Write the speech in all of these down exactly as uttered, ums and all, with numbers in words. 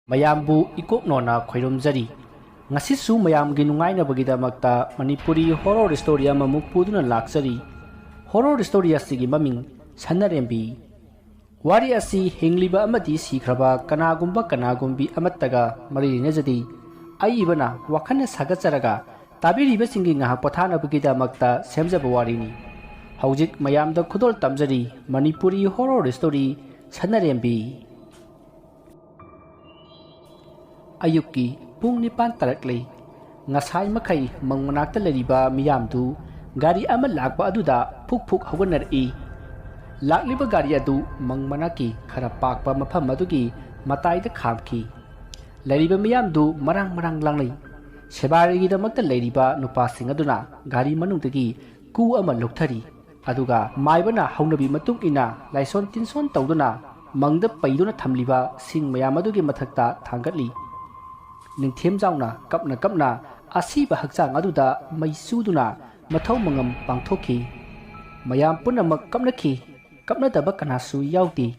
ꯃꯌꯥꯝꯕꯨ ꯏꯀꯣꯛꯅꯣꯅ ꯈꯣꯏꯔꯨꯝꯖꯔꯤ꯫ ꯉꯁꯤꯁꯨ ꯃꯌꯥꯝꯒꯤ ꯅꯨꯡꯉꯥꯏꯅꯕꯒꯤꯗꯃꯛꯇ ꯃꯅꯤꯄꯨꯔꯤ horror story ꯑꯃꯃꯨꯛ ꯄꯨꯗꯨꯅ ꯂꯥꯛꯆꯔꯤ꯫ Horror story ꯑꯁꯤꯒꯤ ꯃꯃꯤꯡ ꯁꯅꯔꯦꯝꯕꯤ꯫ ꯋꯥꯔꯤ ꯑꯁꯤ ꯍꯤꯡꯂꯤꯕ ꯑꯃꯗꯤ ꯁꯤꯈ꯭ꯔꯕ ꯀꯅꯥꯒꯨꯝꯕ ꯀꯅꯥꯒꯨꯝꯕꯤ ꯑꯃꯠꯇꯒ ꯃꯔꯤ ꯂꯩꯅꯖꯗꯦ꯫ ꯑꯏꯕꯅ ꯋꯥꯈꯜꯅ ꯁꯥꯒꯠꯆꯔꯒ ꯇꯥꯕꯤꯔꯤꯕꯁꯤꯡꯒꯤ ꯉꯥꯏꯍꯥꯛ ꯄꯣꯊꯥꯅꯕꯒꯤꯗꯃꯛꯇ ꯁꯦꯝꯖꯕ ꯋꯥꯔꯤꯅꯤ꯫ ꯍꯧꯖꯤꯛ ꯃꯌꯥꯝꯗ ꯈꯨꯗꯣꯜ ꯇꯝꯖꯔꯤ ꯃꯅꯤꯄꯨꯔꯤ horror story ꯁꯅꯔꯦꯝꯕꯤ꯫ ꯑꯌꯨꯛꯀꯤ ꯄꯨꯡ ꯅꯤꯄꯥꯟ ꯇꯥꯔꯛꯂꯦ꯫ ꯉꯁꯥꯏ ꯃꯈꯩ ꯃꯪ ꯃꯅꯥꯛꯇ ꯂꯩꯔꯤꯕ ꯃꯤꯌꯥꯝꯗꯨ ꯒꯥꯔꯤ ꯑꯃ ꯂꯥꯛꯄ ꯑꯗꯨꯗ ꯐꯨꯛ ꯐꯨꯛ ꯍꯧꯒꯠꯅꯔꯛꯏ꯫ ꯂꯥꯛꯂꯤꯕ ꯒꯥꯔꯤ ꯑꯗꯨ ꯃꯪ ꯃꯅꯥꯛꯀꯤ ꯈꯔ ꯄꯥꯛꯄ ꯃꯐꯝ ꯑꯗꯨꯒꯤ ꯃꯇꯥꯏꯗ ꯈꯥꯝꯈꯤ꯫ ꯂꯩꯔꯤꯕ ꯃꯤꯌꯥꯝꯗꯨ ꯃꯔꯥꯡ ꯃꯔꯥꯡ ꯂꯥꯡꯅꯩ꯫ ꯁꯦꯕꯥꯔꯤꯒꯤꯗꯃꯛꯇ ꯂꯩꯔꯤꯕ ꯅꯨꯄꯥꯁꯤꯡ ꯑꯗꯨꯅ ꯒꯥꯔꯤ ꯃꯅꯨꯡꯗꯒꯤ ꯀꯨ ꯑꯃ ꯂꯧꯊꯔꯤ꯫ ꯑꯗꯨꯒ ꯃꯥꯏꯕꯅ ꯍꯧꯅꯕꯤ ꯃꯇꯨꯡ ꯏꯟꯅ ꯂꯥꯏꯁꯣꯟ ꯇꯤꯟꯁꯣꯟ ꯇꯧꯗꯨꯅ ꯃꯪꯗ ꯄꯩꯗꯨꯅ ꯊꯝꯂꯤꯕ ꯁꯤꯡ ꯃꯌꯥꯝ ꯑꯗꯨꯒꯤ ꯃꯊꯛꯇ ꯊꯥꯡꯒꯠꯂꯤ꯫ ꯅꯤꯡꯊꯦꯝꯖꯥꯎꯅ ꯀꯞꯅ ꯀꯞꯅ ꯑꯁꯤꯕ ꯍꯛꯆꯥꯡ ꯑꯗꯨꯗ ꯃꯩ ꯆꯨꯗꯨꯅ ꯃꯊꯧ ꯃꯉꯝ ꯄꯥꯡꯊꯣꯛꯈꯤ꯫ ꯃꯌꯥꯝ ꯄꯨꯝꯅꯃꯛ ꯀꯞꯅꯈꯤ꯫ ꯀꯞꯅꯗꯕ ꯀꯅꯥꯁꯨ ꯌꯥꯎꯗꯦ꯫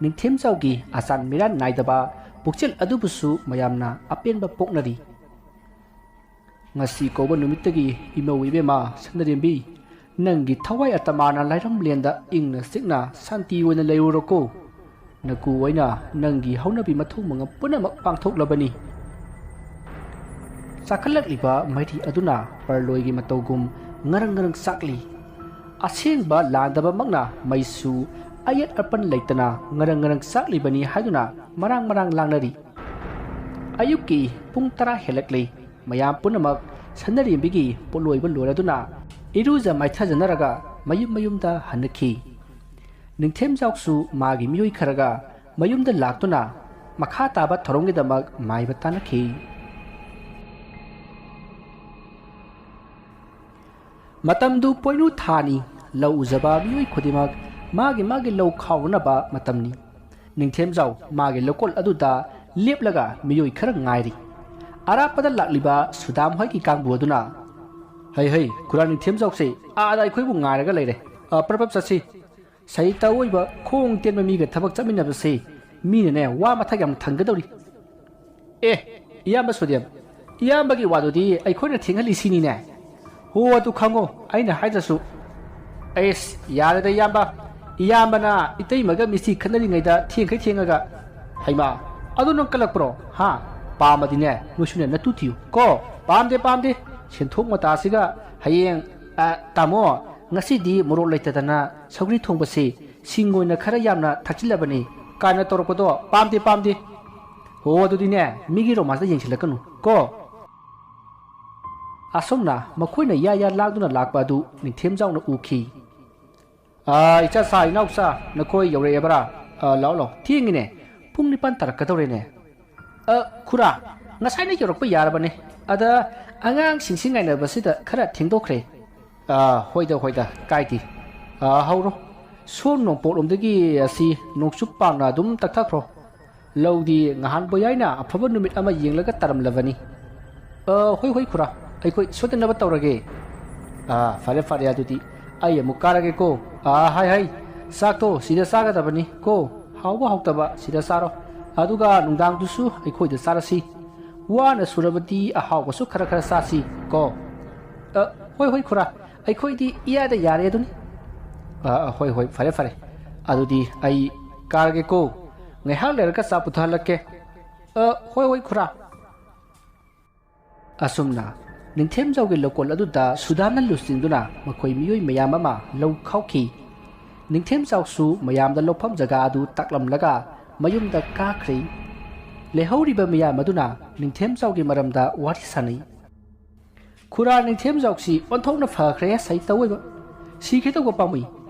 ꯅꯤꯡꯊꯦꯝꯖꯥꯎꯒꯤ ꯑꯆꯥꯟ ꯃꯤꯔꯥꯟ ꯅꯥꯏꯗꯕ ꯄꯨꯛꯆꯦꯜ ꯑꯗꯨꯕꯨꯁꯨ ꯃꯌꯥꯝꯅ ꯑꯄꯦꯟꯕ ꯄꯣꯛꯅꯔꯤ꯫ ꯉꯁꯤ ꯀꯧꯕ ꯅꯨꯃꯤꯠꯇꯒꯤ ꯏꯃꯧ ꯏꯕꯦꯝꯃ ꯁꯅꯔꯦꯝꯕꯤ, ꯅꯪꯒꯤ ꯊꯋꯥꯏ ꯑꯇꯃꯥꯅ ꯂꯥꯏꯔꯝꯂꯦꯟꯗ ꯏꯪꯅ ꯆꯤꯛꯅ ꯁꯥꯟꯇꯤ ꯑꯣꯏꯅ ꯂꯩꯔꯨꯔꯣꯀꯣ꯫ ꯅꯀꯨ ꯑꯣꯏꯅ ꯅꯪꯒꯤ ꯍꯧꯅꯕꯤ ꯃꯊꯧ ꯃꯉꯝ ꯄꯨꯝꯅꯃꯛ ꯄꯥꯡꯊꯣꯛꯂꯕꯅꯤ꯫ ꯆꯥꯈꯠꯂꯛꯂꯤꯕ ꯃꯩꯔꯤ ꯑꯗꯨꯅ ꯄꯔꯂꯣꯏꯒꯤ ꯃꯇꯧꯒꯨꯝ ꯉꯔꯪ ꯉꯔꯪ ꯆꯥꯛꯂꯤ꯫ ꯑꯁꯦꯡꯕ ꯂꯥꯟꯗꯕꯃꯛꯅ ꯃꯩꯁꯨ ꯑꯌꯦꯠ ꯑꯄꯟ ꯂꯩꯇꯅ ꯉꯔꯪ ꯉꯔꯪ ꯆꯥꯛꯂꯤꯕꯅꯤ ꯍꯥꯏꯗꯨꯅ ꯃꯔꯥꯡ ꯃꯔꯥꯡ ꯂꯥꯡꯅꯔꯤ꯫ ꯑꯌꯨꯛꯀꯤ ꯄꯨꯡ ꯇꯔꯥ ꯍꯦꯜꯂꯛꯂꯤ꯫ ꯃꯌꯥꯝ ꯄꯨꯝꯅꯃꯛ ꯁꯅꯔꯦꯝꯕꯤꯒꯤ ꯄꯣꯠꯂꯣꯏꯕ ꯂꯣꯏꯔꯗꯨꯅ ꯏꯔꯨꯖ ꯃꯥꯏꯊꯖꯅꯔꯒ ꯃꯌꯨꯝ ꯃꯌꯨꯝꯗ ꯍꯟꯅꯈꯤ꯫ ꯅꯤꯡꯊꯦꯝꯖꯥꯎꯁꯨ ꯃꯥꯒꯤ ꯃꯤꯑꯣꯏ ꯈꯔꯒ ꯃꯌꯨꯝꯗ ꯂꯥꯛꯇꯨꯅ ꯃꯈꯥ ꯇꯥꯕ ꯊꯧꯔꯝꯒꯤꯗꯃꯛ ꯃꯥꯏꯕ ꯇꯥꯟꯅꯈꯤ꯫ ꯃꯇꯝꯗꯨ ꯄꯣꯏꯅꯨ ꯊꯥꯅꯤ꯫ ꯂꯧ ꯎꯖꯕ ꯃꯤꯑꯣꯏ ꯈꯨꯗꯤꯡꯃꯛ ꯃꯥꯒꯤ ꯃꯥꯒꯤ ꯂꯧ ꯈꯥꯎꯅꯅꯕ ꯃꯇꯝꯅꯤ꯫ ꯅꯤꯡꯊꯦꯝꯖꯥꯎ ꯃꯥꯒꯤ ꯂꯧꯀꯣꯜ ꯑꯗꯨꯗ ꯂꯦꯞꯂꯒ ꯃꯤꯑꯣꯏ ꯈꯔ ꯉꯥꯏꯔꯤ꯫ ꯑꯔꯥꯞꯄꯗ ꯂꯥꯛꯂꯤꯕ ꯁꯨꯗꯥꯝ ꯍꯣꯏꯒꯤ ꯀꯥꯡꯕꯨ ꯑꯗꯨꯅ, "ꯍꯩ ꯍꯩ, ꯈꯨꯔꯥ ꯅꯤꯡꯊꯦꯝꯖꯥꯎꯁꯦ ꯑꯥꯗ ꯑꯩꯈꯣꯏꯕꯨ ꯉꯥꯏꯔꯒ ꯂꯩꯔꯦ꯫ ꯑ, ꯄ꯭ꯔꯞ ꯄ꯭ꯔꯞ ꯆꯠꯁꯤ꯫ ꯁꯍꯤꯇ ꯑꯣꯏꯕ ꯈꯣꯡ ꯇꯦꯟꯕ ꯃꯤꯒ ꯊꯕꯛ ꯆꯠꯃꯤꯟꯅꯕꯁꯦ ꯃꯤꯅꯅꯦ ꯋꯥ ꯃꯊꯛ ꯌꯥꯝ ꯊꯪꯒꯗꯧꯔꯤ"꯫ ꯑꯦ, ꯏꯌꯥꯝꯕ ꯁꯨꯗꯦꯝ, ꯏꯌꯥꯝꯕꯒꯤ ꯋꯥꯗꯨꯗꯤ ꯑꯩꯈꯣꯏꯅ ꯊꯦꯡꯍꯜꯂꯤꯁꯤꯅꯤꯅꯦ꯫ ꯍꯣ, ꯑꯗꯨ ꯈꯪꯉꯣ, ꯑꯩꯅ ꯍꯥꯏꯗ꯭ꯔꯁꯨ꯫ ꯑꯩꯁ, ꯌꯥꯔꯦꯗ ꯏꯌꯥꯝꯕ, ꯏꯌꯥꯝꯕꯅ ꯏꯇꯩꯃꯒ ꯃꯤꯁꯇꯤ ꯈꯠꯅꯔꯤꯉꯩꯗ ꯊꯦꯡꯈꯩ ꯊꯦꯡꯉꯒ꯫ ꯍꯩꯃꯥ, ꯑꯗꯨ ꯅꯪ ꯀꯜꯂꯛꯄ꯭ꯔꯣ? ꯍꯥ? ꯄꯥꯝꯃꯗꯤꯅꯦ, ꯅꯣꯏꯁꯨꯅꯦ ꯅꯇꯨ ꯊꯤꯌꯨ ꯀꯣ꯫ ꯄꯥꯝꯗꯦ, ꯄꯥꯝꯗꯦ꯫ ꯁꯦꯟꯊꯣꯛ ꯃꯇꯥꯁꯤꯒ ꯍꯌꯦꯡ, ꯑ, ꯇꯥꯃꯣ, ꯉꯁꯤꯗꯤ ꯃꯣꯔꯣꯛ ꯂꯩꯇꯗꯅ ꯁꯧꯒ꯭ꯔꯤ ꯊꯣꯡꯕꯁꯤ ꯁꯤꯡ ꯑꯣꯏꯅ ꯈꯔ ꯌꯥꯝꯅ ꯊꯥꯛꯆꯤꯜꯂꯕꯅꯤ ꯀꯥꯏꯅ ꯇꯧꯔꯛꯄꯗꯣ ꯄꯥꯝꯗꯦ, ꯄꯥꯝꯗꯦ꯫ ꯍꯣ, ꯑꯗꯨꯗꯤꯅꯦ, ꯃꯤꯒꯤ ꯔꯣꯃꯥꯟꯁꯇ ꯌꯦꯡꯁꯤꯜꯂꯛꯀꯅꯨ ꯀꯣ꯫ ꯑꯁꯨꯝꯅ ꯃꯈꯣꯏꯅ ꯌꯥ ꯌꯥ ꯂꯥꯡꯗꯨꯅ ꯂꯥꯛꯄ ꯑꯗꯨ ꯅꯤꯡꯊꯦꯝꯖꯥꯎꯅ ꯎꯈꯤ꯫ "ꯑꯥ, ꯏꯆꯥꯁꯥ, ꯏꯅꯥꯎꯆꯥ, ꯅꯈꯣꯏ ꯌꯧꯔꯛꯑꯦꯕ꯭ꯔꯥ? ꯑꯥ, ꯂꯥꯛꯑꯣ, ꯂꯥꯛꯑꯣ, ꯊꯦꯡꯉꯤꯅꯦ, ꯄꯨꯡ ꯅꯤꯄꯥꯟ ꯇꯥꯔꯛꯀꯗꯧꯔꯦꯅꯦ꯫" "ꯑ, ꯈꯨꯔꯥ, ꯉꯁꯥꯏꯅ ꯌꯧꯔꯛꯄ ꯌꯥꯔꯕꯅꯦ, ꯑꯗ ꯑꯉꯥꯡꯁꯤꯡꯁꯤ ꯉꯥꯏꯅꯕꯁꯤꯗ ꯈꯔ ꯊꯦꯡꯗꯣꯛꯈ꯭ꯔꯦ꯫" "ꯑꯥ, ꯍꯣꯏꯗ, ꯍꯣꯏꯗ, ꯀꯥꯏꯗꯦ꯫ ꯑꯥ, ꯍꯧꯔꯣ, ꯁꯣꯝ ꯅꯣꯡꯄꯣꯛꯂꯣꯝꯗꯒꯤ ꯑꯁꯤ ꯅꯣꯡꯆꯨꯞ ꯄꯥꯡꯅ ꯑꯗꯨꯝ ꯇꯛꯊꯈ꯭ꯔꯣ꯫ ꯂꯧꯗꯤ ꯉꯍꯥꯟꯕꯣ ꯌꯥꯏꯅ ꯑꯐꯕ ꯅꯨꯃꯤꯠ ꯑꯃ ꯌꯦꯡꯂꯒ ꯇꯥꯔꯝꯂꯕꯅꯤ꯫" "ꯑ, ꯍꯣꯏ, ꯍꯣꯏ, ꯈꯨꯔꯥ, ꯑꯩꯈꯣꯏ ꯁꯣꯏꯗꯅꯕ ꯇꯧꯔꯒꯦ꯫" "ꯑ, ꯐꯔꯦ, ꯐꯔꯦ, ꯑꯗꯨꯗꯤ ꯑꯩ ꯑꯃꯨꯛ ꯀꯥꯔꯒꯦꯀꯣ꯫ ꯑ, ꯍꯥꯏ, ꯍꯥꯏ, ꯆꯥꯛꯇꯣ ꯁꯤꯗ ꯆꯥꯒꯗꯕꯅꯤ ꯀꯣ, ꯍꯥꯎꯕ ꯍꯥꯎꯇꯕ ꯁꯤꯗ ꯆꯥꯔꯣ, ꯑꯗꯨꯒ ꯅꯨꯡꯗꯥꯡꯗꯨꯁꯨ ꯑꯩꯈꯣꯏꯗ ꯆꯥꯔꯁꯤ꯫ ꯋꯥꯅ ꯁꯨꯔꯕꯗꯤ ꯑꯍꯥꯎꯕꯁꯨ ꯈꯔ ꯈꯔ ꯆꯥꯁꯤ ꯀꯣ꯫" "ꯑ, ꯍꯣꯏ, ꯍꯣꯏ, ꯈꯨꯔꯥ, ꯑꯩꯈꯣꯏꯗꯤ ꯏꯌꯥꯗ ꯌꯥꯔꯦ ꯑꯗꯨꯅꯤ꯫" "ꯑ, ꯑ, ꯍꯣꯏ, ꯍꯣꯏ, ꯐꯔꯦ, ꯐꯔꯦ, ꯑꯗꯨꯗꯤ ꯑꯩ ꯀꯥꯔꯒꯦꯀꯣ, ꯉꯥꯏꯍꯥꯛ ꯂꯩꯔꯒ ꯆꯥ ꯄꯨꯊꯍꯜꯂꯛꯀꯦ꯫" "ꯑ, ꯍꯣꯏ, ꯍꯣꯏ, ꯈꯨꯔꯥ꯫" ꯑꯁꯨꯝꯅ ꯅꯤꯡꯊꯦꯝꯖꯥꯎꯒꯤ ꯂꯧꯀꯣꯜ ꯑꯗꯨꯗ ꯁꯨꯗꯥꯝꯅ ꯂꯨꯆꯤꯡꯗꯨꯅ ꯃꯈꯣꯏ ꯃꯤꯑꯣꯏ ꯃꯌꯥꯝ ꯑꯃ ꯂꯧ ꯈꯥꯎꯈꯤ꯫ ꯅꯤꯡꯊꯦꯝꯖꯥꯎꯁꯨ ꯃꯌꯥꯝꯗ ꯂꯧꯐꯝ ꯖꯒꯥ ꯑꯗꯨ ꯇꯥꯛꯂꯝꯂꯒ ꯃꯌꯨꯝꯗ ꯀꯥꯈ꯭ꯔꯦ꯫ ꯂꯩꯍꯧꯔꯤꯕ ꯃꯤꯌꯥꯝ ꯑꯗꯨꯅ ꯅꯤꯡꯊꯦꯝꯖꯥꯎꯒꯤ ꯃꯔꯝꯗ ꯋꯥꯔꯤ ꯁꯥꯅꯩ꯫ "ꯈꯨꯔꯥ ꯅꯤꯡꯊꯦꯝꯖꯥꯎꯁꯤ ꯑꯣꯟꯊꯣꯛꯅ ꯐꯈ꯭ꯔꯦ ꯁꯩꯇꯧ ꯑꯣꯏꯕ꯫ ꯁꯤꯈꯤꯗꯧꯕ ꯄꯥꯝꯃꯨꯏ꯫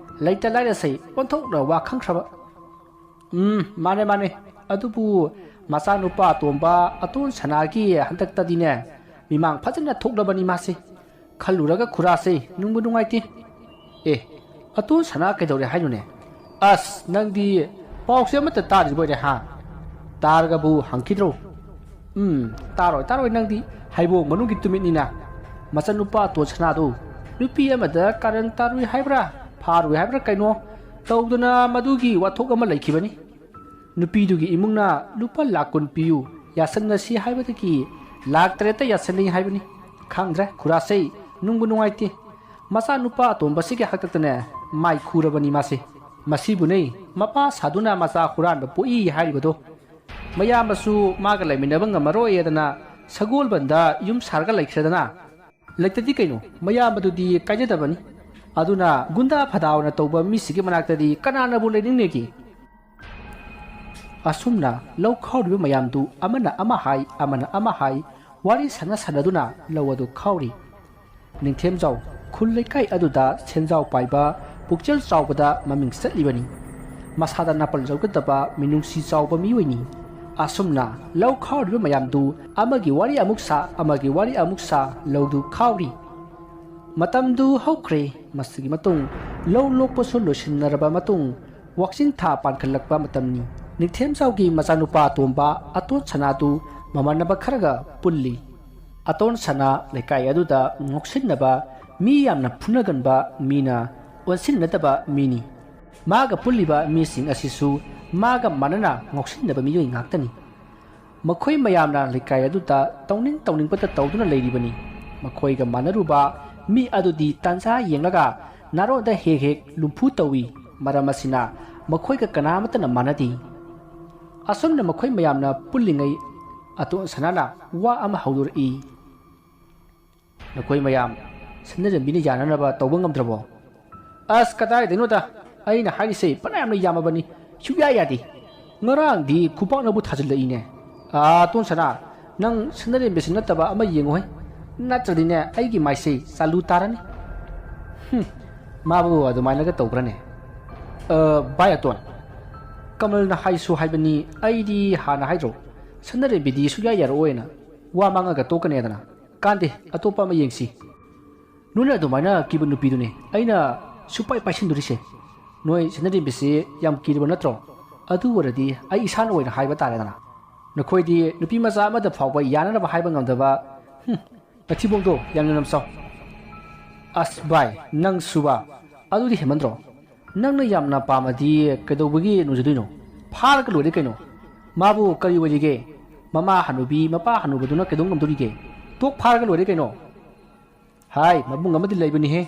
ꯂꯩꯇ ꯂꯥꯏꯔꯁꯦ ꯑꯣꯟꯊꯣꯛꯅ ꯋꯥ ꯈꯪꯈ꯭ꯔꯕ꯫" "ꯎꯝ, ꯃꯥꯅꯦ, ꯃꯥꯅꯦ꯫ ꯑꯗꯨꯕꯨ ꯃꯆꯥꯅꯨꯄꯥ ꯑꯇꯣꯝꯕ ꯑꯇꯣꯟ ꯁꯅꯥꯒꯤ ꯍꯟꯗꯛꯇꯗꯤꯅꯦ, ꯃꯤꯃꯥꯡ ꯐꯖꯅ ꯊꯣꯛꯂꯕꯅꯤ ꯃꯥꯁꯦ꯫ ꯈꯜꯂꯨꯔꯒ ꯈꯨꯔꯥꯁꯦ ꯅꯨꯡꯕꯨ ꯅꯨꯡꯉꯥꯏꯇꯦ꯫" "ꯑꯦ, ꯑꯇꯣꯟ ꯁꯅꯥ ꯀꯩꯗꯧꯔꯦ ꯍꯥꯏꯅꯣꯅꯦ?" "ꯑꯁ, ꯅꯪꯗꯤ ꯄꯥꯎꯁꯦ ꯑꯃꯠꯇ ꯇꯥꯗ꯭ꯔꯤꯕꯣꯏꯔꯦ ꯍꯥ? ꯇꯥꯔꯒꯕꯨ ꯍꯪꯈꯤꯗ꯭ꯔꯣ?" "ꯎꯝ, ꯇꯥꯔꯣꯏ, ꯇꯥꯔꯣꯏ, ꯅꯪꯗꯤ ꯍꯩꯕꯣꯡ ꯃꯅꯨꯡꯒꯤ ꯇꯨꯃꯤꯠꯅꯤꯅ꯫ ꯃꯆꯟꯅꯨꯄꯥ ꯑꯇꯣꯟ ꯁꯅꯥꯗꯣ ꯅꯨꯄꯤ ꯑꯃꯗ ꯀꯥꯔꯟ ꯇꯥꯔꯨꯏ ꯍꯥꯏꯕ꯭ꯔꯥ, ꯐꯥꯔꯨꯏ ꯍꯥꯏꯕ꯭ꯔꯥ ꯀꯩꯅꯣ ꯇꯧꯗꯅ ꯃꯗꯨꯒꯤ ꯋꯥꯊꯣꯛ ꯑꯃ ꯂꯩꯈꯤꯕꯅꯤ꯫ ꯅꯨꯄꯤꯗꯨꯒꯤ ꯏꯃꯨꯡꯅ ꯂꯨꯄꯥ ꯂꯥꯛ ꯀꯨꯟ ꯄꯤꯌꯨ, ꯌꯥꯁꯟꯅꯁꯤ ꯍꯥꯏꯕꯗꯒꯤ ꯂꯥꯛ ꯇꯔꯦꯠꯇ ꯌꯥꯁꯟꯅꯩ ꯍꯥꯏꯕꯅꯤ꯫ ꯈꯪꯗ꯭ꯔꯦ, ꯈꯨꯔꯥꯁꯩ ꯅꯨꯡꯕꯨ ꯅꯨꯡꯉꯥꯏꯇꯦ꯫ ꯃꯆꯥꯅꯨꯄꯥ ꯑꯇꯣꯝꯕꯁꯤꯒꯤ ꯍꯥꯛꯇꯛꯇꯅꯦ ꯃꯥꯏ ꯈꯨꯔꯕꯅꯤ ꯃꯥꯁꯦ꯫ ꯃꯁꯤꯕꯨꯅꯦ ꯃꯄꯥ ꯁꯥꯗꯨꯅ ꯃꯆꯥ ꯍꯨꯔꯥꯟꯕ ꯄꯣꯛꯏ ꯍꯥꯏꯔꯤꯕꯗꯣ꯫ ꯃꯌꯥꯝꯕꯁꯨ ꯃꯥꯒ ꯂꯩꯃꯤꯟꯅꯕ ꯉꯝꯃꯔꯣꯏꯌꯦꯗꯅ ꯁꯒꯣꯜꯕꯟꯗ ꯌꯨꯝ ꯁꯥꯔꯒ ꯂꯩꯈ꯭ꯔꯦꯗꯅ꯫ ꯂꯩꯇꯗꯤ ꯀꯩꯅꯣ, ꯃꯌꯥꯝꯕꯗꯨꯗꯤ ꯀꯥꯏꯖꯗꯕꯅꯤ꯫ ꯑꯗꯨꯅ ꯒꯨꯟꯗꯥ ꯐꯗꯥ ꯑꯣꯏꯅ ꯇꯧꯕ ꯃꯤꯁꯤꯒꯤ ꯃꯅꯥꯛꯇꯗꯤ ꯀꯅꯥꯅꯕꯨ ꯂꯩꯅꯤꯡꯅꯤꯒꯦ? ꯑꯁꯨꯝꯅ ꯂꯧ ꯈꯥꯎꯔꯤꯕ ꯃꯌꯥꯝꯗꯨ ꯑꯃꯅ ꯑꯃ ꯍꯥꯏ, ꯑꯃꯅ ꯑꯃ ꯍꯥꯏ, ꯋꯥꯔꯤ ꯁꯥꯟꯅ ꯁꯥꯟꯅꯗꯨꯅ ꯂꯧ ꯑꯗꯨ ꯈꯥꯎꯔꯤ꯫ ꯅꯤꯡꯊꯦꯝꯖꯥꯎ ꯈꯨꯜ ꯂꯩꯀꯥꯏ ꯑꯗꯨꯗ ꯁꯦꯟꯖꯥꯎ ꯄꯥꯏꯕ, ꯄꯨꯛꯆꯦꯜ ꯆꯥꯎꯕꯗ ꯃꯃꯤꯡ ꯆꯠꯂꯤꯕꯅꯤ꯫ ꯃꯁꯥꯗ ꯅꯥꯄꯜ ꯌꯥꯎꯒꯗꯕ ꯃꯤꯅꯨꯡꯁꯤ ꯆꯥꯎꯕ ꯃꯤꯑꯣꯏꯅꯤ꯫ ꯑꯁꯨꯝꯅ ꯂꯧ ꯈꯥꯎꯔꯤꯕ ꯃꯌꯥꯝꯗꯨ ꯑꯃꯒꯤ ꯋꯥꯔꯤ ꯑꯃꯨꯛ ꯁꯥ, ꯑꯃꯒꯤ ꯋꯥꯔꯤ ꯑꯃꯨꯛ ꯁꯥ ꯂꯧꯗꯨ ꯈꯥꯎꯔꯤ꯫ ꯃꯇꯝꯗꯨ ꯍꯧꯈ꯭ꯔꯦ꯫ ꯃꯁꯤꯒꯤ ꯃꯇꯨꯡ ꯂꯧ ꯂꯣꯛꯄꯁꯨ ꯂꯣꯏꯁꯤꯟꯅꯔꯕ ꯃꯇꯨꯡ ꯋꯥꯛꯆꯤꯡ ꯊꯥ ꯄꯥꯟꯈꯠꯂꯛꯄ ꯃꯇꯝꯅꯤ꯫ ꯅꯤꯡꯊꯦꯝꯖꯥꯎꯒꯤ ꯃꯆꯥꯅꯨꯄꯥ ꯑꯇꯣꯝꯕ ꯑꯇꯣꯟ ꯁꯅꯥꯗꯨ ꯃꯃꯥꯟꯅꯕ ꯈꯔꯒ ꯄꯨꯜꯂꯤ꯫ ꯑꯇꯣꯟ ꯁꯅꯥ ꯂꯩꯀꯥꯏ ꯑꯗꯨꯗ ꯉꯥꯎꯁꯤꯟꯅꯕ, ꯃꯤ ꯌꯥꯝꯅ ꯐꯨꯅꯒꯟꯕ, ꯃꯤꯅ ꯑꯣꯟꯁꯤꯟꯅꯗꯕ ꯃꯤꯅꯤ꯫ ꯃꯥꯒ ꯄꯨꯜꯂꯤꯕ ꯃꯤꯁꯤꯡ ꯑꯁꯤꯁꯨ ꯃꯥꯒ ꯃꯥꯟꯅꯅ ꯉꯥꯎꯁꯤꯟꯅꯕ ꯃꯤꯑꯣꯏ ꯉꯥꯛꯇꯅꯤ꯫ ꯃꯈꯣꯏ ꯃꯌꯥꯝꯅ ꯂꯩꯀꯥꯏ ꯑꯗꯨꯗ ꯇꯧꯅꯤꯡ ꯇꯧꯅꯤꯡꯕꯇ ꯇꯧꯗꯨꯅ ꯂꯩꯔꯤꯕꯅꯤ꯫ ꯃꯈꯣꯏꯒ ꯃꯥꯟꯅꯔꯨꯕ ꯃꯤ ꯑꯗꯨꯗꯤ ꯇꯥꯟꯖꯥ ꯌꯦꯡꯂꯒ ꯅꯥꯔꯣꯟꯗ ꯍꯦꯛ ꯍꯦꯛ ꯂꯨꯝꯐꯨ ꯇꯧꯏ꯫ ꯃꯔꯝ ꯑꯁꯤꯅ ꯃꯈꯣꯏꯒ ꯀꯅꯥꯃꯠꯇꯅ ꯃꯥꯟꯅꯗꯦ꯫ ꯑꯁꯨꯝꯅ ꯃꯈꯣꯏ ꯃꯌꯥꯝꯅ ꯄꯨꯜꯂꯤꯉꯩ ꯑꯇꯣꯟ ꯁꯅꯥꯅ ꯋꯥ ꯑꯃ ꯍꯧꯗꯣꯔꯛꯏ꯫ "ꯅꯈꯣꯏ ꯃꯌꯥꯝ ꯁꯅꯔꯦꯝꯕꯤꯅ ꯌꯥꯅꯅꯕ ꯇꯧꯕ ꯉꯝꯗ꯭ꯔꯕꯣ?" "ꯑꯁ, ꯀꯗꯥꯏꯗꯩꯅꯣꯗ, ꯑꯩꯅ ꯍꯥꯏꯔꯤꯁꯦ ꯐꯅꯌꯥꯝꯅ ꯌꯥꯝꯃꯕꯅꯤ, ꯁꯨꯛꯌꯥ ꯌꯥꯗꯦ꯫ ꯉꯔꯥꯡꯗꯤ ꯈꯨꯄꯥꯛꯅꯕꯨ ꯊꯥꯖꯤꯜꯂꯛꯏꯅꯦ꯫ ꯑꯥ, ꯇꯣꯟ ꯁꯅꯥ, ꯅꯪ ꯁꯅꯔꯦꯝꯕꯤꯁꯤ ꯅꯠꯇꯕ ꯑꯃ ꯌꯦꯡꯉꯨꯍꯦ, ꯅꯠꯇ꯭ꯔꯗꯤꯅꯦ ꯑꯩꯒꯤ ꯃꯥꯏꯁꯦ ꯆꯥꯂꯨ ꯇꯥꯔꯅꯤ꯫" "ꯍꯨꯝ, ꯃꯥꯕꯨ ꯑꯗꯨꯃꯥꯏꯅꯒ ꯇꯧꯕ꯭ꯔꯅꯦ?" "ꯑ, ꯚꯥꯏ ꯑꯇꯣꯟ, ꯀꯃꯜꯅ ꯍꯥꯏꯁꯨ ꯍꯥꯏꯕꯅꯤ, ꯑꯩꯗꯤ ꯍꯥꯟꯅ ꯍꯥꯏꯗ꯭ꯔꯣ, ꯁꯅꯔꯦꯝꯕꯤꯗꯤ ꯁꯨꯛꯌꯥ ꯌꯥꯔꯛꯑꯣꯏꯅ, ꯋꯥ ꯃꯥꯡꯉꯒ ꯇꯣꯛꯀꯅꯦꯗꯅ꯫ ꯀꯥꯟꯗꯦ, ꯑꯇꯣꯞꯄ ꯑꯃ ꯌꯦꯡꯁꯤ꯫ ꯅꯣꯏꯅ ꯑꯗꯨꯃꯥꯏꯅ ꯀꯤꯕ ꯅꯨꯄꯤꯗꯨꯅꯦ ꯑꯩꯅ ꯁꯨꯄꯥꯏ ꯄꯥꯏꯁꯤꯟꯗꯣꯔꯤꯁꯦ꯫ ꯅꯣꯏ ꯁꯅꯔꯦꯝꯕꯤꯁꯤ ꯌꯥꯝ ꯀꯤꯔꯕ ꯅꯠꯇ꯭ꯔꯣ? ꯑꯗꯨ ꯑꯣꯏꯔꯗꯤ ꯑꯩ ꯏꯁꯥꯅ ꯑꯣꯏꯅ ꯍꯥꯏꯕ ꯇꯥꯔꯦꯗꯅ꯫ ꯅꯈꯣꯏꯗꯤ ꯅꯨꯄꯤ ꯃꯆꯥ ꯑꯃꯗ ꯐꯥꯎꯕ ꯌꯥꯅꯅꯕ ꯍꯥꯏꯕ ꯉꯝꯗꯕ, ꯍꯨꯝ, ꯃꯊꯤꯕꯣꯡꯗꯣ ꯌꯥꯝꯅ ꯅꯝꯆꯥꯎ꯫" "ꯑꯁ ꯚꯥꯏ, ꯅꯪꯁꯨꯕ, ꯑꯗꯨꯗꯤ ꯍꯦꯟꯃꯟꯗ꯭ꯔꯣ? ꯅꯪꯅ ꯌꯥꯝꯅ ꯄꯥꯝꯃꯗꯤ ꯀꯩꯗꯧꯕꯒꯤ ꯅꯨꯡꯖꯗꯣꯏꯅꯣ? ꯐꯥꯔꯒ ꯂꯣꯏꯔꯦ ꯀꯩꯅꯣ꯫ ꯃꯥꯕꯨ ꯀꯔꯤ ꯑꯣꯏꯔꯤꯒꯦ? ꯃꯃꯥ ꯍꯅꯨꯕꯤ, ꯃꯄꯥ ꯍꯅꯨꯕꯗꯨꯅ ꯀꯩꯗꯧ ꯉꯝꯗꯣꯔꯤꯒꯦ? ꯇꯣꯛ ꯐꯥꯔꯒ ꯂꯣꯏꯔꯦ ꯀꯩꯅꯣ꯫ ꯍꯥꯏ, ꯃꯕꯨꯡ ꯑꯃꯗꯤ ꯂꯩꯕꯅꯤꯍꯦ꯫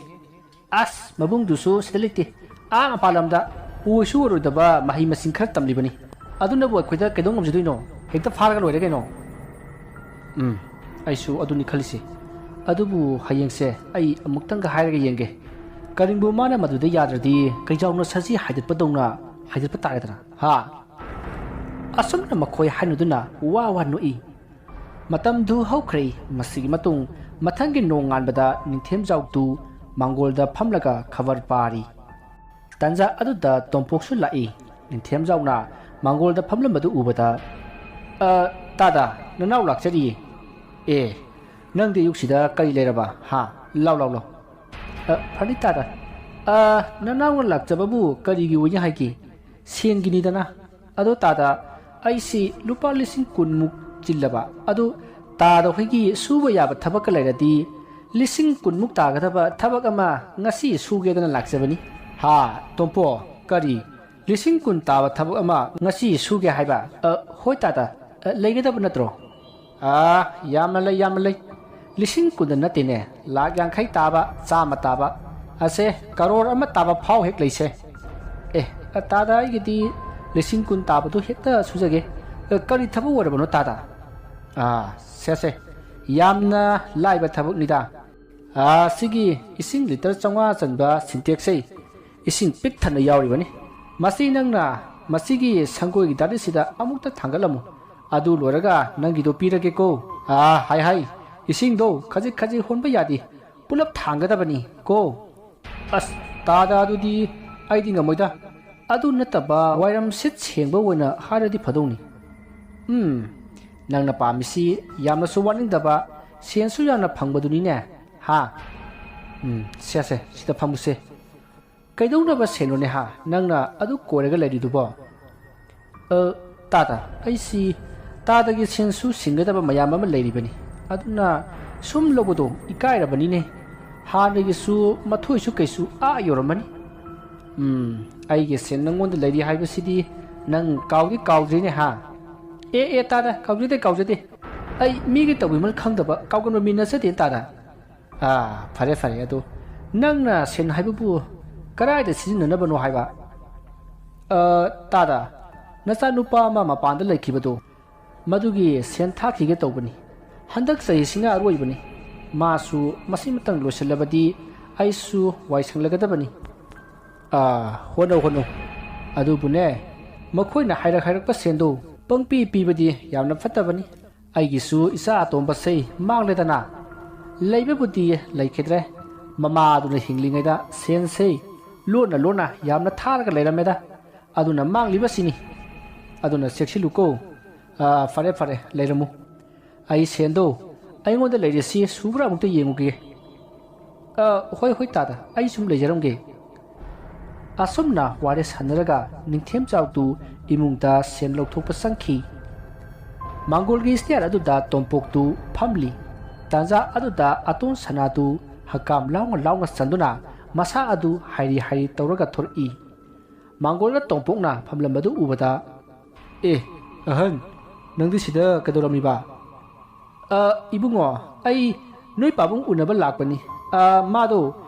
ꯑꯁ, ꯃꯕꯨꯡꯗꯨꯁꯨ ꯁꯤꯗ ꯂꯩꯇꯦ꯫ ꯑꯥ ꯃꯄꯥꯟ ꯂꯝꯗ ꯑꯣꯏꯁꯨ ꯑꯣꯏꯔꯣꯏꯗꯕ ꯃꯍꯩ ꯃꯁꯤꯡ ꯈꯔ ꯇꯝꯂꯤꯕꯅꯤ꯫ ꯑꯗꯨꯅꯕꯨ ꯑꯩꯈꯣꯏꯗ ꯀꯩꯗꯧ ꯉꯝꯖꯗꯣꯏꯅꯣ? ꯍꯦꯛꯇ ꯐꯥꯔꯒ ꯂꯣꯏꯔꯦ ꯀꯩꯅꯣ꯫ ꯎꯝ, ꯑꯩꯁꯨ ꯑꯗꯨꯅꯤ ꯈꯜꯂꯤꯁꯦ꯫ ꯑꯗꯨꯕꯨ ꯍꯌꯦꯡꯁꯦ ꯑꯩ ꯑꯃꯨꯛꯇꯪꯒ ꯍꯥꯏꯔꯒ ꯌꯦꯡꯒꯦ꯫ ꯀꯔꯤꯒꯨꯝꯕ ꯃꯥꯅ ꯃꯗꯨꯗ ꯌꯥꯗ꯭ꯔꯗꯤ ꯀꯩꯖꯥꯎꯅ ꯁꯖꯤ ꯍꯥꯏꯗꯠꯄꯗꯧꯅ ꯍꯥꯏꯗꯠꯄ ꯇꯥꯔꯦꯗꯅ꯫ ꯍꯥ? ꯑꯁꯨꯝꯅ ꯃꯈꯣꯏ ꯍꯥꯏꯅꯗꯨꯅ ꯋꯥ ꯋꯥ ꯅꯣꯛꯏ꯫ ꯃꯇꯝꯗꯨ ꯍꯧꯈ꯭ꯔꯦ꯫ ꯃꯁꯤꯒꯤ ꯃꯇꯨꯡ ꯃꯊꯪꯒꯤ ꯅꯣꯡꯉꯥꯟꯕꯗ ꯅꯤꯡꯊꯦꯝꯖꯥꯎꯗꯨ ꯃꯥꯡꯒꯣꯜꯗ ꯐꯝꯂꯒ ꯈꯕꯔ ꯄꯥꯔꯤ꯫ ꯇꯟꯖꯥ ꯑꯗꯨꯗ ꯇꯣꯝꯄꯣꯛꯁꯨ ꯂꯥꯛꯏ꯫ ꯅꯤꯡꯊꯦꯝꯖꯥꯎꯅ ꯃꯥꯡꯒꯣꯜꯗ ꯐꯝꯂꯝꯕꯗꯨ ꯎꯕꯗ, "ꯑ, ꯇꯥꯗ, ꯅꯅꯥꯎ ꯂꯥꯛꯆꯔꯤꯌꯦ꯫ ꯑꯦ, ꯅꯪꯗꯤ ꯑꯌꯨꯛꯁꯤꯗ ꯀꯔꯤ ꯂꯩꯔꯕ? ꯍꯥ? ꯂꯥꯎ, ꯂꯥꯎ, ꯂꯥꯎ꯫ ꯑ, ꯐꯅꯤ ꯇꯥꯗ꯫ ꯑ, ꯅꯅꯥꯎꯅ ꯂꯥꯛꯆꯕꯕꯨ ꯀꯔꯤꯒꯤ ꯑꯣꯏꯅꯤ ꯍꯥꯏꯒꯦ? ꯁꯦꯟꯒꯤꯅꯤꯗꯅ꯫ ꯑꯗꯣ ꯇꯥꯗ, ꯑꯩꯁꯤ ꯂꯨꯄꯥ ꯂꯤꯁꯤꯡ ꯀꯨꯟꯃꯨꯛ ꯆꯤꯜꯂꯕ꯫ ꯑꯗꯨ ꯇꯥꯗ ꯍꯣꯏꯒꯤ ꯁꯨꯕ ꯌꯥꯕ ꯊꯕꯛꯀ ꯂꯩꯔꯗꯤ ꯂꯤꯁꯤꯡ ꯀꯨꯟꯃꯨꯛ ꯇꯥꯒꯗꯕ ꯊꯕꯛ ꯑꯃ ꯉꯁꯤ ꯁꯨꯒꯦꯗꯅ ꯂꯥꯛꯆꯕꯅꯤ꯫ ꯍꯥ, ꯇꯣꯝꯄꯣ, ꯀꯔꯤ? ꯂꯤꯁꯤꯡ ꯀꯨꯟ ꯇꯥꯕ ꯊꯕꯛ ꯑꯃ ꯉꯁꯤ ꯁꯨꯒꯦ ꯍꯥꯏꯕ? ꯑ, ꯍꯣꯏ ꯇꯥꯗ, ꯑ, ꯂꯩꯒꯗꯕ ꯅꯠꯇ꯭ꯔꯣ? ꯑꯥ, ꯌꯥꯝꯅ ꯂꯩ, ꯌꯥꯝꯅ ꯂꯩ꯫ ꯂꯤꯁꯤꯡ ꯀꯨꯟꯗ ꯅꯠꯇꯦꯅꯦ, ꯂꯥꯛ ꯌꯥꯡꯈꯩ ꯇꯥꯕ, ꯆꯥꯝꯃ ꯇꯥꯕ, ꯑꯁꯦ, ꯀꯔꯣꯔ ꯑꯃ ꯇꯥꯕ ꯐꯥꯎ ꯍꯦꯛ ꯂꯩꯁꯦ꯫ ꯑꯦ, ꯇꯥꯗ, ꯑꯩꯒꯤꯗꯤ ꯂꯤꯁꯤꯡ ꯀꯨꯟ ꯇꯥꯕꯗꯨ ꯍꯦꯛꯇ ꯁꯨꯖꯒꯦ꯫ ꯑ, ꯀꯔꯤ ꯊꯕꯛ ꯑꯣꯏꯔꯕꯅꯣ ꯇꯥꯗ? ꯑꯥ, ꯁꯦ, ꯁꯦ, ꯌꯥꯝꯅ ꯂꯥꯏꯕ ꯊꯕꯛꯅꯤꯗ꯫ ꯑꯥ, ꯁꯤꯒꯤ ꯏꯁꯤꯡ ꯂꯤꯇꯔ ꯆꯥꯝꯃꯉꯥ ꯆꯟꯕ ꯁꯤꯟꯇꯦꯛꯁꯁꯦ ꯏꯁꯤꯡ ꯄꯤꯛ ꯊꯟꯅ ꯌꯥꯎꯔꯤꯕꯅꯤ꯫ ꯃꯁꯤ ꯅꯪꯅ ꯃꯁꯤꯒꯤ ꯁꯪꯒꯣꯏꯒꯤ ꯗꯥꯔꯤꯁꯤꯗ ꯑꯃꯨꯛꯇ ꯊꯥꯡꯒꯠꯂꯝꯃꯨ꯫ ꯑꯗꯨ ꯂꯣꯏꯔꯒ ꯅꯪꯒꯤꯗꯣ ꯄꯤꯔꯒꯦꯀꯣ꯫ ꯑꯥ, ꯍꯥꯏ, ꯍꯥꯏ, ꯏꯁꯤꯡꯗꯣ ꯈꯖꯤꯛ ꯈꯖꯤꯛ ꯍꯣꯟꯕ ꯌꯥꯗꯦ, ꯄꯨꯂꯞ ꯊꯥꯡꯒꯗꯕꯅꯤ ꯀꯣ꯫ ꯑꯁ, ꯇꯥꯗ, ꯑꯗꯨꯗꯤ ꯑꯩꯗꯤ ꯉꯝꯃꯣꯏꯗ꯫ ꯑꯗꯨ ꯅꯠꯇꯕ ꯋꯥꯏꯔꯝ ꯁꯤꯠ ꯁꯦꯡꯕ ꯑꯣꯏꯅ ꯍꯥꯏꯔꯗꯤ ꯐꯗꯧꯅꯤ꯫ ꯎꯝ, ꯅꯪꯅ ꯄꯥꯝꯃꯤꯁꯤ ꯌꯥꯝꯅꯁꯨ ꯋꯥꯅꯤꯡꯗꯕ, ꯁꯦꯟꯁꯨ ꯌꯥꯝꯅ ꯐꯪꯕꯗꯨꯅꯤꯅꯦ꯫ ꯍꯥ? ꯎꯝ, ꯁꯦ, ꯁꯦ, ꯁꯤꯗ ꯐꯝꯃꯨꯁꯦ꯫ ꯀꯩꯗꯧꯅꯕ ꯁꯦꯟꯅꯣꯅꯦ ꯍꯥ, ꯅꯪꯅ ꯑꯗꯨ ꯀꯣꯏꯔꯒ ꯂꯩꯔꯤꯗꯨꯕꯣ? ꯑ, ꯇꯥꯗ, ꯑꯩꯁꯤ ꯇꯥꯗꯒꯤ ꯁꯦꯟꯁꯨ ꯁꯤꯡꯒꯗꯕ ꯃꯌꯥꯝ ꯑꯃ ꯂꯩꯔꯤꯕꯅꯤ꯫ ꯑꯗꯨꯅ ꯁꯨꯝ ꯂꯧꯕꯗꯣ ꯏꯀꯥꯏꯔꯕꯅꯤꯅꯦ꯫ ꯍꯥꯟꯅꯒꯤꯁꯨ ꯃꯊꯣꯏꯁꯨ ꯀꯩꯁꯨ ꯑꯥ ꯌꯧꯔꯝꯃꯅꯤ꯫ ꯎꯝ, ꯑꯩꯒꯤ ꯁꯦꯟ ꯅꯪꯉꯣꯟꯗ ꯂꯩꯔꯤ ꯍꯥꯏꯕꯁꯤꯗꯤ ꯅꯪ ꯀꯥꯎꯗꯤ ꯀꯥꯎꯗ꯭ꯔꯤꯅꯦ ꯍꯥ? ꯑꯦ, ꯑꯦ, ꯇꯥꯗ, ꯀꯥꯎꯖꯗꯦ, ꯀꯥꯎꯖꯗꯦ꯫ ꯑꯩ ꯃꯤꯒꯤ ꯇꯧꯕꯤꯃꯜ ꯈꯪꯗꯕ, ꯀꯥꯎꯒꯟꯕ ꯃꯤ ꯅꯠꯆꯗꯦ, ꯇꯥꯗ꯫ ꯑꯥ, ꯐꯔꯦ, ꯐꯔꯦ, ꯑꯗꯨ ꯅꯪꯅ ꯁꯦꯟ ꯍꯥꯏꯕꯕꯨ ꯀꯗꯥꯏꯗ ꯁꯤꯖꯤꯟꯅꯅꯕꯅꯣ ꯍꯥꯏꯕ? ꯑ, ꯇꯥꯗ, ꯅꯆꯥꯅꯨꯄꯥ ꯑꯃ ꯃꯄꯥꯟꯗ ꯂꯩꯈꯤꯕꯗꯨ, ꯃꯗꯨꯒꯤ ꯁꯦꯟ ꯊꯥꯈꯤꯒꯦ ꯇꯧꯕꯅꯤ꯫ ꯍꯟꯗꯛ ꯆꯍꯤꯁꯤꯅ ꯑꯔꯣꯏꯕꯅꯤ꯫ ꯃꯥꯁꯨ ꯃꯁꯤꯃꯇꯪ ꯂꯣꯏꯁꯤꯜꯂꯕꯗꯤ ꯑꯩꯁꯨ ꯋꯥꯏ ꯁꯪꯂꯒꯗꯕꯅꯤ꯫ ꯑꯥ, ꯍꯣꯠꯅꯧ, ꯍꯣꯠꯅꯧ꯫ ꯑꯗꯨꯕꯨꯅꯦ, ꯃꯈꯣꯏꯅ ꯍꯥꯏꯔꯛ ꯍꯥꯏꯔꯛꯄ ꯁꯦꯟꯗꯣ ꯄꯪꯄꯤ ꯄꯤꯕꯗꯤ ꯌꯥꯝꯅ ꯐꯠꯇꯕꯅꯤ꯫ ꯑꯩꯒꯤꯁꯨ ꯏꯆꯥ ꯑꯇꯣꯝꯕꯁꯦ ꯃꯥꯡꯂꯦꯗꯅ꯫ ꯂꯩꯕꯕꯨꯗꯤ ꯂꯩꯈꯤꯗ꯭ꯔꯦ꯫ ꯃꯃꯥꯗꯨꯅ ꯍꯤꯡꯂꯤꯉꯩꯗ ꯁꯦꯟꯁꯦ ꯂꯣꯟꯅ ꯂꯣꯟꯅ ꯌꯥꯝꯅ ꯊꯥꯔꯒ ꯂꯩꯔꯝꯃꯦꯗ꯫ ꯑꯗꯨꯅ ꯃꯥꯡꯂꯤꯕꯁꯤꯅꯤ꯫ ꯑꯗꯨꯅ ꯆꯦꯛꯁꯤꯜꯂꯨꯀꯣ꯫ ꯑꯥ, ꯐꯔꯦ, ꯐꯔꯦ, ꯂꯩꯔꯝꯃꯨ꯫ ꯑꯩ ꯁꯦꯟꯗꯣ ꯑꯩꯉꯣꯟꯗ ꯂꯩꯔꯤꯁꯤ ꯁꯨꯕ꯭ꯔꯥ ꯑꯃꯨꯛꯇ ꯌꯦꯡꯉꯨꯒꯦ꯫ ꯑ, ꯍꯣꯏ, ꯍꯣꯏ, ꯇꯥꯗ, ꯑꯩ ꯁꯨꯝ ꯂꯩꯖꯔꯝꯒꯦ꯫ ꯑꯁꯨꯝꯅ ꯋꯥꯔꯤ ꯁꯥꯟꯅꯔꯒ ꯅꯤꯡꯊꯦꯝꯖꯥꯎꯗꯨ ꯏꯃꯨꯡꯗ ꯁꯦꯟ ꯂꯧꯊꯣꯛꯄ ꯆꯪꯈꯤ꯫ ꯃꯥꯡꯒꯣꯜꯒꯤ ꯁ꯭ꯇꯦꯌꯔ ꯑꯗꯨꯗ ꯇꯣꯝꯄꯣꯛꯇꯨ ꯐꯝꯂꯤ꯫ ꯇꯥꯟꯖꯥ ꯑꯗꯨꯗ ꯑꯇꯣꯟ ꯁꯅꯥꯗꯨ ꯍꯀꯥꯝ ꯂꯥꯎꯅ ꯂꯥꯎꯅ ꯆꯟꯗꯨꯅ ꯃꯁꯥ ꯑꯗꯨ ꯍꯥꯏꯔꯤ ꯍꯥꯏꯔꯤ ꯇꯧꯔꯒ ꯊꯣꯔꯛꯏ꯫ ꯃꯥꯡꯒꯣꯜꯒ ꯇꯣꯝꯄꯣꯛꯅ ꯐꯝꯂꯝꯕꯗꯨ ꯎꯕꯗ, "ꯑꯦ, ꯑꯍꯟ, ꯅꯪꯗꯤ ꯁꯤꯗ ꯀꯩꯗꯧꯔꯝꯃꯤꯕ?" "ꯑ, ꯏꯕꯨꯡꯉꯣ, ꯑꯩ ꯅꯣꯏ ꯄꯥꯕꯨꯡ ꯎꯅꯕ ꯂꯥꯛꯄꯅꯤ꯫ ꯑ, ꯃꯥꯗꯣ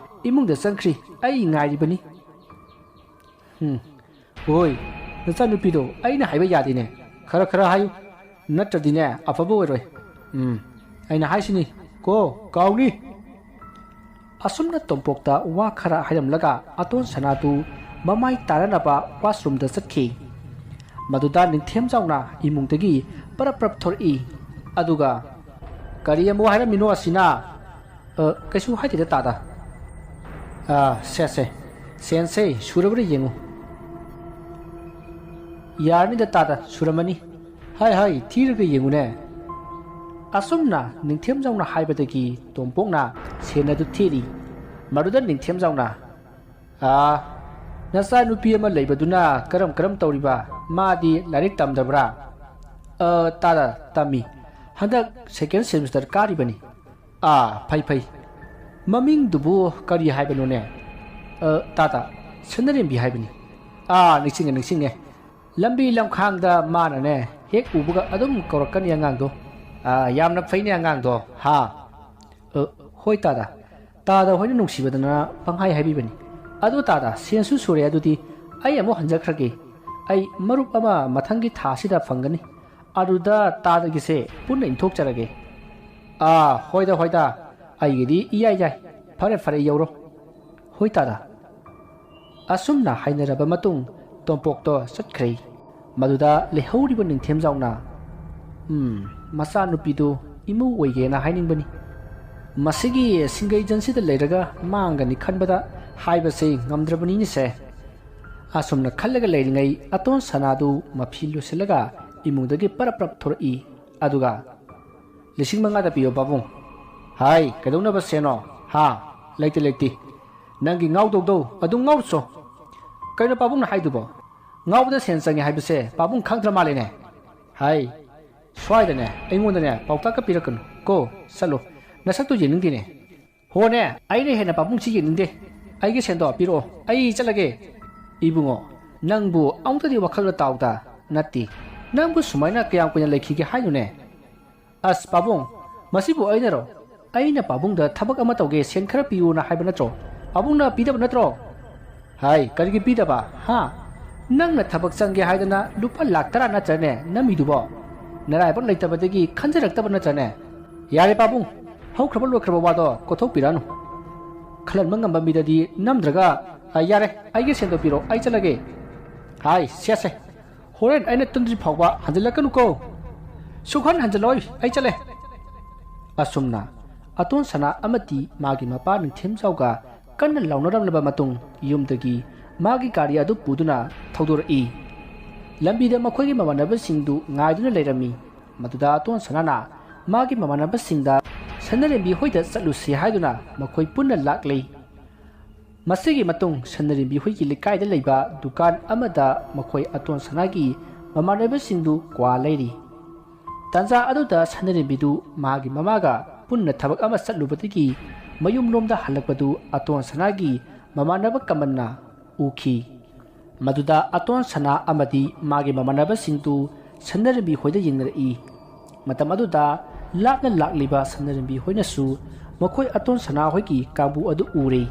ꯏꯃꯨꯡꯗ ꯆꯪꯈ꯭ꯔꯤ꯫ ꯑꯩ ꯉꯥꯏꯔꯤꯕꯅꯤ꯫" "ꯎꯝ, ꯍꯣꯏ, ꯅꯆꯥꯅꯨꯄꯤꯗꯣ ꯑꯩꯅ ꯍꯥꯏꯕ ꯌꯥꯗꯦꯅꯦ꯫ ꯈꯔ ꯈꯔ ꯍꯥꯏꯌꯨ, ꯅꯠꯇ꯭ꯔꯗꯤꯅꯦ ꯑꯐꯕ ꯑꯣꯏꯔꯣꯏ꯫ ꯎꯝ, ꯑꯩꯅ ꯍꯥꯏꯁꯤꯅꯤ ꯀꯣ, ꯀꯥꯎꯅꯤ꯫" ꯑꯁꯨꯝꯅ ꯇꯣꯝꯄꯣꯛꯇ ꯋꯥ ꯈꯔ ꯍꯥꯏꯔꯝꯂꯒ ꯑꯇꯣꯟ ꯁꯅꯥꯗꯨ ꯃꯃꯥꯏ ꯇꯥꯔꯅꯕ ꯋꯥꯁꯔꯨꯝꯗ ꯆꯠꯈꯤ꯫ ꯃꯗꯨꯗ ꯅꯤꯡꯊꯦꯝꯖꯥꯎꯅ ꯏꯃꯨꯡꯗꯒꯤ ꯄꯔꯞ ꯄꯔꯞ ꯊꯣꯔꯛꯏ꯫ ꯑꯗꯨꯒ, "ꯀꯔꯤ ꯑꯃꯨꯛ ꯍꯥꯏꯔꯝꯃꯤꯅꯣ ꯑꯁꯤꯅ?" "ꯑ, ꯀꯩꯁꯨ ꯍꯥꯏꯗꯦꯗ, ꯇꯥꯗ꯫" "ꯑ, ꯁꯦ, ꯁꯦ, ꯁꯦꯟꯁꯦ ꯁꯨꯔꯕ꯭ꯔꯥ ꯌꯦꯡꯉꯨ꯫" "ꯌꯥꯔꯅꯤꯗ, ꯇꯥꯗ, ꯁꯨꯔꯝꯃꯅꯤ꯫" "ꯍꯥꯏ, ꯍꯥꯏ, ꯊꯤꯔꯒ ꯌꯦꯡꯉꯨꯅꯦ꯫" ꯑꯁꯨꯝꯅ ꯅꯤꯡꯊꯦꯝꯖꯥꯎꯅ ꯍꯥꯏꯕꯗꯒꯤ ꯇꯣꯝꯄꯣꯛꯅ ꯁꯦꯟ ꯑꯗꯨ ꯊꯤꯔꯤ꯫ ꯃꯗꯨꯗ ꯅꯤꯡꯊꯦꯝꯖꯥꯎꯅ, "ꯑꯥ, ꯅꯆꯥꯅꯨꯄꯤ ꯑꯃ ꯂꯩꯕꯗꯨꯅ ꯀꯔꯝ ꯀꯔꯝ ꯇꯧꯔꯤꯕ? ꯃꯥꯗꯤ ꯂꯥꯏꯔꯤꯛ ꯇꯝꯗꯕ꯭ꯔꯥ?" "ꯑ, ꯇꯥꯗ, ꯇꯝꯃꯤ꯫ ꯍꯟꯗꯛ ꯁꯦꯀꯦꯟ ꯁꯦꯃꯤꯁꯇꯔ ꯀꯥꯔꯤꯕꯅꯤ꯫" "ꯑꯥ, ꯐꯩ, ꯐꯩ꯫ ꯃꯃꯤꯡꯗꯨꯕꯨ ꯀꯔꯤ ꯍꯥꯏꯕꯅꯣꯅꯦ?" "ꯑ, ꯇꯥꯗ, ꯁꯅꯔꯦꯝꯕꯤ ꯍꯥꯏꯕꯅꯤ꯫" "ꯑꯥ, ꯅꯤꯡꯁꯤꯡꯉꯦ, ꯅꯤꯡꯁꯤꯡꯉꯦ꯫ ꯂꯝꯕꯤ ꯂꯝꯈꯥꯡꯗ ꯃꯥꯅꯅꯦ, ꯍꯦꯛ ꯎꯕꯒ ꯑꯗꯨꯝ ꯀꯧꯔꯛꯀꯅꯤ ꯑꯉꯥꯡꯗꯣ꯫ "ꯑꯥ, ꯌꯥꯝꯅ ꯐꯩꯅꯦ ꯑꯉꯥꯡꯗꯣ, ꯍꯥ?" "ꯑ, ꯍꯣꯏ ꯇꯥꯗ, ꯇꯥꯗ ꯍꯣꯏꯅ ꯅꯨꯡꯁꯤꯕꯗꯅ ꯄꯪꯍꯥꯏ ꯍꯥꯏꯕꯤꯕꯅꯤ꯫ ꯑꯗꯨ ꯇꯥꯗ, ꯁꯦꯟꯁꯨ ꯁꯨꯔꯦ, ꯑꯗꯨꯗꯤ ꯑꯩ ꯑꯃꯨꯛ ꯍꯟꯖꯈ꯭ꯔꯒꯦ꯫ ꯑꯩ ꯃꯔꯨꯞ ꯑꯃ ꯃꯊꯪꯒꯤ ꯊꯥꯁꯤꯗ ꯐꯪꯒꯅꯤ, ꯑꯗꯨꯗ ꯇꯥꯗꯒꯤꯁꯦ ꯄꯨꯟꯅ ꯏꯟꯊꯣꯛꯆꯔꯒꯦ꯫" "ꯑꯥ, ꯍꯣꯏꯗ, ꯍꯣꯏꯗ, ꯑꯩꯒꯤꯗꯤ ꯏꯌꯥꯏ ꯌꯥꯏ꯫ ꯐꯔꯦ, ꯐꯔꯦ, ꯌꯧꯔꯣ꯫" "ꯍꯣꯏ ꯇꯥꯗ꯫" ꯑꯁꯨꯝꯅ ꯍꯥꯏꯅꯔꯕ ꯃꯇꯨꯡ ꯇꯣꯝꯄꯣꯛꯇꯣ ꯆꯠꯈ꯭ꯔꯦ꯫ ꯃꯗꯨꯗ ꯂꯩꯍꯧꯔꯤꯕ ꯅꯤꯡꯊꯦꯝꯖꯥꯎꯅ, "ꯎꯝ, ꯃꯆꯥꯅꯨꯄꯤꯗꯨ ꯏꯃꯧ ꯑꯣꯏꯒꯦꯅ ꯍꯥꯏꯅꯤꯡꯕꯅꯤ꯫ ꯃꯁꯤꯒꯤ ꯁꯤꯡꯒꯩꯖꯟꯁꯤꯗ ꯂꯩꯔꯒ ꯃꯥꯡꯒꯅꯤ ꯈꯟꯕꯗ ꯍꯥꯏꯕꯁꯦ ꯉꯝꯗ꯭ꯔꯕꯅꯤꯅꯦꯁꯦ꯫" ꯑꯁꯨꯝꯅ ꯈꯜꯂꯒ ꯂꯩꯔꯤꯉꯩ ꯑꯇꯣꯟ ꯁꯅꯥꯗꯨ ꯃꯐꯤ ꯂꯣꯏꯁꯤꯜꯂꯒ ꯏꯃꯨꯡꯗꯒꯤ ꯄꯔꯞ ꯄꯔꯞ ꯊꯣꯔꯛꯏ꯫ ꯑꯗꯨꯒ, "ꯂꯤꯁꯤꯡ ꯃꯉꯥꯗ ꯄꯤꯌꯣ ꯄꯥꯕꯨꯡ꯫" "ꯍꯥꯏ, ꯀꯩꯗꯧꯅꯕ ꯁꯦꯟꯅꯣ? ꯍꯥ? ꯂꯩꯇꯦ, ꯂꯩꯇꯦ꯫ ꯅꯪꯒꯤ ꯉꯥꯎꯗꯧꯗꯧ ꯑꯗꯨꯝ ꯉꯥꯎꯔꯨꯆꯣ꯫ ꯀꯩꯅꯣ ꯄꯥꯕꯨꯡꯅ ꯍꯥꯏꯗꯨꯕꯣ? ꯉꯥꯎꯕꯗ ꯁꯦꯟ ꯆꯪꯉꯦ ꯍꯥꯏꯕꯁꯦ ꯄꯥꯕꯨꯡ ꯈꯪꯗ꯭ꯔ ꯃꯥꯜꯂꯦꯅꯦ?" "ꯍꯥꯏ, ꯁ꯭ꯋꯥꯏꯗꯅꯦ ꯑꯩꯉꯣꯟꯗꯅꯦ ꯄꯥꯎꯇꯥꯛꯀ ꯄꯤꯔꯛꯀꯅꯨ ꯀꯣ꯫ ꯆꯠꯂꯣ, ꯅꯁꯛꯇꯨ ꯌꯦꯡꯅꯤꯡꯗꯦꯅꯦ꯫" "ꯍꯣꯅꯦ, ꯑꯩꯅ ꯍꯦꯟꯅ ꯄꯥꯕꯨꯡꯁꯤ ꯌꯦꯡꯅꯤꯡꯗꯦ꯫ ꯑꯩꯒꯤ ꯁꯦꯟꯗꯣ ꯄꯤꯔꯛꯑꯣ, ꯑꯩ ꯆꯠꯂꯒꯦ꯫" "ꯏꯕꯨꯡꯉꯣ, ꯅꯪꯕꯨ ꯑꯃꯨꯛꯇꯗꯤ ꯋꯥꯈꯜꯗ ꯇꯥꯎꯗ꯫ ꯅꯠꯇꯦ, ꯅꯪꯕꯨ ꯁꯨꯃꯥꯏꯅ ꯀꯌꯥꯝ ꯀꯨꯏꯅ ꯂꯩꯈꯤꯒꯦ ꯍꯥꯏꯅꯣꯅꯦ?" "ꯑꯁ ꯄꯥꯕꯨꯡ, ꯃꯁꯤꯕꯨ ꯑꯩꯅꯔꯣ? ꯑꯩꯅ ꯄꯥꯕꯨꯡꯗ ꯊꯕꯛ ꯑꯃ ꯇꯧꯒꯦ, ꯁꯦꯟ ꯈꯔ ꯄꯤꯌꯨꯅ ꯍꯥꯏꯕ ꯅꯠꯇ꯭ꯔꯣ? ꯄꯥꯕꯨꯡꯅ ꯄꯤꯗꯕ ꯅꯠꯇ꯭ꯔꯣ?" "ꯍꯥꯏ, ꯀꯔꯤꯒꯤ ꯄꯤꯗꯕ? ꯍꯥ? ꯅꯪꯅ ꯊꯕꯛ ꯆꯪꯒꯦ ꯍꯥꯏꯗꯅ ꯂꯨꯄꯥ ꯂꯥꯛ ꯇꯔꯥ ꯅꯠꯇ꯭ꯔꯅꯦ ꯅꯝꯃꯤꯗꯨꯕꯣ? ꯅꯔꯥꯏꯕꯛ ꯂꯩꯇꯕꯗꯒꯤ ꯈꯟꯖꯔꯛꯇꯕ ꯅꯠꯇ꯭ꯔꯅꯦ?" "ꯌꯥꯔꯦ ꯄꯥꯕꯨꯡ, ꯍꯧꯈ꯭ꯔꯕ ꯂꯣꯏꯈ꯭ꯔꯕ ꯋꯥꯗꯣ ꯀꯣꯊꯣꯛꯄꯤꯔꯛꯑꯅꯨ꯫ ꯈꯜꯍꯟꯕ ꯉꯝꯕ ꯃꯤꯗꯗꯤ ꯅꯝꯗ꯭ꯔꯒ, ꯑ, ꯌꯥꯔꯦ, ꯑꯩꯒꯤ ꯁꯦꯟꯗꯣ ꯄꯤꯔꯣ, ꯑꯩ ꯆꯠꯂꯒꯦ꯫" "ꯍꯥꯏ, ꯁꯦ ꯁꯦ, ꯍꯣꯔꯦꯟ ꯑꯩꯅ ꯇꯨꯝꯗ꯭ꯔꯤ ꯐꯥꯎꯕ ꯍꯟꯖꯤꯜꯂꯛꯀꯅꯨꯀꯣ꯫" "ꯁꯨꯛꯍꯟ ꯍꯟꯖꯤꯜꯂꯣꯏ, ꯑꯩ ꯆꯠꯂꯦ꯫" ꯑꯁꯨꯝꯅ ꯑꯇꯣꯟ ꯁꯅꯥ ꯑꯃꯗꯤ ꯃꯥꯒꯤ ꯃꯄꯥ ꯅꯤꯡꯊꯦꯝꯖꯥꯎꯒ ꯀꯟꯅ ꯂꯥꯎꯅꯔꯝꯂꯕ ꯃꯇꯨꯡ, ꯌꯨꯝꯗꯒꯤ ꯃꯥꯒꯤ ꯒꯥꯔꯤ ꯑꯗꯨ ꯄꯨꯗꯨꯅ ꯊꯧꯗꯣꯔꯛꯏ꯫ ꯂꯝꯕꯤꯗ ꯃꯈꯣꯏꯒꯤ ꯃꯃꯥꯟꯅꯕꯁꯤꯡꯗꯨ ꯉꯥꯏꯗꯨꯅ ꯂꯩꯔꯝꯃꯤ꯫ ꯃꯗꯨꯗ ꯑꯇꯣꯟ ꯁꯅꯥꯅ ꯃꯥꯒꯤ ꯃꯃꯥꯟꯅꯕꯁꯤꯡꯗ ꯁꯅꯔꯦꯝꯕꯤ ꯍꯣꯏꯗ ꯆꯠꯂꯨꯁꯤ ꯍꯥꯏꯗꯨꯅ ꯃꯈꯣꯏ ꯄꯨꯟꯅ ꯂꯥꯛꯂꯤ꯫ ꯃꯁꯤꯒꯤ ꯃꯇꯨꯡ ꯁꯅꯔꯦꯝꯕꯤ ꯍꯣꯏꯒꯤ ꯂꯩꯀꯥꯏꯗ ꯂꯩꯕ ꯗꯨꯀꯥꯟ ꯑꯃꯗ ꯃꯈꯣꯏ ꯑꯇꯣꯟ ꯁꯅꯥꯒꯤ ꯃꯃꯥꯟꯅꯕꯁꯤꯡꯗꯨ ꯀ꯭ꯋꯥ ꯂꯩꯔꯤ꯫ ꯇꯥꯟꯖꯥ ꯑꯗꯨꯗ ꯁꯅꯔꯦꯝꯕꯤꯗꯨ ꯃꯥꯒꯤ ꯃꯃꯥꯒ ꯄꯨꯟꯅ ꯊꯕꯛ ꯑꯃ ꯆꯠꯂꯨꯕꯗꯒꯤ ꯃꯌꯨꯝꯂꯣꯝꯗ ꯍꯜꯂꯛꯄꯗꯨ ꯑꯇꯣꯟ ꯁꯅꯥꯒꯤ ꯃꯃꯥꯟꯅꯕ ꯀꯃꯟꯅ ꯎꯈꯤ꯫ ꯃꯗꯨꯗ ꯑꯇꯣꯟ ꯁꯅꯥ ꯑꯃꯗꯤ ꯃꯥꯒꯤ ꯃꯃꯥꯟꯅꯕꯁꯤꯡꯗꯨ ꯁꯅꯔꯦꯝꯕꯤ ꯍꯣꯏꯗ ꯌꯦꯡꯅꯔꯛꯏ꯫ ꯃꯇꯝ ꯑꯗꯨꯗ ꯂꯥꯞꯅ ꯂꯥꯛꯂꯤꯕ ꯁꯅꯔꯦꯝꯕꯤ ꯍꯣꯏꯅꯁꯨ ꯃꯈꯣꯏ ꯑꯇꯣꯟ ꯁꯅꯥ ꯍꯣꯏꯒꯤ ꯀꯥꯡꯕꯨ ꯑꯗꯨ ꯎꯔꯦ꯫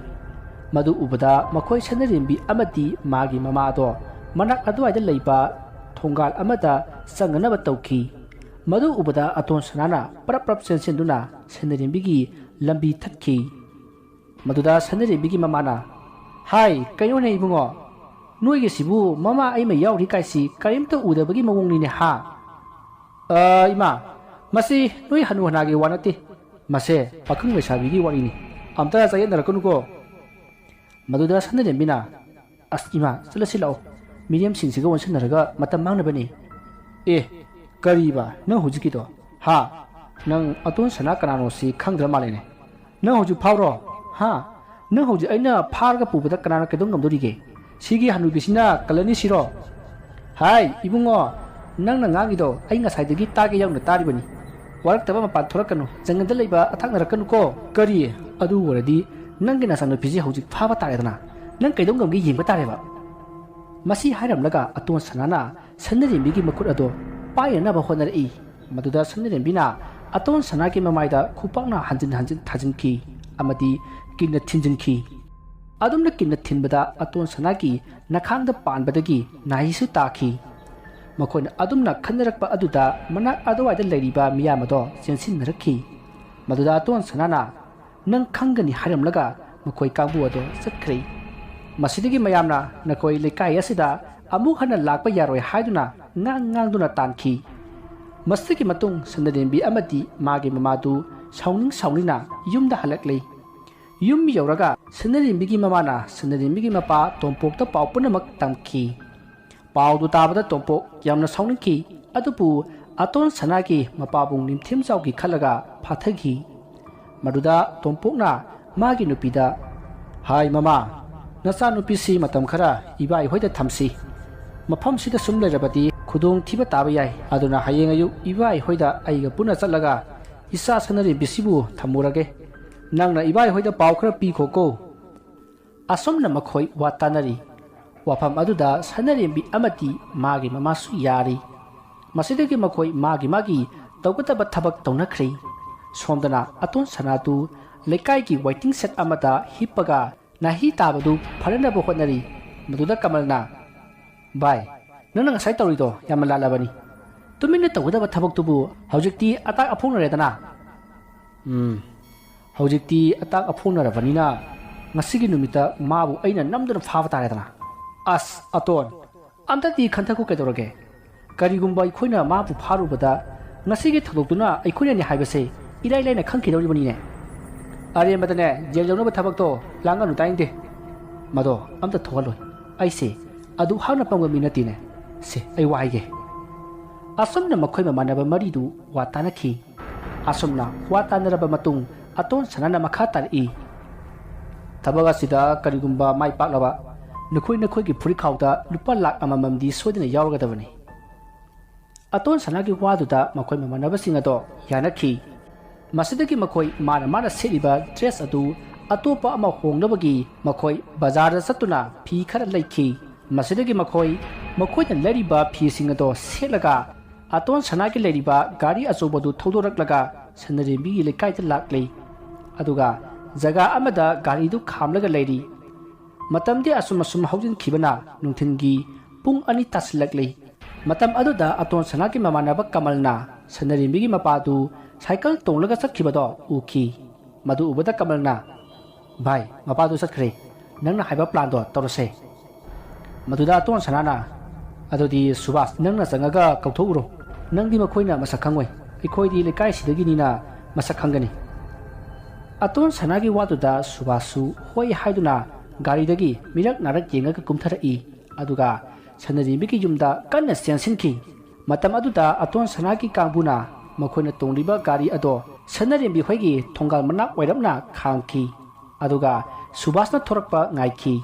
ꯃꯗꯨ ꯎꯕꯗ ꯃꯈꯣꯏ ꯁꯅꯔꯦꯝꯕꯤ ꯑꯃꯗꯤ ꯃꯥꯒꯤ ꯃꯃꯥꯗꯣ ꯃꯅꯥꯛ ꯑꯗꯨꯋꯥꯏꯗ ꯂꯩꯕ ꯊꯣꯡꯒꯥꯜ ꯑꯃꯗ ꯆꯪꯅꯅꯕ ꯇꯧꯈꯤ꯫ ꯃꯗꯨ ꯎꯕꯗ ꯑꯇꯣꯟ ꯁꯅꯥꯅ ꯄ꯭ꯔꯞ ꯄ꯭ꯔꯞ ꯆꯦꯟꯁꯤꯟꯗꯨꯅ ꯁꯅꯔꯦꯝꯕꯤꯒꯤ ꯂꯝꯕꯤ ꯊꯠꯈꯤ꯫ ꯃꯗꯨꯗ ꯁꯅꯔꯦꯝꯕꯤꯒꯤ ꯃꯃꯥꯅ, "ꯍꯥꯏ, ꯀꯩꯅꯣꯅꯦ ꯏꯕꯨꯡꯉꯣ? ꯅꯣꯏꯒꯤꯁꯤꯕꯨ ꯃꯃꯥ ꯑꯩꯃ ꯌꯥꯎꯔꯤ ꯀꯥꯏꯁꯤ ꯀꯔꯤꯝꯇ ꯎꯗꯕꯒꯤ ꯃꯑꯣꯡꯅꯤꯅꯦ ꯍꯥ?" "ꯑ, ꯏꯃꯥ, ꯃꯁꯤ ꯅꯣꯏ ꯍꯅꯨ ꯍꯅꯥꯒꯤ ꯋꯥ ꯅꯠꯇꯦ꯫ ꯃꯁꯦ ꯄꯥꯈꯪ ꯂꯩꯁꯥꯕꯤꯒꯤ ꯋꯥꯔꯤꯅꯤ꯫ ꯑꯝꯇ ꯆꯌꯦꯠꯅꯔꯛꯀꯅꯨꯀꯣ꯫" ꯃꯗꯨꯗ ꯁꯅꯔꯦꯝꯕꯤꯅ, "ꯑꯁ ꯏꯃꯥ, ꯆꯠꯂꯁꯤ ꯂꯥꯛꯑꯣ꯫ ꯃꯤꯔꯦꯝꯁꯤꯡꯁꯤꯒ ꯑꯣꯟꯁꯤꯟꯅꯔꯒ ꯃꯇꯝ ꯃꯥꯡꯅꯕꯅꯤ꯫" "ꯑꯦ, ꯀꯔꯤꯕ ꯅꯪ ꯍꯧꯖꯤꯛꯀꯤꯗꯣ? ꯍꯥ? ꯅꯪ ꯑꯇꯣꯟ ꯁꯅꯥ ꯀꯅꯥꯅꯣꯁꯤ ꯈꯪꯗ꯭ꯔ ꯃꯥꯜꯂꯦꯅꯦ꯫ ꯅꯪ ꯍꯧꯖꯤꯛ ꯐꯥꯎꯔꯣ? ꯍꯥ? ꯅꯪ ꯍꯧꯖꯤꯛ ꯑꯩꯅ ꯐꯥꯔꯒ ꯄꯨꯕꯗ ꯀꯅꯥꯅ ꯀꯩꯗꯧ ꯉꯝꯗꯣꯔꯤꯒꯦ? ꯁꯤꯒꯤ ꯍꯅꯨꯕꯤꯁꯤꯅ ꯀꯜꯂꯅꯤ ꯁꯤꯔꯣ?" "ꯍꯥꯏ, ꯏꯕꯨꯡꯉꯣ, ꯅꯪꯅ ꯉꯥꯡꯉꯤꯗꯣ ꯑꯩ ꯉꯁꯥꯏꯗꯒꯤ ꯇꯥꯒꯦ ꯌꯥꯎꯅ ꯇꯥꯔꯤꯕꯅꯤ꯫ ꯋꯥꯔꯛꯇꯕ ꯃꯄꯥꯟ ꯊꯣꯔꯛꯀꯅꯨ, ꯖꯪꯒꯜꯗ ꯂꯩꯕ ꯑꯊꯥꯛꯅꯔꯛꯀꯅꯨꯀꯣ꯫" "ꯀꯔꯤ? ꯑꯗꯨ ꯑꯣꯏꯔꯗꯤ ꯅꯪꯒꯤ ꯅꯆꯥꯅꯨꯄꯤꯁꯦ ꯍꯧꯖꯤꯛ ꯐꯥꯕ ꯇꯥꯔꯦꯗꯅ꯫ ꯅꯪ ꯀꯩꯗꯧ ꯉꯝꯒꯦ ꯌꯦꯡꯕ ꯇꯥꯔꯦꯕ꯫" ꯃꯁꯤ ꯍꯥꯏꯔꯝꯂꯒ ꯑꯇꯣꯟ ꯁꯅꯥꯅ ꯁꯅꯔꯦꯝꯕꯤꯒꯤ ꯃꯈꯨꯠ ꯑꯗꯣ ꯄꯥꯏꯅꯅꯕ ꯍꯣꯠꯅꯔꯛꯏ꯫ ꯃꯗꯨꯗ ꯁꯅꯔꯦꯝꯕꯤꯅ ꯑꯇꯣꯟ ꯁꯅꯥꯒꯤ ꯃꯃꯥꯏꯗ ꯈꯨꯄꯥꯛꯅ ꯍꯟꯖꯤꯟ ꯍꯟꯖꯤꯟ ꯊꯥꯖꯤꯟꯈꯤ ꯑꯃꯗꯤ ꯀꯤꯟꯅ ꯊꯤꯟꯖꯤꯟꯈꯤ꯫ ꯑꯗꯨꯝꯅ ꯀꯤꯟꯅ ꯊꯤꯟꯕꯗ ꯑꯇꯣꯟ ꯁꯅꯥꯒꯤ ꯅꯈꯥꯡꯗ ꯄꯥꯟꯕꯗꯒꯤ ꯅꯥꯍꯤꯁꯨ ꯇꯥꯈꯤ꯫ ꯃꯈꯣꯏꯅ ꯑꯗꯨꯝꯅ ꯈꯟꯅꯔꯛꯄ ꯑꯗꯨꯗ ꯃꯅꯥꯛ ꯑꯗꯨꯋꯥꯏꯗ ꯂꯩꯔꯤꯕ ꯃꯤꯌꯥꯝ ꯑꯗꯣ ꯆꯦꯟꯁꯤꯟꯅꯔꯛꯈꯤ꯫ ꯃꯗꯨꯗ ꯑꯇꯣꯟ ꯁꯅꯥꯅ, "ꯅꯪ ꯈꯪꯒꯅꯤ" ꯍꯥꯏꯔꯝꯂꯒ ꯃꯈꯣꯏ ꯀꯥꯡꯕꯨ ꯑꯗꯣ ꯆꯠꯈ꯭ꯔꯦ꯫ ꯃꯁꯤꯗꯒꯤ ꯃꯌꯥꯝꯅ ꯅꯈꯣꯏ ꯂꯩꯀꯥꯏ ꯑꯁꯤꯗ ꯑꯃꯨꯛ ꯍꯟꯅ ꯂꯥꯛꯄ ꯌꯥꯔꯣꯏ ꯍꯥꯏꯗꯨꯅ ꯉꯥꯡ ꯉꯥꯡꯗꯨꯅ ꯇꯥꯟꯈꯤ꯫ ꯃꯁꯤꯒꯤ ꯃꯇꯨꯡ ꯁꯅꯔꯦꯝꯕꯤ ꯑꯃꯗꯤ ꯃꯥꯒꯤ ꯃꯃꯥꯗꯨ ꯁꯥꯎꯅꯤꯡ ꯁꯥꯎꯅꯤꯡꯅ ꯌꯨꯝꯗ ꯍꯜꯂꯛꯂꯦ꯫ ꯌꯨꯝ ꯌꯧꯔꯒ ꯁꯅꯔꯦꯝꯕꯤꯒꯤ ꯃꯃꯥꯅ ꯁꯅꯔꯦꯝꯕꯤꯒꯤ ꯃꯄꯥ ꯇꯣꯝꯄꯣꯛꯇ ꯄꯥꯎ ꯄꯨꯝꯅꯃꯛ ꯇꯝꯈꯤ꯫ ꯄꯥꯎꯗꯨ ꯇꯥꯕꯗ ꯇꯣꯝꯄꯣꯛ ꯌꯥꯝꯅ ꯁꯥꯎꯅꯤꯡꯈꯤ, ꯑꯗꯨꯕꯨ ꯑꯇꯣꯟ ꯁꯅꯥꯒꯤ ꯃꯄꯥꯕꯨꯡ ꯅꯤꯡꯊꯦꯝꯖꯥꯎꯒꯤ ꯈꯜꯂꯒ ꯐꯥꯊꯈꯤ꯫ ꯃꯗꯨꯗ ꯇꯣꯝꯄꯣꯛꯅ ꯃꯥꯒꯤ ꯅꯨꯄꯤꯗ, "ꯍꯥꯏ ꯃꯃꯥ, ꯅꯆꯥꯅꯨꯄꯤꯁꯤ ꯃꯇꯝ ꯈꯔ ꯏꯕꯥꯏ ꯍꯣꯏꯗ ꯊꯝꯁꯤ꯫ ꯃꯐꯝꯁꯤꯗ ꯁꯨꯝ ꯂꯩꯔꯕꯗꯤ ꯈꯨꯗꯣꯡ ꯊꯤꯕ ꯇꯥꯕ ꯌꯥꯏ꯫ ꯑꯗꯨꯅ ꯍꯌꯦꯡ ꯑꯌꯨꯛ ꯏꯕꯥꯏ ꯍꯣꯏꯗ ꯑꯩꯒ ꯄꯨꯟꯅ ꯆꯠꯂꯒ ꯏꯆꯥ ꯁꯅꯔꯦꯝꯕꯤꯁꯤꯕꯨ ꯊꯝꯃꯨꯔꯒꯦ꯫ ꯅꯪꯅ ꯏꯕꯥꯏ ꯍꯣꯏꯗ ꯄꯥꯎ ꯈꯔ ꯄꯤꯈꯣꯀꯣ꯫" ꯑꯁꯨꯝꯅ ꯃꯈꯣꯏ ꯋꯥ ꯇꯥꯅꯔꯤ꯫ ꯋꯥꯐꯝ ꯑꯗꯨꯗ ꯁꯅꯔꯦꯝꯕꯤ ꯑꯃꯗꯤ ꯃꯥꯒꯤ ꯃꯃꯥꯁꯨ ꯌꯥꯔꯤ꯫ ꯃꯁꯤꯗꯒꯤ ꯃꯈꯣꯏ ꯃꯥꯒꯤ ꯃꯥꯒꯤ ꯇꯧꯒꯗꯕ ꯊꯕꯛ ꯇꯧꯅꯈ꯭ꯔꯦ꯫ ꯁꯣꯝꯗꯅ ꯑꯇꯣꯟ ꯁꯅꯥꯗꯨ ꯂꯩꯀꯥꯏꯒꯤ waiting shed ꯑꯃꯗ ꯍꯤꯞꯄꯒ ꯅꯥꯍꯤ ꯇꯥꯕꯗꯨ ꯐꯅꯅꯕ ꯍꯣꯠꯅꯔꯤ꯫ ꯃꯗꯨꯗ ꯀꯃꯜꯅ, "ꯚꯥꯏ, ꯅꯪꯅ ꯉꯁꯥꯏ ꯇꯧꯔꯤꯗꯣ ꯌꯥꯝꯅ ꯂꯥꯜꯂꯕꯅꯤ꯫ ꯇꯨꯃꯤꯟꯅ ꯇꯧꯒꯗꯕ ꯊꯕꯛꯇꯨꯕꯨ ꯍꯧꯖꯤꯛꯇꯤ ꯑꯇꯥꯛ ꯑꯐꯣꯡꯅꯔꯦꯗꯅ꯫" "ꯎꯝ, ꯍꯧꯖꯤꯛꯇꯤ ꯑꯇꯥꯛ ꯑꯐꯣꯡꯅꯔꯕꯅꯤꯅ ꯉꯁꯤꯒꯤ ꯅꯨꯃꯤꯠꯇ ꯃꯥꯕꯨ ꯑꯩꯅ ꯅꯝꯗꯨꯅ ꯐꯥꯕ ꯇꯥꯔꯦꯗꯅ꯫" "ꯑꯁ, ꯑꯇꯣꯟ, ꯑꯝꯇꯗꯤ ꯈꯟꯊꯈꯣ ꯀꯩꯗꯧꯔꯒꯦ? ꯀꯔꯤꯒꯨꯝꯕ ꯑꯩꯈꯣꯏꯅ ꯃꯥꯕꯨ ꯐꯥꯔꯨꯕꯗ ꯉꯁꯤꯒꯤ ꯊꯧꯗꯣꯛꯇꯨꯅ ꯑꯩꯈꯣꯏꯅꯅꯤ ꯍꯥꯏꯕꯁꯦ ꯏꯔꯥꯏ ꯂꯥꯏꯅ ꯈꯪꯈꯤꯗꯧꯔꯤꯕꯅꯤꯅꯦ꯫ ꯑꯔꯦꯝꯕꯗꯅꯦ ꯖꯦꯜ ꯌꯧꯅꯕ ꯊꯕꯛꯇꯣ ꯂꯥꯡꯒꯅꯨ ꯇꯥꯅꯤꯡꯗꯦ꯫ ꯃꯗꯣ ꯑꯝꯇ ꯊꯣꯛꯍꯜꯂꯣꯏ꯫ ꯑꯩꯁꯦ ꯑꯗꯨ ꯍꯥꯛꯅ ꯄꯪꯕ ꯃꯤ ꯅꯠꯇꯦꯅꯦ꯫ ꯁꯦ, ꯑꯩ ꯋꯥ ꯍꯥꯏꯒꯦ꯫" ꯑꯁꯨꯝꯅ ꯃꯈꯣꯏ ꯃꯃꯥꯟꯅꯕ ꯃꯔꯤꯗꯨ ꯋꯥ ꯇꯥꯅꯈꯤ꯫ ꯑꯁꯨꯝꯅ ꯋꯥ ꯇꯥꯅꯔꯕ ꯃꯇꯨꯡ ꯑꯇꯣꯟ ꯁꯅꯥꯅ ꯃꯈꯥ ꯇꯥꯔꯛꯏ, "ꯊꯕꯛ ꯑꯁꯤꯗ ꯀꯔꯤꯒꯨꯝꯕ ꯃꯥꯏ ꯄꯥꯛꯂꯕ ꯅꯈꯣꯏ ꯅꯈꯣꯏꯒꯤ ꯐꯨꯔꯤꯠꯈꯥꯎꯗ ꯂꯨꯄꯥ ꯂꯥꯛ ꯑꯃꯃꯝꯗꯤ ꯁꯣꯏꯗꯅ ꯌꯥꯎꯔꯒꯗꯕꯅꯤ꯫" ꯑꯇꯣꯟ ꯁꯅꯥꯒꯤ ꯋꯥꯗꯨꯗ ꯃꯈꯣꯏ ꯃꯃꯥꯟꯅꯕꯁꯤꯡ ꯑꯗꯣ ꯌꯥꯅꯈꯤ꯫ ꯃꯁꯤꯗꯒꯤ ꯃꯈꯣꯏ ꯃꯥꯅ ꯃꯥꯅ ꯁꯦꯠꯂꯤꯕ dress ꯑꯗꯨ ꯑꯇꯣꯞꯄ ꯑꯃ ꯍꯣꯡꯅꯕꯒꯤ ꯃꯈꯣꯏ ꯕꯖꯥꯔꯗ ꯆꯠꯇꯨꯅ ꯐꯤ ꯈꯔ ꯂꯩꯈꯤ꯫ ꯃꯁꯤꯗꯒꯤ ꯃꯈꯣꯏ ꯃꯈꯣꯏꯅ ꯂꯩꯔꯤꯕ ꯐꯤꯁꯤꯡ ꯑꯗꯣ ꯁꯦꯠꯂꯒ ꯑꯇꯣꯟ ꯁꯅꯥꯒꯤ ꯂꯩꯔꯤꯕ ꯒꯥꯔꯤ ꯑꯆꯧꯕꯗꯨ ꯊꯧꯗꯣꯔꯛꯂꯒ ꯁꯅꯔꯦꯝꯕꯤꯒꯤ ꯂꯩꯀꯥꯏꯗ ꯂꯥꯛꯂꯤ꯫ ꯑꯗꯨꯒ ꯖꯒꯥ ꯑꯃꯗ ꯒꯥꯔꯤꯗꯨ ꯈꯥꯝꯂꯒ ꯂꯩꯔꯤ꯫ ꯃꯇꯝꯗꯤ ꯑꯁꯨꯝ ꯑꯁꯨꯝ ꯍꯧꯖꯤꯟꯈꯤꯕꯅ ꯅꯨꯡꯊꯤꯜꯒꯤ ꯄꯨꯡ ꯑꯅꯤ ꯇꯥꯁꯤꯜꯂꯛꯂꯤ꯫ ꯃꯇꯝ ꯑꯗꯨꯗ ꯑꯇꯣꯟ ꯁꯅꯥꯒꯤ ꯃꯃꯥꯟꯅꯕ ꯀꯃꯜꯅ ꯁꯅꯔꯦꯝꯕꯤꯒꯤ ꯃꯄꯥꯗꯨ ꯁꯥꯏꯀꯜ ꯇꯣꯡꯂꯒ ꯆꯠꯈꯤꯕꯗꯣ ꯎꯈꯤ꯫ ꯃꯗꯨ ꯎꯕꯗ ꯀꯃꯜꯅ, "ꯚꯥꯏ, ꯃꯄꯥꯗꯨ ꯆꯠꯈ꯭ꯔꯦ꯫ ꯅꯪꯅ ꯍꯥꯏꯕ planꯗꯣ ꯇꯧꯔꯁꯦ꯫" ꯃꯗꯨꯗ ꯑꯇꯣꯟ ꯁꯅꯥꯅ, "ꯑꯗꯨꯗꯤ ꯁꯨꯕꯥꯁ, ꯅꯪꯅ ꯆꯪꯉꯒ ꯀꯧꯊꯣꯛꯎꯔꯣ꯫ ꯅꯪꯗꯤ ꯃꯈꯣꯏꯅ ꯃꯁꯛ ꯈꯪꯉꯣꯏ꯫ ꯑꯩꯈꯣꯏꯗꯤ ꯂꯩꯀꯥꯏꯁꯤꯗꯒꯤꯅꯤꯅ ꯃꯁꯛ ꯈꯪꯒꯅꯤ꯫" ꯑꯇꯣꯟ ꯁꯅꯥꯒꯤ ꯋꯥꯗꯨꯗ ꯁꯨꯕꯥꯁꯁꯨ ꯍꯣꯏ ꯍꯥꯏꯗꯨꯅ ꯒꯥꯔꯤꯗꯒꯤ ꯃꯤꯔꯛ ꯅꯥꯔꯛ ꯌꯦꯡꯉꯒ ꯀꯨꯝꯊꯔꯛꯏ꯫ ꯑꯗꯨꯒ ꯁꯅꯔꯦꯝꯕꯤꯒꯤ ꯌꯨꯝꯗ ꯀꯟꯅ ꯆꯦꯟꯁꯤꯟꯈꯤ꯫ ꯃꯇꯝ ꯑꯗꯨꯗ ꯑꯇꯣꯟ ꯁꯅꯥꯒꯤ ꯀꯥꯡꯕꯨꯅ ꯃꯈꯣꯏꯅ ꯇꯣꯡꯂꯤꯕ ꯒꯥꯔꯤ ꯑꯗꯣ ꯁꯅꯔꯦꯝꯕꯤ ꯍꯣꯏꯒꯤ ꯊꯣꯡꯒꯥꯜ ꯃꯅꯥꯛ ꯋꯥꯏꯔꯞꯅ ꯈꯥꯝꯈꯤ꯫ ꯑꯗꯨꯒ ꯁꯨꯕꯥꯁꯅ ꯊꯣꯔꯛꯄ ꯉꯥꯏꯈꯤ꯫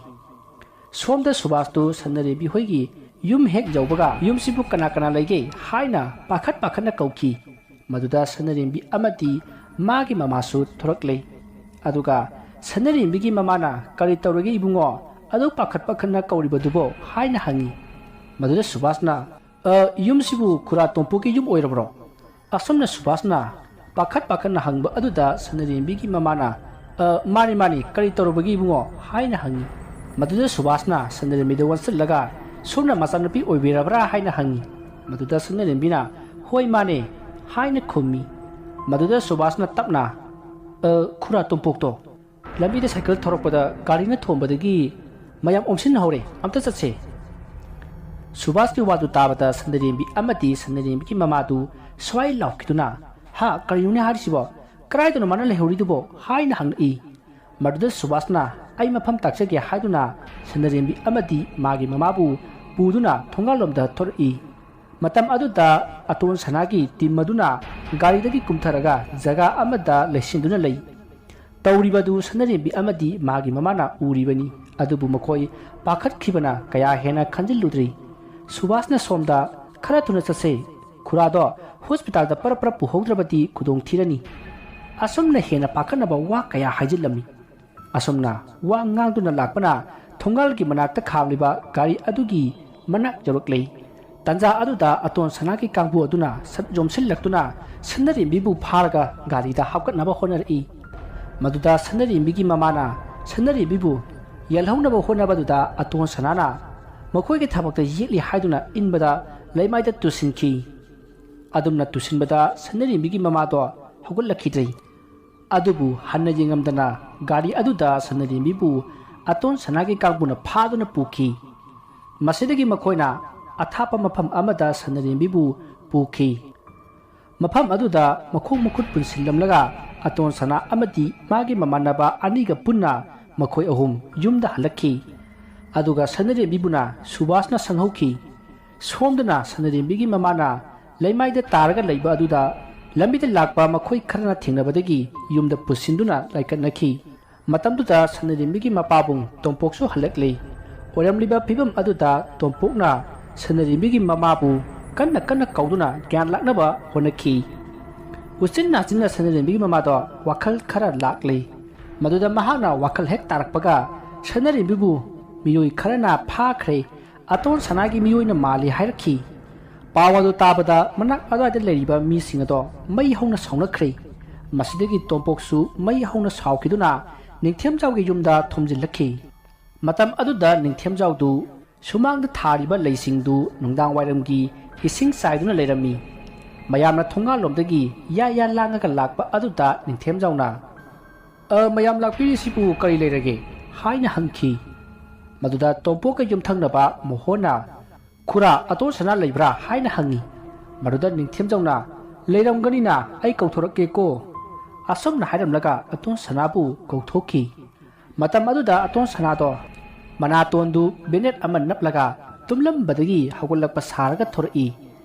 ꯁꯣꯝꯗ ꯁꯨꯕꯥꯁꯇꯨ ꯁꯅꯔꯦꯝꯕꯤ ꯍꯣꯏꯒꯤ ꯌꯨꯝ ꯍꯦꯛ ꯌꯧꯕꯒ, "ꯌꯨꯝꯁꯤꯕꯨ ꯀꯅꯥ ꯀꯅꯥ ꯂꯩꯒꯦ?" ꯍꯥꯏꯅ ꯄꯥꯈꯠ ꯄꯥꯈꯠꯅ ꯀꯧꯈꯤ꯫ ꯃꯗꯨꯗ ꯁꯅꯔꯦꯝꯕꯤ ꯑꯃꯗꯤ ꯃꯥꯒꯤ ꯃꯃꯥꯁꯨ ꯊꯣꯔꯛꯂꯦ꯫ ꯑꯗꯨꯒ ꯁꯅꯔꯦꯝꯕꯤꯒꯤ ꯃꯃꯥꯅ, "ꯀꯔꯤ ꯇꯧꯔꯒꯦ ꯏꯕꯨꯡꯉꯣ? ꯑꯗꯨ ꯄꯥꯈꯠ ꯄꯥꯈꯠꯅ ꯀꯧꯔꯤꯕꯗꯨꯕꯣ?" ꯍꯥꯏꯅ ꯍꯪꯉꯤ꯫ ꯃꯗꯨꯗ ꯁꯨꯕꯥꯁꯅ, "ꯑ, ꯌꯨꯝꯁꯤꯕꯨ ꯈꯨꯔꯥ ꯇꯣꯝꯄꯣꯛꯀꯤ ꯌꯨꯝ ꯑꯣꯏꯔꯕ꯭ꯔꯣ?" ꯑꯁꯨꯝꯅ ꯁꯨꯕꯥꯁꯅ ꯄꯥꯈꯠ ꯄꯥꯈꯠꯅ ꯍꯪꯕ ꯑꯗꯨꯗ ꯁꯅꯔꯦꯝꯕꯤꯒꯤ ꯃꯃꯥꯅ, "ꯑ, ꯃꯥꯅꯤ, ꯃꯥꯅꯤ, ꯀꯔꯤ ꯇꯧꯔꯕꯒꯦ ꯏꯕꯨꯡꯉꯣ?" ꯍꯥꯏꯅ ꯍꯪꯉꯤ꯫ ꯃꯗꯨꯗ ꯁꯨꯕꯥꯁꯅ ꯁꯅꯔꯦꯝꯕꯤꯗ ꯑꯣꯟꯁꯤꯜꯂꯒ, "ꯁꯣꯝꯅ ꯃꯆꯥꯅꯨꯄꯤ ꯑꯣꯏꯕꯤꯔꯕ꯭ꯔꯥ?" ꯍꯥꯏꯅ ꯍꯪꯉꯤ꯫ ꯃꯗꯨꯗ ꯁꯅꯔꯦꯝꯕꯤꯅ, "ꯍꯣꯏ, ꯃꯥꯅꯦ" ꯍꯥꯏꯅ ꯈꯨꯝꯃꯤ꯫ ꯃꯗꯨꯗ ꯁꯨꯕꯥꯁꯅ ꯇꯞꯅ, "ꯑ, ꯈꯨꯔꯥ ꯇꯣꯝꯄꯣꯛꯇꯣ ꯂꯝꯕꯤꯗ ꯁꯥꯏꯀꯜ ꯊꯧꯔꯛꯄꯗ ꯒꯥꯔꯤꯅ ꯊꯣꯝꯕꯗꯒꯤ ꯃꯌꯥꯝ ꯑꯣꯝꯁꯤꯟꯍꯧꯔꯦ, ꯑꯝꯇ ꯆꯠꯁꯦ꯫" ꯁꯨꯕꯥꯁꯀꯤ ꯋꯥꯗꯨ ꯇꯥꯕꯗ ꯁꯅꯔꯦꯝꯕꯤ ꯑꯃꯗꯤ ꯁꯅꯔꯦꯝꯕꯤꯒꯤ ꯃꯃꯥꯗꯨ ꯁ꯭ꯋꯥꯏ ꯂꯥꯎꯈꯤꯗꯨꯅ, "ꯍꯥ, ꯀꯔꯤꯅꯣꯅꯦ ꯍꯥꯏꯔꯤꯁꯤꯕꯣ? ꯀꯗꯥꯏꯗꯅꯣ ꯃꯥꯅ ꯂꯩꯍꯧꯔꯤꯗꯨꯕꯣ?" ꯍꯥꯏꯅ ꯍꯪꯂꯛꯏ꯫ ꯃꯗꯨꯗ ꯁꯨꯕꯥꯁꯅ, "ꯑꯩ ꯃꯐꯝ ꯇꯥꯛꯆꯒꯦ" ꯍꯥꯏꯗꯨꯅ ꯁꯅꯔꯦꯝꯕꯤ ꯑꯃꯗꯤ ꯃꯥꯒꯤ ꯃꯃꯥꯕꯨ ꯄꯨꯗꯨꯅ ꯊꯣꯡꯒꯥꯜꯂꯣꯝꯗ ꯊꯣꯔꯛꯏ꯫ ꯃꯇꯝ ꯑꯗꯨꯗ ꯑꯇꯣꯟ ꯁꯅꯥꯒꯤ ꯇꯤꯝ ꯑꯗꯨꯅ ꯒꯥꯔꯤꯗꯒꯤ ꯀꯨꯝꯊꯔꯒ ꯖꯒꯥ ꯑꯃꯗ ꯂꯩꯁꯤꯟꯗꯨꯅ ꯂꯩ꯫ ꯇꯧꯔꯤꯕꯗꯨ ꯁꯅꯔꯦꯝꯕꯤ ꯑꯃꯗꯤ ꯃꯥꯒꯤ ꯃꯃꯥꯅ ꯎꯔꯤꯕꯅꯤ꯫ ꯑꯗꯨꯕꯨ ꯃꯈꯣꯏ ꯄꯥꯈꯠꯈꯤꯕꯅ ꯀꯌꯥ ꯍꯦꯟꯅ ꯈꯟꯖꯤꯜꯂꯨꯗ꯭ꯔꯤ꯫ ꯁꯨꯕꯥꯁꯅ ꯁꯣꯝꯗ, "ꯈꯔ ꯊꯨꯅ ꯆꯠꯁꯦ, ꯈꯨꯔꯥꯗꯣ ꯍꯣꯁꯄꯤꯇꯥꯜꯗ ꯄꯔꯞ ꯄꯔꯞ ꯄꯨꯍꯧꯗ꯭ꯔꯕꯗꯤ ꯈꯨꯗꯣꯡ ꯊꯤꯔꯅꯤ꯫" ꯑꯁꯨꯝꯅ ꯍꯦꯟꯅ ꯄꯥꯈꯠꯅꯕ ꯋꯥ ꯀꯌꯥ ꯍꯥꯏꯖꯤꯜꯂꯝꯃꯤ꯫ ꯑꯁꯨꯝꯅ ꯋꯥ ꯉꯥꯡꯗꯨꯅ ꯂꯥꯛꯄꯅ ꯊꯣꯡꯒꯥꯜꯒꯤ ꯃꯅꯥꯛꯇ ꯈꯥꯝꯂꯤꯕ ꯒꯥꯔꯤ ꯑꯗꯨꯒꯤ ꯃꯅꯥꯛ ꯌꯧꯔꯛꯂꯦ꯫ ꯇꯟꯖꯥ ꯑꯗꯨꯗ ꯑꯇꯣꯟ ꯁꯅꯥꯒꯤ ꯀꯥꯡꯕꯨ ꯑꯗꯨꯅ ꯁꯠ ꯌꯣꯝꯁꯤꯜꯂꯛꯇꯨꯅ ꯁꯅꯔꯦꯝꯕꯤꯕꯨ ꯐꯥꯔꯒ ꯒꯥꯔꯤꯗ ꯍꯥꯞꯀꯠꯅꯕ ꯍꯣꯠꯅꯔꯛꯏ꯫ ꯃꯗꯨꯗ ꯁꯅꯔꯦꯝꯕꯤꯒꯤ ꯃꯃꯥꯅ ꯁꯅꯔꯦꯝꯕꯤꯕꯨ ꯌꯦꯜꯍꯧꯅꯕ ꯍꯣꯠꯅꯕꯗꯨꯗ ꯑꯇꯣꯟ ꯁꯅꯥꯅ ꯃꯈꯣꯏꯒꯤ ꯊꯕꯛꯇ ꯌꯦꯠꯂꯤ ꯍꯥꯏꯗꯨꯅ ꯏꯟꯕꯗ ꯂꯩꯃꯥꯏꯗ ꯇꯨꯁꯤꯟꯈꯤ꯫ ꯑꯗꯨꯝꯅ ꯇꯨꯁꯤꯟꯕꯗ ꯁꯅꯔꯦꯝꯕꯤꯒꯤ ꯃꯃꯥꯗꯣ ꯍꯧꯒꯠꯂꯛꯈꯤꯗ꯭ꯔꯦ꯫ ꯑꯗꯨꯕꯨ ꯍꯟꯅ ꯌꯦꯡꯉꯝꯗꯅ ꯒꯥꯔꯤ ꯑꯗꯨꯗ ꯁꯅꯔꯦꯝꯕꯤꯕꯨ ꯑꯇꯣꯟ ꯁꯅꯥꯒꯤ ꯀꯥꯡꯕꯨꯅ ꯐꯥꯗꯨꯅ ꯄꯨꯈꯤ꯫ ꯃꯁꯤꯗꯒꯤ ꯃꯈꯣꯏꯅ ꯑꯊꯥꯞꯄ ꯃꯐꯝ ꯑꯃꯗ ꯁꯅꯔꯦꯝꯕꯤꯕꯨ ꯄꯨꯈꯤ꯫ ꯃꯐꯝ ꯑꯗꯨꯗ ꯃꯈꯣꯡ ꯃꯈꯨꯠ ꯄꯨꯟꯁꯤꯜꯂꯝꯂꯒ ꯑꯇꯣꯟ ꯁꯅꯥ ꯑꯃꯗꯤ ꯃꯥꯒꯤ ꯃꯃꯥꯟꯅꯕ ꯑꯅꯤꯒ ꯄꯨꯟꯅ ꯃꯈꯣꯏ ꯑꯍꯨꯝ ꯌꯨꯝꯗ ꯍꯜꯂꯛꯈꯤ꯫ ꯑꯗꯨꯒ ꯁꯅꯔꯦꯝꯕꯤꯕꯨꯅ ꯁꯨꯕꯥꯁꯅ ꯁꯪꯍꯧꯈꯤ꯫ ꯁꯣꯝꯗꯅ ꯁꯅꯔꯦꯝꯕꯤꯒꯤ ꯃꯃꯥꯅ ꯂꯩꯃꯥꯏꯗ ꯇꯥꯔꯒ ꯂꯩꯕ ꯑꯗꯨꯗ ꯂꯝꯕꯤꯗ ꯂꯥꯛꯄ ꯃꯈꯣꯏ ꯈꯔꯅ ꯊꯦꯡꯅꯕꯗꯒꯤ ꯌꯨꯝꯗ ꯄꯨꯁꯤꯟꯗꯨꯅ ꯂꯥꯏꯀꯠꯅꯈꯤ꯫ ꯃꯇꯝꯗꯨꯗ ꯁꯅꯔꯦꯝꯕꯤꯒꯤ ꯃꯄꯥꯕꯨꯡ ꯇꯣꯝꯄꯣꯛꯁꯨ ꯍꯜꯂꯛꯂꯤ꯫ ꯑꯣꯏꯔꯝꯂꯤꯕ ꯐꯤꯕꯝ ꯑꯗꯨꯗ ꯇꯣꯝꯄꯣꯛꯅ ꯁꯅꯔꯦꯝꯕꯤꯒꯤ ꯃꯃꯥꯕꯨ ꯀꯟꯅ ꯀꯟꯅ ꯀꯧꯗꯨꯅ ꯒ꯭ꯌꯥꯟ ꯂꯥꯛꯅꯕ ꯍꯣꯠꯅꯈꯤ꯫ ꯎꯆꯤꯟ ꯅꯥꯆꯤꯟꯅ ꯁꯅꯔꯦꯝꯕꯤꯒꯤ ꯃꯃꯥꯗꯣ ꯋꯥꯈꯜ ꯈꯔ ꯂꯥꯛꯂꯤ꯫ ꯃꯗꯨꯗ ꯃꯍꯥꯛꯅ ꯋꯥꯈꯜ ꯍꯦꯛ ꯇꯥꯔꯛꯄꯒ ꯁꯅꯔꯦꯝꯕꯤꯕꯨ ꯃꯤꯑꯣꯏ ꯈꯔꯅ ꯐꯥꯈ꯭ꯔꯦ, ꯑꯇꯣꯟ ꯁꯅꯥꯒꯤ ꯃꯤꯑꯣꯏꯅ ꯃꯥꯜꯂꯤ ꯍꯥꯏꯔꯛꯈꯤ꯫ ꯄꯥꯎ ꯑꯗꯨ ꯇꯥꯕꯗ ꯃꯅꯥꯛ ꯑꯗꯨꯋꯥꯏꯗ ꯂꯩꯔꯤꯕ ꯃꯤꯁꯤꯡ ꯑꯗꯣ ꯃꯩ ꯍꯧꯅ ꯁꯥꯎꯅꯈ꯭ꯔꯦ꯫ ꯃꯁꯤꯗꯒꯤ ꯇꯣꯝꯄꯣꯛꯁꯨ ꯃꯩ ꯍꯧꯅ ꯁꯥꯎꯈꯤꯗꯨꯅ ꯅꯤꯡꯊꯦꯝꯖꯥꯎꯒꯤ ꯌꯨꯝꯗ ꯊꯣꯝꯖꯤꯜꯂꯛꯈꯤ꯫ ꯃꯇꯝ ꯑꯗꯨꯗ ꯅꯤꯡꯊꯦꯝꯖꯥꯎꯗꯨ ꯁꯨꯃꯥꯡꯗ ꯊꯥꯔꯤꯕ ꯂꯩꯁꯤꯡꯗꯨ ꯅꯨꯡꯗꯥꯡ ꯋꯥꯏꯔꯝꯒꯤ ꯏꯁꯤꯡ ꯆꯥꯏꯗꯨꯅ ꯂꯩꯔꯝꯃꯤ꯫ ꯃꯌꯥꯝꯅ ꯊꯣꯡꯒꯥꯜꯂꯣꯝꯗꯒꯤ ꯌꯥ ꯌꯥ ꯂꯥꯡꯉꯒ ꯂꯥꯛꯄ ꯑꯗꯨꯗ ꯅꯤꯡꯊꯦꯝꯖꯥꯎꯅ, "ꯑ, ꯃꯌꯥꯝ ꯂꯥꯛꯄꯤꯔꯤꯁꯤꯕꯨ ꯀꯔꯤ ꯂꯩꯔꯒꯦ?" ꯍꯥꯏꯅ ꯍꯪꯈꯤ꯫ ꯃꯗꯨꯗ ꯇꯣꯝꯄꯣꯛꯀ ꯌꯨꯝꯊꯪꯅꯕ ꯃꯣꯍꯣꯟꯅ, "ꯈꯨꯔꯥ, ꯑꯇꯣꯟ ꯁꯅꯥ ꯂꯩꯕ꯭ꯔꯥ?" ꯍꯥꯏꯅ ꯍꯪꯉꯤ꯫ ꯃꯗꯨꯗ ꯅꯤꯡꯊꯦꯝꯖꯥꯎꯅ, "ꯂꯩꯔꯝꯒꯅꯤꯅ, ꯑꯩ ꯀꯧꯊꯣꯔꯛꯀꯦꯀꯣ"꯫ ꯑꯁꯨꯝꯅ ꯍꯥꯏꯔꯝꯂꯒ ꯑꯇꯣꯟ ꯁꯅꯥꯕꯨ ꯀꯧꯊꯣꯛꯈꯤ꯫ ꯃꯇꯝ ꯑꯗꯨꯗ ꯑꯇꯣꯟ ꯁꯅꯥꯗꯣ ꯃꯅꯥꯇꯣꯟꯗꯨ ꯕꯦꯅꯦꯠ ꯑꯃ ꯅꯞꯂꯒ ꯇꯨꯝꯂꯝꯕꯗꯒꯤ ꯍꯧꯒꯠꯂꯛꯄ ꯁꯥꯔꯒ ꯊꯣꯔꯛꯏ꯫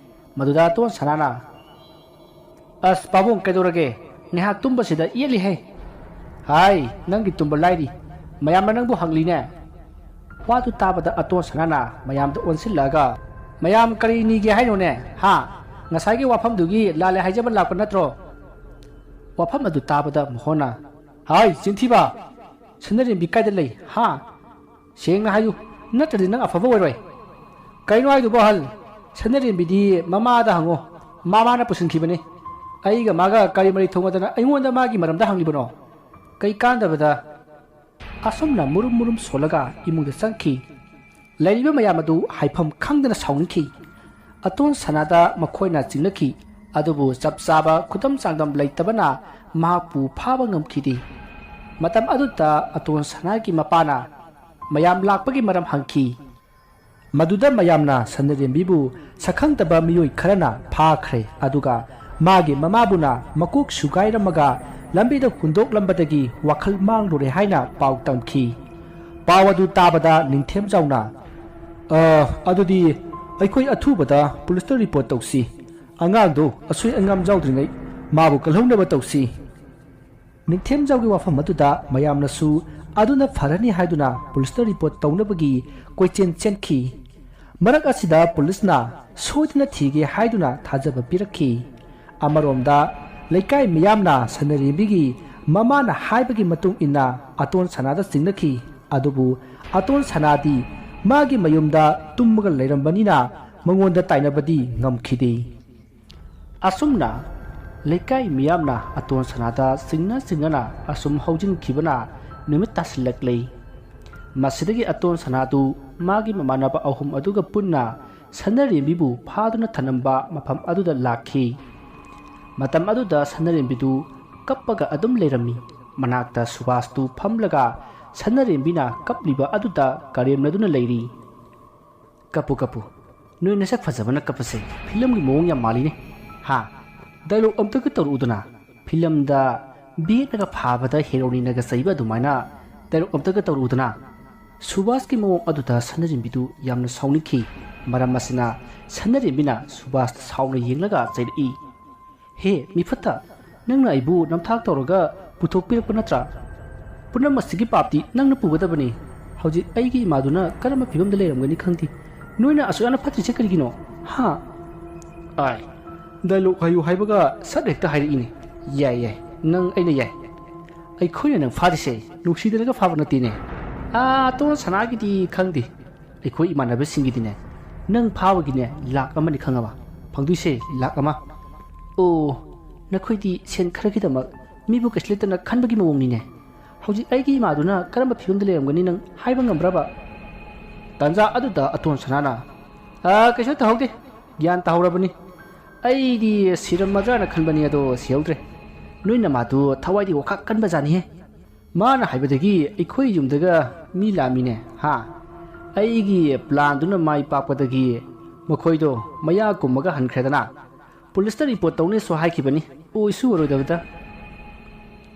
ꯃꯗꯨꯗ ꯑꯇꯣꯟ ꯁꯅꯥꯅ, "ꯑꯁ ꯄꯥꯕꯨꯡ, ꯀꯩꯗꯧꯔꯒꯦ? ꯉꯥꯏꯍꯥꯛ ꯇꯨꯝꯕꯁꯤꯗ ꯌꯦꯠꯂꯤꯍꯦ꯫" "ꯍꯥꯏ, ꯅꯪꯒꯤ ꯇꯨꯝꯕ ꯂꯥꯏꯔꯤ, ꯃꯌꯥꯝꯅ ꯅꯪꯕꯨ ꯍꯪꯂꯤꯅꯦ꯫" ꯋꯥꯗꯨ ꯇꯥꯕꯗ ꯑꯇꯣꯟ ꯁꯅꯥꯅ ꯃꯌꯥꯝꯗ ꯑꯣꯟꯁꯤꯜꯂꯛꯑꯒ, "ꯃꯌꯥꯝ ꯀꯔꯤ ꯅꯤꯒꯦ ꯍꯥꯏꯅꯣꯅꯦ? ꯍꯥ? ꯉꯁꯥꯏꯒꯤ ꯋꯥꯐꯝꯗꯨꯒꯤ ꯂꯥꯜꯂꯦ ꯍꯥꯏꯖꯕ ꯂꯥꯛꯄ ꯅꯠꯇ꯭ꯔꯣ?" ꯋꯥꯐꯝ ꯑꯗꯨ ꯇꯥꯕꯗ ꯃꯣꯍꯣꯟꯅ, "ꯍꯥꯏ, ꯆꯤꯟꯊꯤꯕ! ꯁꯅꯔꯦꯝꯕꯤ ꯀꯥꯏꯗ ꯂꯩ? ꯍꯥ? ꯁꯦꯡꯅ ꯍꯥꯏꯌꯨ, ꯅꯠꯇ꯭ꯔꯗꯤ ꯅꯪ ꯑꯐꯕ ꯑꯣꯏꯔꯣꯏ꯫" "ꯀꯩꯅꯣ ꯍꯥꯏꯗꯨꯕꯣ, ꯑꯍꯜ? ꯁꯅꯔꯦꯝꯕꯤꯗꯤ ꯃꯃꯥꯗ ꯍꯪꯉꯣ, ꯃꯃꯥꯅ ꯄꯨꯁꯤꯟꯈꯤꯕꯅꯤ꯫ ꯑꯩꯒ ꯃꯥꯒ ꯀꯔꯤ ꯃꯔꯤ ꯊꯣꯡꯅꯗꯅ ꯑꯩꯉꯣꯟꯗ ꯃꯥꯒꯤ ꯃꯔꯝꯗ ꯍꯪꯂꯤꯕꯅꯣ? ꯀꯩ ꯀꯥꯟꯗꯕꯗ꯫" ꯑꯁꯨꯝꯅ ꯃꯨꯔꯨꯝ ꯃꯨꯔꯨꯝ ꯁꯣꯜꯂꯒ ꯏꯃꯨꯡꯗ ꯆꯪꯈꯤ꯫ ꯂꯩꯔꯤꯕ ꯃꯌꯥꯝ ꯑꯗꯨ ꯍꯥꯏꯐꯝ ꯈꯪꯗꯅ ꯁꯥꯎꯅꯤꯡꯈꯤ꯫ ꯑꯇꯣꯟ ꯁꯅꯥꯗ ꯃꯈꯣꯏꯅ ꯆꯤꯡꯅꯈꯤ, ꯑꯗꯨꯕꯨ ꯆꯞ ꯆꯥꯕ ꯈꯨꯗꯝ ꯆꯥꯡꯗꯝ ꯂꯩꯇꯕꯅ ꯃꯍꯥꯛꯄꯨ ꯐꯥꯕ ꯉꯝꯈꯤꯗꯦ꯫ ꯃꯇꯝ ꯑꯗꯨꯗ ꯑꯇꯣꯟ ꯁꯅꯥꯒꯤ ꯃꯄꯥꯅ ꯃꯌꯥꯝ ꯂꯥꯛꯄꯒꯤ ꯃꯔꯝ ꯍꯪꯈꯤ꯫ ꯃꯗꯨꯗ ꯃꯌꯥꯝꯅ ꯁꯅꯔꯦꯝꯕꯤꯕꯨ ꯁꯛꯈꯪꯗꯕ ꯃꯤꯑꯣꯏ ꯈꯔꯅ ꯐꯥꯈ꯭ꯔꯦ, ꯑꯗꯨꯒ ꯃꯥꯒꯤ ꯃꯃꯥꯕꯨꯅ ꯃꯀꯣꯛ ꯁꯨꯒꯥꯏꯔꯝꯃꯒ ꯂꯝꯕꯤꯗ ꯍꯨꯟꯗꯣꯛꯂꯝꯕꯗꯒꯤ ꯋꯥꯈꯜ ꯃꯥꯡꯂꯨꯔꯦ ꯍꯥꯏꯅ ꯄꯥꯎ ꯇꯝꯈꯤ꯫ ꯄꯥꯎ ꯑꯗꯨ ꯇꯥꯕꯗ ꯅꯤꯡꯊꯦꯝꯖꯥꯎꯅ, "ꯑ, ꯑꯗꯨꯗꯤ ꯑꯩꯈꯣꯏ ꯑꯊꯨꯕꯗ ꯄꯨꯂꯤꯁꯇ ꯔꯤꯄꯣꯔꯠ ꯇꯧꯁꯤ꯫ ꯑꯉꯥꯡꯗꯨ ꯑꯁꯣꯏ ꯑꯉꯥꯝ ꯌꯥꯎꯗ꯭ꯔꯤꯉꯩ ꯃꯥꯕꯨ ꯀꯜꯍꯧꯅꯕ ꯇꯧꯁꯤ꯫" ꯅꯤꯡꯊꯦꯝꯖꯥꯎꯒꯤ ꯋꯥꯐꯝ ꯑꯗꯨꯗ ꯃꯌꯥꯝꯅꯁꯨ ꯑꯗꯨꯅ ꯐꯔꯅꯤ ꯍꯥꯏꯗꯨꯅ ꯄꯨꯂꯤꯁꯇ ꯔꯤꯄꯣꯔꯠ ꯇꯧꯅꯕꯒꯤ ꯀꯣꯏꯆꯦꯟ ꯆꯦꯟꯈꯤ꯫ ꯃꯔꯛ ꯑꯁꯤꯗ ꯄꯨꯂꯤꯁꯅ ꯁꯣꯏꯗꯅ ꯊꯤꯒꯦ ꯍꯥꯏꯗꯨꯅ ꯊꯥꯖꯕ ꯄꯤꯔꯛꯈꯤ꯫ ꯑꯃꯔꯣꯝꯗ ꯂꯩꯀꯥꯏ ꯃꯤꯌꯥꯝꯅ ꯁꯅꯔꯦꯝꯕꯤꯒꯤ ꯃꯃꯥꯅ ꯍꯥꯏꯕꯒꯤ ꯃꯇꯨꯡ ꯏꯟꯅ ꯑꯇꯣꯟ ꯁꯅꯥꯗ ꯆꯤꯡꯅꯈꯤ꯫ ꯑꯗꯨꯕꯨ ꯑꯇꯣꯟ ꯁꯅꯥꯗꯤ ꯃꯥꯒꯤ ꯃꯌꯨꯝꯗ ꯇꯨꯝꯃꯒ ꯂꯩꯔꯝꯕꯅꯤꯅ ꯃꯉꯣꯟꯗ ꯇꯥꯏꯅꯕꯗꯤ ꯉꯝꯈꯤꯗꯦ꯫ ꯑꯁꯨꯝꯅ ꯂꯩꯀꯥꯏ ꯃꯤꯌꯥꯝꯅ ꯑꯇꯣꯟ ꯁꯅꯥꯗ ꯆꯤꯡꯅ ꯆꯤꯡꯅꯅ ꯑꯁꯨꯝ ꯍꯧꯖꯤꯟꯈꯤꯕꯅ ꯅꯨꯃꯤꯠ ꯇꯥꯁꯤꯜꯂꯛꯂꯦ꯫ ꯃꯁꯤꯗꯒꯤ ꯑꯇꯣꯟ ꯁꯅꯥꯗꯨ ꯃꯥꯒꯤ ꯃꯃꯥꯟꯅꯕ ꯑꯍꯨꯝ ꯑꯗꯨꯒ ꯄꯨꯟꯅ ꯁꯅꯔꯦꯝꯕꯤꯕꯨ ꯐꯥꯗꯨꯅ ꯊꯅꯝꯕ ꯃꯐꯝ ꯑꯗꯨꯗ ꯂꯥꯛꯈꯤ꯫ ꯃꯇꯝ ꯑꯗꯨꯗ ꯁꯅꯔꯦꯝꯕꯤꯗꯨ ꯀꯞꯄꯒ ꯑꯗꯨꯝ ꯂꯩꯔꯝꯃꯤ꯫ ꯃꯅꯥꯛꯇ ꯁꯨꯕꯥꯁꯇꯨ ꯐꯝꯂꯒ ꯁꯅꯔꯦꯝꯕꯤꯅ ꯀꯞꯂꯤꯕ ꯑꯗꯨꯗ ꯀꯔꯦꯝꯅꯗꯨꯅ ꯂꯩꯔꯤ꯫ "ꯀꯞꯄꯨ, ꯀꯞꯄꯨ꯫ ꯅꯣꯏ ꯅꯁꯛ ꯐꯖꯕꯅ ꯀꯞꯄꯁꯦ ꯐꯤꯂꯝꯒꯤ ꯃꯑꯣꯡ ꯌꯥꯝ ꯃꯥꯜꯂꯤꯅꯦ꯫ ꯍꯥ? ꯗꯥꯏꯂꯣꯛ ꯑꯝꯇꯒ ꯇꯧꯔꯛꯎꯗꯅ꯫ ꯐꯤꯂꯝꯗ ꯚꯤꯂꯦꯟꯅꯒ ꯐꯥꯕꯗ ꯍꯦꯔꯣꯅꯤꯟꯅꯒ ꯆꯩꯕ ꯑꯗꯨꯃꯥꯏꯅ ꯗꯥꯏꯂꯣꯛ ꯑꯝꯇꯒ ꯇꯧꯔꯛꯎꯗꯅ꯫" ꯁꯨꯕꯥꯁꯀꯤ ꯃꯑꯣꯡ ꯑꯗꯨꯗ ꯁꯅꯔꯦꯝꯕꯤꯗꯨ ꯌꯥꯝꯅ ꯁꯥꯎꯅꯤꯡꯈꯤ꯫ ꯃꯔꯝ ꯑꯁꯤꯅ ꯁꯅꯔꯦꯝꯕꯤꯅ ꯁꯨꯕꯥꯁꯇ ꯁꯥꯎꯅ ꯌꯦꯡꯂꯒ ꯆꯩꯔꯛꯏ꯫ "ꯍꯦ ꯃꯤꯐꯠꯇ, ꯅꯪꯅ ꯑꯩꯕꯨ ꯅꯝꯊꯥꯛ ꯇꯧꯔꯒ ꯄꯨꯊꯣꯛꯄꯤꯔꯛꯄ ꯅꯠꯇ꯭ꯔꯥ? ꯄꯨꯝꯅꯃꯛꯁꯤꯒꯤ ꯄꯥꯞꯇꯤ ꯅꯪꯅ ꯄꯨꯒꯗꯕꯅꯤ꯫ ꯍꯧꯖꯤꯛ ꯑꯩꯒꯤ ꯏꯃꯥꯗꯨꯅ ꯀꯔꯝꯕ ꯐꯤꯕꯝꯗ ꯂꯩꯔꯝꯒꯅꯤ ꯈꯪꯗꯦ꯫ ꯅꯣꯏꯅ ꯑꯁꯨꯛ ꯌꯥꯝꯅ ꯐꯠꯇ꯭ꯔꯤꯁꯦ ꯀꯔꯤꯒꯤꯅꯣ? ꯍꯥ?" "ꯑꯥꯏ, ꯗꯥꯏꯂꯣꯛ ꯍꯥꯏꯌꯨ ꯍꯥꯏꯕꯒ ꯁꯠ ꯍꯦꯛꯇ ꯍꯥꯏꯔꯛꯏꯅꯦ꯫ ꯌꯥꯏ, ꯌꯥꯏ, ꯅꯪ ꯑꯩꯅ ꯌꯥꯏ꯫ ꯑꯩꯈꯣꯏꯅ ꯅꯪ ꯐꯥꯔꯤꯁꯦ ꯅꯨꯡꯁꯤꯗꯅꯒ ꯐꯥꯕ ꯅꯠꯇꯦꯅꯦ꯫ ꯑꯥ, ꯑꯇꯣꯟ ꯁꯅꯥꯒꯤꯗꯤ ꯈꯪꯗꯦ꯫ ꯑꯩꯈꯣꯏ ꯏꯃꯥꯟꯅꯕꯁꯤꯡꯒꯤꯗꯤꯅꯦ, ꯅꯪ ꯐꯥꯕꯒꯤꯅꯦ ꯂꯥꯛ ꯑꯃꯅꯤ ꯈꯪꯉꯕ? ꯐꯪꯗꯣꯏꯁꯦ ꯂꯥꯛ ꯑꯃ꯫ ꯑꯣ, ꯅꯈꯣꯏꯗꯤ ꯁꯦꯟ ꯈꯔꯒꯤꯗꯃꯛ ꯃꯤꯕꯨ ꯀꯩꯁꯨ ꯂꯩꯇꯅ ꯈꯟꯕꯒꯤ ꯃꯑꯣꯡꯅꯤꯅꯦ꯫ ꯍꯧꯖꯤꯛ ꯑꯩꯒꯤ ꯏꯃꯥꯗꯨꯅ ꯀꯔꯝꯕ ꯐꯤꯕꯝꯗ ꯂꯩꯔꯝꯒꯅꯤ ꯅꯪ ꯍꯥꯏꯕ ꯉꯝꯕ꯭ꯔꯕ?" ꯇꯥꯟꯖꯥ ꯑꯗꯨꯗ ꯑꯇꯣꯟ ꯁꯅꯥꯅ, "ꯑꯥ, ꯀꯩꯁꯨ ꯇꯧꯍꯧꯗꯦ꯫ ꯒ꯭ꯌꯥꯟ ꯇꯥꯍꯧꯔꯕꯅꯤ꯫ ꯑꯩꯗꯤ ꯁꯤꯔꯝꯃꯗ꯭ꯔꯥꯅ ꯈꯟꯕꯅꯤ, ꯑꯗꯣ ꯁꯤꯍꯧꯗ꯭ꯔꯦ꯫ ꯅꯣꯏ ꯅꯃꯥꯗꯨ ꯊꯋꯥꯏꯗꯤ ꯋꯥꯈꯛ ꯀꯟꯕꯖꯥꯠꯅꯤꯍꯦ꯫ ꯃꯥꯅ ꯍꯥꯏꯕꯗꯒꯤ ꯑꯩꯈꯣꯏ ꯌꯨꯝꯗꯒ ꯃꯤ ꯂꯥꯛꯑꯝꯃꯤꯅꯦ, ꯍꯥ? ꯑꯩꯒꯤ ꯄ꯭ꯂꯥꯟꯗꯨꯅ ꯃꯥꯏ ꯄꯥꯛꯄꯗꯒꯤ ꯃꯈꯣꯏꯗꯣ ꯃꯌꯥ ꯀꯨꯝꯃꯒ ꯍꯟꯈ꯭ꯔꯦꯗꯅ꯫ ꯄꯨꯂꯤꯁꯇ ꯔꯤꯄꯣꯔꯠ ꯇꯧꯅꯦꯁꯨ ꯍꯥꯏꯈꯤꯕꯅꯤ, ꯑꯣꯏꯁꯨ ꯑꯣꯏꯔꯣꯏꯗꯕꯗ꯫"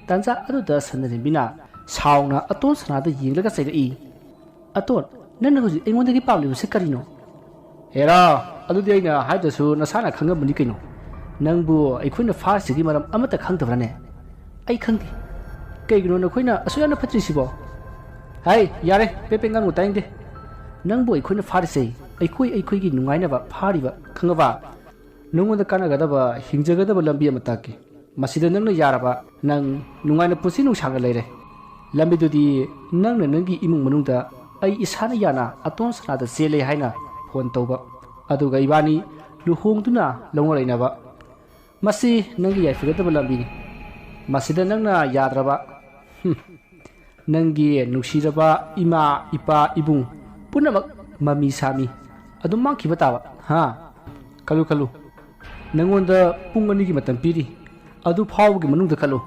ꯇꯥꯟꯖꯥ ꯑꯗꯨꯗ ꯁꯅꯔꯦꯝꯕꯤꯅ ꯁꯥꯎꯅ ꯑꯇꯣꯟ ꯁꯅꯥꯗ ꯌꯦꯡꯂꯒ ꯆꯩꯔꯛꯏ꯫ "ꯑꯇꯣꯟ, ꯅꯪꯅ ꯍꯧꯖꯤꯛ ꯑꯩꯉꯣꯟꯗꯒꯤ ꯄꯥꯝꯂꯤꯕꯁꯤ ꯀꯔꯤꯅꯣ?" "ꯍꯦꯔꯥ, ꯑꯗꯨꯗꯤ ꯑꯩꯅ ꯍꯥꯏꯗ꯭ꯔꯁꯨ ꯅꯁꯥꯅ ꯈꯪꯉꯝꯕꯅꯤ ꯀꯩꯅꯣ꯫ ꯅꯪꯕꯨ ꯑꯩꯈꯣꯏꯅ ꯐꯥꯔꯤꯁꯤꯒꯤ ꯃꯔꯝ ꯑꯃꯠꯇ ꯈꯪꯗꯕ꯭ꯔꯥꯅꯦ?" "ꯑꯩ ꯈꯪꯗꯦ꯫ ꯀꯩꯒꯤꯅꯣ ꯅꯈꯣꯏꯅ ꯑꯁꯨꯛ ꯌꯥꯝꯅ ꯐꯠꯇ꯭ꯔꯤꯁꯤꯕꯣ?" "ꯍꯥꯏ, ꯌꯥꯔꯦ, ꯄꯦ ꯄꯦ ꯉꯥꯡꯅꯨ, ꯇꯥꯅꯤꯡꯗꯦ꯫ ꯅꯪꯕꯨ ꯑꯩꯈꯣꯏꯅ ꯐꯥꯔꯤꯁꯦ ꯑꯩꯈꯣꯏ ꯑꯩꯈꯣꯏꯒꯤ ꯅꯨꯡꯉꯥꯏꯅꯕ ꯐꯥꯔꯤꯕ, ꯈꯪꯉꯕ? ꯅꯉꯣꯟꯗ ꯀꯥꯟꯅꯒꯗꯕ ꯍꯤꯡꯖꯒꯗꯕ ꯂꯝꯕꯤ ꯑꯃ ꯇꯥꯛꯀꯦ꯫ ꯃꯁꯤꯗ ꯅꯪꯅ ꯌꯥꯔꯕ, ꯅꯪ ꯅꯨꯡꯉꯥꯏꯅ ꯄꯨꯟꯁꯤ ꯅꯨꯡꯁꯥꯡꯅ ꯂꯩꯔꯦ꯫ ꯂꯝꯕꯤꯗꯨꯗꯤ ꯅꯪꯅ ꯅꯪꯒꯤ ꯏꯃꯨꯡ ꯃꯅꯨꯡꯗ ꯑꯩ ꯏꯁꯥꯅ ꯌꯥꯅ ꯑꯇꯣꯟ ꯁꯅꯥꯗ ꯆꯦꯜꯂꯦ ꯍꯥꯏꯅ ꯐꯣꯟ ꯇꯧꯕ꯫ ꯑꯗꯨꯒ ꯏꯕꯥꯅꯤ ꯂꯨꯍꯣꯡꯗꯨꯅ ꯂꯧꯅ ꯂꯩꯅꯕ꯫ ꯃꯁꯤ ꯅꯪꯒꯤ ꯌꯥꯏꯐꯒꯗꯕ ꯂꯝꯕꯤꯅꯤ꯫ ꯃꯁꯤꯗ ꯅꯪꯅ ꯌꯥꯗ꯭ꯔꯕ, ꯍꯨꯝ, ꯅꯪꯒꯤ ꯅꯨꯡꯁꯤꯔꯕ ꯏꯃꯥ, ꯏꯄꯥ, ꯏꯕꯨꯡ ꯄꯨꯝꯅꯃꯛ ꯃꯃꯤ ꯁꯥꯃꯤ ꯑꯗꯨꯝ ꯃꯥꯡꯈꯤꯕ ꯇꯥꯕ꯫ ꯍꯥ? ꯈꯜꯂꯨ, ꯈꯜꯂꯨ꯫ ꯅꯪꯉꯣꯟꯗ ꯄꯨꯡ ꯑꯅꯤꯒꯤ ꯃꯇꯝ ꯄꯤꯔꯤ꯫ ꯑꯗꯨ ꯐꯥꯎꯕꯒꯤ ꯃꯅꯨꯡꯗ ꯈꯜꯂꯨ꯫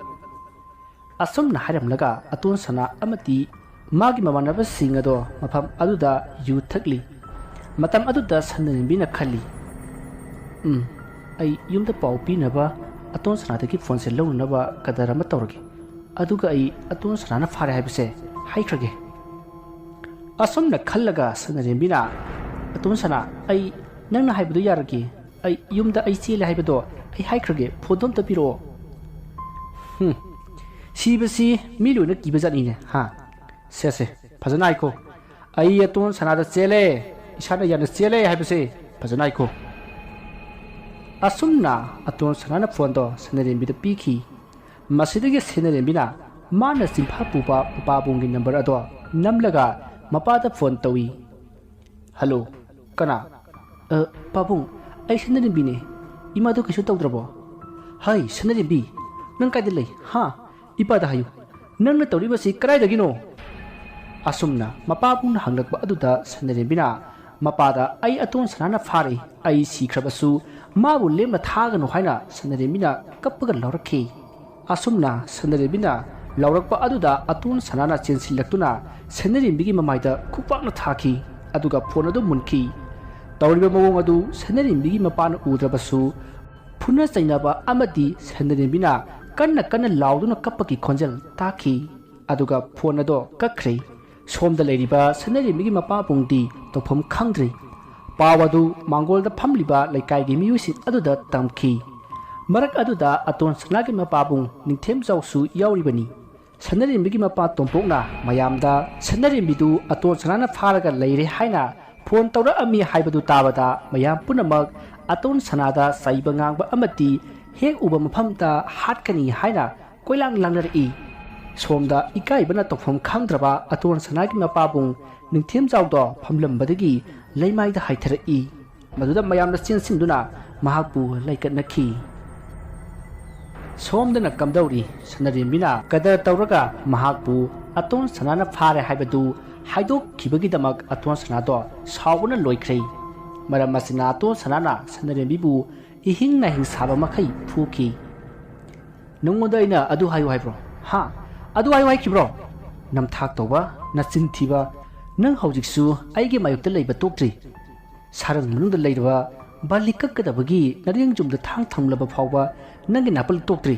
ꯑꯁꯨꯝꯅ ꯍꯥꯏꯔꯝꯂꯒ ꯑꯇꯣꯟ ꯁꯅꯥ ꯑꯃꯗꯤ ꯃꯥꯒꯤ ꯃꯃꯥꯟꯅꯕꯁꯤꯡ ꯑꯗꯣ ꯃꯐꯝ ꯑꯗꯨꯗ ꯌꯨ ꯊꯛꯂꯤ꯫ ꯃꯇꯝ ꯑꯗꯨꯗ ꯁꯅꯥꯔꯦꯝꯕꯤꯅ ꯈꯜꯂꯤ, "ꯎꯝ, ꯑꯩ ꯌꯨꯝꯗ ꯄꯥꯎ ꯄꯤꯅꯕ ꯑꯇꯣꯟ ꯁꯅꯥꯗꯒꯤ ꯐꯣꯟꯁꯦ ꯂꯧꯅꯅꯕ ꯀꯗꯔ ꯑꯃ ꯇꯧꯔꯒꯦ꯫ ꯑꯗꯨꯒ ꯑꯩ ꯑꯇꯣꯟ ꯁꯅꯥꯅ ꯐꯥꯔꯦ ꯍꯥꯏꯕꯁꯦ ꯍꯥꯏꯈ꯭ꯔꯒꯦ"꯫ ꯑꯁꯨꯝꯅ ꯈꯜꯂꯒ ꯁꯅꯥꯔꯦꯝꯕꯤꯅ, "ꯑꯇꯣꯟ ꯁꯅꯥ, ꯑꯩ ꯅꯪꯅ ꯍꯥꯏꯕꯗꯣ ꯌꯥꯔꯒꯦ꯫ ꯑꯩ ꯌꯨꯝꯗ ꯑꯩ ꯆꯦꯜꯂꯦ ꯍꯥꯏꯕꯗꯣ ꯑꯩ ꯍꯥꯏꯈ꯭ꯔꯒꯦ꯫ ꯐꯣꯟꯗꯣ ꯑꯝꯇ ꯄꯤꯔꯛꯑꯣ"꯫ ꯍꯨꯝ, ꯁꯤꯕꯁꯤ ꯃꯤ ꯂꯣꯏꯅ ꯀꯤꯕ ꯖꯥꯠꯅꯤꯅꯦ, ꯍꯥ? ꯁꯦ, ꯁꯦ, ꯐꯖꯅ ꯍꯥꯏꯈꯣ꯫ "ꯑꯩ ꯑꯇꯣꯟ ꯁꯅꯥꯗ ꯆꯦꯜꯂꯦ, ꯏꯁꯥꯅ ꯌꯥꯅ ꯆꯦꯜꯂꯦ" ꯍꯥꯏꯕꯁꯦ ꯐꯖꯅ ꯍꯥꯏꯈꯣ꯫ ꯑꯁꯨꯝꯅ ꯑꯇꯣꯟ ꯁꯅꯥꯅ ꯐꯣꯟꯗꯣ ꯁꯅꯥꯔꯦꯝꯕꯤꯗ ꯄꯤꯈꯤ꯫ ꯃꯁꯤꯗꯒꯤ ꯁꯅꯥꯔꯦꯝꯕꯤꯅ ꯃꯥꯅ ꯆꯤꯟꯐꯥ ꯄꯨꯕ ꯃꯄꯥꯕꯨꯡꯒꯤ ꯅꯝꯕꯔ ꯑꯗꯣ ꯅꯝꯂꯒ ꯃꯄꯥꯗ ꯐꯣꯟ ꯇꯧꯏ꯫ "ꯍꯜꯂꯣ, ꯀꯅꯥ?" "ꯑ, ꯄꯥꯕꯨꯡ, ꯑꯩ ꯁꯅꯥꯔꯦꯝꯕꯤꯅꯦ꯫ ꯏꯃꯥꯗꯣ ꯀꯩꯁꯨ ꯇꯧꯗ꯭ꯔꯕꯣ?" "ꯍꯥꯏ, ꯁꯅꯥꯔꯦꯝꯕꯤ, ꯅꯪ ꯀꯥꯏꯗ ꯂꯩ? ꯍꯥ? ꯏꯄꯥꯗ ꯍꯥꯏꯌꯨ, ꯅꯪꯅ ꯇꯧꯔꯤꯕꯁꯤ ꯀꯗꯥꯏꯗꯒꯤꯅꯣ?" ꯑꯁꯨꯝꯅ ꯃꯄꯥꯕꯨꯡꯅ ꯍꯪꯂꯛꯄ ꯑꯗꯨꯗ ꯁꯅꯥꯔꯦꯝꯕꯤꯅ ꯃꯄꯥꯗ, "ꯑꯩ ꯑꯇꯣꯟ ꯁꯅꯥꯅ ꯐꯥꯔꯦ, ꯑꯩ ꯁꯤꯈ꯭ꯔꯕꯁꯨ ꯃꯥꯕꯨ ꯂꯦꯝꯅ ꯊꯥꯒꯅꯨ" ꯍꯥꯏꯅ ꯁꯅꯥꯔꯦꯝꯕꯤꯅ ꯀꯞꯄꯒ ꯂꯥꯎꯔꯛꯈꯤ꯫ ꯑꯁꯨꯝꯅ ꯁꯅꯥꯔꯦꯝꯕꯤꯅ ꯂꯥꯎꯔꯛꯄ ꯑꯗꯨꯗ ꯑꯇꯣꯟ ꯁꯅꯥꯅ ꯆꯦꯟꯁꯤꯜꯂꯛꯇꯨꯅ ꯁꯅꯥꯔꯦꯝꯕꯤꯒꯤ ꯃꯃꯥꯏꯗ ꯈꯨꯄꯥꯛꯅ ꯊꯥꯈꯤ, ꯑꯗꯨꯒ ꯐꯣꯟ ꯑꯗꯨ ꯃꯨꯟꯈꯤ꯫ ꯇꯧꯔꯤꯕ ꯃꯑꯣꯡ ꯑꯗꯨ ꯁꯅꯥꯔꯦꯝꯕꯤꯒꯤ ꯃꯄꯥꯅ ꯎꯗ꯭ꯔꯕꯁꯨ, ꯐꯨꯅ ꯆꯩꯅꯕ ꯑꯃꯗꯤ ꯁꯅꯥꯔꯦꯝꯕꯤꯅ ꯀꯟꯅ ꯀꯟꯅ ꯂꯥꯎꯗꯨꯅ ꯀꯞꯄꯒꯤ ꯈꯣꯟꯖꯦꯜ ꯇꯥꯈꯤ꯫ ꯑꯗꯨꯒ ꯐꯣꯟ ꯑꯗꯣ ꯀꯛꯈ꯭ꯔꯦ꯫ ꯁꯣꯝꯗ ꯂꯩꯔꯤꯕ ꯁꯅꯥꯔꯦꯝꯕꯤꯒꯤ ꯃꯄꯥꯕꯨꯡꯗꯤ ꯇꯧꯐꯝ ꯈꯪꯗ꯭ꯔꯦ꯫ ꯄꯥꯎ ꯑꯗꯨ ꯃꯥꯡꯒꯣꯜꯗ ꯐꯝꯂꯤꯕ ꯂꯩꯀꯥꯏꯒꯤ ꯃꯤꯑꯣꯏꯁꯤꯡ ꯑꯗꯨꯗ ꯇꯝꯈꯤ꯫ ꯃꯔꯛ ꯑꯗꯨꯗ ꯑꯇꯣꯟ ꯁꯅꯥꯒꯤ ꯃꯄꯥꯕꯨꯡ ꯅꯤꯡꯊꯦꯝꯖꯥꯎꯁꯨ ꯌꯥꯎꯔꯤꯕꯅꯤ꯫ ꯁꯅꯥꯔꯦꯝꯕꯤꯒꯤ ꯃꯄꯥ ꯇꯣꯝꯄꯣꯛꯅ ꯃꯌꯥꯝꯗ ꯁꯅꯥꯔꯦꯝꯕꯤꯗꯨ ꯑꯇꯣꯟ ꯁꯅꯥꯅ ꯐꯥꯔꯒ ꯂꯩꯔꯦ ꯍꯥꯏꯅ ꯐꯣꯟ ꯇꯧꯔꯛꯑꯝꯃꯤ ꯍꯥꯏꯕꯗꯨ ꯇꯥꯕꯗ, ꯃꯌꯥꯝ ꯄꯨꯝꯅꯃꯛ ꯑꯇꯣꯟ ꯁꯅꯥꯗ ꯆꯩꯕ ꯉꯥꯡꯕ ꯑꯃꯗꯤ ꯍꯦꯛ ꯎꯕ ꯃꯐꯝꯗ ꯍꯥꯠꯀꯅꯤ ꯍꯥꯏꯅ ꯀꯣꯏꯂꯥꯡ ꯂꯥꯡꯅꯔꯛꯏ꯫ ꯁꯣꯝꯗ ꯏꯀꯥꯏꯕꯅ ꯇꯧꯐꯝ ꯈꯪꯗ꯭ꯔꯕ ꯑꯇꯣꯟ ꯁꯅꯥꯒꯤ ꯃꯄꯥꯕꯨꯡ ꯅꯤꯡꯊꯦꯝꯖꯥꯎꯗꯣ ꯐꯝꯂꯝꯕꯗꯒꯤ ꯂꯩꯃꯥꯏꯗ ꯍꯥꯏꯊꯔꯛꯏ꯫ ꯃꯗꯨꯗ ꯃꯌꯥꯝꯅ ꯆꯦꯟꯁꯤꯟꯗꯨꯅ ꯃꯍꯥꯛꯄꯨ ꯂꯩꯀꯠꯅꯈꯤ꯫ ꯁꯣꯝꯗꯅ ꯀꯝꯗꯧꯔꯤ? ꯁꯅꯔꯦꯝꯕꯤꯅ ꯀꯗꯔ ꯇꯧꯔꯒ ꯃꯍꯥꯛꯄꯨ ꯑꯇꯣꯟ ꯁꯅꯥꯅ ꯐꯥꯔꯦ ꯍꯥꯏꯕꯗꯨ ꯍꯥꯏꯗꯣꯛꯈꯤꯕꯒꯤꯗꯃꯛ ꯑꯇꯣꯟ ꯁꯅꯥꯗꯣ ꯁꯥꯎꯕꯅ ꯂꯣꯏꯈ꯭ꯔꯦ꯫ ꯃꯔꯝ ꯑꯁꯤꯅ ꯑꯇꯣꯟ ꯁꯅꯥꯅ ꯁꯅꯔꯦꯝꯕꯤꯕꯨ ꯏꯍꯤꯡ ꯅꯥꯍꯤꯡ ꯁꯥꯕ ꯃꯈꯩ ꯐꯨꯈꯤ꯫ "ꯅꯉꯣꯟꯗ ꯑꯩꯅ ꯑꯗꯨ ꯍꯥꯏꯌꯨ ꯍꯥꯏꯕ꯭ꯔꯣ? ꯍꯥ? ꯑꯗꯨ ꯍꯥꯏꯌꯨ ꯍꯥꯏꯈꯤꯕ꯭ꯔꯣ? ꯅꯝꯊꯥꯛ ꯇꯧꯕ, ꯅꯆꯤꯟ ꯊꯤꯕ! ꯅꯪ ꯍꯧꯖꯤꯛꯁꯨ ꯑꯩꯒꯤ ꯃꯥꯌꯣꯛꯇ ꯂꯩꯕ ꯇꯣꯛꯇ꯭ꯔꯤ꯫ ꯁꯥꯔꯪ ꯃꯅꯨꯡꯗ ꯂꯩꯔꯕ ꯕꯥꯂꯤ ꯀꯛꯀꯗꯕꯒꯤ ꯅꯔꯦꯡ ꯌꯨꯝꯗ ꯊꯥꯡ ꯊꯝꯂꯕ ꯐꯥꯎꯕ ꯅꯪꯒꯤ ꯅꯥꯄꯜ ꯇꯣꯛꯇ꯭ꯔꯤ꯫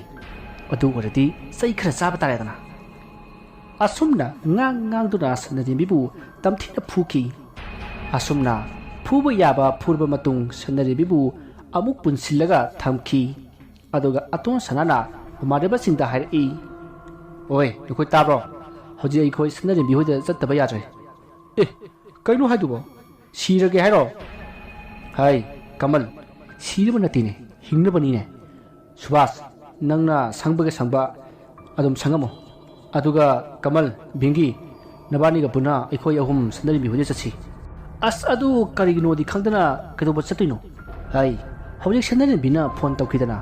ꯑꯗꯨ ꯑꯣꯏꯔꯗꯤ ꯆꯩ ꯈꯔ ꯆꯥꯕ ꯇꯥꯔꯦꯗꯅ꯫" ꯑꯁꯨꯝꯅ ꯉꯥꯡ ꯉꯥꯡꯗꯨꯅ ꯁꯅꯔꯦꯝꯕꯤꯕꯨ ꯇꯝꯊꯤꯅ ꯐꯨꯈꯤ꯫ ꯑꯁꯨꯝꯅ ꯐꯨꯕ ꯌꯥꯕ ꯐꯨꯔꯕ ꯃꯇꯨꯡ ꯁꯅꯔꯦꯝꯕꯤꯕꯨ ꯑꯃꯨꯛ ꯄꯨꯟꯁꯤꯜꯂꯒ ꯊꯝꯈꯤ꯫ ꯑꯗꯨꯒ ꯑꯇꯣꯟ ꯁꯅꯥꯅ ꯃꯃꯥꯟꯅꯕꯁꯤꯡꯗ ꯍꯥꯏꯔꯛꯏ, "ꯑꯣꯏ, ꯅꯈꯣꯏ ꯇꯥꯕ꯭ꯔꯣ? ꯍꯧꯖꯤꯛ ꯑꯩꯈꯣꯏ ꯁꯅꯔꯦꯝꯕꯤ ꯍꯣꯏꯗ ꯆꯠꯇꯕ ꯌꯥꯗ꯭ꯔꯦ꯫" "ꯑꯦ, ꯀꯩꯅꯣ ꯍꯥꯏꯗꯨꯕꯣ? ꯁꯤꯔꯒꯦ ꯍꯥꯏꯔꯣ?" "ꯍꯥꯏ, ꯀꯃꯜ, ꯁꯤꯔꯕ ꯅꯠꯇꯦꯅꯦ, ꯍꯤꯡꯅꯕꯅꯤꯅꯦ꯫ ꯁꯨꯕꯥꯁ, ꯅꯪꯅ ꯁꯪꯕꯒ ꯁꯪꯕ ꯑꯗꯨꯝ ꯁꯪꯉꯝꯃꯣ꯫ ꯑꯗꯨꯒ ꯀꯃꯜ, ꯚꯤꯡꯒꯤ, ꯅꯕꯥꯅꯤꯒ ꯄꯨꯟꯅ ꯑꯩꯈꯣꯏ ꯑꯍꯨꯝ ꯁꯅꯔꯦꯝꯕꯤ ꯍꯣꯏꯗ ꯆꯠꯁꯤ꯫" "ꯑꯁ, ꯑꯗꯨ ꯀꯔꯤꯒꯤꯅꯣꯗꯤ ꯈꯪꯗꯅ ꯀꯩꯗꯧꯕ ꯆꯠꯇꯣꯏꯅꯣ?" "ꯍꯥꯏ, ꯍꯧꯖꯤꯛ ꯁꯅꯔꯦꯝꯕꯤꯅ ꯐꯣꯟ ꯇꯧꯈꯤꯗꯅ,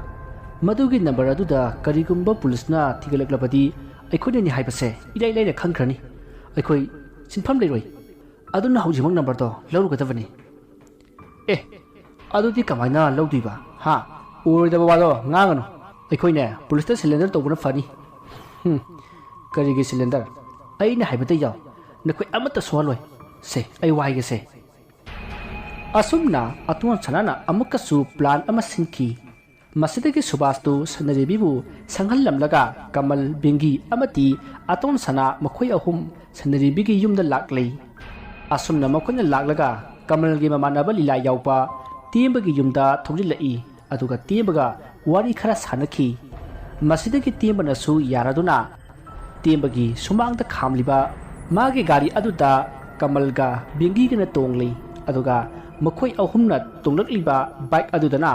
ꯃꯗꯨꯒꯤ ꯅꯝꯕꯔ ꯑꯗꯨꯗ ꯀꯔꯤꯒꯨꯝꯕ ꯄꯨꯂꯤꯁꯅ ꯊꯤꯒꯠꯂꯛꯂꯕꯗꯤ ꯑꯩꯈꯣꯏꯅꯅꯤ ꯍꯥꯏꯕꯁꯦ ꯏꯂꯥꯏ ꯂꯥꯏꯅ ꯈꯪꯈ꯭ꯔꯅꯤ꯫ ꯑꯩꯈꯣꯏ ꯁꯤꯟꯐꯝ ꯂꯩꯔꯣꯏ꯫ ꯑꯗꯨꯅ ꯍꯧꯖꯤꯛꯃꯛ ꯅꯝꯕꯔꯗꯣ ꯂꯧꯔꯨꯒꯗꯕꯅꯤ꯫" "ꯑꯦ, ꯑꯗꯨꯗꯤ ꯀꯃꯥꯏꯅ ꯂꯧꯗꯣꯏꯕ? ꯍꯥ? ꯑꯣꯏꯔꯣꯏꯗꯕ ꯋꯥꯗꯣ ꯉꯥꯡꯒꯅꯨ꯫ ꯑꯩꯈꯣꯏꯅꯦ, ꯄꯨꯂꯤꯁꯇ ꯁꯔꯦꯟꯗꯔ ꯇꯧꯕꯅ ꯐꯅꯤ꯫" "ꯍꯨꯝ, ꯀꯔꯤꯒꯤ ꯁꯔꯦꯟꯗꯔ? ꯑꯩꯅ ꯍꯥꯏꯕꯗ ꯌꯥꯎ꯫ ꯅꯈꯣꯏ ꯑꯃꯠꯇ ꯁꯣꯛꯍꯜꯂꯣꯏ꯫ ꯁꯦ, ꯑꯩ ꯋꯥ ꯍꯥꯏꯒꯦꯁꯦ꯫" ꯑꯁꯨꯝꯅ ꯑꯇꯣꯟ ꯁꯅꯥꯅ ꯑꯃꯨꯛꯀꯁꯨ ꯄ꯭ꯂꯥꯟ ꯑꯃ ꯁꯤꯟꯈꯤ꯫ ꯃꯁꯤꯗꯒꯤ ꯁꯨꯕꯥꯁꯇꯨ ꯁꯅꯔꯦꯝꯕꯤꯕꯨ ꯁꯪꯍꯜꯂꯝꯂꯒ ꯀꯃꯜ, ꯕꯤꯡꯒꯤ ꯑꯃꯗꯤ ꯑꯇꯣꯟ ꯁꯅꯥ ꯃꯈꯣꯏ ꯑꯍꯨꯝ ꯁꯅꯔꯦꯝꯕꯤꯒꯤ ꯌꯨꯝꯗ ꯂꯥꯛꯂꯤ꯫ ꯑꯁꯨꯝꯅ ꯃꯈꯣꯏꯅ ꯂꯥꯛꯂꯒ ꯀꯃꯜꯒꯤ ꯃꯃꯥꯟꯅꯕ ꯂꯤꯂꯥ ꯌꯥꯎꯕ ꯇꯦꯝꯕꯒꯤ ꯌꯨꯝꯗ ꯊꯧꯖꯤꯜꯂꯛꯏ꯫ ꯑꯗꯨꯒ ꯇꯦꯝꯕꯒ ꯋꯥꯔꯤ ꯈꯔ ꯁꯥꯟꯅꯈꯤ꯫ ꯃꯁꯤꯗꯒꯤ ꯇꯦꯝꯕꯅꯁꯨ ꯌꯥꯔꯗꯨꯅ ꯇꯦꯝꯕꯒꯤ ꯁꯨꯃꯥꯡꯗ ꯈꯥꯝꯂꯤꯕ ꯃꯥꯒꯤ ꯒꯥꯔꯤ ꯑꯗꯨꯗ ꯀꯃꯜꯒ ꯕꯤꯡꯒꯤꯒꯅ ꯇꯣꯡꯂꯤ꯫ ꯑꯗꯨꯒ ꯃꯈꯣꯏ ꯑꯍꯨꯝꯅ ꯇꯣꯡꯂꯛꯂꯤꯕ ꯕꯥꯏꯛ ꯑꯗꯨꯗꯅ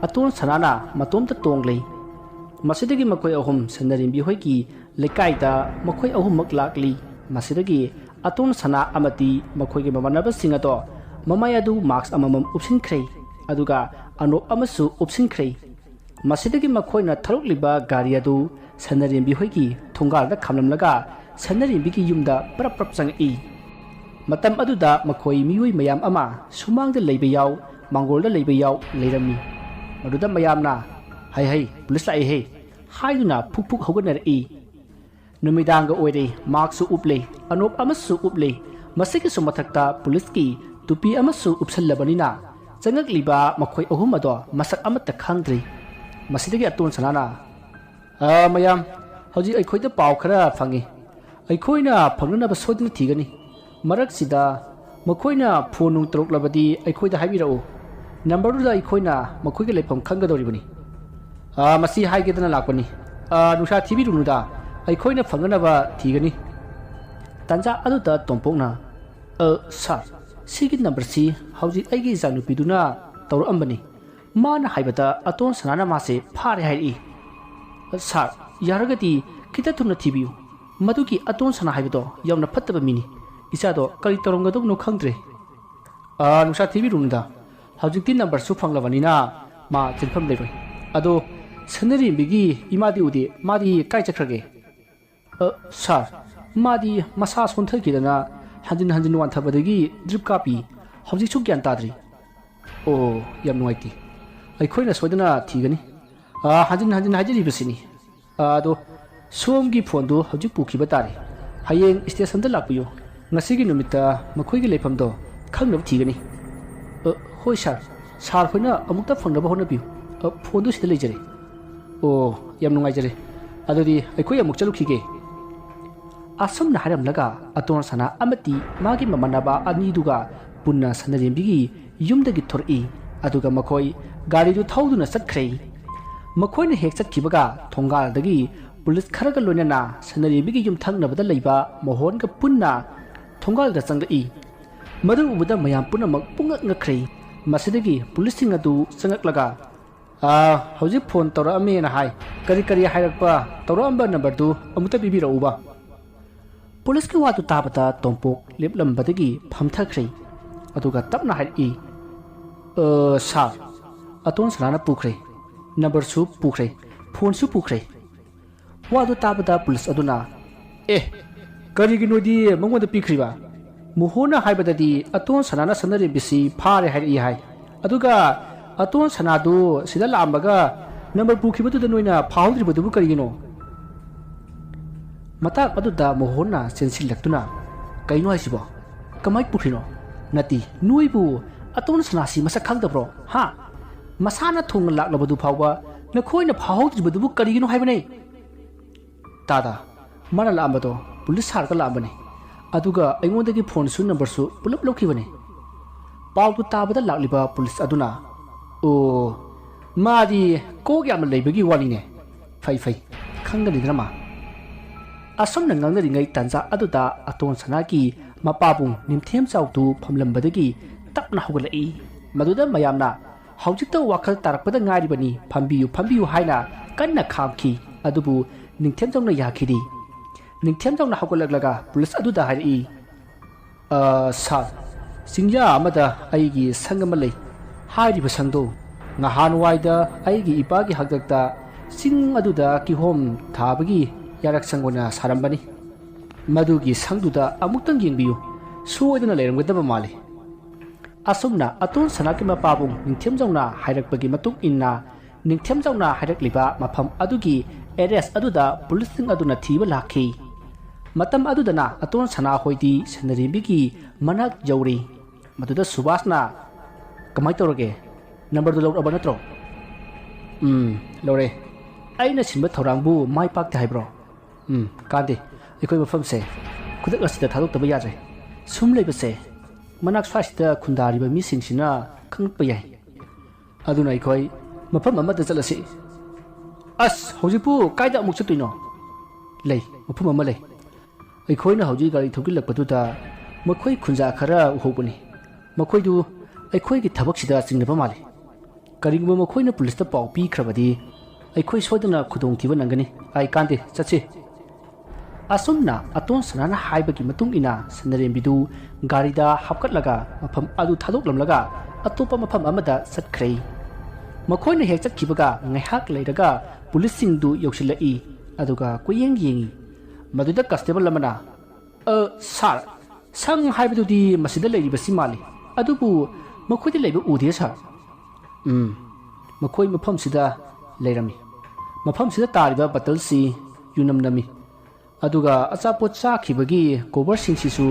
ꯑꯇꯣꯟ ꯁꯅꯥꯅ ꯃꯇꯣꯝꯇ ꯇꯣꯡꯂꯤ꯫ ꯃꯁꯤꯗꯒꯤ ꯃꯈꯣꯏ ꯑꯍꯨꯝ ꯁꯟꯅꯔꯦꯝꯕꯤ ꯍꯣꯏꯒꯤ ꯂꯩꯀꯥꯏꯗ ꯃꯈꯣꯏ ꯑꯍꯨꯝꯃꯛ ꯂꯥꯛꯂꯤ꯫ ꯃꯁꯤꯗꯒꯤ ꯑꯇꯣꯟ ꯁꯅꯥ ꯑꯃꯗꯤ ꯃꯈꯣꯏꯒꯤ ꯃꯃꯥꯟꯅꯕꯁꯤꯡ ꯑꯗꯣ ꯃꯃꯥꯏ ꯑꯗꯨ ꯃꯥꯛꯁ ꯑꯃꯃꯝ ꯎꯞꯁꯤꯟꯈ꯭ꯔꯦ, ꯑꯗꯨꯒ ꯑꯅꯣꯞ ꯑꯃꯁꯨ ꯎꯞꯁꯤꯟꯈ꯭ꯔꯦ꯫ ꯃꯁꯤꯗꯒꯤ ꯃꯈꯣꯏꯅ ꯊꯧꯔꯛꯂꯤꯕ ꯒꯥꯔꯤ ꯑꯗꯨ ꯁꯅꯔꯦꯝꯕꯤ ꯍꯣꯏꯒꯤ ꯊꯣꯡꯒꯥꯜꯗ ꯈꯥꯝꯂꯝꯂꯒ ꯁꯅꯔꯦꯝꯕꯤꯒꯤ ꯌꯨꯝꯗ ꯄꯔꯞ ꯄꯔꯞ ꯆꯪꯉꯛꯏ꯫ ꯃꯇꯝ ꯑꯗꯨꯗ ꯃꯈꯣꯏ ꯃꯤꯑꯣꯏ ꯃꯌꯥꯝ ꯑꯃ ꯁꯨꯃꯥꯡꯗ ꯂꯩꯕ ꯌꯥꯎ, ꯃꯥꯡꯒꯣꯜꯗ ꯂꯩꯕ ꯌꯥꯎ ꯂꯩꯔꯝꯃꯤ꯫ ꯃꯗꯨꯗ ꯃꯌꯥꯝꯅ "ꯍꯩ ꯍꯩ, ꯄꯨꯂꯤꯁ ꯂꯥꯛꯏ ꯍꯦ" ꯍꯥꯏꯗꯨꯅ ꯐꯨꯛ ꯐꯨꯛ ꯍꯧꯒꯠꯅꯔꯛꯏ꯫ ꯅꯨꯃꯤꯗꯥꯡꯒ ꯑꯣꯏꯔꯦ, ꯃꯥꯛꯁꯁꯨ ꯎꯞꯂꯦ, ꯑꯅꯣꯞ ꯑꯃꯁꯨ ꯎꯞꯂꯦ꯫ ꯃꯁꯤꯒꯤꯁꯨ ꯃꯊꯛꯇ ꯄꯨꯂꯤꯁꯀꯤ ꯇꯨꯄꯤ ꯑꯃꯁꯨ ꯎꯞꯁꯜꯂꯕꯅꯤꯅ ꯆꯪꯉꯛꯂꯤꯕ ꯃꯈꯣꯏ ꯑꯍꯨꯝ ꯑꯗꯣ ꯃꯁꯛ ꯑꯃꯠꯇ ꯈꯪꯗ꯭ꯔꯤ꯫ ꯃꯁꯤꯗꯒꯤ ꯑꯇꯣꯟ ꯁꯅꯥꯅ, "ꯑ, ꯃꯌꯥꯝ, ꯍꯧꯖꯤꯛ ꯑꯩꯈꯣꯏꯗ ꯄꯥꯎ ꯈꯔ ꯐꯪꯉꯤ꯫ ꯑꯩꯈꯣꯏꯅ ꯐꯪꯅꯅꯕ ꯁꯣꯏꯗꯅ ꯊꯤꯒꯅꯤ꯫ ꯃꯔꯛꯁꯤꯗ ꯃꯈꯣꯏꯅ ꯐꯣꯟ ꯅꯨꯡ ꯇꯧꯔꯛꯂꯕꯗꯤ ꯑꯩꯈꯣꯏꯗ ꯍꯥꯏꯕꯤꯔꯛꯎ꯫ ꯅꯝꯕꯔꯗꯨꯗ ꯑꯩꯈꯣꯏꯅ ꯃꯈꯣꯏꯒꯤ ꯂꯩꯐꯝ ꯈꯪꯒꯗꯧꯔꯤꯕꯅꯤ꯫" "ꯑ, ꯃꯁꯤ ꯍꯥꯏꯒꯦꯗꯅ ꯂꯥꯛꯄꯅꯤ꯫ ꯑ, ꯅꯨꯡꯁꯥ ꯊꯤꯕꯤꯔꯨꯅꯨꯗ, ꯑꯩꯈꯣꯏꯅ ꯐꯪꯅꯅꯕ ꯊꯤꯒꯅꯤ꯫" ꯇꯥꯟꯖꯥ ꯑꯗꯨꯗ ꯇꯣꯝꯄꯣꯛꯅ, "ꯑ, ꯁꯥꯔ, ꯁꯤꯒꯤ ꯅꯝꯕꯔꯁꯤ ꯍꯧꯖꯤꯛ ꯑꯩꯒꯤ ꯏꯆꯥꯅꯨꯄꯤꯗꯨꯅ ꯇꯧꯔꯛꯑꯝꯕꯅꯤ꯫ ꯃꯥꯅ ꯍꯥꯏꯕꯗ ꯑꯇꯣꯟ ꯁꯅꯥꯅ ꯃꯥꯁꯦ ꯐꯥꯔꯦ ꯍꯥꯏꯔꯛꯏ꯫ ꯁꯥꯔ, ꯌꯥꯔꯒꯗꯤ ꯈꯤꯇ ꯊꯨꯅ ꯊꯤꯕꯤꯌꯨ꯫ ꯃꯗꯨꯒꯤ ꯑꯇꯣꯟ ꯁꯅꯥ ꯍꯥꯏꯕꯗꯣ ꯌꯥꯝꯅ ꯐꯠꯇꯕ ꯃꯤꯅꯤ꯫ ꯏꯆꯥꯗꯣ ꯀꯔꯤ ꯇꯧꯔꯝꯒꯗꯧꯕꯅꯣ ꯈꯪꯗ꯭ꯔꯦ꯫" "ꯑ, ꯅꯨꯡꯁꯥ ꯊꯤꯕꯤꯔꯨꯅꯨꯗ꯫ ꯍꯧꯖꯤꯛꯇꯤ ꯅꯝꯕꯔꯁꯨ ꯐꯪꯂꯕꯅꯤꯅ ꯃꯥ ꯆꯦꯟꯐꯝ ꯂꯩꯔꯣꯏ꯫ ꯑꯗꯣ ꯁꯅꯔꯦꯝꯕꯤꯒꯤ ꯏꯃꯥꯗꯤ ꯎꯗꯦ, ꯃꯥꯗꯤ ꯀꯥꯏ ꯆꯠꯈ꯭ꯔꯒꯦ?" "ꯑ, ꯁꯥꯔ, ꯃꯥꯗꯤ ꯃꯁꯥ ꯁꯣꯟꯊꯈꯤꯗꯅ ꯍꯟꯖꯤꯟ ꯍꯟꯖꯤꯟ ꯋꯥꯟꯊꯕꯗꯒꯤ ꯗ꯭ꯔꯤꯞ ꯀꯥꯞꯄꯤ꯫ ꯍꯧꯖꯤꯛꯁꯨ ꯒ꯭ꯌꯥꯟ ꯇꯥꯗ꯭ꯔꯤ꯫" "ꯑꯣ, ꯌꯥꯝ ꯅꯨꯡꯉꯥꯏꯇꯦ꯫ ꯑꯩꯈꯣꯏꯅ ꯁꯣꯏꯗꯅ ꯊꯤꯒꯅꯤ꯫ ꯑ, ꯍꯟꯖꯤꯟ ꯍꯟꯖꯤꯟ ꯍꯥꯏꯖꯔꯤꯕꯁꯤꯅꯤ꯫ ꯑ, ꯑꯗꯣ ꯁꯣꯝꯒꯤ ꯐꯣꯟꯗꯨ ꯍꯧꯖꯤꯛ ꯄꯨꯈꯤꯕ ꯇꯥꯔꯦ꯫ ꯍꯌꯦꯡ ꯁ꯭ꯇꯦꯁꯟꯗ ꯂꯥꯛꯄꯤꯌꯨ꯫ ꯉꯁꯤꯒꯤ ꯅꯨꯃꯤꯠꯇ ꯃꯈꯣꯏꯒꯤ ꯂꯩꯐꯝꯗꯣ ꯈꯪꯅꯕ ꯊꯤꯒꯅꯤ꯫" "ꯑ, ꯍꯣꯏ ꯁꯥꯔ꯫ ꯁꯥꯔ ꯍꯣꯏꯅ ꯑꯃꯨꯛꯇ ꯐꯪꯅꯕ ꯍꯣꯠꯅꯕꯤꯌꯨ꯫ ꯑ, ꯐꯣꯟꯗꯨ ꯁꯤꯗ ꯂꯩꯖꯔꯦ꯫" "ꯑꯣ, ꯌꯥꯝ ꯅꯨꯡꯉꯥꯏꯖꯔꯦ꯫ ꯑꯗꯨꯗꯤ ꯑꯩꯈꯣꯏ ꯑꯃꯨꯛ ꯆꯠꯂꯨꯈꯤꯒꯦ꯫" ꯑꯁꯨꯝꯅ ꯍꯥꯏꯔꯝꯂꯒ ꯑꯇꯣꯟ ꯁꯅꯥ ꯑꯃꯗꯤ ꯃꯥꯒꯤ ꯃꯃꯥꯟꯅꯕ ꯑꯅꯤꯗꯨꯒ ꯄꯨꯟꯅ ꯁꯅꯔꯦꯝꯕꯤꯒꯤ ꯌꯨꯝꯗꯒꯤ ꯊꯣꯔꯛꯏ꯫ ꯑꯗꯨꯒ ꯃꯈꯣꯏ ꯒꯥꯔꯤꯗꯨ ꯊꯧꯗꯨꯅ ꯆꯠꯈ꯭ꯔꯦ꯫ ꯃꯈꯣꯏꯅ ꯍꯦꯛ ꯆꯠꯈꯤꯕꯒ ꯊꯣꯡꯒꯥꯜꯗꯒꯤ ꯄꯨꯂꯤꯁ ꯈꯔꯒ ꯂꯣꯏꯅꯅ ꯁꯅꯔꯦꯝꯕꯤꯒꯤ ꯌꯨꯝ ꯊꯪꯅꯕꯗ ꯂꯩꯕ ꯃꯣꯍꯣꯟꯒ ꯄꯨꯟꯅ ꯊꯣꯡꯒꯥꯜꯗ ꯆꯪꯂꯛꯏ꯫ ꯃꯗꯨ ꯎꯕꯗ ꯃꯌꯥꯝ ꯄꯨꯝꯅꯃꯛ ꯄꯨꯡꯉꯛ ꯉꯛꯈ꯭ꯔꯦ꯫ ꯃꯁꯤꯗꯒꯤ ꯄꯨꯂꯤꯁꯁꯤꯡ ꯑꯗꯨ ꯆꯪꯂꯛꯂꯒ, "ꯑꯥ, ꯍꯧꯖꯤꯛ ꯐꯣꯟ ꯇꯧꯔꯛꯑꯝꯃꯦꯅ ꯍꯥꯏ꯫ ꯀꯔꯤ ꯀꯔꯤ ꯍꯥꯏꯔꯛꯄ? ꯇꯧꯔꯛꯑꯝꯕ ꯅꯝꯕꯔꯗꯨ ꯑꯃꯨꯛꯇ ꯄꯤꯕꯤꯔꯛꯎꯕ꯫" ꯄꯨꯂꯤꯁꯀꯤ ꯋꯥꯗꯨ ꯇꯥꯕꯗ ꯇꯣꯝꯄꯣꯛ ꯂꯦꯞꯂꯝꯕꯗꯒꯤ ꯐꯝꯊꯈ꯭ꯔꯦ꯫ ꯑꯗꯨꯒ ꯇꯞꯅ ꯍꯥꯏꯔꯛꯏ, "ꯑ, ꯁꯥꯔ, ꯑꯇꯣꯟ ꯁꯅꯥꯅ ꯄꯨꯈ꯭ꯔꯦ꯫ ꯅꯝꯕꯔꯁꯨ ꯄꯨꯈ꯭ꯔꯦ, ꯐꯣꯟꯁꯨ ꯄꯨꯈ꯭ꯔꯦ꯫" ꯋꯥꯗꯨ ꯇꯥꯕꯗ ꯄꯨꯂꯤꯁ ꯑꯗꯨꯅ, "ꯑꯦ, ꯀꯔꯤꯒꯤꯅꯣꯗꯤ ꯃꯉꯣꯟꯗ ꯄꯤꯈ꯭ꯔꯤꯕ? ꯃꯣꯍꯣꯟꯅ ꯍꯥꯏꯕꯗꯗꯤ ꯑꯇꯣꯟ ꯁꯅꯥꯅ ꯁꯅꯔꯦꯝꯕꯤꯁꯤ ꯐꯥꯔꯦ ꯍꯥꯏꯔꯛꯏ ꯍꯥꯏ꯫ ꯑꯗꯨꯒ ꯑꯇꯣꯟ ꯁꯅꯥꯗꯨ ꯁꯤꯗ ꯂꯥꯛꯑꯝꯃꯒ ꯅꯝꯕꯔ ꯄꯨꯈꯤꯕꯗꯨꯗ ꯅꯣꯏꯅ ꯐꯥꯍꯧꯗ꯭ꯔꯤꯕꯗꯨꯕꯨ ꯀꯔꯤꯒꯤꯅꯣ?" ꯃꯇꯥꯡ ꯑꯗꯨꯗ ꯃꯣꯍꯣꯟꯅ ꯆꯦꯟꯁꯤꯜꯂꯛꯇꯨꯅ, "ꯀꯩꯅꯣ ꯍꯥꯏꯁꯤꯕꯣ? ꯀꯃꯥꯏ ꯄꯨꯈ꯭ꯔꯤꯅꯣ? ꯅꯠꯇꯦ, ꯅꯣꯏꯕꯨ ꯑꯇꯣꯟ ꯁꯅꯥꯁꯤ ꯃꯁꯛ ꯈꯪꯗꯕ꯭ꯔꯣ? ꯍꯥ? ꯃꯁꯥꯅ ꯊꯣꯡꯅ ꯂꯥꯛꯂꯕꯗꯨ ꯐꯥꯎꯕ ꯅꯈꯣꯏꯅ ꯐꯥꯍꯧꯗ꯭ꯔꯤꯕꯗꯨꯕꯨ ꯀꯔꯤꯒꯤꯅꯣ ꯍꯥꯏꯕꯅꯦ?" "ꯇꯥꯗ, ꯃꯥꯅ ꯂꯥꯛꯑꯝꯕꯗꯣ ꯄꯨꯂꯤꯁ ꯁꯥꯔꯒ ꯂꯥꯛꯑꯝꯕꯅꯤ꯫ ꯑꯗꯨꯒ ꯑꯩꯉꯣꯟꯗꯒꯤ ꯐꯣꯟꯁꯨ ꯅꯝꯕꯔꯁꯨ ꯄꯨꯂꯞ ꯂꯧꯈꯤꯕꯅꯤ꯫" ꯄꯥꯎꯗꯨ ꯇꯥꯕꯗ ꯂꯥꯛꯂꯤꯕ ꯄꯨꯂꯤꯁ ꯑꯗꯨꯅ, "ꯑꯣ, ꯃꯥꯗꯤ ꯀꯣꯛ ꯌꯥꯝꯅ ꯂꯩꯕꯒꯤ ꯋꯥꯅꯤꯅꯦ꯫ ꯐꯩ, ꯐꯩ, ꯈꯪꯒꯅꯤꯗꯅ ꯃꯥ꯫" ꯑꯁꯨꯝꯅ ꯉꯥꯡꯅꯔꯤꯉꯩ ꯇꯥꯟꯖꯥ ꯑꯗꯨꯗ ꯑꯇꯣꯟ ꯁꯅꯥꯒꯤ ꯃꯄꯥꯕꯨꯡ ꯅꯤꯡꯊꯦꯝꯖꯥꯎꯗꯨ ꯐꯝꯂꯝꯕꯗꯒꯤ ꯇꯞꯅ ꯍꯧꯒꯠꯂꯛꯏ꯫ ꯃꯗꯨꯗ ꯃꯌꯥꯝꯅ, "ꯍꯧꯖꯤꯛꯇ ꯋꯥꯈꯜ ꯇꯥꯔꯛꯄꯗ ꯉꯥꯏꯔꯤꯕꯅꯤ, ꯐꯝꯕꯤꯌꯨ, ꯐꯝꯕꯤꯌꯨ" ꯍꯥꯏꯅ ꯀꯟꯅ ꯈꯥꯝꯈꯤ꯫ ꯑꯗꯨꯕꯨ ꯅꯤꯡꯊꯦꯝꯖꯥꯎꯅ ꯌꯥꯈꯤꯗꯦ꯫ ꯅꯤꯡꯊꯦꯝꯖꯥꯎꯅ ꯍꯧꯒꯠꯂꯛꯂꯒ ꯄꯨꯂꯤꯁ ꯑꯗꯨꯗ ꯍꯥꯏꯔꯛꯏ, "ꯑ, ꯁꯥꯔ, ꯆꯤꯡꯌꯥ ꯑꯃꯗ ꯑꯩꯒꯤ ꯁꯪ ꯑꯃ ꯂꯩ꯫ ꯍꯥꯏꯔꯤꯕ ꯁꯪꯗꯣ ꯉꯍꯥꯟꯋꯥꯏꯗ ꯑꯩꯒꯤ ꯏꯄꯥꯒꯤ ꯍꯥꯛꯇꯛꯇ ꯆꯤꯡ ꯑꯗꯨꯗ ꯀꯤꯍꯣꯝ ꯊꯥꯕꯒꯤ ꯌꯥꯔꯛ ꯁꯪ ꯑꯣꯏꯅ ꯁꯥꯔꯝꯕꯅꯤ꯫ ꯃꯗꯨꯒꯤ ꯁꯪꯗꯨꯗ ꯑꯃꯨꯛꯇꯪ ꯌꯦꯡꯕꯤꯌꯨ, ꯁꯣꯏꯗꯅ ꯂꯩꯔꯝꯒꯗꯕ ꯃꯥꯜꯂꯤ꯫" ꯑꯁꯨꯝꯅ ꯑꯇꯣꯟ ꯁꯅꯥꯒꯤ ꯃꯄꯥꯕꯨꯡ ꯅꯤꯡꯊꯦꯝꯖꯥꯎꯅ ꯍꯥꯏꯔꯛꯄꯒꯤ ꯃꯇꯨꯡ ꯏꯟꯅ, ꯅꯤꯡꯊꯦꯝꯖꯥꯎꯅ ꯍꯥꯏꯔꯛꯂꯤꯕ ꯃꯐꯝ ꯑꯗꯨꯒꯤ ꯑꯦꯗ꯭ꯔꯦꯁ ꯑꯗꯨꯗ ꯄꯨꯂꯤꯁꯁꯤꯡ ꯑꯗꯨꯅ ꯊꯤꯕ ꯂꯥꯛꯈꯤ꯫ ꯃꯇꯝ ꯑꯗꯨꯗꯅ ꯑꯇꯣꯟ ꯁꯅꯥ ꯍꯣꯏꯗꯤ ꯁꯅꯔꯦꯝꯕꯤꯒꯤ ꯃꯅꯥꯛ ꯌꯧꯔꯤ꯫ ꯃꯗꯨꯗ ꯁꯨꯕꯥꯁꯅ, "ꯀꯃꯥꯏ ꯇꯧꯔꯒꯦ? ꯅꯝꯕꯔꯗꯨ ꯂꯧꯔꯛꯑꯕ ꯅꯠꯇ꯭ꯔꯣ?" "ꯎꯝ, ꯂꯧꯔꯦ꯫ ꯑꯩꯅ ꯁꯤꯟꯕ ꯊꯧꯔꯥꯡꯕꯨ ꯃꯥꯏ ꯄꯥꯛꯇꯦ ꯍꯥꯏꯕ꯭ꯔꯣ?" "ꯎꯝ, ꯀꯥꯟꯗꯦ꯫ ꯑꯩꯈꯣꯏ ꯃꯐꯝꯁꯦ ꯈꯨꯗꯛ ꯑꯁꯤꯗ ꯊꯥꯗꯣꯛꯇꯕ ꯌꯥꯗ꯭ꯔꯦ꯫ ꯁꯨꯝ ꯂꯩꯕꯁꯦ ꯃꯅꯥꯛ ꯁ꯭ꯋꯥꯏꯁꯤꯗ ꯈꯨꯟꯗꯥꯔꯤꯕ ꯃꯤꯁꯤꯡꯁꯤꯅ ꯈꯪꯂꯛꯄ ꯌꯥꯏ꯫ ꯑꯗꯨꯅ ꯑꯩꯈꯣꯏ ꯃꯐꯝ ꯑꯃꯗ ꯆꯠꯂꯁꯤ꯫" "ꯑꯁ, ꯍꯧꯖꯤꯛꯄꯨ ꯀꯥꯏꯗ ꯑꯃꯨꯛ ꯆꯠꯇꯣꯏꯅꯣ?" "ꯂꯩ, ꯃꯐꯝ ꯑꯃ ꯂꯩ꯫ ꯑꯩꯈꯣꯏꯅ ꯍꯧꯖꯤꯛ ꯒꯥꯔꯤ ꯊꯧꯖꯤꯜꯂꯛꯄꯗꯨꯗ ꯃꯈꯣꯏ ꯈꯨꯟꯖꯥ ꯈꯔ ꯎꯍꯧꯕꯅꯤ꯫ ꯃꯈꯣꯏꯗꯨ ꯑꯩꯈꯣꯏꯒꯤ ꯊꯕꯛꯁꯤꯗ ꯆꯤꯡꯅꯕ ꯃꯥꯜꯂꯤ꯫ ꯀꯔꯤꯒꯨꯝꯕ ꯃꯈꯣꯏꯅ ꯄꯨꯂꯤꯁꯇ ꯄꯥꯎ ꯄꯤꯈ꯭ꯔꯕꯗꯤ ꯑꯩꯈꯣꯏ ꯁꯣꯏꯗꯅ ꯈꯨꯗꯣꯡꯊꯤꯕ ꯅꯪꯒꯅꯤ꯫ ꯑꯩ ꯀꯥꯟꯗꯦ, ꯆꯠꯁꯤ꯫" ꯑꯁꯨꯝꯅ ꯑꯇꯣꯟ ꯁꯅꯥꯅ ꯍꯥꯏꯕꯒꯤ ꯃꯇꯨꯡ ꯏꯟꯅ ꯁꯅꯔꯦꯝꯕꯤꯗꯨ ꯒꯥꯔꯤꯗ ꯍꯥꯞꯀꯠꯂꯒ ꯃꯐꯝ ꯑꯗꯨ ꯊꯥꯗꯣꯛꯂꯝꯂꯒ ꯑꯇꯣꯞꯄ ꯃꯐꯝ ꯑꯃꯗ ꯆꯠꯈ꯭ꯔꯦ꯫ ꯃꯈꯣꯏꯅ ꯍꯦꯛ ꯆꯠꯈꯤꯕꯒ ꯉꯥꯏꯍꯥꯛ ꯂꯩꯔꯒ ꯄꯨꯂꯤꯁꯁꯤꯡꯗꯨ ꯌꯧꯁꯤꯜꯂꯛꯏ꯫ ꯑꯗꯨꯒ ꯀꯣꯏꯌꯦꯡ ꯌꯦꯡꯏ꯫ ꯃꯗꯨꯗ ꯀꯟꯁꯇꯦꯕꯜ ꯑꯃꯅ, "ꯑ, ꯁꯥꯔ, ꯁꯪ ꯍꯥꯏꯕꯗꯨꯗꯤ ꯃꯁꯤꯗ ꯂꯩꯔꯤꯕꯁꯤ ꯃꯥꯜꯂꯤ, ꯑꯗꯨꯕꯨ ꯃꯈꯣꯏꯗ ꯂꯩꯕ ꯎꯗꯦ, ꯁꯥꯔ꯫" "ꯎꯝ, ꯃꯈꯣꯏ ꯃꯐꯝꯁꯤꯗ ꯂꯩꯔꯝꯃꯤ꯫ ꯃꯐꯝꯁꯤꯗ ꯇꯥꯔꯤꯕ ꯕꯇꯜꯁꯤ ꯌꯨꯅꯝ ꯅꯝꯃꯤ꯫ ꯑꯗꯨꯒ ꯑꯆꯥꯄꯣꯠ ꯆꯥꯈꯤꯕꯒꯤ ꯀꯣꯕꯔꯁꯤꯡꯁꯤꯁꯨ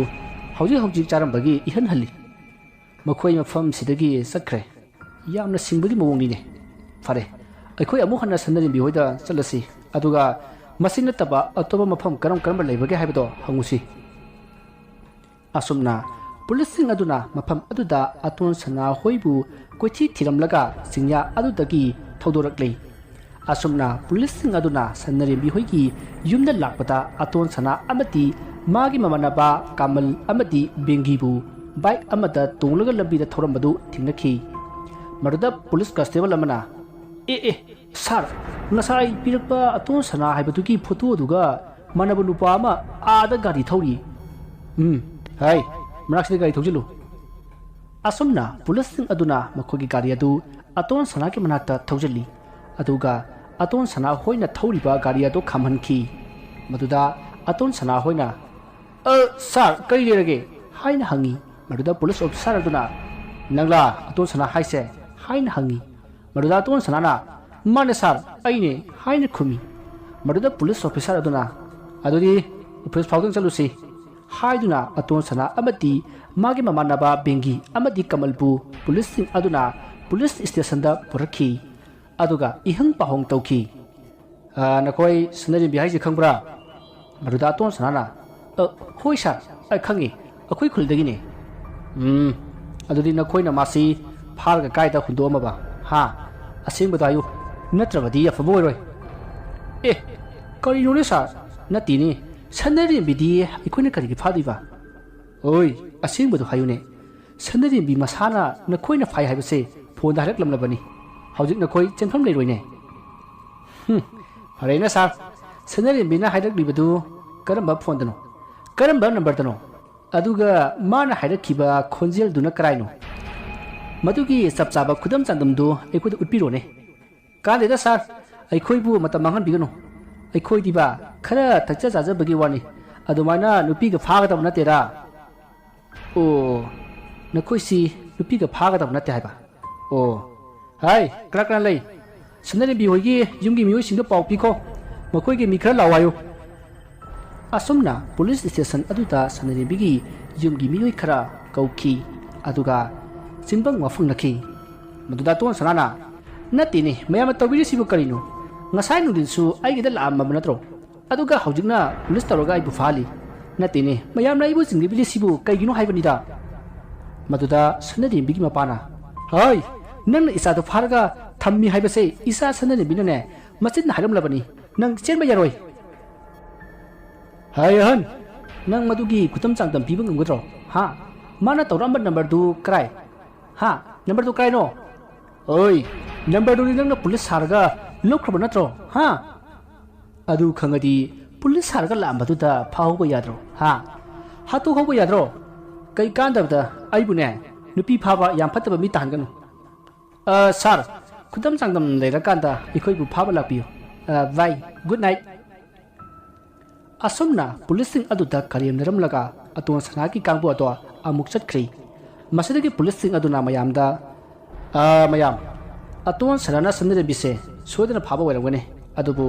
ꯍꯧꯖꯤꯛ ꯍꯧꯖꯤꯛ ꯆꯥꯔꯝꯕꯒꯤ ꯏꯍꯟ ꯍꯜꯂꯤ꯫ ꯃꯈꯣꯏ ꯃꯐꯝꯁꯤꯗꯒꯤ ꯆꯠꯈ꯭ꯔꯦ꯫ ꯌꯥꯝꯅ ꯁꯤꯡꯕꯒꯤ ꯃꯑꯣꯡꯅꯤꯅꯦ꯫ ꯐꯔꯦ, ꯑꯩꯈꯣꯏ ꯑꯃꯨꯛ ꯍꯟꯅ ꯁꯅꯔꯦꯝꯕꯤ ꯍꯣꯏꯗ ꯆꯠꯂꯁꯤ, ꯑꯗꯨꯒ ꯃꯁꯤ ꯅꯠꯇꯕ ꯑꯇꯣꯞꯄ ꯃꯐꯝ ꯀꯔꯝ ꯀꯔꯝꯕ ꯂꯩꯕꯒꯦ ꯍꯥꯏꯕꯗꯣ ꯍꯪꯉꯨꯁꯤ꯫" ꯑꯁꯨꯝꯅ ꯄꯨꯂꯤꯁꯁꯤꯡ ꯑꯗꯨꯅ ꯃꯐꯝ ꯑꯗꯨꯗ ꯑꯇꯣꯟ ꯁꯅꯥ ꯍꯣꯏꯕꯨ ꯀꯣꯏꯊꯤ ꯊꯤꯔꯝꯂꯒ ꯆꯤꯡꯌꯥ ꯑꯗꯨꯗꯒꯤ ꯊꯧꯗꯣꯔꯛꯂꯤ꯫ ꯑꯁꯨꯝꯅ ꯄꯨꯂꯤꯁꯁꯤꯡ ꯑꯗꯨꯅ ꯁꯟꯅꯔꯦꯝꯕꯤ ꯍꯣꯏꯒꯤ ꯌꯨꯝꯗ ꯂꯥꯛꯄꯗ ꯑꯇꯣꯟ ꯁꯅꯥ ꯑꯃꯗꯤ ꯃꯥꯒꯤ ꯃꯃꯥꯟꯅꯕ ꯀꯃꯜ ꯑꯃꯗꯤ ꯕꯦꯡꯒꯤꯕꯨ ꯕꯥꯏꯛ ꯑꯃꯗ ꯇꯣꯡꯂꯒ ꯂꯝꯕꯤꯗ ꯊꯧꯔꯝꯕꯗꯨ ꯊꯦꯡꯅꯈꯤ꯫ ꯃꯗꯨꯗ ꯄꯨꯂꯤꯁ ꯀꯟꯁꯇꯦꯕꯜ ꯑꯃꯅ, "ꯑꯦ, ꯑꯦ, ꯁꯥꯔ, ꯉꯁꯥꯏ ꯄꯤꯔꯛꯄ ꯑꯇꯣꯟ ꯁꯅꯥ ꯍꯥꯏꯕꯗꯨꯒꯤ ꯐꯣꯇꯣꯗꯨꯒ ꯃꯥꯟꯅꯕ ꯅꯨꯄꯥ ꯑꯃ ꯑꯥꯗ ꯒꯥꯔꯤ ꯊꯧꯔꯤ꯫" "ꯎꯝ, ꯍꯥꯏ, ꯃꯅꯥꯛꯁꯤꯗ ꯒꯥꯔꯤ ꯊꯧꯖꯤꯜꯂꯨ꯫" ꯑꯁꯨꯝꯅ ꯄꯨꯂꯤꯁꯁꯤꯡ ꯑꯗꯨꯅ ꯃꯈꯣꯏꯒꯤ ꯒꯥꯔꯤ ꯑꯗꯨ ꯑꯇꯣꯟ ꯁꯅꯥꯒꯤ ꯃꯅꯥꯛꯇ ꯊꯧꯖꯤꯜꯂꯤ꯫ ꯑꯗꯨꯒ ꯑꯇꯣꯟ ꯁꯅꯥ ꯍꯣꯏꯅ ꯊꯧꯔꯤꯕ ꯒꯥꯔꯤ ꯑꯗꯨ ꯈꯥꯝꯍꯟꯈꯤ꯫ ꯃꯗꯨꯗ ꯑꯇꯣꯟ ꯁꯅꯥ ꯍꯣꯏꯅ, "ꯑ, ꯁꯥꯔ, ꯀꯔꯤ ꯂꯩꯔꯒꯦ?" ꯍꯥꯏꯅ ꯍꯪꯉꯤ꯫ ꯃꯗꯨꯗ ꯄꯨꯂꯤꯁ ꯑꯣꯐꯤꯁꯥꯔ ꯑꯗꯨꯅ, "ꯅꯪꯂꯥ ꯑꯇꯣꯟ ꯁꯅꯥ ꯍꯥꯏꯁꯦ?" ꯍꯥꯏꯅ ꯍꯪꯉꯤ꯫ ꯃꯗꯨꯗ ꯑꯇꯣꯟ ꯁꯅꯥꯅ, "ꯃꯥꯅꯦ ꯁꯥꯔ, ꯑꯩꯅꯦ" ꯍꯥꯏꯅ ꯈꯨꯝꯃꯤ꯫ ꯃꯗꯨꯗ ꯄꯨꯂꯤꯁ ꯑꯣꯐꯤꯁꯥꯔ ꯑꯗꯨꯅ, "ꯑꯗꯨꯗꯤ ꯑꯣꯐꯤꯁ ꯐꯥꯎꯗꯪ ꯆꯠꯂꯨꯁꯤ" ꯍꯥꯏꯗꯨꯅ ꯑꯇꯣꯟ ꯁꯅꯥ ꯑꯃꯗꯤ ꯃꯥꯒꯤ ꯃꯃꯥꯟꯅꯕ ꯕꯦꯡꯒꯤ ꯑꯃꯗꯤ ꯀꯃꯜꯕꯨ ꯄꯨꯂꯤꯁꯁꯤꯡ ꯑꯗꯨꯅ ꯄꯨꯂꯤꯁ ꯁ꯭ꯇꯦꯁꯟꯗ ꯄꯨꯔꯛꯈꯤ꯫ ꯑꯗꯨꯒ ꯏꯍꯪ ꯄꯥꯎꯍꯪ ꯇꯧꯈꯤ꯫ "ꯑ, ꯅꯈꯣꯏ ꯁꯅꯔꯦꯝꯕꯤ ꯍꯥꯏꯁꯤ ꯈꯪꯕ꯭ꯔꯥ?" ꯃꯗꯨꯗ ꯑꯇꯣꯟ ꯁꯅꯥꯅ, "ꯑ, ꯍꯣꯏ ꯁꯥꯔ, ꯑꯩ ꯈꯪꯉꯤ, ꯑꯩꯈꯣꯏ ꯈꯨꯜꯗꯒꯤꯅꯦ꯫" "ꯎꯝ, ꯑꯗꯨꯗꯤ ꯅꯈꯣꯏꯅ ꯃꯥꯁꯤ ꯐꯥꯔꯒ ꯀꯥꯏꯗ ꯍꯨꯟꯗꯣꯛꯑꯝꯃꯕ? ꯍꯥ? ꯑꯁꯦꯡꯕꯗꯣ ꯍꯥꯏꯌꯨ, ꯅꯠꯇ꯭ꯔꯕꯗꯤ ꯑꯐꯕ ꯑꯣꯏꯔꯣꯏ꯫" "ꯑꯦ, ꯀꯔꯤꯅꯣꯅꯦ ꯁꯥꯔ? ꯅꯠꯇꯦꯅꯦ, ꯁꯅꯔꯦꯝꯕꯤꯗꯤ ꯑꯩꯈꯣꯏꯅ ꯀꯔꯤꯒꯤ ꯐꯥꯗꯣꯏꯕ?" "ꯑꯣꯏ, ꯑꯁꯦꯡꯕꯗꯣ ꯍꯥꯏꯌꯨꯅꯦ꯫ ꯁꯅꯔꯦꯝꯕꯤ ꯃꯁꯥꯅ ꯅꯈꯣꯏꯅ ꯐꯥꯏ ꯍꯥꯏꯕꯁꯦ ꯐꯣꯟꯗ ꯍꯥꯏꯔꯛꯂꯝꯂꯕꯅꯤ꯫ ꯍꯧꯖꯤꯛ ꯅꯈꯣꯏ ꯆꯦꯟꯐꯝ ꯂꯩꯔꯣꯏꯅꯦ꯫" "ꯍꯨꯝ, ꯐꯔꯦꯅꯦ ꯁꯥꯔ, ꯁꯅꯔꯦꯝꯕꯤꯅ ꯍꯥꯏꯔꯛꯂꯤꯕꯗꯨ ꯀꯔꯝꯕ ꯐꯣꯟꯗꯅꯣ? ꯀꯔꯝꯕ ꯅꯝꯕꯔꯗꯅꯣ? ꯑꯗꯨꯒ ꯃꯥꯅ ꯍꯥꯏꯔꯛꯈꯤꯕ ꯈꯣꯟꯖꯦꯜꯗꯨꯅ ꯀꯔꯥꯏꯅꯣ? ꯃꯗꯨꯒꯤ ꯆꯞ ꯆꯥꯕ ꯈꯨꯗꯝ ꯆꯥꯡꯗꯝꯗꯨ ꯑꯩꯈꯣꯏꯗ ꯎꯠꯄꯤꯔꯣꯅꯦ꯫ ꯀꯥꯟꯗꯦꯗ ꯁꯥꯔ, ꯑꯩꯈꯣꯏꯕꯨ ꯃꯇꯝ ꯃꯥꯡꯍꯟꯕꯤꯒꯅꯨ꯫ ꯑꯩꯈꯣꯏꯗꯤꯕ ꯈꯔ ꯊꯛꯆ ꯆꯥꯖꯕꯒꯤ ꯋꯥꯅꯤ, ꯑꯗꯨꯃꯥꯏꯅ ꯅꯨꯄꯤꯒ ꯐꯥꯒꯗꯕ ꯅꯠꯇꯦꯗ꯫ ꯑꯣ, ꯅꯈꯣꯏꯁꯤ ꯅꯨꯄꯤꯒ ꯐꯥꯒꯗꯕ ꯅꯠꯇꯦ ꯍꯥꯏꯕ? ꯑꯣ, ꯍꯥꯏ, ꯀꯅꯥ ꯀꯅꯥ ꯂꯩ? ꯁꯅꯥꯔꯦꯝꯕꯤ ꯍꯣꯏꯒꯤ ꯌꯨꯝꯒꯤ ꯃꯤꯑꯣꯏꯁꯤꯡꯗ ꯄꯥꯎ ꯄꯤꯈꯣ, ꯃꯈꯣꯏꯒꯤ ꯃꯤ ꯈꯔ ꯂꯥꯛꯑꯣ ꯍꯥꯏꯌꯨ꯫ ꯑꯁꯨꯝꯅ ꯄꯨꯂꯤꯁ ꯁ꯭ꯇꯦꯁꯟ ꯑꯗꯨꯗ ꯁꯅꯥꯔꯦꯝꯕꯤꯒꯤ ꯌꯨꯝꯒꯤ ꯃꯤꯑꯣꯏ ꯈꯔ ꯀꯧꯈꯤ, ꯑꯗꯨꯒ ꯆꯤꯟꯕꯪ ꯋꯥꯐꯪꯅꯈꯤ꯫ ꯃꯗꯨꯗ ꯑꯇꯣꯟ ꯁꯅꯥꯅ, "ꯅꯠꯇꯦꯅꯦ, ꯃꯌꯥꯝꯅ ꯇꯧꯕꯤꯔꯤꯁꯤꯕꯨ ꯀꯔꯤꯅꯣ? ꯉꯁꯥꯏ ꯅꯨꯡꯊꯤꯜꯁꯨ ꯑꯩꯒꯤꯗ ꯂꯥꯛꯑꯝꯃꯕ ꯅꯠꯇ꯭ꯔꯣ? ꯑꯗꯨꯒ ꯍꯧꯖꯤꯛꯅ ꯄꯨꯂꯤꯁ ꯇꯧꯔꯒ ꯑꯩꯕꯨ ꯐꯥꯍꯜꯂꯤ꯫ ꯅꯠꯇꯦꯅꯦ, ꯃꯌꯥꯝꯅ ꯑꯩꯕꯨ ꯆꯤꯡꯅꯕꯤꯔꯤꯁꯤꯕꯨ ꯀꯩꯒꯤꯅꯣ ꯍꯥꯏꯕꯅꯤꯗ?" ꯃꯗꯨꯗ ꯁꯅꯥꯔꯦꯝꯕꯤꯒꯤ ꯃꯄꯥꯅ, "ꯍꯣꯏ, ꯅꯪꯅ ꯏꯆꯥꯗꯣ ꯐꯥꯔꯒ ꯊꯝꯃꯤ ꯍꯥꯏꯕꯁꯦ ꯏꯆꯥ ꯁꯅꯥꯔꯦꯝꯕꯤꯅꯅꯦ ꯃꯆꯤꯟꯅ ꯍꯥꯏꯔꯝꯂꯕꯅꯤ꯫ ꯅꯪ ꯆꯦꯟꯕ ꯌꯥꯔꯣꯏ꯫" "ꯍꯥꯏ ꯑꯍꯟ, ꯅꯪ ꯃꯗꯨꯒꯤ ꯈꯨꯗꯝ ꯆꯥꯡꯗꯝ ꯄꯤꯕ ꯉꯝꯒꯗ꯭ꯔꯣ? ꯍꯥ? ꯃꯥꯅ ꯇꯧꯔꯛꯑꯝꯕ ꯅꯝꯕꯔꯗꯨ ꯀꯔꯥꯏ? ꯍꯥ? ꯅꯝꯕꯔꯗꯨ ꯀꯔꯥꯏꯅꯣ? ꯑꯣꯏ, ꯅꯝꯕꯔꯗꯨꯗꯤ ꯅꯪꯅ ꯄꯨꯂꯤꯁ ꯁꯥꯔꯒ ꯂꯧꯈ꯭ꯔꯕ ꯅꯠꯇ꯭ꯔꯣ? ꯍꯥ? ꯑꯗꯨ ꯈꯪꯉꯗꯤ ꯄꯨꯂꯤꯁ ꯁꯥꯔꯒ ꯂꯥꯛꯑꯝꯕꯗꯨꯗ ꯐꯥꯍꯧꯕ ꯌꯥꯗ꯭ꯔꯣ? ꯍꯥ? ꯍꯥꯠꯇꯣꯛꯍꯧꯕ ꯌꯥꯗ꯭ꯔꯣ? ꯀꯩ ꯀꯥꯟꯗꯕꯗ ꯑꯩꯕꯨꯅꯦ ꯅꯨꯄꯤ ꯐꯥꯕ ꯌꯥꯝ ꯐꯠꯇꯕ ꯃꯤ ꯇꯥꯍꯟꯒꯅꯨ꯫" "ꯑ, ꯁꯥꯔ, ꯈꯨꯗꯝ ꯆꯥꯡꯗꯝ ꯂꯩꯔꯀꯥꯟꯗ ꯑꯩꯈꯣꯏꯕꯨ ꯐꯥꯕ ꯂꯥꯛꯄꯤꯌꯨ꯫ ꯑ, ꯕꯥꯏ, ꯒꯨꯗ ꯅꯥꯏꯠ꯫" ꯑꯁꯨꯝꯅ ꯄꯨꯂꯤꯁꯁꯤꯡ ꯑꯗꯨꯗ ꯀꯔꯦꯝꯅꯔꯝꯂꯒ ꯑꯇꯣꯟ ꯁꯅꯥꯒꯤ ꯀꯥꯡꯕꯨ ꯑꯗꯣ ꯑꯃꯨꯛ ꯆꯠꯈ꯭ꯔꯤ꯫ ꯃꯁꯤꯗꯒꯤ ꯄꯨꯂꯤꯁꯁꯤꯡ ꯑꯗꯨꯅ ꯃꯌꯥꯝꯗ, "ꯑ, ꯃꯌꯥꯝ, ꯑꯇꯣꯟ ꯁꯅꯥꯅ ꯁꯅꯥꯔꯦꯝꯕꯤꯁꯦ ꯁꯣꯏꯗꯅ ꯐꯥꯕ ꯑꯣꯏꯔꯝꯒꯅꯤ꯫ ꯑꯗꯨꯕꯨ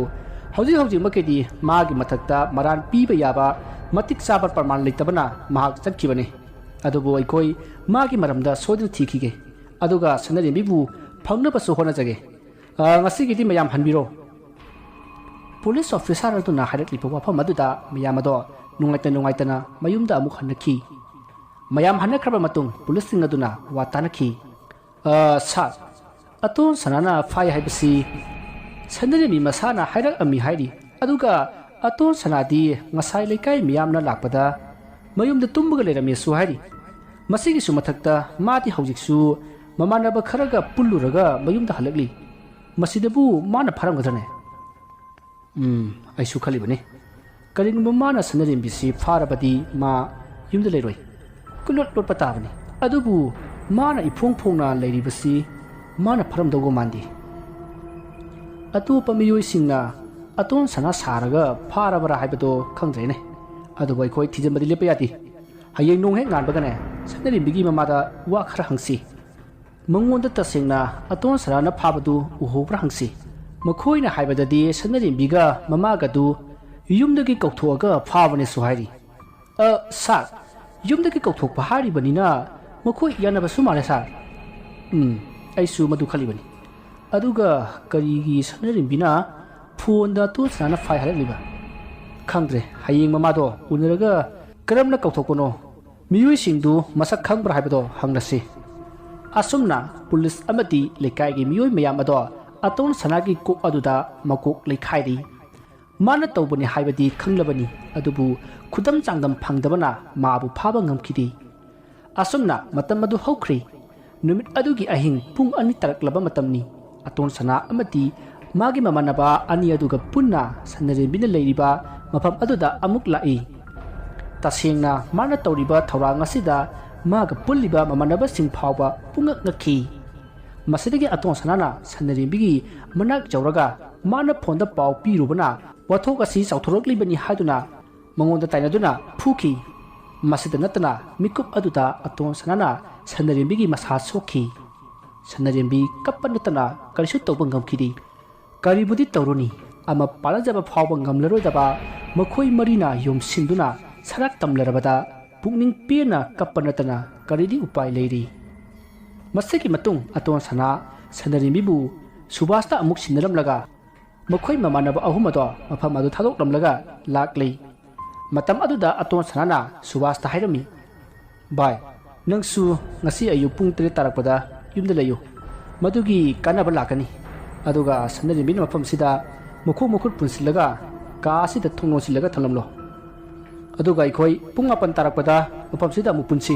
ꯍꯧꯖꯤꯛ ꯍꯧꯖꯤꯛꯃꯛꯀꯤꯗꯤ ꯃꯥꯒꯤ ꯃꯊꯛꯇ ꯃꯔꯥꯟ ꯄꯤꯕ ꯌꯥꯕ ꯃꯇꯤꯛ ꯆꯥꯕ ꯄ꯭ꯔꯃꯥꯟ ꯂꯩꯇꯕꯅ ꯃꯍꯥꯛ ꯆꯠꯈꯤꯕꯅꯤ꯫ ꯑꯗꯨꯕꯨ ꯑꯩꯈꯣꯏ ꯃꯥꯒꯤ ꯃꯔꯝꯗ ꯁꯣꯏꯗꯅ ꯊꯤꯈꯤꯒꯦ꯫ ꯑꯗꯨꯒ ꯁꯅꯥꯔꯦꯝꯕꯤꯕꯨ ꯐꯪꯅꯕꯁꯨ ꯍꯣꯠꯅꯖꯒꯦ꯫ ꯑ, ꯉꯁꯤꯒꯤꯗꯤ ꯃꯌꯥꯝ ꯍꯟꯕꯤꯔꯣ꯫" ꯄꯨꯂꯤꯁ ꯑꯣꯐꯤꯁꯥꯔ ꯑꯗꯨꯅ ꯍꯥꯏꯔꯛꯂꯤꯕ ꯋꯥꯐꯝ ꯑꯗꯨꯗ ꯃꯌꯥꯝ ꯑꯗꯣ ꯅꯨꯡꯉꯥꯏꯇ ꯅꯨꯡꯉꯥꯏꯇꯅ ꯃꯌꯨꯝꯗ ꯑꯃꯨꯛ ꯍꯟꯅꯈꯤ꯫ ꯃꯌꯥꯝ ꯍꯟꯅꯈ꯭ꯔꯕ ꯃꯇꯨꯡ ꯄꯨꯂꯤꯁꯁꯤꯡ ꯑꯗꯨꯅ ꯋꯥ ꯇꯥꯅꯈꯤ꯫ "ꯑ, ꯁꯥꯔ, ꯑꯇꯣꯟ ꯁꯅꯥꯅ ꯐꯥꯏ ꯍꯥꯏꯕꯁꯤ ꯁꯅꯥꯔꯦꯝꯕꯤ ꯃꯁꯥꯅ ꯍꯥꯏꯔꯛꯑꯝꯃꯤ ꯍꯥꯏꯔꯤ꯫ ꯑꯗꯨꯒ ꯑꯇꯣꯟ ꯁꯅꯥꯗꯤ ꯉꯁꯥꯏ ꯂꯩꯀꯥꯏ ꯃꯤꯌꯥꯝꯅ ꯂꯥꯛꯄꯗ ꯃꯌꯨꯝꯗ ꯇꯨꯝꯃꯒ ꯂꯩꯔꯝꯃꯦꯁꯨ ꯍꯥꯏꯔꯤ꯫ ꯃꯁꯤꯒꯤꯁꯨ ꯃꯊꯛꯇ ꯃꯥꯗꯤ ꯍꯧꯖꯤꯛꯁꯨ ꯃꯃꯥꯟꯅꯕ ꯈꯔꯒ ꯄꯨꯜꯂꯨꯔꯒ ꯃꯌꯨꯝꯗ ꯍꯜꯂꯛꯂꯤ꯫ ꯃꯁꯤꯗꯕꯨ ꯃꯥꯅ ꯐꯥꯔꯝꯒꯗ꯭ꯔꯅꯦ?" "ꯎꯝ, ꯑꯩꯁꯨ ꯈꯜꯂꯤꯕꯅꯤ꯫ ꯀꯔꯤꯒꯨꯝꯕ ꯃꯥꯅ ꯁꯅꯔꯦꯝꯕꯤꯁꯤ ꯐꯥꯔꯕꯗꯤ ꯃꯥ ꯌꯨꯝꯗ ꯂꯩꯔꯣꯏ, ꯀꯨꯂꯨꯠ ꯂꯣꯠꯄ ꯇꯥꯕꯅꯤ꯫ ꯑꯗꯨꯕꯨ ꯃꯥꯅ ꯏꯐꯣꯡ ꯐꯣꯡꯅ ꯂꯩꯔꯤꯕꯁꯤ ꯃꯥꯅ ꯐꯔꯝꯗꯧꯕ ꯃꯥꯟꯗꯦ꯫ ꯑꯇꯣꯞꯄ ꯃꯤꯑꯣꯏꯁꯤꯡꯅ ꯑꯇꯣꯟ ꯁꯅꯥ ꯁꯥꯔꯒ ꯐꯥꯔꯕ꯭ꯔꯥ ꯍꯥꯏꯕꯗꯣ ꯈꯪꯗ꯭ꯔꯦꯅꯦ꯫ ꯑꯗꯨꯕꯨ ꯑꯩꯈꯣꯏ ꯊꯤꯖꯤꯟꯕꯗꯤ ꯂꯦꯞꯄ ꯌꯥꯗꯦ꯫ ꯍꯌꯦꯡ ꯅꯣꯡ ꯍꯦꯛ ꯉꯥꯟꯕꯒꯅꯦ, ꯁꯅꯔꯦꯝꯕꯤꯒꯤ ꯃꯃꯥꯗ ꯋꯥ ꯈꯔ ꯍꯪꯁꯤ꯫ ꯃꯉꯣꯟꯗ ꯇꯁꯦꯡꯅ ꯑꯇꯣꯟ ꯁꯅꯥꯅ ꯐꯥꯕꯗꯨ ꯎꯍꯧꯕ꯭ꯔꯥ ꯍꯪꯁꯤ꯫ ꯃꯈꯣꯏꯅ ꯍꯥꯏꯕꯗꯗꯤ ꯁꯅꯔꯦꯝꯕꯤꯒ ꯃꯃꯥꯒꯗꯨ ꯌꯨꯝꯗꯒꯤ ꯀꯧꯊꯣꯛꯑꯒ ꯐꯥꯕꯅꯦꯁꯨ ꯍꯥꯏꯔꯤ꯫ ꯑ, ꯁꯥꯔ, ꯌꯨꯝꯗꯒꯤ ꯀꯧꯊꯣꯛꯄ ꯍꯥꯏꯔꯤꯕꯅꯤꯅ ꯃꯈꯣꯏ ꯌꯥꯅꯕꯁꯨ ꯃꯥꯜꯂꯦ, ꯁꯥꯔ꯫ ꯎꯝ, ꯑꯩꯁꯨ ꯃꯗꯨ ꯈꯜꯂꯤꯕꯅꯤ꯫ ꯑꯗꯨꯒ ꯀꯔꯤꯒꯤ ꯁꯅꯔꯦꯝꯕꯤꯅ ꯐꯣꯟꯗ ꯑꯇꯣꯟ ꯁꯅꯥꯅ ꯐꯥꯏ ꯍꯥꯏꯔꯛꯂꯤꯕ? ꯈꯪꯗ꯭ꯔꯦ, ꯍꯌꯦꯡ ꯃꯃꯥꯗꯣ ꯎꯅꯔꯒ ꯀꯔꯝꯅ ꯀꯧꯊꯣꯛꯄꯅꯣ, ꯃꯤꯑꯣꯏꯁꯤꯡꯗꯨ ꯃꯁꯛ ꯈꯪꯕ꯭ꯔꯥ ꯍꯥꯏꯕꯗꯣ ꯍꯪꯂꯁꯤ꯫ ꯑꯁꯨꯝꯅ ꯄꯨꯂꯤꯁ ꯑꯃꯗꯤ ꯂꯩꯀꯥꯏꯒꯤ ꯃꯤꯑꯣꯏ ꯃꯌꯥꯝ ꯑꯗꯣ ꯑꯇꯣꯟ ꯁꯅꯥꯒꯤ ꯀꯣꯛ ꯑꯗꯨꯗ ꯃꯀꯣꯛ ꯂꯩꯈꯥꯏꯔꯤ꯫ ꯃꯥꯅ ꯇꯧꯕꯅꯤ ꯍꯥꯏꯕꯗꯤ ꯈꯪꯂꯕꯅꯤ, ꯑꯗꯨꯕꯨ ꯈꯨꯗꯝ ꯆꯥꯡꯗꯝ ꯐꯪꯗꯕꯅ ꯃꯥꯕꯨ ꯐꯥꯕ ꯉꯝꯈꯤꯗꯦ꯫ ꯑꯁꯨꯝꯅ ꯃꯇꯝ ꯑꯗꯨ ꯍꯧꯈ꯭ꯔꯦ꯫ ꯅꯨꯃꯤꯠ ꯑꯗꯨꯒꯤ ꯑꯍꯤꯡ ꯄꯨꯡ ꯑꯅꯤ ꯇꯥꯔꯛꯂꯕ ꯃꯇꯝꯅꯤ꯫ ꯑꯇꯣꯟ ꯁꯅꯥ ꯑꯃꯗꯤ ꯃꯥꯒꯤ ꯃꯃꯥꯟꯅꯕ ꯑꯅꯤ ꯑꯗꯨꯒ ꯄꯨꯟꯅ ꯁꯅꯔꯦꯝꯕꯤꯅ ꯂꯩꯔꯤꯕ ꯃꯐꯝ ꯑꯗꯨꯗ ꯑꯃꯨꯛ ꯂꯥꯛꯏ꯫ ꯇꯁꯦꯡꯅ ꯃꯥꯅ ꯇꯧꯔꯤꯕ ꯊꯧꯔꯥꯡ ꯑꯁꯤꯗ ꯃꯥꯒ ꯄꯨꯜꯂꯤꯕ ꯃꯃꯥꯟꯅꯕꯁꯤꯡ ꯐꯥꯎꯕ ꯄꯨꯡꯉꯛ ꯉꯛꯈꯤ꯫ ꯃꯁꯤꯗꯒꯤ ꯑꯇꯣꯟ ꯁꯅꯥꯅ ꯁꯅꯔꯦꯝꯕꯤꯒꯤ ꯃꯅꯥꯛ ꯌꯧꯔꯒ ꯃꯥꯅ ꯐꯣꯟꯗ ꯄꯥꯎ ꯄꯤꯔꯨꯕꯅ ꯋꯥꯊꯣꯛ ꯑꯁꯤ ꯆꯥꯎꯊꯣꯔꯛꯂꯤꯕꯅꯤ ꯍꯥꯏꯗꯨꯅ ꯃꯉꯣꯟꯗ ꯇꯥꯏꯅꯗꯨꯅ ꯐꯨꯈꯤ꯫ ꯃꯁꯤꯗ ꯅꯠꯇꯅ ꯃꯤꯀꯨꯞ ꯑꯗꯨꯗ ꯑꯇꯣꯟ ꯁꯅꯥꯅ ꯁꯅꯔꯦꯝꯕꯤꯒꯤ ꯃꯁꯥ ꯁꯣꯛꯈꯤ꯫ ꯁꯅꯔꯦꯝꯕꯤ ꯀꯞꯄ ꯅꯠꯇꯅ ꯀꯔꯤꯁꯨ ꯇꯧꯕ ꯉꯝꯈꯤꯗꯦ꯫ ꯀꯔꯤꯕꯨꯗꯤ ꯇꯧꯔꯨꯅꯤ, ꯑꯃ ꯄꯥꯜꯂꯖꯕ ꯐꯥꯎꯕ ꯉꯝꯂꯔꯣꯏꯗꯕ ꯃꯈꯣꯏ ꯃꯔꯤꯅ ꯌꯣꯝꯁꯤꯟꯗꯨꯅ ꯁꯔꯥꯛ ꯇꯝꯂꯔꯕꯗ ꯄꯨꯛꯅꯤꯡ ꯄꯦꯟꯅ ꯀꯞꯄ ꯅꯠꯇꯅ ꯀꯔꯤꯗꯤ ꯎꯄꯥꯏ ꯂꯩꯔꯤ? ꯃꯁꯤꯒꯤ ꯃꯇꯨꯡ ꯑꯇꯣꯟ ꯁꯅꯥ ꯁꯅꯔꯦꯝꯕꯤꯕꯨ ꯁꯨꯕꯥꯁꯇ ꯑꯃꯨꯛ ꯁꯤꯟꯅꯔꯝꯂꯒ ꯃꯈꯣꯏ ꯃꯃꯥꯟꯅꯕ ꯑꯍꯨꯝ ꯑꯗꯣ ꯃꯐꯝ ꯑꯗꯨ ꯊꯥꯗꯣꯛꯂꯝꯂꯒ ꯂꯥꯛꯂꯤ꯫ ꯃꯇꯝ ꯑꯗꯨꯗ ꯑꯇꯣꯟ ꯁꯅꯥꯅ ꯁꯨꯕꯥꯁꯇ ꯍꯥꯏꯔꯝꯃꯤ, "ꯚꯥꯏ, ꯅꯪꯁꯨ ꯉꯁꯤ ꯑꯌꯨꯛ ꯄꯨꯡ ꯇꯔꯦꯠ ꯇꯥꯔꯛꯄꯗ ꯌꯨꯝꯗ ꯂꯩꯌꯨ꯫ ꯃꯗꯨꯒꯤ ꯀꯥꯟꯅꯕ ꯂꯥꯛꯀꯅꯤ꯫ ꯑꯗꯨꯒ ꯁꯅꯔꯦꯝꯕꯤꯅ ꯃꯐꯝꯁꯤꯗ ꯃꯈꯣꯡ ꯃꯈꯨꯠ ꯄꯨꯟꯁꯤꯜꯂꯒ ꯀꯥ ꯑꯁꯤꯗ ꯊꯣꯡ ꯂꯣꯟꯁꯤꯜꯂꯒ ꯊꯝꯂꯝꯂꯣ꯫ ꯑꯗꯨꯒ ꯑꯩꯈꯣꯏ ꯄꯨꯡ ꯃꯥꯄꯟ ꯇꯥꯔꯛꯄꯗ ꯃꯐꯝꯁꯤꯗ ꯑꯃꯨꯛ ꯄꯨꯟꯁꯤ꯫"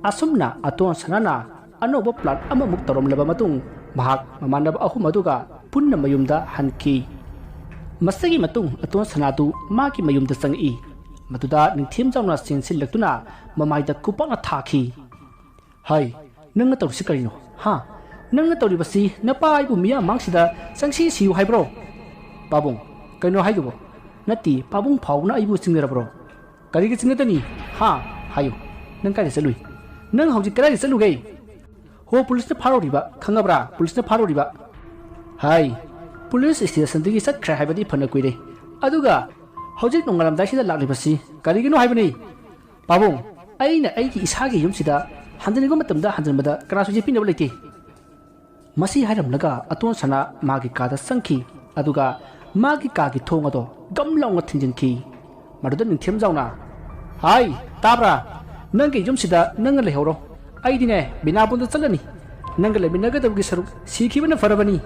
ꯑꯁꯨꯝꯅ ꯑꯇꯣꯟ ꯁꯅꯥꯅ ꯑꯅꯧꯕ ꯄ꯭ꯂꯥꯟ ꯑꯃꯃꯨꯛ ꯇꯧꯔꯝꯂꯕ ꯃꯇꯨꯡ ꯃꯍꯥꯛ ꯃꯃꯥꯟꯅꯕ ꯑꯍꯨꯝ ꯑꯗꯨꯒ ꯄꯨꯟꯅ ꯃꯌꯨꯝꯗ ꯍꯟꯈꯤ꯫ ꯃꯁꯤꯒꯤ ꯃꯇꯨꯡ ꯑꯇꯣꯟ ꯁꯅꯥꯗꯨ ꯃꯥꯒꯤ ꯃꯌꯨꯝꯗ ꯆꯪꯉꯛꯏ꯫ ꯃꯗꯨꯗ ꯅꯤꯡꯊꯦꯝꯖꯥꯎꯅ ꯆꯦꯟꯁꯤꯜꯂꯛꯇꯨꯅ ꯃꯃꯥꯏꯗ ꯈꯨꯄꯥꯛꯅ ꯊꯥꯈꯤ꯫ "ꯍꯩ, ꯅꯪꯅ ꯇꯧꯔꯤꯁꯤ ꯀꯔꯤꯅꯣ? ꯍꯥ? ꯅꯪꯅ ꯇꯧꯔꯤꯕꯁꯤ ꯅꯄꯥ ꯑꯩꯕꯨ ꯃꯤꯌꯥꯝ ꯃꯥꯡꯁꯤꯗ ꯆꯪꯁꯤ ꯁꯤꯌꯨ ꯍꯥꯏꯕ꯭ꯔꯣ?" "ꯄꯥꯕꯨꯡ, ꯀꯩꯅꯣ ꯍꯥꯏꯗꯨꯕꯣ? ꯅꯠꯇꯦ, ꯄꯥꯕꯨꯡ ꯐꯥꯎꯕꯅ ꯑꯩꯕꯨ ꯆꯤꯡꯅꯔꯕ꯭ꯔꯣ?" "ꯀꯔꯤꯒꯤ ꯆꯤꯡꯅꯗꯅꯤ? ꯍꯥ? ꯍꯥꯏꯌꯨ, ꯅꯪ ꯀꯥꯏꯗ ꯆꯠꯂꯨꯏ? ꯅꯪ ꯍꯧꯖꯤꯛ ꯀꯗꯥꯏꯗ ꯆꯠꯂꯨꯒꯦ?" "ꯍꯣ, ꯄꯨꯂꯤꯁꯅ ꯐꯥꯔꯨꯔꯤꯕ, ꯈꯪꯉꯕ꯭ꯔꯥ? ꯄꯨꯂꯤꯁꯅ ꯐꯥꯔꯨꯔꯤꯕ꯫ ꯍꯥꯏ, ꯄꯨꯂꯤꯁ ꯁ꯭ꯇꯦꯁꯟꯗꯒꯤ ꯆꯠꯈ꯭ꯔꯦ ꯍꯥꯏꯕꯗꯤ ꯐꯅ ꯀꯨꯏꯔꯦ꯫ ꯑꯗꯨꯒ ꯍꯧꯖꯤꯛ ꯅꯣꯡꯉꯥꯜꯂꯝꯗꯥꯏꯁꯤꯗ ꯂꯥꯛꯂꯤꯕꯁꯤ ꯀꯔꯤꯒꯤꯅꯣ ꯍꯥꯏꯕꯅꯤ? ꯄꯥꯕꯨꯡ, ꯑꯩꯅ ꯑꯩꯒꯤ ꯏꯁꯥꯒꯤ ꯌꯨꯝꯁꯤꯗ ꯍꯟꯖꯤꯟꯅꯤꯡꯕ ꯃꯇꯝꯗ ꯍꯟꯖꯤꯟꯕꯗ ꯀꯅꯥꯁꯨ ꯌꯦꯠꯄꯤꯅꯕ ꯂꯩꯇꯦ꯫" ꯃꯁꯤ ꯍꯥꯏꯔꯝꯂꯒ ꯑꯇꯣꯟ ꯁꯅꯥ ꯃꯥꯒꯤ ꯀꯥꯗ ꯆꯪꯈꯤ꯫ ꯑꯗꯨꯒ ꯃꯥꯒꯤ ꯀꯥꯒꯤ ꯊꯣꯡ ꯑꯗꯣ ꯒꯝ ꯂꯥꯎꯅ ꯊꯤꯡꯖꯤꯟꯈꯤ꯫ ꯃꯗꯨꯗ ꯅꯤꯡꯊꯦꯝꯖꯥꯎꯅ, "ꯍꯥꯏ, ꯇꯥꯕ꯭ꯔꯥ? ꯅꯪꯒꯤ ꯌꯨꯝꯁꯤꯗ ꯅꯪꯅ ꯂꯩꯍꯧꯔꯣ꯫ ꯑꯩꯗꯤꯅꯦ, ꯕꯤꯅꯥꯕꯣꯟꯗ ꯆꯠꯂꯅꯤ꯫ ꯅꯪꯒ ꯂꯩꯃꯤꯟꯅꯒꯗꯕꯒꯤ ꯁꯔꯨꯛ ꯁꯤꯈꯤꯕꯅ ꯐꯔꯕꯅꯤ꯫"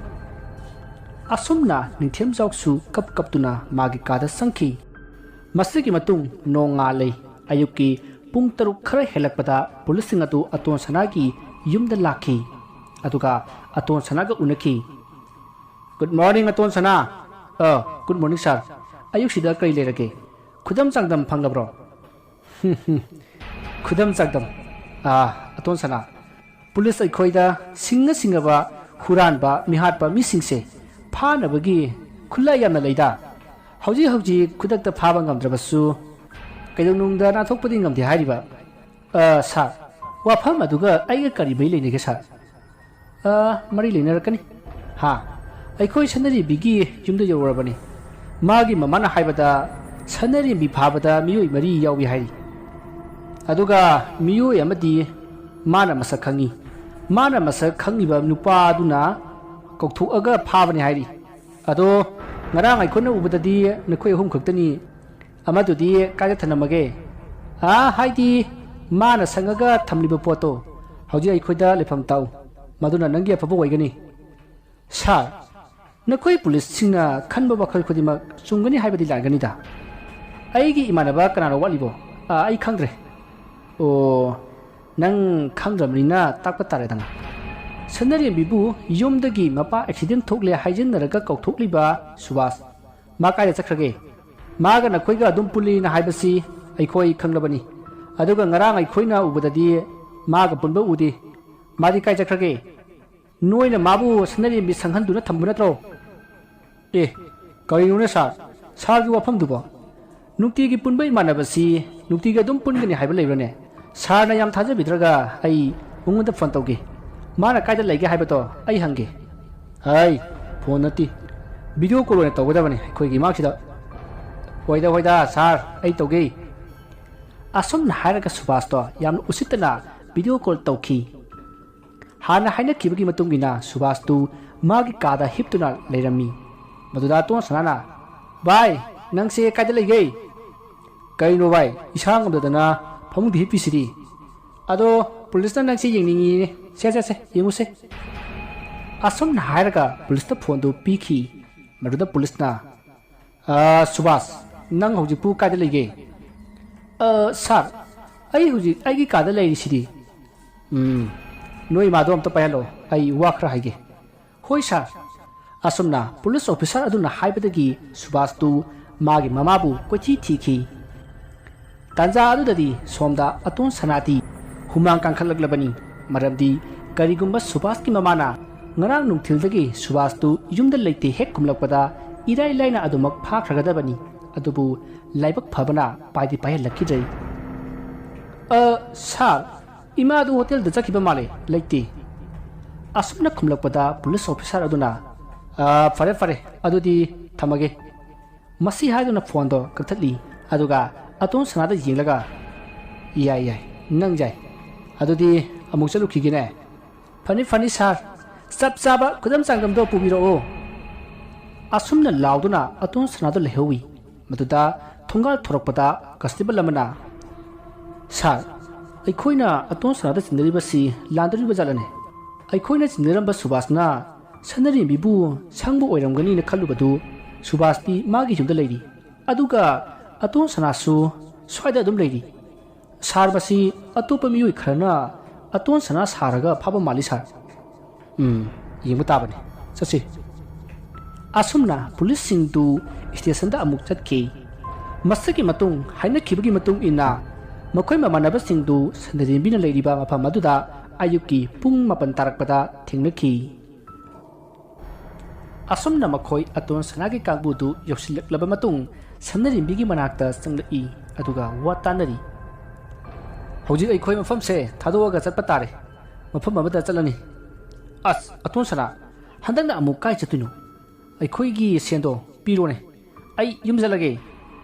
ꯑꯁꯨꯝꯅ ꯅꯤꯡꯊꯦꯝꯖꯥꯎꯁꯨ ꯀꯞ ꯀꯞꯇꯨꯅ ꯃꯥꯒꯤ ꯀꯥꯗ ꯆꯪꯈꯤ꯫ ꯃꯁꯤꯒꯤ ꯃꯇꯨꯡ ꯅꯣꯡꯉꯥꯜꯂꯦ꯫ ꯑꯌꯨꯛꯀꯤ ꯄꯨꯡ ꯇꯔꯨꯛ ꯈꯔ ꯍꯦꯜꯂꯛꯄꯗ ꯄꯨꯂꯤꯁꯁꯤꯡ ꯑꯗꯨ ꯑꯇꯣꯟ ꯁꯅꯥꯒꯤ ꯌꯨꯝꯗ ꯂꯥꯛꯈꯤ꯫ ꯑꯗꯨꯒ ꯑꯇꯣꯟ ꯁꯅꯥꯒ ꯎꯅꯈꯤ꯫ "Good morning, ꯑꯇꯣꯟ ꯁꯅꯥ꯫" "ꯑ, good morning, sir꯫ ꯑꯌꯨꯛꯁꯤꯗ ꯀꯔꯤ ꯂꯩꯔꯒꯦ? ꯈꯨꯗꯝ ꯆꯥꯡꯗꯝ ꯐꯪꯂꯕ꯭ꯔꯣ?" "ꯈꯨꯗꯝ ꯆꯥꯡꯗꯝ? ꯑꯥ, ꯑꯇꯣꯟ ꯁꯅꯥ, ꯄꯨꯂꯤꯁ ꯑꯩꯈꯣꯏꯗ ꯁꯤꯡꯉ ꯁꯤꯡꯉꯕ ꯍꯨꯔꯥꯟꯕ, ꯃꯤꯍꯥꯠꯄ ꯃꯤꯁꯤꯡꯁꯦ ꯐꯥꯅꯕꯒꯤ ꯈꯨꯠꯂꯥꯏ ꯌꯥꯝꯅ ꯂꯩꯗ꯫ ꯍꯧꯖꯤꯛ ꯍꯧꯖꯤꯛ ꯈꯨꯗꯛꯇ ꯐꯥꯕ ꯉꯝꯗ꯭ꯔꯕꯁꯨ ꯀꯩꯗꯧꯅꯨꯡꯗ ꯅꯥꯟꯊꯣꯛꯄꯗꯤ ꯉꯝꯗꯦ ꯍꯥꯏꯔꯤꯕ꯫" "ꯑ, ꯁꯥꯔ, ꯋꯥꯐꯝ ꯑꯗꯨꯒ ꯑꯩꯒ ꯀꯔꯤ ꯃꯔꯤ ꯂꯩꯅꯒꯦ, ꯁꯥꯔ?" "ꯑ, ꯃꯔꯤ ꯂꯩꯅꯔꯛꯀꯅꯤ꯫" "ꯍꯥ?" "ꯑꯩꯈꯣꯏ ꯁꯅꯔꯦꯝꯕꯤꯒꯤ ꯌꯨꯝꯗ ꯌꯧꯔꯕꯅꯤ꯫ ꯃꯥꯒꯤ ꯃꯃꯥꯅ ꯍꯥꯏꯕꯗ ꯁꯅꯔꯦꯝꯕꯤ ꯐꯥꯕꯗ ꯃꯤꯑꯣꯏ ꯃꯔꯤ ꯌꯥꯎꯏ ꯍꯥꯏꯔꯤ꯫ ꯑꯗꯨꯒ ꯃꯤꯑꯣꯏ ꯑꯃꯗꯤ ꯃꯥꯅ ꯃꯁꯛ ꯈꯪꯉꯤ꯫ ꯃꯥꯅ ꯃꯁꯛ ꯈꯪꯉꯤꯕ ꯅꯨꯄꯥꯗꯨꯅ ꯀꯧꯊꯣꯛꯑꯒ ꯐꯥꯕꯅꯤ ꯍꯥꯏꯔꯤ꯫ ꯑꯗꯣ ꯉꯔꯥꯡ ꯑꯩꯈꯣꯏꯅ ꯎꯕꯗꯗꯤ ꯅꯈꯣꯏ ꯑꯍꯨꯝ ꯈꯛꯇꯅꯤ꯫ ꯑꯃꯗꯨꯗꯤ ꯀꯥꯏꯗ ꯊꯅꯝꯃꯒꯦ?" "ꯑꯥ, ꯍꯥꯏꯗꯤ ꯃꯥꯅ ꯁꯪꯉꯒ ꯊꯝꯂꯤꯕ ꯄꯣꯠꯇꯣ ꯍꯧꯖꯤꯛ ꯑꯩꯈꯣꯏꯗ ꯂꯩꯐꯝ ꯇꯥꯛꯎ꯫ ꯃꯗꯨꯅ ꯅꯪꯒꯤ ꯑꯐꯕ ꯑꯣꯏꯒꯅꯤ꯫" "ꯁꯥꯔ, ꯅꯈꯣꯏ ꯄꯨꯂꯤꯁꯁꯤꯡꯅ ꯈꯟꯕ ꯋꯥꯈꯜ ꯈꯨꯗꯤꯡꯃꯛ ꯆꯨꯝꯒꯅꯤ ꯍꯥꯏꯕꯗꯤ ꯂꯥꯟꯒꯅꯤꯗ꯫ ꯑꯩꯒꯤ ꯏꯃꯥꯟꯅꯕ ꯀꯅꯥꯅꯣ ꯋꯥꯠꯂꯤꯕꯣ? ꯑꯥ, ꯑꯩ ꯈꯪꯗ꯭ꯔꯦ꯫" "ꯑꯣ, ꯅꯪ ꯈꯪꯗ꯭ꯔꯕꯅꯤꯅ ꯇꯥꯛꯄ ꯇꯥꯔꯦꯗꯅ꯫ ꯁꯅꯔꯦꯝꯕꯤꯕꯨ ꯌꯨꯝꯗꯒꯤ ꯃꯄꯥ ꯑꯦꯛꯁꯤꯗꯦꯟ ꯊꯣꯛꯂꯦ ꯍꯥꯏꯖꯤꯟꯅꯔꯒ ꯀꯧꯊꯣꯛꯂꯤꯕ ꯁꯨꯕꯥꯁ, ꯃꯥ ꯀꯥꯏꯗ ꯆꯠꯈ꯭ꯔꯒꯦ? ꯃꯥꯒ ꯅꯈꯣꯏꯒ ꯑꯗꯨꯝ ꯄꯨꯜꯂꯤꯅ ꯍꯥꯏꯕꯁꯤ ꯑꯩꯈꯣꯏ ꯈꯪꯂꯕꯅꯤ꯫ ꯑꯗꯨꯒ ꯉꯔꯥꯡ ꯑꯩꯈꯣꯏꯅ ꯎꯕꯗꯗꯤ ꯃꯥꯒ ꯄꯨꯟꯕ ꯎꯗꯦ꯫ ꯃꯥꯗꯤ ꯀꯥꯏ ꯆꯠꯈ꯭ꯔꯒꯦ? ꯅꯣꯏꯅ ꯃꯥꯕꯨ ꯁꯅꯔꯦꯝꯕꯤ ꯁꯪꯍꯟꯗꯨꯅ ꯊꯝꯕ ꯅꯠꯇ꯭ꯔꯣ? ꯑꯦ, ꯀꯔꯤꯅꯣꯅꯦ ꯁꯥꯔ? ꯁꯥꯔꯒꯤ ꯋꯥꯐꯝꯗꯨꯕꯣ? ꯅꯨꯡꯇꯤꯒꯤ ꯄꯨꯟꯕ ꯏꯃꯥꯟꯅꯕꯁꯤ ꯅꯨꯡꯇꯤꯒꯤ ꯑꯗꯨꯝ ꯄꯨꯟꯒꯅꯤ ꯍꯥꯏꯕ ꯂꯩꯕ꯭ꯔꯅꯦ? ꯁꯥꯔꯅ ꯌꯥꯝ ꯊꯥꯖꯕꯤꯗ꯭ꯔꯒ ꯑꯩ ꯃꯉꯣꯟꯗ ꯐꯣꯟ ꯇꯧꯒꯦ꯫ ꯃꯥꯅ ꯀꯥꯏꯗ ꯂꯩꯒꯦ ꯍꯥꯏꯕꯗꯣ ꯑꯩ ꯍꯪꯒꯦ꯫ ꯑꯩ ꯐꯣꯟ ꯅꯠꯇꯦ, ꯚꯤꯗꯤꯑꯣ ꯀꯣꯜ ꯑꯣꯏꯅ ꯇꯧꯒꯗꯕꯅꯤ ꯑꯩꯈꯣꯏꯒꯤ ꯏꯃꯥꯡꯁꯤꯗ꯫ ꯍꯣꯏꯗ, ꯍꯣꯏꯗ, ꯁꯥꯔ, ꯑꯩ ꯇꯧꯒꯦ꯫ ꯑꯁꯨꯝꯅ ꯍꯥꯏꯔꯒ ꯁꯨꯕꯥꯁꯇꯣ ꯌꯥꯝꯅ ꯎꯁꯤꯠꯇꯅ ꯚꯤꯗꯤꯑꯣ ꯀꯣꯜ ꯇꯧꯈꯤ꯫ ꯍꯥꯟꯅ ꯍꯥꯏꯅꯈꯤꯕꯒꯤ ꯃꯇꯨꯡ ꯏꯟꯅ ꯁꯨꯕꯥꯁꯇꯨ ꯃꯥꯒꯤ ꯀꯥꯗ ꯍꯤꯞꯇꯨꯅ ꯂꯩꯔꯝꯃꯤ꯫ ꯃꯗꯨꯗ ꯑꯇꯣꯟ ꯁꯅꯥꯅ, "ꯚꯥꯏ, ꯅꯪꯁꯦ ꯀꯥꯏꯗ ꯂꯩꯒꯦ?" "ꯀꯩꯅꯣ ꯚꯥꯏ, ꯏꯁꯥ ꯉꯝꯗꯗꯅ ꯐꯃꯨꯡꯗ ꯍꯤꯞꯄꯤꯁꯤꯗꯤ꯫ ꯑꯗꯣ ꯄꯨꯂꯤꯁꯅ ꯅꯪꯁꯦ ꯌꯦꯡꯅꯤꯡꯉꯤꯅꯦ꯫ ꯁꯦ, ꯁꯦ, ꯁꯦ, ꯌꯦꯡꯉꯨꯁꯦ꯫" ꯑꯁꯨꯝꯅ ꯍꯥꯏꯔꯒ ꯄꯨꯂꯤꯁꯇ ꯐꯣꯟꯗꯨ ꯄꯤꯈꯤ꯫ ꯃꯗꯨꯗ ꯄꯨꯂꯤꯁꯅ, "ꯑ, ꯁꯨꯕꯥꯁ, ꯅꯪ ꯍꯧꯖꯤꯛꯄꯨ ꯀꯥꯏꯗ ꯂꯩꯒꯦ?" "ꯑ, ꯁꯥꯔ, ꯑꯩ ꯍꯧꯖꯤꯛ ꯑꯩꯒꯤ ꯀꯥꯗ ꯂꯩꯔꯤꯁꯤꯗꯤ꯫" "ꯎꯝ, ꯅꯣꯏ ꯏꯃꯥꯗꯣ ꯑꯝꯇ ꯄꯥꯏꯍꯜꯂꯣ, ꯑꯩ ꯋꯥ ꯈꯔ ꯍꯥꯏꯒꯦ꯫" "ꯍꯣꯏ ꯁꯥꯔ꯫" ꯑꯁꯨꯝꯅ ꯄꯨꯂꯤꯁ ꯑꯣꯐꯤꯁꯥꯔ ꯑꯗꯨꯅ ꯍꯥꯏꯕꯗꯒꯤ ꯁꯨꯕꯥꯁꯇꯨ ꯃꯥꯒꯤ ꯃꯃꯥꯕꯨ ꯀꯣꯏꯊꯤ ꯊꯤꯈꯤ꯫ ꯇꯥꯟꯖꯥ ꯑꯗꯨꯗꯗꯤ ꯁꯣꯝꯗ ꯑꯇꯣꯟ ꯁꯅꯥꯗꯤ ꯍꯨꯃꯥꯡ ꯀꯥꯡꯈꯠꯂꯛꯂꯕꯅꯤ꯫ ꯃꯔꯝꯗꯤ ꯀꯔꯤꯒꯨꯝꯕ ꯁꯨꯕꯥꯁꯀꯤ ꯃꯃꯥꯅ ꯉꯔꯥꯡ ꯅꯨꯡꯊꯤꯜꯗꯒꯤ ꯁꯨꯕꯥꯁꯇꯨ ꯌꯨꯝꯗ ꯂꯩꯇꯦ ꯍꯦꯛ ꯈꯨꯝꯂꯛꯄꯗ ꯏꯔꯥꯏ ꯂꯥꯏꯅ ꯑꯗꯨꯃꯛ ꯐꯥꯈ꯭ꯔꯒꯗꯕꯅꯤ꯫ ꯑꯗꯨꯕꯨ ꯂꯥꯏꯕꯛ ꯐꯕꯅ ꯄꯥꯏꯗꯤ ꯄꯥꯏꯍꯜꯂꯛꯈꯤꯗ꯭ꯔꯦ꯫ "ꯑ, ꯁꯥꯔ, ꯏꯃꯥꯗꯨ ꯍꯣꯇꯦꯜꯗ ꯆꯠꯈꯤꯕ ꯃꯥꯜꯂꯦ, ꯂꯩꯇꯦ꯫" ꯑꯁꯨꯝꯅ ꯈꯨꯝꯂꯛꯄꯗ ꯄꯨꯂꯤꯁ ꯑꯣꯐꯤꯁꯥꯔ ꯑꯗꯨꯅ, "ꯑ, ꯐꯔꯦ, ꯐꯔꯦ, ꯑꯗꯨꯗꯤ ꯊꯝꯃꯒꯦ꯫" ꯃꯁꯤ ꯍꯥꯏꯗꯨꯅ ꯐꯣꯟꯗꯣ ꯀꯛꯊꯠꯂꯤ꯫ ꯑꯗꯨꯒ ꯑꯇꯣꯟ ꯁꯅꯥꯗ ꯌꯦꯡꯂꯒ, "ꯌꯥꯏ, ꯌꯥꯏ, ꯅꯪ ꯌꯥꯏ꯫ ꯑꯗꯨꯗꯤ ꯑꯃꯨꯛ ꯆꯠꯂꯨꯈꯤꯒꯦꯅꯦ꯫" "ꯐꯅꯤ, ꯐꯅꯤ ꯁꯥꯔ, ꯆꯞ ꯆꯥꯕ ꯈꯨꯗꯝ ꯆꯥꯡꯗꯝꯗꯣ ꯄꯨꯕꯤꯔꯛꯑꯣ꯫" ꯑꯁꯨꯝꯅ ꯂꯥꯎꯗꯨꯅ ꯑꯇꯣꯟ ꯁꯅꯥꯗ ꯂꯩꯍꯧꯏ꯫ ꯃꯗꯨꯗ ꯊꯣꯡꯒꯥꯜ ꯊꯣꯔꯛꯄꯗ ꯀꯟꯁꯇꯦꯕꯜ ꯑꯃꯅ, "ꯁꯥꯔ, ꯑꯩꯈꯣꯏꯅ ꯑꯇꯣꯟ ꯁꯅꯥꯗ ꯆꯤꯡꯅꯔꯤꯕꯁꯤ ꯂꯥꯟꯗꯧꯔꯤꯕ ꯖꯥꯠꯂꯅꯦ? ꯑꯩꯈꯣꯏꯅ ꯆꯤꯡꯅꯔꯝꯕ ꯁꯨꯕꯥꯁꯅ ꯁꯅꯔꯦꯝꯕꯤꯕꯨ ꯁꯪꯕ ꯑꯣꯏꯔꯝꯒꯅꯤꯅ ꯈꯜꯂꯨꯕꯗꯨ ꯁꯨꯕꯥꯁꯇꯤ ꯃꯥꯒꯤ ꯌꯨꯝꯗ ꯂꯩꯔꯤ꯫ ꯑꯗꯨꯒ ꯑꯇꯣꯟ ꯁꯅꯥꯁꯨ ꯁ꯭ꯋꯥꯏꯗ ꯑꯗꯨꯝ ꯂꯩꯔꯤ꯫ ꯁꯥꯔ, ꯃꯁꯤ ꯑꯇꯣꯞꯄ ꯃꯤꯑꯣꯏ ꯈꯔꯅ ꯑꯇꯣꯟ ꯁꯅꯥ ꯁꯥꯔꯒ ꯐꯥꯕ ꯃꯥꯜꯂꯤ ꯁꯥꯔ꯫" "ꯎꯝ, ꯌꯦꯡꯕ ꯇꯥꯕꯅꯤ꯫ ꯆꯠꯁꯤ꯫" ꯑꯁꯨꯝꯅ ꯄꯨꯂꯤꯁꯁꯤꯡꯗꯨ ꯁ꯭ꯇꯦꯁꯟꯗ ꯑꯃꯨꯛ ꯆꯠꯈꯤ꯫ ꯃꯁꯤꯒꯤ ꯃꯇꯨꯡ ꯍꯥꯏꯅꯈꯤꯕꯒꯤ ꯃꯇꯨꯡ ꯏꯟꯅ ꯃꯈꯣꯏ ꯃꯃꯥꯟꯅꯕꯁꯤꯡꯗꯨ ꯁꯅꯔꯦꯝꯕꯤꯅ ꯂꯩꯔꯤꯕ ꯃꯐꯝ ꯑꯗꯨꯗ ꯑꯌꯨꯛꯀꯤ ꯄꯨꯡ ꯃꯥꯄꯟ ꯇꯥꯔꯛꯄꯗ ꯊꯦꯡꯅꯈꯤ꯫ ꯑꯁꯨꯝꯅ ꯃꯈꯣꯏ ꯑꯇꯣꯟ ꯁꯅꯥꯒꯤ ꯀꯥꯡꯕꯨꯗꯨ ꯌꯧꯁꯤꯜꯂꯛꯂꯕ ꯃꯇꯨꯡ ꯁꯅꯔꯦꯝꯕꯤꯒꯤ ꯃꯅꯥꯛꯇ ꯆꯪꯂꯛꯏ꯫ ꯑꯗꯨꯒ ꯋꯥ ꯇꯥꯅꯔꯤ꯫ "ꯍꯧꯖꯤꯛ ꯑꯩꯈꯣꯏ ꯃꯐꯝꯁꯦ ꯊꯥꯗꯣꯛꯑꯒ ꯆꯠꯄ ꯇꯥꯔꯦ꯫ ꯃꯐꯝ ꯑꯃꯗ ꯆꯠꯂꯅꯤ꯫ ꯑꯁ, ꯑꯇꯣꯟ ꯁꯅꯥ, ꯍꯟꯗꯛꯅ ꯑꯃꯨꯛ ꯀꯥꯏ ꯆꯠꯇꯣꯏꯅꯣ? ꯑꯩꯈꯣꯏꯒꯤ ꯁꯦꯟꯗꯣ ꯄꯤꯔꯣꯅꯦ꯫ ꯑꯩ ꯌꯨꯝ ꯆꯠꯂꯒꯦ꯫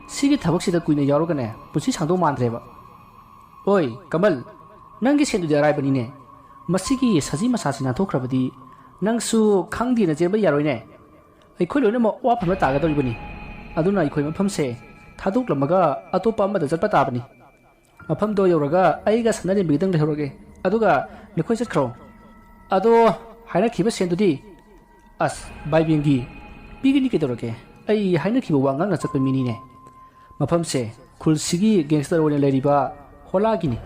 ꯁꯤꯒꯤ ꯊꯕꯛꯁꯤꯗ ꯀꯨꯏꯅ ꯌꯥꯎꯔꯒꯅꯦ, ꯄꯨꯟꯁꯤ ꯁꯥꯡꯗꯧ ꯃꯥꯟꯗ꯭ꯔꯦꯕ꯫ ꯑꯣꯏ, ꯀꯃꯜ, ꯅꯪꯒꯤ ꯁꯦꯟꯗꯨꯗꯤ ꯑꯔꯥꯏꯕꯅꯤꯅꯦ꯫ ꯃꯁꯤꯒꯤ ꯁꯖꯤ ꯃꯁꯥꯁꯤ ꯅꯥꯟꯊꯣꯛꯈ꯭ꯔꯕꯗꯤ ꯅꯪꯁꯨ ꯈꯪꯗꯦꯅ ꯆꯦꯟꯕ ꯌꯥꯔꯣꯏꯅꯦ꯫ ꯑꯩꯈꯣꯏ ꯂꯣꯏꯅꯃꯛ ꯋꯥ ꯐꯪꯕ ꯇꯥꯒꯗꯧꯔꯤꯕꯅꯤ꯫ ꯑꯗꯨꯅ ꯑꯩꯈꯣꯏ ꯃꯐꯝꯁꯦ ꯊꯥꯗꯣꯛꯂꯝꯃꯒ ꯑꯇꯣꯞꯄ ꯑꯃꯗ ꯆꯠꯄ ꯇꯥꯕꯅꯤ꯫ ꯃꯐꯝꯗꯣ ꯌꯧꯔꯒ ꯑꯩꯒ ꯁꯅꯥꯔꯦꯝꯕꯤꯒꯗꯪ ꯂꯩꯍꯧꯔꯒꯦ꯫ ꯑꯗꯨꯒ ꯅꯈꯣꯏ ꯆꯠꯈ꯭ꯔꯣ꯫ ꯑꯗꯣ ꯍꯥꯏꯅꯈꯤꯕ ꯁꯦꯟꯗꯨꯗꯤ?" "ꯑꯁ, ꯚꯥꯏ ꯕꯦꯡꯒꯤ, ꯄꯤꯒꯅꯤ ꯀꯩꯗꯧꯔꯒꯦ? ꯑꯩ ꯍꯥꯏꯅꯈꯤꯕ ꯋꯥ ꯉꯥꯛꯅ ꯆꯠꯄ ꯃꯤꯅꯤꯅꯦ꯫ ꯃꯐꯝꯁꯦ ꯈꯨꯜꯁꯤꯒꯤ ꯒꯦꯡꯁꯇꯔ ꯑꯣꯏꯅ ꯂꯩꯔꯤꯕ ꯍꯣꯂꯥꯒꯤꯅꯤ꯫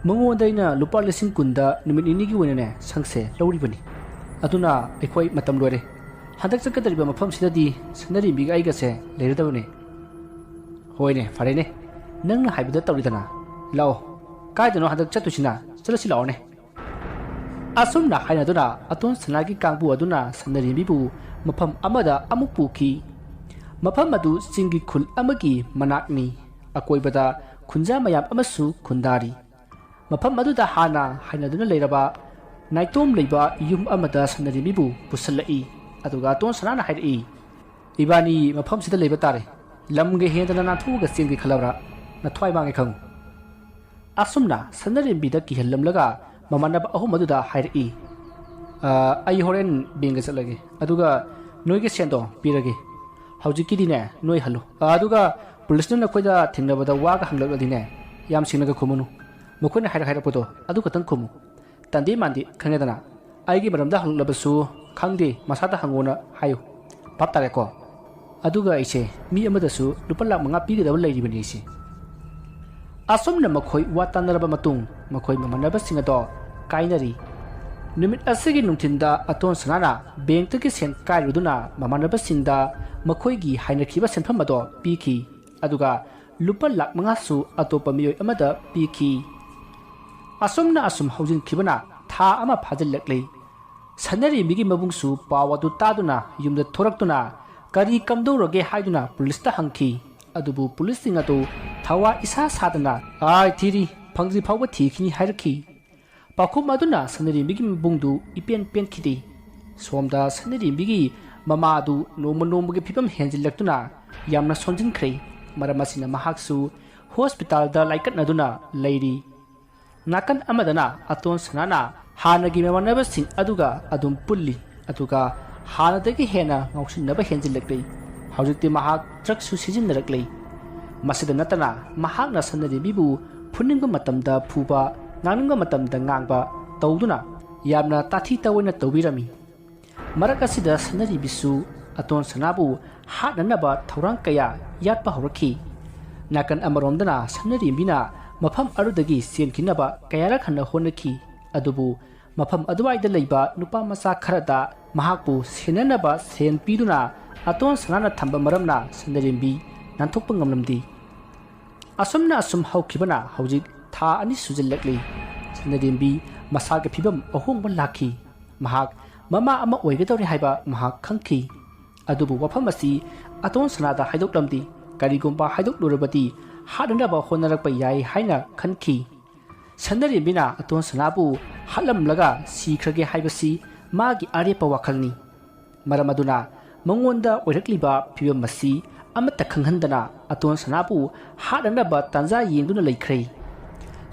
ꯃꯉꯣꯟꯗ ꯑꯩꯅ ꯂꯨꯄꯥ ꯂꯤꯁꯤꯡ ꯀꯨꯟꯗ ꯅꯨꯃꯤꯠ ꯅꯤꯅꯤꯒꯤ ꯑꯣꯏꯅꯅꯦ ꯁꯪꯁꯦ ꯂꯧꯔꯤꯕꯅꯤ꯫ ꯑꯗꯨꯅ ꯑꯩꯈꯣꯏ ꯃꯇꯝ ꯂꯣꯏꯔꯦ꯫ ꯍꯟꯗꯛ ꯆꯠꯀꯗꯧꯔꯤꯕ ꯃꯐꯝꯁꯤꯗꯗꯤ ꯁꯅꯥꯔꯦꯝꯕꯤꯒ ꯑꯩꯒꯁꯦ ꯂꯩꯔꯗꯕꯅꯦ꯫" "ꯍꯣꯏꯅꯦ, ꯐꯔꯦꯅꯦ, ꯅꯪꯅ ꯍꯥꯏꯕꯗ ꯇꯧꯔꯤꯗꯅ꯫ ꯂꯥꯛꯑꯣ, ꯀꯥꯏꯗꯅꯣ ꯍꯟꯗꯛ ꯆꯠꯇꯣꯏꯁꯤꯅ? ꯆꯠꯂꯁꯤ ꯂꯥꯛꯑꯣꯅꯦ꯫" ꯑꯁꯨꯝꯅ ꯍꯥꯏꯅꯗꯨꯅ ꯑꯇꯣꯟ ꯁꯅꯥꯒꯤ ꯀꯥꯡꯕꯨ ꯑꯗꯨꯅ ꯁꯅꯥꯔꯦꯝꯕꯤꯕꯨ ꯃꯐꯝ ꯑꯃꯗ ꯑꯃꯨꯛ ꯄꯨꯈꯤ꯫ ꯃꯐꯝ ꯑꯗꯨ ꯆꯤꯡꯒꯤ ꯈꯨꯜ ꯑꯃꯒꯤ ꯃꯅꯥꯛꯅꯤ꯫ ꯑꯀꯣꯏꯕꯗ ꯈꯨꯟꯖꯥ ꯃꯌꯥꯝ ꯑꯃꯁꯨ ꯈꯨꯟꯗꯥꯔꯤ꯫ ꯃꯐꯝ ꯑꯗꯨꯗ ꯍꯥꯟꯅ ꯍꯥꯏꯅꯗꯨꯅ ꯂꯩꯔꯕ ꯅꯥꯏꯇꯣꯝ ꯂꯩꯕ ꯌꯨꯝ ꯑꯃꯗ ꯁꯅꯥꯔꯦꯝꯕꯤꯕꯨ ꯄꯨꯁꯜꯂꯛꯏ꯫ ꯑꯗꯨꯒ ꯑꯇꯣꯟ ꯁꯅꯥꯅ ꯍꯥꯏꯔꯛꯏ, "ꯏꯕꯥꯅꯤ ꯃꯐꯝꯁꯤꯗ ꯂꯩꯕ ꯇꯥꯔꯦ꯫ ꯂꯝꯒ ꯍꯦꯟꯗꯅ ꯅꯥꯟꯊꯣꯛꯑꯒ ꯆꯦꯟꯒꯦ ꯈꯜꯂꯕ꯭ꯔꯥ? ꯅꯊ꯭ꯋꯥꯏ ꯃꯥꯡꯉꯦ ꯈꯪꯉꯨ꯫" ꯑꯁꯨꯝꯅ ꯁꯅꯥꯔꯦꯝꯕꯤꯗ ꯀꯤꯍꯜꯂꯝꯂꯒ ꯃꯃꯥꯟꯅꯕ ꯑꯍꯨꯝ ꯑꯗꯨꯗ ꯍꯥꯏꯔꯛꯏ, "ꯑ, ꯑꯩ ꯍꯣꯔꯦꯟ ꯕꯦꯡꯒ ꯆꯠꯂꯒꯦ, ꯑꯗꯨꯒ ꯅꯣꯏꯒꯤ ꯁꯦꯟꯗꯣ ꯄꯤꯔꯒꯦ꯫ ꯍꯧꯖꯤꯛꯀꯤꯗꯤꯅꯦ, ꯅꯣꯏ ꯍꯜꯂꯨ꯫ ꯑ, ꯑꯗꯨꯒ ꯄꯨꯂꯤꯁꯅ ꯅꯈꯣꯏꯗ ꯊꯦꯡꯅꯕꯗ ꯋꯥꯒ ꯍꯪꯂꯛꯂꯗꯤꯅꯦ, ꯌꯥꯝ ꯁꯦꯡꯅꯒ ꯈꯨꯝꯃꯨꯅꯨ꯫ ꯃꯈꯣꯏꯅ ꯍꯥꯏꯔꯛ ꯍꯥꯏꯔꯛꯄꯗꯣ ꯑꯗꯨ ꯈꯛꯇꯪ ꯈꯨꯝꯃꯨ꯫ ꯇꯟꯗꯦ ꯃꯥꯟꯗꯦ ꯈꯪꯉꯦꯗꯅ꯫ ꯑꯩꯒꯤ ꯃꯔꯝꯗ ꯍꯪꯂꯛꯂꯕꯁꯨ ꯈꯪꯗꯦ, ꯃꯁꯥꯗ ꯍꯪꯉꯣꯅ ꯍꯥꯏꯌꯨ꯫ ꯚꯥꯞ ꯇꯥꯔꯦꯀꯣ? ꯑꯗꯨꯒ ꯑꯩꯁꯦ ꯃꯤ ꯑꯃꯗꯁꯨ ꯂꯨꯄꯥ ꯂꯥꯈ ꯃꯉꯥ ꯄꯤꯒꯗꯕ ꯂꯩꯔꯤꯕꯅꯤ ꯑꯩꯁꯦ꯫" ꯑꯁꯨꯝꯅ ꯃꯈꯣꯏ ꯋꯥ ꯇꯥꯅꯔꯕ ꯃꯇꯨꯡ ꯃꯈꯣꯏ ꯃꯃꯥꯟꯅꯕꯁꯤꯡ ꯑꯗꯣ ꯀꯥꯏꯅꯔꯤ꯫ ꯅꯨꯃꯤꯠ ꯑꯁꯤꯒꯤ ꯅꯨꯡꯊꯤꯟꯗ ꯑꯇꯣꯟ ꯁꯅꯥꯅ ꯕꯦꯡꯛꯇꯒꯤ ꯁꯦꯟ ꯀꯥꯏꯔꯨꯗꯨꯅ ꯃꯃꯥꯟꯅꯕꯁꯤꯡꯗ ꯃꯈꯣꯏꯒꯤ ꯍꯥꯏꯅꯈꯤꯕ ꯁꯦꯟꯐꯝ ꯑꯗꯣ ꯄꯤꯈꯤ꯫ ꯑꯗꯨꯒ ꯂꯨꯄꯥ ꯂꯥꯛ ꯃꯉꯥꯁꯨ ꯑꯇꯣꯞꯄ ꯃꯤꯑꯣꯏ ꯑꯃꯗ ꯄꯤꯈꯤ꯫ ꯑꯁꯨꯝꯅ ꯑꯁꯨꯝ ꯍꯧꯖꯤꯟꯈꯤꯕꯅ ꯊꯥ ꯑꯃ ꯐꯥꯖꯤꯜꯂꯛꯂꯤ꯫ ꯁꯅꯔꯦꯝꯕꯤꯒꯤ ꯃꯕꯨꯡꯁꯨ ꯄꯥꯎ ꯑꯗꯨ ꯇꯥꯗꯨꯅ ꯌꯨꯝꯗ ꯊꯣꯔꯛꯇꯨꯅ ꯀꯔꯤ ꯀꯝꯗꯧꯔꯒꯦ ꯍꯥꯏꯗꯨꯅ ꯄꯨꯂꯤꯁꯇ ꯍꯪꯈꯤ꯫ ꯑꯗꯨꯕꯨ ꯄꯨꯂꯤꯁꯁꯤꯡ ꯑꯗꯨ ꯊꯋꯥ ꯏꯁꯥ ꯁꯥꯗꯅ "ꯑꯥꯏ ꯊꯤꯔꯤ, ꯐꯪꯗ꯭ꯔꯤ ꯐꯥꯎꯕ ꯊꯤꯈꯤꯅꯤ" ꯍꯥꯏꯔꯛꯈꯤ꯫ ꯄꯥꯎꯈꯨꯝ ꯑꯗꯨꯅ ꯁꯅꯔꯦꯝꯕꯤꯒꯤ ꯃꯕꯨꯡꯗꯨ ꯏꯄꯦꯟ ꯄꯦꯟꯈꯤꯗꯦ꯫ ꯁꯣꯝꯗ ꯁꯅꯔꯦꯝꯕꯤꯒꯤ ꯃꯃꯥ ꯑꯗꯨ ꯅꯣꯡꯃ ꯅꯣꯡꯃꯒꯤ ꯐꯤꯕꯝ ꯍꯦꯟꯖꯤꯜꯂꯛꯇꯨꯅ ꯌꯥꯝꯅ ꯁꯣꯟꯖꯤꯟꯈ꯭ꯔꯦ꯫ ꯃꯔꯝ ꯑꯁꯤꯅ ꯃꯍꯥꯛꯁꯨ ꯍꯣꯁꯄꯤꯇꯥꯜꯗ ꯂꯥꯏꯀꯠꯅꯗꯨꯅ ꯂꯩꯔꯤ꯫ ꯅꯥꯀꯟ ꯑꯃꯗꯅ ꯑꯇꯣꯟ ꯁꯅꯥꯅ ꯍꯥꯟꯅꯒꯤ ꯃꯃꯥꯟꯅꯕꯁꯤꯡ ꯑꯗꯨꯒ ꯑꯗꯨꯝ ꯄꯨꯜꯂꯤ꯫ ꯑꯗꯨꯒ ꯍꯥꯟꯅꯗꯒꯤ ꯍꯦꯟꯅ ꯉꯥꯎꯁꯤꯟꯅꯕ ꯍꯦꯟꯖꯤꯜꯂꯛꯂꯤ꯫ ꯍꯧꯖꯤꯛꯇꯤ ꯃꯍꯥꯛ ꯗ꯭ꯔꯒꯁꯨ ꯁꯤꯖꯤꯟꯅꯔꯛꯂꯤ꯫ ꯃꯁꯤꯗ ꯅꯠꯇꯅ ꯃꯍꯥꯛꯅ ꯁꯅꯔꯦꯝꯕꯤꯕꯨ ꯐꯨꯅꯤꯡꯕ ꯃꯇꯝꯗ ꯐꯨꯕ, ꯉꯥꯡꯅꯤꯡꯕ ꯃꯇꯝꯗ ꯉꯥꯡꯕ ꯇꯧꯗꯨꯅ ꯌꯥꯝꯅ ꯇꯥꯊꯤ ꯇꯥꯑꯣꯏꯅ ꯇꯧꯕꯤꯔꯝꯃꯤ꯫ ꯃꯔꯛ ꯑꯁꯤꯗ ꯁꯅꯔꯦꯝꯕꯤꯁꯨ ꯑꯇꯣꯟ ꯁꯅꯥꯕꯨ ꯍꯥꯠꯅꯅꯕ ꯊꯧꯔꯥꯡ ꯀꯌꯥ ꯌꯥꯠꯄ ꯍꯧꯔꯛꯈꯤ꯫ ꯅꯥꯀꯟ ꯑꯃꯔꯣꯝꯗꯅ ꯁꯅꯔꯦꯝꯕꯤꯅ ꯃꯐꯝ ꯑꯗꯨꯗꯒꯤ ꯆꯦꯟꯈꯤꯅꯕ ꯀꯌꯥꯔꯛ ꯍꯟꯅ ꯍꯣꯠꯅꯈꯤ꯫ ꯑꯗꯨꯕꯨ ꯃꯐꯝ ꯑꯗꯨꯋꯥꯏꯗ ꯂꯩꯕ ꯅꯨꯄꯥ ꯃꯆꯥ ꯈꯔꯗ ꯃꯍꯥꯛꯄꯨ ꯁꯦꯟꯅꯅꯕ ꯁꯦꯟ ꯄꯤꯗꯨꯅ ꯑꯇꯣꯟ ꯁꯅꯥꯅ ꯊꯝꯕ ꯃꯔꯝꯅ ꯁꯅꯔꯦꯝꯕꯤ ꯅꯥꯟꯊꯣꯛꯄ ꯉꯝꯂꯝꯗꯦ꯫ ꯑꯁꯨꯝꯅ ꯑꯁꯨꯝ ꯍꯧꯈꯤꯕꯅ ꯍꯧꯖꯤꯛ ꯊꯥ ꯑꯅꯤ ꯁꯨꯖꯤꯜꯂꯛꯂꯤ꯫ ꯁꯅꯔꯦꯝꯕꯤ ꯃꯁꯥꯒꯤ ꯐꯤꯕꯝ ꯑꯍꯣꯡꯕ ꯂꯥꯛꯈꯤ꯫ ꯃꯍꯥꯛ ꯃꯃꯥ ꯑꯃ ꯑꯣꯏꯒꯗꯧꯔꯦ ꯍꯥꯏꯕ ꯃꯍꯥꯛ ꯈꯪꯈꯤ꯫ ꯑꯗꯨꯕꯨ ꯋꯥꯐꯝ ꯑꯁꯤ ꯑꯇꯣꯟ ꯁꯅꯥꯗ ꯍꯥꯏꯗꯣꯛꯂꯝꯗꯦ꯫ ꯀꯔꯤꯒꯨꯝꯕ ꯍꯥꯏꯗꯣꯛꯂꯨꯔꯕꯗꯤ ꯍꯥꯠꯅꯅꯕ ꯍꯣꯠꯅꯔꯛꯄ ꯌꯥꯏ ꯍꯥꯏꯅ ꯈꯟꯈꯤ꯫ ꯁꯅꯔꯦꯝꯕꯤꯅ ꯑꯇꯣꯟ ꯁꯅꯥꯕꯨ ꯍꯥꯠꯂꯝꯂꯒ ꯁꯤꯈ꯭ꯔꯒꯦ ꯍꯥꯏꯕꯁꯤ ꯃꯥꯒꯤ ꯑꯔꯦꯞꯄ ꯋꯥꯈꯜꯅꯤ꯫ ꯃꯔꯝ ꯑꯗꯨꯅ ꯃꯉꯣꯟꯗ ꯑꯣꯏꯔꯛꯂꯤꯕ ꯐꯤꯕꯝ ꯑꯁꯤ ꯑꯃꯠꯇ ꯈꯪꯍꯟꯗꯅ ꯑꯇꯣꯟ ꯁꯅꯥꯕꯨ ꯍꯥꯠꯅꯅꯕ ꯇꯥꯟꯖꯥ ꯌꯦꯡꯗꯨꯅ ꯂꯩꯈ꯭ꯔꯦ꯫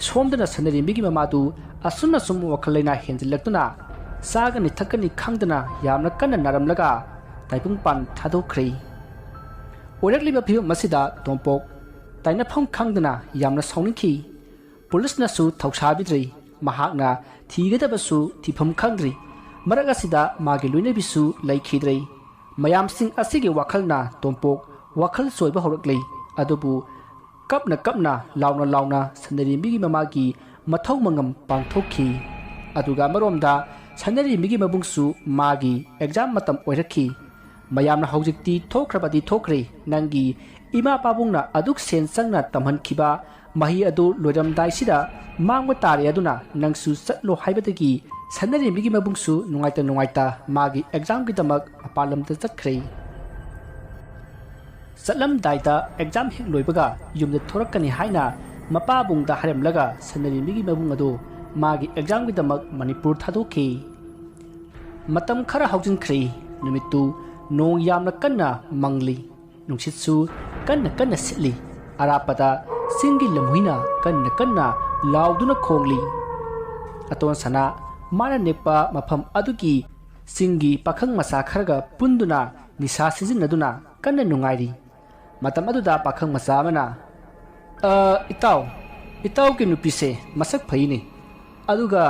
ꯁꯣꯝꯗꯅ ꯁꯅꯔꯦꯝꯕꯤꯒꯤ ꯃꯃꯥꯗꯨ ꯑꯁꯨꯝ ꯑꯁꯨꯝ ꯋꯥꯈꯜ ꯂꯩꯅꯥ ꯍꯦꯟꯖꯤꯜꯂꯛꯇꯨꯅ ꯆꯥꯒꯅꯤ ꯊꯛꯀꯅꯤ ꯈꯪꯗꯅ ꯌꯥꯝꯅ ꯀꯟꯅ ꯅꯥꯔꯝꯂꯒ ꯇꯥꯏꯕꯪꯄꯥꯟ ꯊꯥꯗꯣꯛꯈ꯭ꯔꯦ꯫ ꯑꯣꯏꯔꯛꯂꯤꯕ ꯐꯤꯕꯝ ꯑꯁꯤꯗ ꯇꯣꯝꯄꯣꯛ ꯇꯥꯏꯅꯐꯝ ꯈꯪꯗꯅ ꯌꯥꯝꯅ ꯁꯥꯎꯅꯤꯡꯈꯤ꯫ ꯄꯨꯂꯤꯁꯅꯁꯨ ꯊꯧꯁꯥꯕꯤꯗ꯭ꯔꯦ꯫ ꯃꯍꯥꯛꯅ ꯊꯤꯒꯗꯕꯁꯨ ꯊꯤꯐꯝ ꯈꯪꯗ꯭ꯔꯤ꯫ ꯃꯔꯛ ꯑꯁꯤꯗ ꯃꯥꯒꯤ ꯂꯣꯏꯅꯕꯤꯁꯨ ꯂꯩꯈꯤꯗ꯭ꯔꯦ꯫ ꯃꯌꯥꯝꯁꯤꯡ ꯑꯁꯤꯒꯤ ꯋꯥꯈꯜꯅ ꯇꯣꯝꯄꯣꯛ ꯋꯥꯈꯜ ꯆꯣꯏꯕ ꯍꯧꯔꯛꯂꯦ꯫ ꯑꯗꯨꯕꯨ ꯀꯞꯅ ꯀꯞꯅ, ꯂꯥꯎꯅ ꯂꯥꯎꯅ ꯁꯅꯔꯦꯝꯕꯤꯒꯤ ꯃꯃꯥꯒꯤ ꯃꯊꯧ ꯃꯉꯝ ꯄꯥꯡꯊꯣꯛꯈꯤ꯫ ꯑꯗꯨꯒ ꯑꯃꯔꯣꯝꯗ ꯁꯅꯔꯦꯝꯕꯤꯒꯤ ꯃꯕꯨꯡꯁꯨ ꯃꯥꯒꯤ ꯑꯦꯛꯖꯥꯝ ꯃꯇꯝ ꯑꯣꯏꯔꯛꯈꯤ꯫ ꯃꯌꯥꯝꯅ ꯍꯧꯖꯤꯛꯇꯤ ꯊꯣꯛꯈ꯭ꯔꯕꯗꯤ ꯊꯣꯛꯈ꯭ꯔꯦ, ꯅꯪꯒꯤ ꯏꯃꯥ ꯄꯥꯕꯨꯡꯅ ꯑꯗꯨꯛ ꯁꯦꯟ ꯆꯪꯅ ꯇꯝꯍꯟꯈꯤꯕ ꯃꯍꯩ ꯑꯗꯨ ꯂꯣꯏꯔꯝꯗꯥꯏꯁꯤꯗ ꯃꯥꯡꯕ ꯇꯥꯔꯦ, ꯑꯗꯨꯅ ꯅꯪꯁꯨ ꯆꯠꯂꯣ ꯍꯥꯏꯕꯗꯒꯤ ꯁꯅꯔꯦꯝꯕꯤꯒꯤ ꯃꯕꯨꯡꯁꯨ ꯅꯨꯡꯉꯥꯏꯇ ꯅꯨꯡꯉꯥꯏꯇ ꯃꯥꯒꯤ ꯑꯦꯛꯖꯥꯝꯒꯤꯗꯃꯛ ꯃꯄꯥꯟ ꯂꯝꯗ ꯆꯠꯈ꯭ꯔꯦ꯫ ꯆꯠꯂꯝꯗꯥꯏꯗ ꯑꯦꯛꯖꯥꯝ ꯍꯦꯛ ꯂꯣꯏꯕꯒ ꯌꯨꯝꯗ ꯊꯣꯔꯛꯀꯅꯤ ꯍꯥꯏꯅ ꯃꯄꯥꯕꯨꯡꯗ ꯍꯥꯏꯔꯝꯂꯒ ꯁꯅꯔꯦꯝꯕꯤꯒꯤ ꯃꯕꯨꯡ ꯑꯗꯨ ꯃꯥꯒꯤ ꯑꯦꯛꯖꯥꯝꯒꯤꯗꯃꯛ ꯃꯅꯤꯄꯨꯔ ꯊꯥꯗꯣꯛꯈꯤ꯫ ꯃꯇꯝ ꯈꯔ ꯍꯧꯖꯤꯟꯈ꯭ꯔꯦ꯫ ꯅꯨꯃꯤꯠꯇꯨ ꯅꯣꯡ ꯌꯥꯝꯅ ꯀꯟꯅ ꯃꯪꯂꯤ꯫ ꯅꯨꯡꯁꯤꯠꯁꯨ ꯀꯟꯅ ꯀꯟꯅ ꯁꯤꯠꯂꯤ꯫ ꯑꯔꯥꯞꯄꯗ ꯆꯤꯡꯒꯤ ꯂꯝꯍꯨꯏꯅ ꯀꯟꯅ ꯀꯟꯅ ꯂꯥꯎꯗꯨꯅ ꯈꯣꯡꯂꯤ꯫ ꯑꯇꯣꯟ ꯁꯅꯥ ꯃꯥꯅ ꯅꯦꯛꯄ ꯃꯐꯝ ꯑꯗꯨꯒꯤ ꯆꯤꯡꯒꯤ ꯄꯥꯈꯪ ꯃꯆꯥ ꯈꯔꯒ ꯄꯨꯟꯗꯨꯅ ꯅꯤꯁꯥ ꯁꯤꯖꯤꯟꯅꯗꯨꯅ ꯀꯟꯅ ꯅꯨꯡꯉꯥꯏꯔꯤ꯫ ꯃꯇꯝ ꯑꯗꯨꯗ ꯄꯥꯈꯪ ꯃꯆꯥ ꯑꯃꯅ, "ꯑ, ꯏꯇꯥꯎ, ꯏꯇꯥꯎꯒꯤ ꯅꯨꯄꯤꯁꯦ ꯃꯁꯛ ꯐꯩꯅꯦ꯫ ꯑꯗꯨꯒ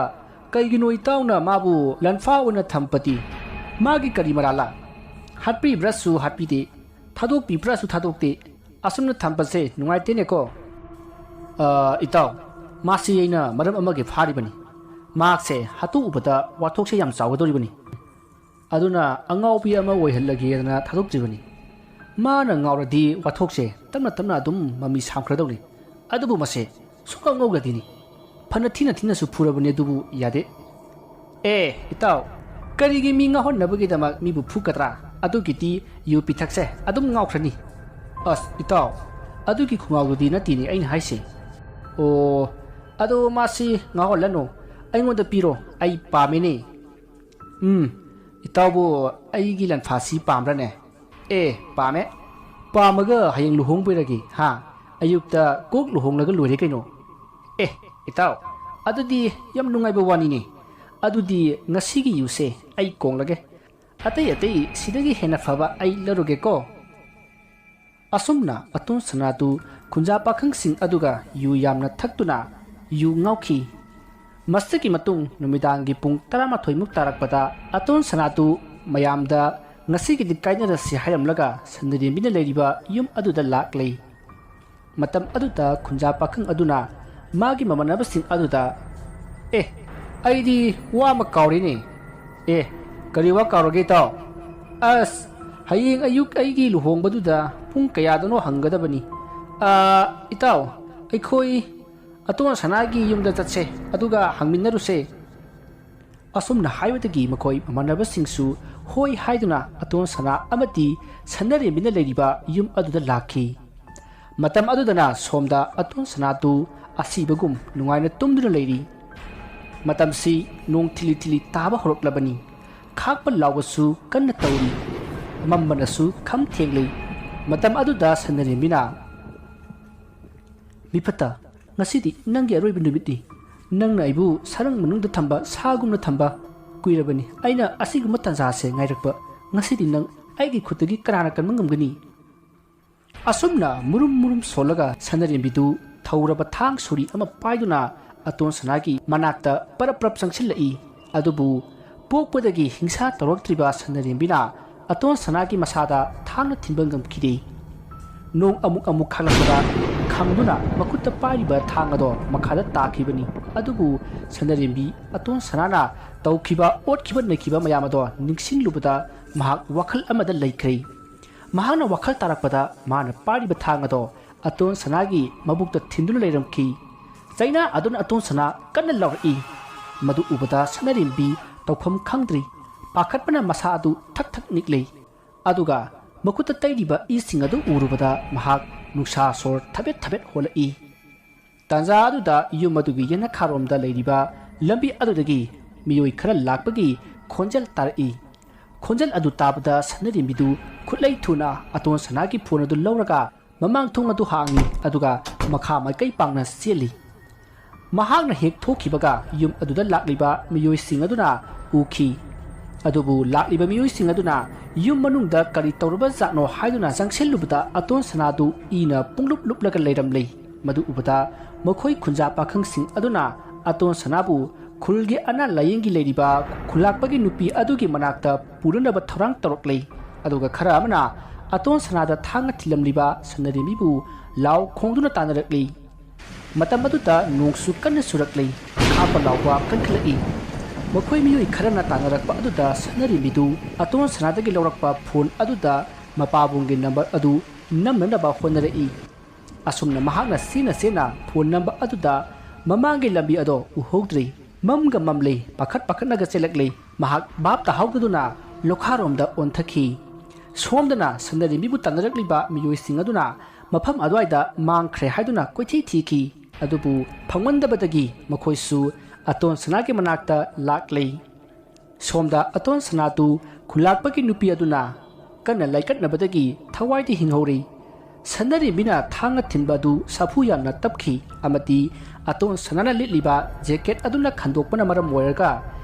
ꯀꯩꯒꯤꯅꯣ ꯏꯇꯥꯎꯅ ꯃꯥꯕꯨ ꯂꯟꯐꯥ ꯑꯣꯏꯅ ꯊꯝꯕꯗꯤ? ꯃꯥꯒꯤ ꯀꯔꯤ ꯃꯔꯥꯜꯂ? ꯍꯥꯠꯄꯤꯕ꯭ꯔꯥꯁꯨ ꯍꯥꯠꯄꯤꯗꯦ, ꯊꯥꯗꯣꯛꯄꯤꯕ꯭ꯔꯥꯁꯨ ꯊꯥꯗꯣꯛꯇꯦ꯫ ꯑꯁꯨꯝꯅ ꯊꯝꯕꯁꯦ ꯅꯨꯡꯉꯥꯏꯇꯦꯅꯦꯀꯣ?" "ꯑ, ꯏꯇꯥꯎ, ꯃꯥꯁꯤ ꯑꯩꯅ ꯃꯔꯝ ꯑꯃꯒꯤ ꯐꯥꯔꯤꯕꯅꯤ꯫ ꯃꯍꯥꯛꯁꯦ ꯍꯥꯠꯇꯣꯛꯎꯕꯗ ꯋꯥꯊꯣꯛꯁꯦ ꯌꯥꯝ ꯆꯥꯎꯒꯗꯧꯔꯤꯕꯅꯤ꯫ ꯑꯗꯨꯅ ꯑꯉꯥꯎꯕꯤ ꯑꯃ ꯑꯣꯏꯍꯜꯂꯒꯦꯗꯅ ꯊꯥꯗꯣꯛꯇ꯭ꯔꯤꯕꯅꯤ꯫ ꯃꯥꯅ ꯉꯥꯎꯔꯗꯤ ꯋꯥꯊꯣꯛꯁꯦ ꯇꯞꯅ ꯇꯞꯅ ꯑꯗꯨꯝ ꯃꯃꯤ ꯁꯥꯝꯈ꯭ꯔꯗꯧꯅꯤ꯫ ꯑꯗꯨꯕꯨ ꯃꯁꯦ ꯁꯨꯡꯉꯥꯎ ꯉꯧꯒꯗꯤꯅꯤ꯫ ꯐꯅ ꯊꯤꯅ ꯊꯤꯅꯁꯨ ꯐꯨꯔꯕꯅꯤ, ꯑꯗꯨꯕꯨ ꯌꯥꯗꯦ꯫" "ꯑꯦ, ꯏꯇꯥꯎ, ꯀꯔꯤꯒꯤ ꯃꯤ ꯉꯥꯎꯍꯟꯅꯕꯒꯤꯗꯃꯛ ꯃꯤꯕꯨ ꯐꯨꯒꯗ꯭ꯔꯥ? ꯑꯗꯨꯒꯤꯗꯤ ꯌꯨ ꯄꯤꯊꯛꯁꯦ ꯑꯗꯨꯝ ꯉꯥꯎꯈ꯭ꯔꯅꯤ꯫" "ꯑꯁ, ꯏꯇꯥꯎ, ꯑꯗꯨꯒꯤ ꯈꯣꯡꯒꯥꯎꯗꯨꯗꯤ ꯅꯠꯇꯦꯅꯦ ꯑꯩꯅ ꯍꯥꯏꯁꯦ꯫" "ꯑꯣ, ꯑꯗꯣ ꯃꯥꯁꯤ ꯉꯥꯎꯍꯜꯂꯅꯨ, ꯑꯩꯉꯣꯟꯗ ꯄꯤꯔꯣ, ꯑꯩ ꯄꯥꯝꯃꯦꯅꯦ꯫" "ꯎꯝ, ꯏꯇꯥꯎꯕꯨ ꯑꯩꯒꯤ ꯂꯟꯐꯥꯁꯤ ꯄꯥꯝꯕ꯭ꯔꯅꯦ?" "ꯑꯦ, ꯄꯥꯝꯃꯦ꯫ ꯄꯥꯝꯃꯒ ꯍꯌꯦꯡ ꯂꯨꯍꯣꯡꯕꯤꯔꯒꯦ, ꯍꯥ? ꯑꯌꯨꯛꯇ ꯀꯣꯛ ꯂꯨꯍꯣꯡꯂꯒ ꯂꯣꯏꯔꯦ ꯀꯩꯅꯣ꯫" "ꯑꯦ, ꯏꯇꯥꯎ, ꯑꯗꯨꯗꯤ ꯌꯥꯝ ꯅꯨꯡꯉꯥꯏꯕ ꯋꯥꯅꯤꯅꯦ꯫ ꯑꯗꯨꯗꯤ ꯉꯁꯤꯒꯤ ꯌꯨꯁꯦ ꯑꯩ ꯀꯣꯡꯂꯒꯦ꯫ ꯑꯇꯩ ꯑꯇꯩ ꯁꯤꯗꯒꯤ ꯍꯦꯟꯅ ꯐꯕ ꯑꯩ ꯂꯧꯔꯒꯦꯀꯣ꯫" ꯑꯁꯨꯝꯅ ꯑꯇꯣꯟ ꯁꯅꯥꯗꯨ ꯈꯨꯟꯖꯥ ꯄꯥꯈꯪꯁꯤꯡ ꯑꯗꯨꯒ ꯌꯨ ꯌꯥꯝꯅ ꯊꯛꯇꯨꯅ ꯌꯨ ꯉꯥꯎꯈꯤ꯫ ꯃꯁꯤꯒꯤ ꯃꯇꯨꯡ ꯅꯨꯃꯤꯗꯥꯡꯒꯤ ꯄꯨꯡ ꯇꯔꯥꯃꯥꯊꯣꯏꯃꯨꯛ ꯇꯥꯔꯛꯄꯗ ꯑꯇꯣꯟ ꯁꯅꯥꯗꯨ ꯃꯌꯥꯝꯗ ꯉꯁꯤꯒꯤꯗꯤ ꯀꯥꯏꯅꯔꯁꯤ ꯍꯥꯏꯔꯝꯂꯒ ꯁꯟꯗ꯭ꯔꯦꯝꯕꯤꯅ ꯂꯩꯔꯤꯕ ꯌꯨꯝ ꯑꯗꯨꯗ ꯂꯥꯛꯂꯦ꯫ ꯃꯇꯝ ꯑꯗꯨꯗ ꯈꯨꯟꯖꯥ ꯄꯥꯈꯪ ꯑꯗꯨꯅ ꯃꯥꯒꯤ ꯃꯃꯥꯟꯅꯕꯁꯤꯡ ꯑꯗꯨꯗ, "ꯑꯦ, ꯑꯩꯗꯤ ꯋꯥ ꯑꯃ ꯀꯥꯎꯔꯦꯅꯦ꯫ ꯑꯦ, ꯀꯔꯤ ꯋꯥ ꯀꯥꯎꯔꯒꯦ ꯏꯇꯥꯎ? ꯑꯁ, ꯍꯌꯦꯡ ꯑꯌꯨꯛ ꯑꯩꯒꯤ ꯂꯨꯍꯣꯡꯕꯗꯨꯗ ꯄꯨꯡ ꯀꯌꯥꯗꯅꯣ ꯍꯪꯒꯗꯕꯅꯤ꯫ ꯑꯥ, ꯏꯇꯥꯎ, ꯑꯩꯈꯣꯏ ꯑꯇꯣꯟ ꯁꯅꯥꯒꯤ ꯌꯨꯝꯗ ꯆꯠꯁꯦ, ꯑꯗꯨꯒ ꯍꯪꯃꯤꯟꯅꯔꯨꯁꯦ꯫ ꯑꯁꯨꯝꯅ ꯍꯥꯏꯕꯗꯒꯤ ꯃꯈꯣꯏ ꯃꯃꯥꯟꯅꯕꯁꯤꯡꯁꯨ ꯍꯣꯏ ꯍꯥꯏꯗꯨꯅ ꯑꯇꯣꯟ ꯁꯅꯥ ꯑꯃꯗꯤ ꯁꯅꯔꯦꯝꯕꯤꯅ ꯂꯩꯔꯤꯕ ꯌꯨꯝ ꯑꯗꯨꯗ ꯂꯥꯛꯈꯤ꯫ ꯃꯇꯝ ꯑꯗꯨꯗꯅ ꯁꯣꯝꯗ ꯑꯇꯣꯟ ꯁꯅꯥꯗꯨ ꯑꯁꯤꯕꯒꯨꯝ ꯅꯨꯡꯉꯥꯏꯅ ꯇꯨꯝꯗꯨꯅ ꯂꯩꯔꯤ꯫ ꯃꯇꯝꯁꯤ ꯅꯣꯡ ꯊꯤꯂꯤ ꯊꯤꯂꯤ ꯇꯥꯕ ꯍꯧꯔꯛꯂꯕꯅꯤ꯫ ꯈꯥꯛꯄ ꯂꯥꯎꯕꯁꯨ ꯀꯟꯅ ꯇꯧꯔꯤ꯫ ꯃꯝꯕꯅꯁꯨ ꯈꯝ ꯊꯦꯡꯂꯤ꯫ ꯃꯇꯝ ꯑꯗꯨꯗ ꯁꯅꯔꯦꯝꯕꯤꯅ, "ꯃꯤꯐꯠꯇ, ꯉꯁꯤꯗꯤ ꯅꯪꯒꯤ ꯑꯔꯣꯏꯕ ꯅꯨꯃꯤꯠꯅꯤ꯫ ꯅꯪꯅ ꯑꯩꯕꯨ ꯁꯔꯪ ꯃꯅꯨꯡꯗ ꯊꯝꯕ ꯁꯥꯒꯨꯝꯅ ꯊꯝꯕ ꯀꯨꯏꯔꯕꯅꯤ꯫ ꯑꯩꯅ ꯑꯁꯤꯒꯨꯝꯕ ꯇꯥꯟꯖꯥꯁꯦ ꯉꯥꯏꯔꯛꯄ꯫ ꯉꯁꯤꯗꯤ ꯅꯪ ꯑꯩꯒꯤ ꯈꯨꯠꯇꯒꯤ ꯀꯅꯥꯅ ꯀꯟꯕ ꯉꯝꯒꯅꯤ?" ꯑꯁꯨꯝꯅ ꯃꯨꯔꯨꯝ ꯃꯨꯔꯨꯝ ꯁꯣꯜꯂꯒ ꯁꯅꯔꯦꯝꯕꯤꯗꯨ ꯊꯧꯔꯕ ꯊꯥꯡ ꯁꯣꯔꯤ ꯑꯃ ꯄꯥꯏꯗꯨꯅ ꯑꯇꯣꯟ ꯁꯅꯥꯒꯤ ꯃꯅꯥꯛꯇ ꯄꯔꯞ ꯄꯔꯞ ꯆꯪꯁꯤꯜꯂꯛꯏ꯫ ꯑꯗꯨꯕꯨ ꯄꯣꯛꯄꯗꯒꯤ ꯍꯤꯡꯁꯥ ꯇꯧꯔꯛꯇ꯭ꯔꯤꯕ ꯁꯅꯔꯦꯝꯕꯤꯅ ꯑꯇꯣꯟ ꯁꯅꯥꯒꯤ ꯃꯁꯥꯗ ꯊꯥꯡꯅ ꯊꯤꯟꯕ ꯉꯝꯈꯤꯗꯦ꯫ ꯅꯣꯡ ꯑꯃꯨꯛ ꯑꯃꯨꯛ ꯈꯥꯛꯂꯛꯄꯗ ꯈꯪꯗꯨꯅ ꯃꯈꯨꯠꯇ ꯄꯥꯏꯔꯤꯕ ꯊꯥꯡ ꯑꯗꯣ ꯃꯈꯥꯗ ꯇꯥꯈꯤꯕꯅꯤ꯫ ꯑꯗꯨꯕꯨ ꯁꯅꯔꯦꯝꯕꯤ ꯑꯇꯣꯟ ꯁꯅꯥꯅ ꯇꯧꯈꯤꯕ ꯑꯣꯠꯈꯤꯕ ꯅꯩꯈꯤꯕ ꯃꯌꯥꯝ ꯑꯗꯣ ꯅꯤꯡꯁꯤꯡꯂꯨꯕꯗ ꯃꯍꯥꯛ ꯋꯥꯈꯜ ꯑꯃꯗ ꯂꯩꯈ꯭ꯔꯦ꯫ ꯃꯍꯥꯛꯅ ꯋꯥꯈꯜ ꯇꯥꯔꯛꯄꯗ ꯃꯥꯅ ꯄꯥꯏꯔꯤꯕ ꯊꯥꯡ ꯑꯗꯣ ꯑꯇꯣꯟ ꯁꯅꯥꯒꯤ ꯃꯕꯨꯛꯇ ꯊꯤꯟꯗꯨꯅ ꯂꯩꯔꯝꯈꯤ꯫ ꯆꯩꯅꯥ ꯑꯗꯨꯅ ꯑꯇꯣꯟ ꯁꯅꯥ ꯀꯟꯅ ꯂꯥꯎꯔꯛꯏ꯫ ꯃꯗꯨ ꯎꯕꯗ ꯁꯅꯔꯦꯝꯕꯤ ꯇꯧꯐꯝ ꯈꯪꯗ꯭ꯔꯤ꯫ ꯄꯥꯈꯠꯄꯅ ꯃꯁꯥ ꯑꯗꯨ ꯊꯛ ꯊꯛ ꯅꯤꯛꯂꯤ꯫ ꯑꯗꯨꯒ ꯃꯈꯨꯠꯇ ꯇꯩꯔꯤꯕ ꯏꯁꯤꯡ ꯑꯗꯨ ꯎꯔꯨꯕꯗ ꯃꯍꯥꯛ ꯅꯨꯡꯁꯥ ꯁꯣꯔ ꯊꯕꯦꯠ ꯊꯕꯦꯠ ꯍꯣꯜꯂꯛꯏ꯫ ꯇꯥꯟꯖꯥ ꯑꯗꯨꯗ ꯌꯨꯝ ꯑꯗꯨꯒꯤ ꯌꯦꯅꯈꯥꯔꯣꯝꯗ ꯂꯩꯔꯤꯕ ꯂꯝꯕꯤ ꯑꯗꯨꯗꯒꯤ ꯃꯤꯑꯣꯏ ꯈꯔ ꯂꯥꯛꯄꯒꯤ ꯈꯣꯟꯖꯦꯜ ꯇꯥꯔꯛꯏ꯫ ꯈꯣꯟꯖꯦꯜ ꯑꯗꯨ ꯇꯥꯕꯗ ꯁꯅꯔꯦꯝꯕꯤꯗꯨ ꯈꯨꯠꯂꯩ ꯊꯨꯅ ꯑꯇꯣꯟ ꯁꯅꯥꯒꯤ ꯐꯣꯟ ꯑꯗꯨ ꯂꯧꯔꯒ ꯃꯃꯥꯡ ꯊꯣꯡ ꯑꯗꯨ ꯍꯥꯡꯏ, ꯑꯗꯨꯒ ꯃꯈꯥ ꯃꯥꯏꯀꯩ ꯄꯥꯡꯅ ꯆꯦꯜꯂꯤ꯫ ꯃꯍꯥꯛꯅ ꯍꯦꯛ ꯊꯣꯛꯈꯤꯕꯒ ꯌꯨꯝ ꯑꯗꯨꯗ ꯂꯥꯛꯂꯤꯕ ꯃꯤꯑꯣꯏꯁꯤꯡ ꯑꯗꯨꯅ ꯎꯈꯤ꯫ ꯑꯗꯨꯕꯨ ꯂꯥꯛꯂꯤꯕ ꯃꯤꯑꯣꯏꯁꯤꯡ ꯑꯗꯨꯅ ꯌꯨꯝ ꯃꯅꯨꯡꯗ ꯀꯔꯤ ꯇꯧꯔꯕ ꯖꯥꯠꯅꯣ ꯍꯥꯏꯗꯨꯅ ꯆꯪꯁꯤꯜꯂꯨꯕꯗ ꯑꯇꯣꯟ ꯁꯅꯥꯗꯨ ꯏꯅ ꯄꯨꯡꯂꯨꯞ ꯂꯨꯞꯂꯒ ꯂꯩꯔꯝꯂꯦ꯫ ꯃꯗꯨ ꯎꯕꯗ ꯃꯈꯣꯏ ꯈꯨꯟꯖꯥ ꯄꯥꯈꯪꯁꯤꯡ ꯑꯗꯨꯅ ꯑꯇꯣꯟ ꯁꯅꯥꯕꯨ ꯈꯨꯜꯒꯤ ꯑꯅꯥ ꯂꯥꯌꯦꯡꯒꯤ ꯂꯩꯔꯤꯕ ꯈꯨꯂꯥꯛꯄꯒꯤ ꯅꯨꯄꯤ ꯑꯗꯨꯒꯤ ꯃꯅꯥꯛꯇ ꯄꯨꯔꯅꯕ ꯊꯧꯔꯥꯡ ꯇꯧꯔꯛꯂꯦ꯫ ꯑꯗꯨꯒ ꯈꯔ ꯑꯃꯅ ꯑꯇꯣꯟ ꯁꯅꯥꯗ ꯊꯥꯡꯅ ꯊꯤꯜꯂꯝꯂꯤꯕ ꯁꯅꯔꯦꯝꯕꯤꯕꯨ ꯂꯥꯎ ꯈꯣꯡꯗꯨꯅ ꯇꯥꯟꯅꯔꯛꯂꯤ꯫ ꯃꯇꯝ ꯑꯗꯨꯗ ꯅꯣꯡꯁꯨ ꯀꯟꯅ ꯆꯨꯔꯛꯂꯤ꯫ ꯍꯥꯞꯄ ꯂꯥꯎꯕ ꯀꯟꯈꯠꯂꯛꯏ꯫ ꯃꯈꯣꯏ ꯃꯤꯑꯣꯏ ꯈꯔꯅ ꯇꯥꯟꯅꯔꯛꯄ ꯑꯗꯨꯗ ꯁꯅꯔꯤꯕꯤꯗꯨ ꯑꯇꯣꯟ ꯁꯅꯥꯗꯒꯤ ꯂꯧꯔꯛꯄ ꯐꯣꯟ ꯑꯗꯨꯗ ꯃꯄꯥꯕꯨꯡꯒꯤ ꯅꯝꯕꯔ ꯑꯗꯨ ꯅꯝꯅꯅꯕ ꯍꯣꯠꯅꯔꯛꯏ꯫ ꯑꯁꯨꯝꯅ ꯃꯍꯥꯛꯅ ꯆꯦꯟꯅ ꯆꯦꯟꯅ ꯐꯣꯟ ꯅꯝꯕ ꯑꯗꯨꯗ ꯃꯃꯥꯡꯒꯤ ꯂꯝꯕꯤ ꯑꯗꯣ ꯎꯍꯧꯗ꯭ꯔꯦ꯫ ꯃꯝꯒ ꯃꯝꯂꯦ, ꯄꯥꯈꯠ ꯄꯥꯈꯠꯅꯒ ꯆꯦꯜꯂꯛꯂꯦ꯫ ꯃꯍꯥꯛ ꯚꯥꯞ ꯇꯥꯍꯧꯗꯗꯨꯅ ꯂꯣꯈꯥꯔꯣꯝꯗ ꯑꯣꯟꯊꯈꯤ꯫ ꯁꯣꯝꯗꯅ ꯁꯟꯅꯔꯦꯝꯕꯤꯕꯨ ꯇꯥꯟꯅꯔꯛꯂꯤꯕ ꯃꯤꯑꯣꯏꯁꯤꯡ ꯑꯗꯨꯅ ꯃꯐꯝ ꯑꯗꯨꯋꯥꯏꯗ ꯃꯥꯡꯈ꯭ꯔꯦ ꯍꯥꯏꯗꯨꯅ ꯀꯣꯏꯊꯤ ꯊꯤꯈꯤ꯫ ꯑꯗꯨꯕꯨ ꯐꯪꯃꯟꯗꯕꯗꯒꯤ ꯃꯈꯣꯏꯁꯨ ꯑꯇꯣꯟ ꯁꯅꯥꯒꯤ ꯃꯅꯥꯛꯇ ꯂꯥꯛꯂꯦ꯫ ꯁꯣꯝꯗ ꯑꯇꯣꯟ ꯁꯅꯥꯗꯨ ꯈꯨꯂꯥꯛꯄꯒꯤ ꯅꯨꯄꯤ ꯑꯗꯨꯅ ꯀꯟꯅ ꯂꯥꯏꯀꯠꯅꯕꯗꯒꯤ ꯊꯋꯥꯏꯗꯤ ꯍꯤꯡꯍꯧꯔꯤ꯫ ꯁꯟꯅꯔꯦꯝꯕꯤꯅ ꯊꯥꯡꯅ ꯊꯤꯟꯕ ꯑꯗꯨ ꯁꯥꯐꯨ ꯌꯥꯝꯅ ꯇꯞꯈꯤ ꯑꯃꯗꯤ ꯑꯇꯣꯟ ꯁꯅꯥꯅ ꯂꯤꯠꯂꯤꯕ ꯖꯦꯀꯦꯠ ꯑꯗꯨꯅ ꯈꯟꯗꯣꯛꯄꯅ ꯃꯔꯝ ꯑꯣꯏꯔꯒ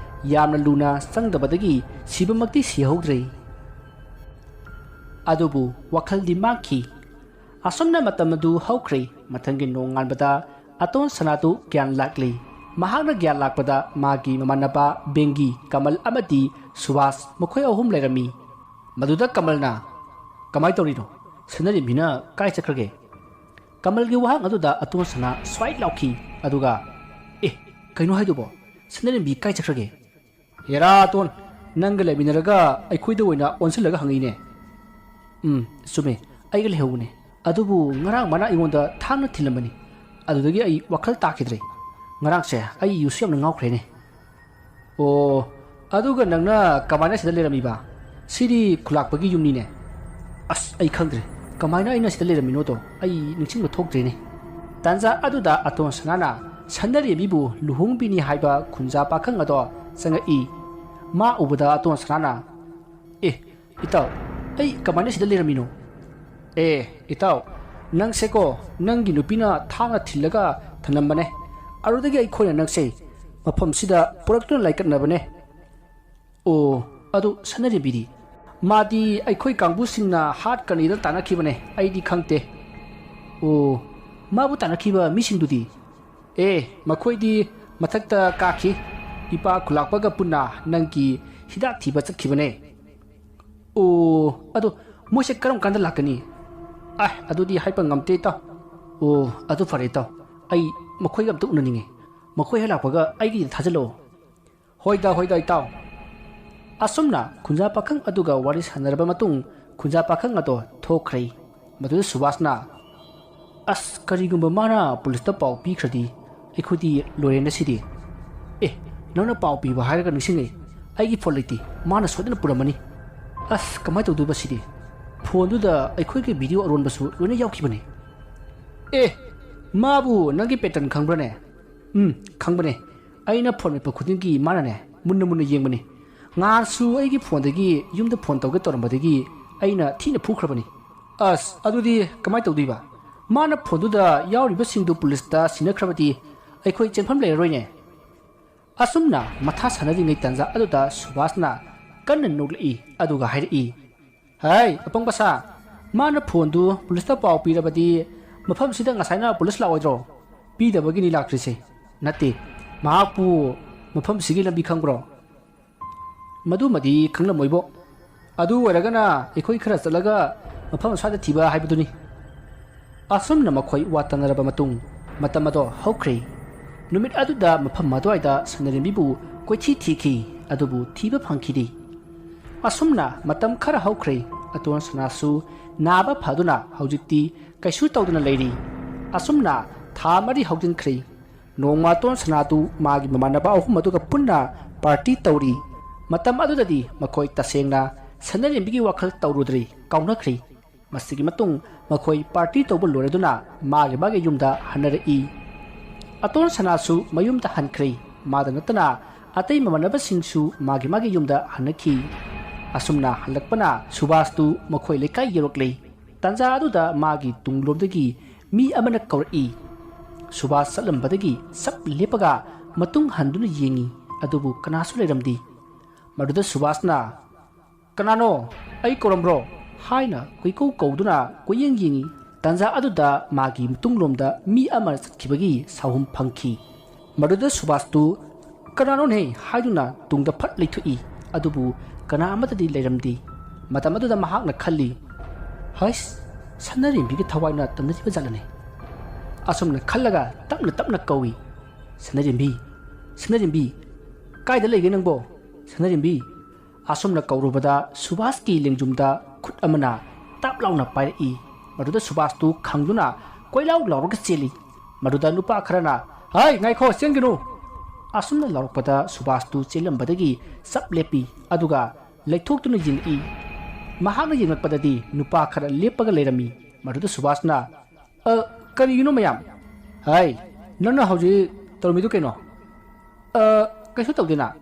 ꯌꯥꯝꯅ ꯂꯨꯅ ꯆꯪꯗꯕꯗꯒꯤ ꯁꯤꯕꯃꯛꯇꯤ ꯁꯤꯍꯧꯗ꯭ꯔꯦ꯫ ꯑꯗꯨꯕꯨ ꯋꯥꯈꯜꯗꯤ ꯃꯥꯡꯈꯤ꯫ ꯑꯁꯨꯝꯅ ꯃꯇꯝ ꯑꯗꯨ ꯍꯧꯈ꯭ꯔꯦ꯫ ꯃꯊꯪꯒꯤ ꯅꯣꯡꯉꯥꯟꯕꯗ ꯑꯇꯣꯟ ꯁꯅꯥꯗꯨ ꯒ꯭ꯌꯥꯟ ꯂꯥꯛꯂꯤ꯫ ꯃꯍꯥꯛꯅ ꯒ꯭ꯌꯥꯟ ꯂꯥꯛꯄꯗ ꯃꯥꯒꯤ ꯃꯃꯥꯟꯅꯕ ꯕꯦꯡꯒꯤ, ꯀꯃꯜ ꯑꯃꯗꯤ ꯁꯨꯕꯥꯁ ꯃꯈꯣꯏ ꯑꯍꯨꯝ ꯂꯩꯔꯝꯃꯤ꯫ ꯃꯗꯨꯗ ꯀꯃꯜꯅ, "ꯀꯃꯥꯏ ꯇꯧꯔꯤꯅꯣ? ꯁꯅꯔꯦꯝꯕꯤꯅ ꯀꯥꯏ ꯆꯠꯈ꯭ꯔꯒꯦ?" ꯀꯃꯜꯒꯤ ꯋꯥꯍꯪ ꯑꯗꯨꯗ ꯑꯇꯣꯟ ꯁꯅꯥ ꯁ꯭ꯋꯥꯏꯠ ꯂꯥꯎꯈꯤ꯫ ꯑꯗꯨꯒ, "ꯑꯦ, ꯀꯩꯅꯣ ꯍꯥꯏꯗꯨꯕꯣ? ꯁꯅꯔꯦꯝꯕꯤ ꯀꯥꯏ ꯆꯠꯈ꯭ꯔꯒꯦ?" "ꯍꯦꯔꯥ ꯑꯇꯣꯟ, ꯅꯪꯒ ꯂꯩꯃꯤꯟꯅꯔꯒ ꯑꯩꯈꯣꯏꯗ ꯑꯣꯏꯅ ꯑꯣꯟꯁꯤꯜꯂꯒ ꯍꯪꯉꯤꯅꯦ?" "ꯎꯝ, ꯆꯨꯝꯃꯦ, ꯑꯩꯒ ꯂꯩꯍꯧꯕꯅꯦ꯫ ꯑꯗꯨꯕꯨ ꯉꯔꯥꯡ ꯃꯥꯅ ꯑꯩꯉꯣꯟꯗ ꯊꯥꯡꯅ ꯊꯤꯜꯂꯝꯕꯅꯤ꯫ ꯑꯗꯨꯗꯒꯤ ꯑꯩ ꯋꯥꯈꯜ ꯇꯥꯈꯤꯗ꯭ꯔꯦ꯫ ꯉꯔꯥꯡꯁꯦ ꯑꯩ ꯌꯨꯁꯨ ꯌꯥꯝꯅ ꯉꯥꯎꯈ꯭ꯔꯦꯅꯦ꯫" "ꯑꯣ, ꯑꯗꯨꯒ ꯅꯪꯅ ꯀꯃꯥꯏꯅ ꯁꯤꯗ ꯂꯩꯔꯝꯃꯤꯕ? ꯁꯤꯗꯤ ꯈꯨꯂꯥꯛꯄꯒꯤ ꯌꯨꯝꯅꯤꯅꯦ꯫" "ꯑꯁ, ꯑꯩ ꯈꯪꯗ꯭ꯔꯦ꯫ ꯀꯃꯥꯏꯅ ꯑꯩꯅ ꯁꯤꯗ ꯂꯩꯔꯝꯃꯤꯅꯣꯗꯣ ꯑꯩ ꯅꯤꯡꯁꯤꯡꯕ ꯊꯣꯛꯇ꯭ꯔꯦꯅꯦ꯫" ꯇꯥꯟꯖꯥ ꯑꯗꯨꯗ ꯑꯇꯣꯟ ꯁꯅꯥꯅ ꯁꯟꯅꯔꯦꯝꯕꯤꯕꯨ ꯂꯨꯍꯣꯡꯕꯤꯅꯤ ꯍꯥꯏꯕ ꯈꯨꯟꯖꯥ ꯄꯥꯈꯪ ꯑꯗꯣ ꯆꯪꯉꯛꯏ꯫ ꯃꯥ ꯎꯕꯗ ꯑꯇꯣꯟ ꯁꯅꯥꯅ, "ꯑꯦ, ꯏꯇꯥꯎ, ꯑꯩ ꯀꯃꯥꯏꯅ ꯁꯤꯗ ꯂꯩꯔꯝꯃꯤꯅꯣ?" "ꯑꯦ, ꯏꯇꯥꯎ, ꯅꯪꯁꯦꯀꯣ, ꯅꯪꯒꯤ ꯅꯨꯄꯤꯅ ꯊꯥꯡꯅ ꯊꯤꯜꯂꯒ ꯊꯅꯝꯕꯅꯦ꯫ ꯑꯗꯨꯗꯒꯤ ꯑꯩꯈꯣꯏꯅ ꯅꯪꯁꯦ ꯃꯐꯝꯁꯤꯗ ꯄꯨꯔꯛꯇꯨꯅ ꯂꯥꯏꯀꯠꯅꯕꯅꯦ꯫" "ꯑꯣ, ꯑꯗꯨ ꯁꯅꯔꯦꯝꯕꯤꯗꯤ?" "ꯃꯥꯗꯤ ꯑꯩꯈꯣꯏ ꯀꯥꯡꯕꯨꯁꯤꯡꯅ ꯍꯥꯠꯀꯅꯤꯅ ꯇꯥꯟꯅꯈꯤꯕꯅꯦ, ꯑꯩꯗꯤ ꯈꯪꯗꯦ꯫" "ꯑꯣ, ꯃꯥꯕꯨ ꯇꯥꯟꯅꯈꯤꯕ ꯃꯤꯁꯤꯡꯗꯨꯗꯤ?" "ꯑꯦ, ꯃꯈꯣꯏꯗꯤ ꯃꯊꯛꯇ ꯀꯥꯈꯤ꯫ ꯏꯄꯥ ꯈꯨꯂꯥꯛꯄꯒ ꯄꯨꯟꯅ ꯅꯪꯒꯤ ꯍꯤꯗꯥꯛ ꯊꯤꯕ ꯆꯠꯈꯤꯕꯅꯦ꯫" "ꯑꯣ, ꯑꯗꯣ ꯃꯣꯏꯁꯦ ꯀꯔꯝ ꯀꯥꯟꯗ ꯂꯥꯛꯀꯅꯤ?" "ꯑꯥꯏ, ꯑꯗꯨꯗꯤ ꯍꯥꯏꯕ ꯉꯝꯗꯦ, ꯏꯇꯥꯎ꯫" "ꯑꯣ, ꯑꯗꯨ ꯐꯔꯦ, ꯏꯇꯥꯎ꯫ ꯑꯩ ꯃꯈꯣꯏꯒ ꯑꯝꯇ ꯎꯅꯅꯤꯡꯉꯦ꯫" ꯃꯈꯣꯏ ꯍꯦꯛ ꯂꯥꯛꯄꯒ ꯑꯩꯒꯤꯗ ꯊꯥꯖꯤꯜꯂꯛꯑꯣ꯫ "ꯍꯣꯏꯗ, ꯍꯣꯏꯗ, ꯏꯇꯥꯎ"꯫ ꯑꯁꯨꯝꯅ ꯈꯨꯟꯖꯥ ꯄꯥꯈꯪ ꯑꯗꯨꯒ ꯋꯥꯔꯤ ꯁꯥꯟꯅꯔꯕ ꯃꯇꯨꯡ, ꯈꯨꯟꯖꯥ ꯄꯥꯈꯪ ꯑꯗꯣ ꯊꯣꯛꯈ꯭ꯔꯦ꯫ ꯃꯗꯨꯗ ꯁꯨꯕꯥꯁꯅ, "ꯑꯁ, ꯀꯔꯤꯒꯨꯝꯕ ꯃꯥꯅ ꯄꯨꯂꯤꯁꯇ ꯄꯥꯎ ꯄꯤꯈ꯭ꯔꯗꯤ ꯑꯩꯈꯣꯏꯗꯤ ꯂꯣꯏꯔꯦꯅ ꯁꯤꯗꯤ꯫ ꯑꯦ, ꯅꯪꯅ ꯄꯥꯎ ꯄꯤꯕ ꯍꯥꯏꯔꯒ ꯅꯤꯡꯁꯤꯡꯉꯦ, ꯑꯩꯒꯤ ꯐꯣꯟ ꯂꯩꯇꯦ, ꯃꯥꯅ ꯁꯣꯏꯗꯅ ꯄꯨꯔꯝꯃꯅꯤ꯫ ꯑꯁ, ꯀꯃꯥꯏꯅ ꯇꯧꯗꯣꯏꯕ ꯁꯤꯗꯤ? ꯐꯣꯟꯗꯨꯗ ꯑꯩꯈꯣꯏꯒꯤ ꯚꯤꯗꯤꯑꯣ ꯑꯔꯣꯟꯕꯁꯨ ꯂꯣꯏꯅ ꯌꯥꯎꯈꯤꯕꯅꯤ"꯫ "ꯑꯦ, ꯃꯥꯕꯨ ꯅꯪꯒꯤ ꯄꯦꯇꯔꯟ ꯈꯪꯕ꯭ꯔꯅꯦ?" "ꯎꯝ, ꯈꯪꯕꯅꯦ꯫ ꯑꯩꯅ ꯐꯣꯟ ꯃꯦꯠꯄ ꯈꯨꯗꯤꯡꯒꯤ ꯃꯥꯅꯅꯦ ꯃꯨꯟꯅ ꯃꯨꯟꯅ ꯌꯦꯡꯕꯅꯤ꯫ ꯉꯥꯟꯁꯨ ꯑꯩꯒꯤ ꯐꯣꯟꯗꯒꯤ ꯌꯨꯝꯗ ꯐꯣꯟ ꯇꯧꯒꯦ ꯇꯧꯔꯝꯕꯗꯒꯤ ꯑꯩꯅ ꯊꯤꯅ ꯐꯨꯈ꯭ꯔꯕꯅꯤ"꯫ "ꯑꯁ, ꯑꯗꯨꯗꯤ ꯀꯃꯥꯏꯅ ꯇꯧꯗꯣꯏꯕ? ꯃꯥꯅ ꯐꯣꯟꯗꯨꯗ ꯌꯥꯎꯔꯤꯕꯁꯤꯡꯗꯨ ꯄꯨꯂꯤꯁꯇ ꯁꯤꯟꯅꯈ꯭ꯔꯕꯗꯤ ꯑꯩꯈꯣꯏ ꯆꯦꯟꯐꯝ ꯂꯩꯔꯔꯣꯏꯅꯦ"꯫ ꯑꯁꯨꯝꯅ ꯃꯊꯥ ꯁꯥꯟꯅꯔꯤꯉꯩ ꯇꯥꯟꯖꯥ ꯑꯗꯨꯗ ꯁꯨꯕꯥꯁꯅ ꯀꯟꯅ ꯅꯣꯛꯂꯛꯏ, ꯑꯗꯨꯒ ꯍꯥꯏꯔꯛꯏ, "ꯍꯥꯏ, ꯑꯄꯪꯕ ꯁꯥ, ꯃꯥꯅ ꯐꯣꯟꯗꯨ ꯄꯨꯂꯤꯁꯇ ꯄꯥꯎ ꯄꯤꯔꯕꯗꯤ ꯃꯐꯝꯁꯤꯗ ꯉꯁꯥꯏꯅ ꯄꯨꯂꯤꯁ ꯂꯥꯛꯑꯣꯏꯗ꯭ꯔꯣ? ꯄꯤꯗꯕꯒꯤꯅꯤ ꯂꯥꯛꯇ꯭ꯔꯤꯁꯦ꯫ ꯅꯠꯇꯦ, ꯃꯍꯥꯛꯄꯨ ꯃꯐꯝꯁꯤꯒꯤ ꯂꯝꯕꯤ ꯈꯪꯕ꯭ꯔꯣ?" "ꯃꯗꯨꯃꯗꯤ ꯈꯪꯂꯝꯃꯣꯏꯕꯣ꯫ ꯑꯗꯨ ꯑꯣꯏꯔꯒꯅ ꯑꯩꯈꯣꯏ ꯈꯔ ꯆꯠꯂꯒ ꯃꯐꯝ ꯑꯁ꯭ꯋꯥꯏꯗ ꯊꯤꯕ ꯍꯥꯏꯕꯗꯨꯅꯤ"꯫ ꯑꯁꯨꯝꯅ ꯃꯈꯣꯏ ꯋꯥ ꯇꯥꯅꯔꯕ ꯃꯇꯨꯡ, ꯃꯇꯝ ꯑꯗꯣ ꯍꯧꯈ꯭ꯔꯦ꯫ ꯅꯨꯃꯤꯠ ꯑꯗꯨꯗ ꯃꯐꯝ ꯑꯗꯨꯋꯥꯏꯗ ꯁꯅꯥꯔꯦꯝꯕꯤꯕꯨ ꯀꯣꯏꯊꯤ ꯊꯤꯈꯤ, ꯑꯗꯨꯕꯨ ꯊꯤꯕ ꯐꯪꯈꯤꯗꯦ꯫ ꯑꯁꯨꯝꯅ ꯃꯇꯝ ꯈꯔ ꯍꯧꯈ꯭ꯔꯦ꯫ ꯑꯇꯣꯟ ꯁꯅꯥꯁꯨ ꯅꯥꯕ ꯐꯗꯨꯅ ꯍꯧꯖꯤꯛꯇꯤ ꯀꯩꯁꯨ ꯇꯧꯗꯅ ꯂꯩꯔꯤ꯫ ꯑꯁꯨꯝꯅ ꯊꯥ ꯃꯔꯤ ꯍꯧꯖꯤꯟꯈ꯭ꯔꯦ꯫ ꯅꯣꯡꯃ ꯑꯇꯣꯟ ꯁꯅꯥꯗꯨ ꯃꯥꯒꯤ ꯃꯃꯥꯟꯅꯕ ꯑꯍꯨꯝ ꯑꯗꯨꯒ ꯄꯨꯟꯅ ꯄꯥꯔꯇꯤ ꯇꯧꯔꯤ꯫ ꯃꯇꯝ ꯑꯗꯨꯗꯗꯤ ꯃꯈꯣꯏ ꯇꯁꯦꯡꯅ ꯁꯅꯥꯔꯦꯝꯕꯤꯒꯤ ꯋꯥꯈꯜ ꯇꯧꯔꯨꯗ꯭ꯔꯦ, ꯀꯥꯎꯅꯈ꯭ꯔꯦ꯫ ꯃꯁꯤꯒꯤ ꯃꯇꯨꯡ ꯃꯈꯣꯏ ꯄꯥꯔꯇꯤ ꯇꯧꯕ ꯂꯣꯏꯔꯗꯨꯅ ꯃꯥꯒꯤ ꯃꯥꯒꯤ ꯌꯨꯝꯗ ꯍꯟꯅꯔꯛꯏ꯫ ꯑꯇꯣꯟ ꯁꯅꯥꯁꯨ ꯃꯌꯨꯝꯗ ꯍꯟꯈ꯭ꯔꯦ꯫ ꯃꯥꯗ ꯅꯠꯇꯅ ꯑꯇꯩ ꯃꯃꯥꯟꯅꯕꯁꯤꯡꯁꯨ ꯃꯥꯒꯤ ꯃꯥꯒꯤ ꯌꯨꯝꯗ ꯍꯟꯅꯈꯤ꯫ ꯑꯁꯨꯝꯅ ꯍꯜꯂꯛꯄꯅ ꯁꯨꯕꯥꯁꯇꯨ ꯃꯈꯣꯏ ꯂꯩꯀꯥꯏ ꯌꯧꯔꯛꯂꯦ꯫ ꯇꯥꯟꯖꯥ ꯑꯗꯨꯗ ꯃꯥꯒꯤ ꯇꯨꯡꯂꯣꯝꯗꯒꯤ ꯃꯤ ꯑꯃꯅ ꯀꯧꯔꯛꯏ꯫ ꯁꯨꯕꯥꯁ ꯆꯠꯂꯝꯕꯗꯒꯤ ꯁꯞ ꯂꯦꯞꯄꯒ ꯃꯇꯨꯡ ꯍꯟꯗꯨꯅ ꯌꯦꯡꯉꯤ, ꯑꯗꯨꯕꯨ ꯀꯅꯥꯁꯨ ꯂꯩꯔꯝꯗꯦ꯫ ꯃꯗꯨꯗ ꯁꯨꯕꯥꯁꯅ, "ꯀꯅꯥꯅꯣ? ꯑꯩ ꯀꯧꯔꯝꯕ꯭ꯔꯣ?" ꯍꯥꯏꯅ ꯀꯣꯏꯀꯧ ꯀꯧꯗꯨꯅ ꯀꯣꯏꯌꯦꯡ ꯌꯦꯡꯉꯤ꯫ ꯇꯥꯟꯖꯥ ꯑꯗꯨꯗ ꯃꯥꯒꯤ ꯃꯇꯨꯡꯂꯣꯝꯗ ꯃꯤ ꯑꯃ ꯆꯠꯈꯤꯕꯒꯤ ꯁꯥꯍꯨꯝ ꯐꯪꯈꯤ꯫ ꯃꯗꯨꯗ ꯁꯨꯕꯥꯁꯇꯨ "ꯀꯅꯥꯅꯣꯅꯦ?" ꯍꯥꯏꯗꯨꯅ ꯇꯨꯡꯗ ꯐꯠ ꯂꯩꯊꯣꯛꯏ꯫ ꯑꯗꯨꯕꯨ ꯀꯅꯥ ꯑꯃꯠꯇꯗꯤ ꯂꯩꯔꯝꯗꯦ꯫ ꯃꯇꯝ ꯑꯗꯨꯗ ꯃꯍꯥꯛꯅ ꯈꯜꯂꯤ, "ꯍꯩꯁ, ꯁꯅꯥꯔꯦꯝꯕꯤꯒꯤ ꯊꯋꯥꯏꯅ ꯇꯝꯅꯔꯤꯕ ꯖꯥꯠꯂꯅꯦ?" ꯑꯁꯨꯝꯅ ꯈꯜꯂꯒ ꯇꯞꯅ ꯇꯞꯅ ꯀꯧꯏ꯫ "ꯁꯅꯔꯦꯝꯕꯤ, ꯁꯅꯔꯦꯝꯕꯤ, ꯀꯥꯏꯗ ꯂꯩꯒꯦ ꯅꯪꯕꯣ? ꯁꯅꯔꯦꯝꯕꯤ!" ꯑꯁꯨꯝꯅ ꯀꯧꯔꯨꯕꯗ ꯁꯨꯕꯥꯁꯀꯤ ꯂꯦꯡꯖꯨꯝꯗ ꯈꯨꯠ ꯑꯃꯅ ꯇꯥꯞ ꯂꯥꯎꯅ ꯄꯥꯏꯔꯛꯏ꯫ ꯃꯗꯨꯗ ꯁꯨꯕꯥꯁꯇꯨ ꯈꯪꯗꯨꯅ ꯀꯣꯏꯂꯥꯎ ꯂꯥꯎꯔꯒ ꯆꯦꯜꯂꯤ꯫ ꯃꯗꯨꯗ ꯅꯨꯄꯥ ꯈꯔꯅ, "ꯍꯩ, ꯉꯥꯏꯈꯣ, ꯆꯦꯟꯒꯅꯨ!" ꯑꯁꯨꯝꯅ ꯂꯥꯎꯔꯛꯄꯗ ꯁꯨꯕꯥꯁꯇꯨ ꯆꯦꯜꯂꯝꯕꯗꯒꯤ ꯆꯞ ꯂꯦꯞꯄꯤ꯫ ꯑꯗꯨꯒ ꯂꯩꯊꯣꯛꯇꯨꯅ ꯌꯦꯡꯉꯛꯏ꯫ ꯃꯍꯥꯛꯅ ꯌꯦꯡꯂꯛꯄꯗꯗꯤ ꯅꯨꯄꯥ ꯈꯔ ꯂꯦꯞꯄꯒ ꯂꯩꯔꯝꯃꯤ꯫ ꯃꯗꯨꯗ ꯁꯨꯕꯥꯁꯅ, "ꯑ, ꯀꯔꯤꯒꯤꯅꯣ ꯃꯌꯥꯝ? ꯍꯥꯏ, ꯅꯪꯅ ꯍꯧꯖꯤꯛ ꯇꯧꯔꯝꯃꯤꯗꯨ ꯀꯩꯅꯣ?" "ꯑ, ꯀꯩꯁꯨ ꯇꯧꯗꯦꯅ,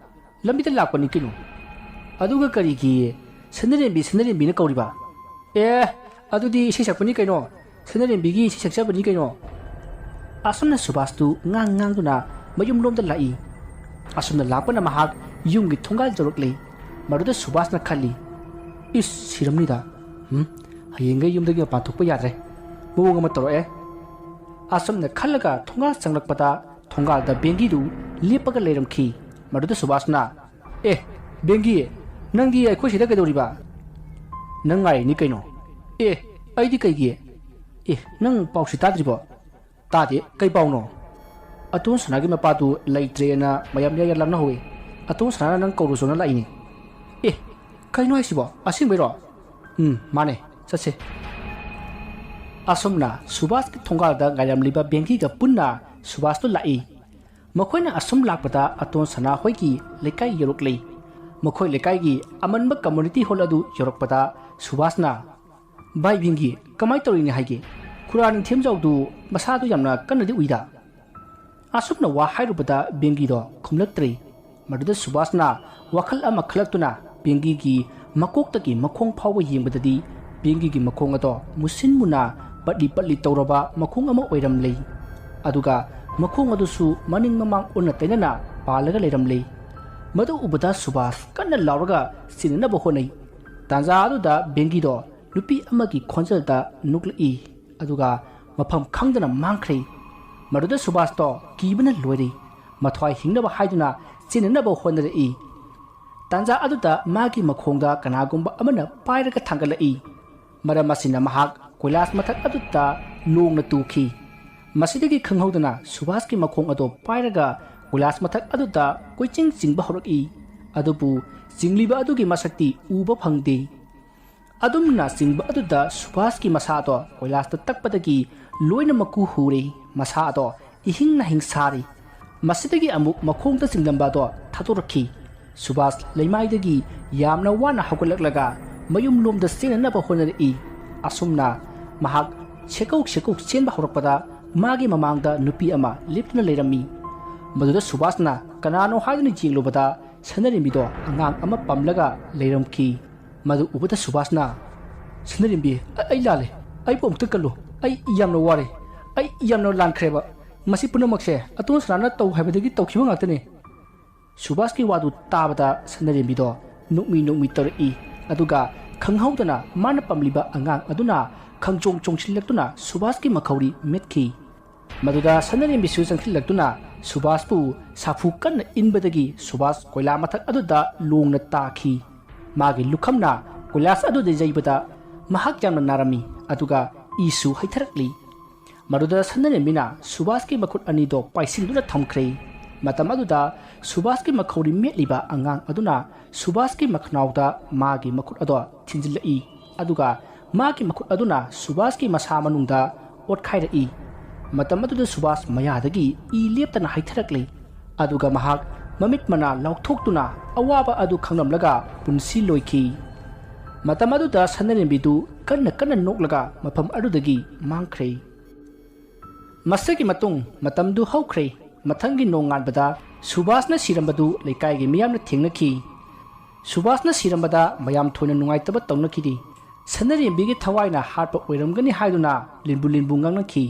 ꯂꯝꯕꯤꯗ ꯂꯥꯛꯄꯅꯤ ꯀꯩꯅꯣ꯫ ꯑꯗꯨꯒ ꯀꯔꯤꯒꯤ ꯁꯅꯔꯦꯝꯕꯤ, ꯁꯅꯔꯦꯝꯕꯤꯅ ꯀꯧꯔꯤꯕ? ꯑꯦ, ꯑꯗꯨꯗꯤ ꯏꯁꯩ ꯁꯛꯄꯅꯤ ꯀꯩꯅꯣ, ꯁꯅꯔꯦꯝꯕꯤꯒꯤ ꯏꯁꯩ ꯁꯛꯆꯕꯅꯤ ꯀꯩꯅꯣ꯫" ꯑꯁꯨꯝꯅ ꯁꯨꯕꯥꯁꯇꯨ ꯉꯥꯡ ꯉꯥꯡꯗꯨꯅ ꯃꯌꯨꯝꯂꯣꯝꯗ ꯂꯥꯛꯏ꯫ ꯑꯁꯨꯝꯅ ꯂꯥꯛꯄꯅ ꯃꯍꯥꯛ ꯌꯨꯝꯒꯤ ꯊꯣꯡꯒꯥꯜ ꯌꯧꯔꯛꯂꯦ꯫ ꯃꯗꯨꯗ ꯁꯨꯕꯥꯁꯅ ꯈꯜꯂꯤ, "ꯏꯁ, ꯁꯤꯔꯝꯅꯤꯗ꯫ ꯎꯝ, ꯍꯌꯦꯡꯒꯩ ꯌꯨꯝꯗꯒꯤ ꯃꯄꯥꯟ ꯊꯣꯛꯄ ꯌꯥꯗ꯭ꯔꯦ꯫ ꯃꯑꯣꯡ ꯑꯃ ꯇꯧꯔꯛꯑꯦ꯫" ꯑꯁꯨꯝꯅ ꯈꯜꯂꯒ ꯊꯣꯡꯒꯥꯜ ꯆꯪꯂꯛꯄꯗ ꯊꯣꯡꯒꯥꯜꯗ ꯕꯦꯡꯒꯤꯗꯨ ꯂꯦꯞꯄꯒ ꯂꯩꯔꯝꯈꯤ꯫ ꯃꯗꯨꯗ ꯁꯨꯕꯥꯁꯅ, "ꯑꯦ, ꯕꯦꯡꯒꯤ, ꯅꯪꯗꯤ ꯑꯩꯈꯣꯏ ꯁꯤꯗ ꯀꯩꯗꯧꯔꯤꯕ? ꯅꯪ ꯉꯥꯏꯔꯤꯅꯤ ꯀꯩꯅꯣ꯫" "ꯑꯦ, ꯑꯩꯗꯤ ꯀꯩꯒꯤ? ꯑꯦ, ꯅꯪ ꯄꯥꯎꯁꯤ ꯇꯥꯗ꯭ꯔꯤꯕꯣ?" "ꯇꯥꯗꯦ, ꯀꯩ ꯄꯥꯎꯅꯣ?" "ꯑꯇꯣꯟ ꯁꯅꯥꯒꯤ ꯃꯄꯥꯗꯨ ꯂꯩꯇ꯭ꯔꯦꯅ ꯃꯌꯥꯝ ꯌꯥꯏ ꯌꯥꯏ ꯂꯥꯡꯅꯍꯧꯋꯦ꯫ ꯑꯇꯣꯟ ꯁꯅꯥꯅ ꯅꯪ ꯀꯧꯔꯨꯁꯣꯅ ꯂꯥꯛꯏꯅꯦ꯫" "ꯑꯦ, ꯀꯩꯅꯣ ꯍꯥꯏꯁꯤꯕꯣ? ꯑꯁꯦꯡꯕꯩꯔꯣ?" "ꯎꯝ, ꯃꯥꯅꯦ, ꯆꯠꯁꯦ꯫" ꯑꯁꯨꯝꯅ ꯁꯨꯕꯥꯁꯀꯤ ꯊꯣꯡꯒꯥꯜꯗ ꯉꯥꯏꯔꯝꯂꯤꯕ ꯕꯦꯡꯒꯤꯒ ꯄꯨꯟꯅ ꯁꯨꯕꯥꯁꯇꯣ ꯂꯥꯛꯏ꯫ ꯃꯈꯣꯏꯅ ꯑꯁꯨꯝ ꯂꯥꯛꯄꯗ ꯑꯇꯣꯟ ꯁꯅꯥ ꯍꯣꯏꯒꯤ ꯂꯩꯀꯥꯏ ꯌꯧꯔꯛꯂꯦ꯫ ꯃꯈꯣꯏ ꯂꯩꯀꯥꯏꯒꯤ ꯑꯃꯟꯕ ꯀꯝꯃꯨꯅꯤꯇꯤ ꯍꯣꯜ ꯑꯗꯨ ꯌꯧꯔꯛꯄꯗ ꯁꯨꯕꯥꯁꯅ, "ꯚꯥꯏ ꯕꯦꯡꯒꯤ, ꯀꯃꯥꯏ ꯇꯧꯔꯤꯅꯤ ꯍꯥꯏꯒꯦ? ꯈꯨꯔꯥ ꯅꯤꯡꯊꯦꯝꯖꯥꯎꯗꯨ ꯃꯁꯥꯗꯨ ꯌꯥꯝꯅ ꯀꯟꯅꯗꯤ ꯎꯏꯗ?" ꯑꯁꯨꯝꯅ ꯋꯥ ꯍꯥꯏꯔꯨꯕꯗ ꯕꯦꯡꯒꯤꯗꯣ ꯈꯨꯝꯂꯛꯇ꯭ꯔꯦ꯫ ꯃꯗꯨꯗ ꯁꯨꯕꯥꯁꯅ ꯋꯥꯈꯜ ꯑꯃ ꯈꯜꯂꯛꯇꯨꯅ ꯕꯦꯡꯒꯤꯒꯤ ꯃꯀꯣꯛꯇꯒꯤ ꯃꯈꯣꯡ ꯐꯥꯎꯕ ꯌꯦꯡꯕꯗꯗꯤ ꯕꯦꯡꯒꯤꯒꯤ ꯃꯈꯣꯡ ꯑꯗꯣ ꯃꯨꯁꯤꯟ ꯃꯨꯅ ꯄꯠꯂꯤ ꯄꯠꯂꯤ ꯇꯧꯔꯕ ꯃꯈꯣꯡ ꯑꯃ ꯑꯣꯏꯔꯝꯂꯦ꯫ ꯑꯗꯨꯒ ꯃꯈꯣꯡ ꯑꯗꯨꯁꯨ ꯃꯅꯤꯡ ꯃꯃꯥꯡ ꯑꯣꯟꯅ ꯇꯩꯅꯅ ꯄꯥꯜꯂꯒ ꯂꯩꯔꯝꯂꯦ꯫ ꯃꯗꯨ ꯎꯕꯗ ꯁꯨꯕꯥꯁ ꯀꯟꯅ ꯂꯥꯎꯔꯒ ꯆꯦꯟꯅꯅꯕ ꯍꯣꯠꯅꯩ꯫ ꯇꯥꯟꯖꯥ ꯑꯗꯨꯗ ꯕꯦꯡꯒꯤꯗꯣ ꯅꯨꯄꯤ ꯑꯃꯒꯤ ꯈꯣꯟꯖꯦꯜꯗ ꯅꯣꯛꯂꯛꯏ꯫ ꯑꯗꯨꯒ ꯃꯐꯝ ꯈꯪꯗꯅ ꯃꯥꯡꯈ꯭ꯔꯦ꯫ ꯃꯗꯨꯗ ꯁꯨꯕꯥꯁꯇꯣ ꯀꯤꯕꯅ ꯂꯣꯏꯔꯦ꯫ ꯃꯊ꯭ꯋꯥꯏ ꯍꯤꯡꯅꯕ ꯍꯥꯏꯗꯨꯅ ꯆꯦꯟꯅꯅꯕ ꯍꯣꯠꯅꯔꯛꯏ꯫ ꯇꯥꯟꯖꯥ ꯑꯗꯨꯗ ꯃꯥꯒꯤ ꯃꯈꯣꯡꯗ ꯀꯅꯥꯒꯨꯝꯕ ꯑꯃꯅ ꯄꯥꯏꯔꯒ ꯊꯥꯡꯒꯠꯂꯛꯏ꯫ ꯃꯔꯝ ꯑꯁꯤꯅ ꯃꯍꯥꯛ ꯀꯣꯏꯂꯥꯁ ꯃꯊꯛ ꯑꯗꯨꯗ ꯂꯣꯡꯅ ꯇꯨꯈꯤ꯫ ꯃꯁꯤꯗꯒꯤ ꯈꯪꯍꯧꯗꯅ ꯁꯨꯕꯥꯁꯀꯤ ꯃꯈꯣꯡ ꯑꯗꯨ ꯄꯥꯏꯔꯒ ꯀꯣꯏꯂꯥꯁ ꯃꯊꯛ ꯑꯗꯨꯗ ꯀꯣꯏꯆꯤꯡ ꯆꯤꯡꯕ ꯍꯧꯔꯛꯏ꯫ ꯑꯗꯨꯕꯨ ꯆꯤꯡꯂꯤꯕ ꯑꯗꯨꯒꯤ ꯃꯁꯛꯇꯤ ꯎꯕ ꯐꯪꯗꯦ꯫ ꯑꯗꯨꯝꯅ ꯆꯤꯡꯕ ꯑꯗꯨꯗ ꯁꯨꯕꯥꯁꯀꯤ ꯃꯁꯥꯗꯣ ꯀꯣꯏꯂꯥꯁꯇ ꯇꯛꯄꯗꯒꯤ ꯂꯣꯏꯅ ꯃꯀꯨ ꯍꯨꯔꯦ꯫ ꯃꯁꯥ ꯑꯗꯣ ꯏꯍꯤꯡ ꯅꯥꯍꯤꯡ ꯁꯥꯔꯤ꯫ ꯃꯁꯤꯗꯒꯤ ꯑꯃꯨꯛ ꯃꯈꯣꯡꯗ ꯆꯤꯡꯂꯝꯕ ꯑꯗꯣ ꯊꯥꯗꯣꯔꯛꯈꯤ꯫ ꯁꯨꯕꯥꯁ ꯂꯩꯃꯥꯏꯗꯒꯤ ꯌꯥꯝꯅ ꯋꯥꯅ ꯍꯧꯒꯠꯂꯛꯂꯒ ꯃꯌꯨꯝꯂꯣꯝꯗ ꯆꯦꯟꯅꯅꯕ ꯍꯣꯠꯅꯔꯛꯏ꯫ ꯑꯁꯨꯝꯅ ꯃꯍꯥꯛ ꯁꯦꯀꯧ ꯁꯦꯀꯧ ꯆꯦꯟꯕ ꯍꯧꯔꯛꯄꯗ ꯃꯥꯒꯤ ꯃꯃꯥꯡꯗ ꯅꯨꯄꯤ ꯑꯃ ꯂꯦꯞꯇꯨꯅ ꯂꯩꯔꯝꯃꯤ꯫ ꯃꯗꯨꯗ ꯁꯨꯕꯥꯁꯅ ꯀꯅꯥꯅꯣ ꯍꯥꯏꯗꯨꯅ ꯌꯦꯡꯂꯨꯕꯗ ꯁꯅꯔꯦꯝꯕꯤꯗꯣ ꯑꯉꯥꯡ ꯑꯃ ꯄꯝꯂꯒ ꯂꯩꯔꯝꯈꯤ꯫ ꯃꯗꯨ ꯎꯕꯗ ꯁꯨꯕꯥꯁꯅ, "ꯁꯅꯔꯦꯝꯕꯤ, ꯑ-, ꯑꯩ ꯂꯥꯜꯂꯦ꯫ ꯑꯩꯕꯨ ꯑꯃꯨꯛꯇ ꯀꯜꯂꯨ꯫ ꯑꯩ ꯌꯥꯝꯅ ꯋꯥꯔꯦ꯫ ꯑꯩ ꯌꯥꯝꯅ ꯂꯥꯟꯈ꯭ꯔꯦꯕ꯫ ꯃꯁꯤ ꯄꯨꯝꯅꯃꯛꯁꯦ ꯑꯇꯣꯟ ꯁꯅꯥꯅ ꯇꯧ ꯍꯥꯏꯕꯗꯒꯤ ꯇꯧꯈꯤꯕ ꯉꯥꯛꯇꯅꯤ꯫" ꯁꯨꯕꯥꯁꯀꯤ ꯋꯥꯗꯨ ꯇꯥꯕꯗ ꯁꯅꯔꯦꯝꯕꯤꯗꯣ ꯅꯣꯛꯃꯤ ꯅꯣꯛꯃꯤ ꯇꯧꯔꯛꯏ꯫ ꯑꯗꯨꯒ ꯈꯪꯍꯧꯗꯅ ꯃꯥꯅ ꯄꯝꯂꯤꯕ ꯑꯉꯥꯡ ꯑꯗꯨꯅ ꯈꯪꯆꯣꯡ ꯆꯣꯡꯁꯤꯜꯂꯛꯇꯨꯅ ꯁꯨꯕꯥꯁꯀꯤ ꯃꯈꯧꯔꯤ ꯃꯦꯠꯈꯤ꯫ ꯃꯗꯨꯗ ꯁꯅꯔꯦꯝꯕꯤꯁꯨ ꯆꯪꯁꯤꯜꯂꯛꯇꯨꯅ ꯁꯨꯕꯥꯁꯄꯨ ꯁꯥꯐꯨ ꯀꯟꯅ ꯏꯟꯕꯗꯒꯤ ꯁꯨꯕꯥꯁ ꯀꯣꯏꯂꯥ ꯃꯊꯛ ꯑꯗꯨꯗ ꯂꯣꯡꯅ ꯇꯥꯈꯤ꯫ ꯃꯥꯒꯤ ꯂꯨꯈꯝꯅ ꯀꯣꯏꯂꯥꯁ ꯑꯗꯨꯗ ꯌꯩꯕꯗ ꯃꯍꯥꯛ ꯌꯥꯝꯅ ꯅꯥꯔꯝꯃꯤ, ꯑꯗꯨꯒ ꯏꯁꯨ ꯍꯩꯊꯔꯛꯂꯤ꯫ ꯃꯗꯨꯗ ꯁꯅꯔꯦꯝꯕꯤꯅ ꯁꯨꯕꯥꯁꯀꯤ ꯃꯈꯨꯠ ꯑꯅꯤꯗꯣ ꯄꯥꯏꯁꯤꯟꯗꯨꯅ ꯊꯝꯈ꯭ꯔꯦ꯫ ꯃꯇꯝ ꯑꯗꯨꯗ ꯁꯨꯕꯥꯁꯀꯤ ꯃꯈꯧꯔꯤ ꯃꯦꯠꯂꯤꯕ ꯑꯉꯥꯡ ꯑꯗꯨꯅ ꯁꯨꯕꯥꯁꯀꯤ ꯃꯈꯅꯥꯎꯗ ꯃꯥꯒꯤ ꯃꯈꯨꯠ ꯑꯗꯣ ꯊꯤꯟꯖꯤꯜꯂꯛꯏ, ꯑꯗꯨꯒ ꯃꯥꯒꯤ ꯃꯈꯨꯠ ꯑꯗꯨꯅ ꯁꯨꯕꯥꯁꯀꯤ ꯃꯁꯥ ꯃꯅꯨꯡꯗ ꯑꯣꯠꯈꯥꯏꯔꯛꯏ꯫ ꯃꯇꯝ ꯑꯗꯨꯗ ꯁꯨꯕꯥꯁ ꯃꯌꯥꯗꯒꯤ ꯏ ꯂꯦꯞꯇꯅ ꯍꯩꯊꯔꯛꯂꯤ, ꯑꯗꯨꯒ ꯃꯍꯥꯛ ꯃꯃꯤꯠ ꯃꯅꯥ ꯂꯥꯎꯊꯣꯛꯇꯨꯅ ꯑꯋꯥꯕ ꯑꯗꯨ ꯈꯪꯂꯝꯂꯒ ꯄꯨꯟꯁꯤ ꯂꯣꯏꯈꯤ꯫ ꯃꯇꯝ ꯑꯗꯨꯗ ꯁꯅꯔꯦꯝꯕꯤꯗꯨ ꯀꯟꯅ ꯀꯟꯅ ꯅꯣꯛꯂꯒ ꯃꯐꯝ ꯑꯗꯨꯗꯒꯤ ꯃꯥꯡꯈ꯭ꯔꯦ꯫ ꯃꯁꯤꯒꯤ ꯃꯇꯨꯡ ꯃꯇꯝꯗꯨ ꯍꯧꯈ꯭ꯔꯦ꯫ ꯃꯊꯪꯒꯤ ꯅꯣꯡꯉꯥꯟꯕꯗ ꯁꯨꯕꯥꯁꯅ ꯁꯤꯔꯝꯕꯗꯨ ꯂꯩꯀꯥꯏꯒꯤ ꯃꯤꯌꯥꯝꯅ ꯊꯦꯡꯅꯈꯤ꯫ ꯁꯨꯕꯥꯁꯅ ꯁꯤꯔꯝꯕꯗ ꯃꯌꯥꯝ ꯊꯣꯏꯅ ꯅꯨꯡꯉꯥꯏꯇꯕ ꯇꯧꯅꯈꯤꯗꯦ꯫ ꯁꯅꯔꯦꯝꯕꯤꯒꯤ ꯊꯋꯥꯏꯅ ꯍꯥꯠꯄ ꯑꯣꯏꯔꯝꯒꯅꯤ ꯍꯥꯏꯗꯨꯅ ꯂꯤꯟꯕꯨ ꯂꯤꯟꯕꯨ ꯉꯥꯡꯅꯈꯤ꯫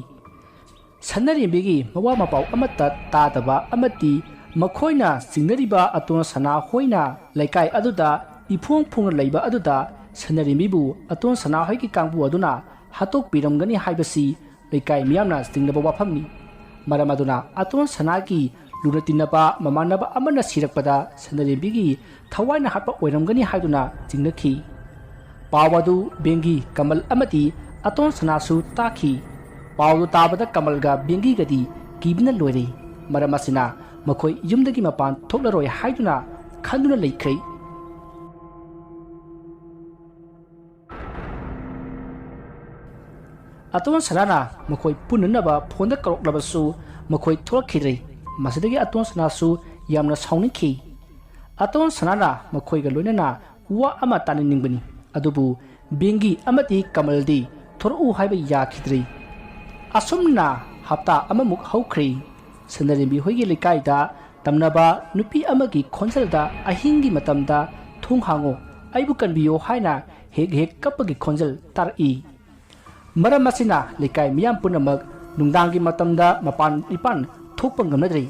ꯁꯅꯔꯦꯝꯕꯤꯒꯤ ꯃꯋꯥ ꯃꯄꯥꯎ ꯑꯃꯠꯇ ꯇꯥꯗꯕ ꯑꯃꯗꯤ ꯃꯈꯣꯏꯅ ꯆꯤꯡꯅꯔꯤꯕ ꯑꯇꯣꯟ ꯁꯅꯥ ꯍꯣꯏꯅ ꯂꯩꯀꯥꯏ ꯑꯗꯨꯗ ꯏꯐꯣꯡ ꯐꯣꯡꯅ ꯂꯩꯕ ꯑꯗꯨꯗ ꯁꯅꯔꯦꯝꯕꯤꯕꯨ ꯑꯇꯣꯟ ꯁꯅꯥ ꯍꯣꯏꯒꯤ ꯀꯥꯡꯕꯨ ꯑꯗꯨꯅ ꯍꯥꯠꯇꯣꯛꯄꯤꯔꯝꯒꯅꯤ ꯍꯥꯏꯕꯁꯤ ꯂꯩꯀꯥꯏ ꯃꯤꯌꯥꯝꯅ ꯆꯤꯡꯅꯕ ꯋꯥꯐꯝꯅꯤ꯫ ꯃꯔꯝ ꯑꯗꯨꯅ ꯑꯇꯣꯟ ꯁꯅꯥꯒꯤ ꯂꯨꯅ ꯇꯤꯟꯅꯕ ꯃꯃꯥꯟꯅꯕ ꯑꯃꯅ ꯁꯤꯔꯛꯄꯗ ꯁꯅꯔꯦꯝꯕꯤꯒꯤ ꯊꯋꯥꯏꯅ ꯍꯥꯠꯄ ꯑꯣꯏꯔꯝꯒꯅꯤ ꯍꯥꯏꯗꯨꯅ ꯆꯤꯡꯅꯈꯤ꯫ ꯄꯥꯎ ꯑꯗꯨ ꯕꯦꯡꯒꯤ ꯀꯃꯜ ꯑꯃꯗꯤ ꯑꯇꯣꯟ ꯁꯅꯥꯁꯨ ꯇꯥꯈꯤ꯫ ꯄꯥꯎꯗꯨ ꯇꯥꯕꯗ ꯀꯃꯜꯒ ꯕꯦꯡꯒꯤꯒꯗꯤ ꯀꯤꯕꯅ ꯂꯣꯏꯔꯦ꯫ ꯃꯔꯝ ꯑꯁꯤꯅ ꯃꯈꯣꯏ ꯌꯨꯝꯗꯒꯤ ꯃꯄꯥꯟ ꯊꯣꯛꯂꯔꯣꯏ ꯍꯥꯏꯗꯨꯅ ꯈꯟꯗꯨꯅ ꯂꯩꯈ꯭ꯔꯦ꯫ ꯑꯇꯣꯟ ꯁꯅꯥꯅ ꯃꯈꯣꯏ ꯄꯨꯟꯅꯅꯕ ꯐꯣꯟꯗ ꯀꯧꯔꯛꯂꯕꯁꯨ ꯃꯈꯣꯏ ꯊꯣꯛꯂꯛꯈꯤꯗ꯭ꯔꯦ꯫ ꯃꯁꯤꯗꯒꯤ ꯑꯇꯣꯟ ꯁꯅꯥꯁꯨ ꯌꯥꯝꯅ ꯁꯥꯎꯅꯤꯡꯈꯤ꯫ ꯑꯇꯣꯟ ꯁꯅꯥꯅ ꯃꯈꯣꯏꯒ ꯂꯣꯏꯅꯅ ꯋꯥ ꯑꯃ ꯇꯥꯅꯅꯤꯡꯕꯅꯤ, ꯑꯗꯨꯕꯨ ꯕꯦꯡꯒꯤ ꯑꯃꯗꯤ ꯀꯃꯜꯗꯤ ꯊꯣꯔꯛꯎ ꯍꯥꯏꯕ ꯌꯥꯈꯤꯗ꯭ꯔꯦ꯫ ꯑꯁꯨꯝꯅ ꯍꯞꯇꯥ ꯑꯃꯃꯨꯛ ꯍꯧꯈ꯭ꯔꯦ꯫ ꯁꯅꯔꯦꯝꯕꯤ ꯍꯣꯏꯒꯤ ꯂꯩꯀꯥꯏꯗ ꯇꯝꯅꯕ ꯅꯨꯄꯤ ꯑꯃꯒꯤ ꯈꯣꯟꯖꯦꯜꯗ ꯑꯍꯤꯡꯒꯤ ꯃꯇꯝꯗ "ꯊꯣꯡ ꯍꯥꯡꯉꯣ, ꯑꯩꯕꯨ ꯀꯟꯕꯤꯌꯣ" ꯍꯥꯏꯅ ꯍꯦꯛ ꯍꯦꯛ ꯀꯞꯄꯒꯤ ꯈꯣꯟꯖꯦꯜ ꯇꯥꯔꯛꯏ꯫ ꯃꯔꯝ ꯑꯁꯤꯅ ꯂꯩꯀꯥꯏ ꯃꯤꯌꯥꯝ ꯄꯨꯝꯅꯃꯛ ꯅꯨꯡꯗꯥꯡꯒꯤ ꯃꯇꯝꯗ ꯃꯄꯥꯟ ꯏꯄꯥꯟ ꯊꯣꯛꯄ ꯉꯝꯅꯗ꯭ꯔꯤ꯫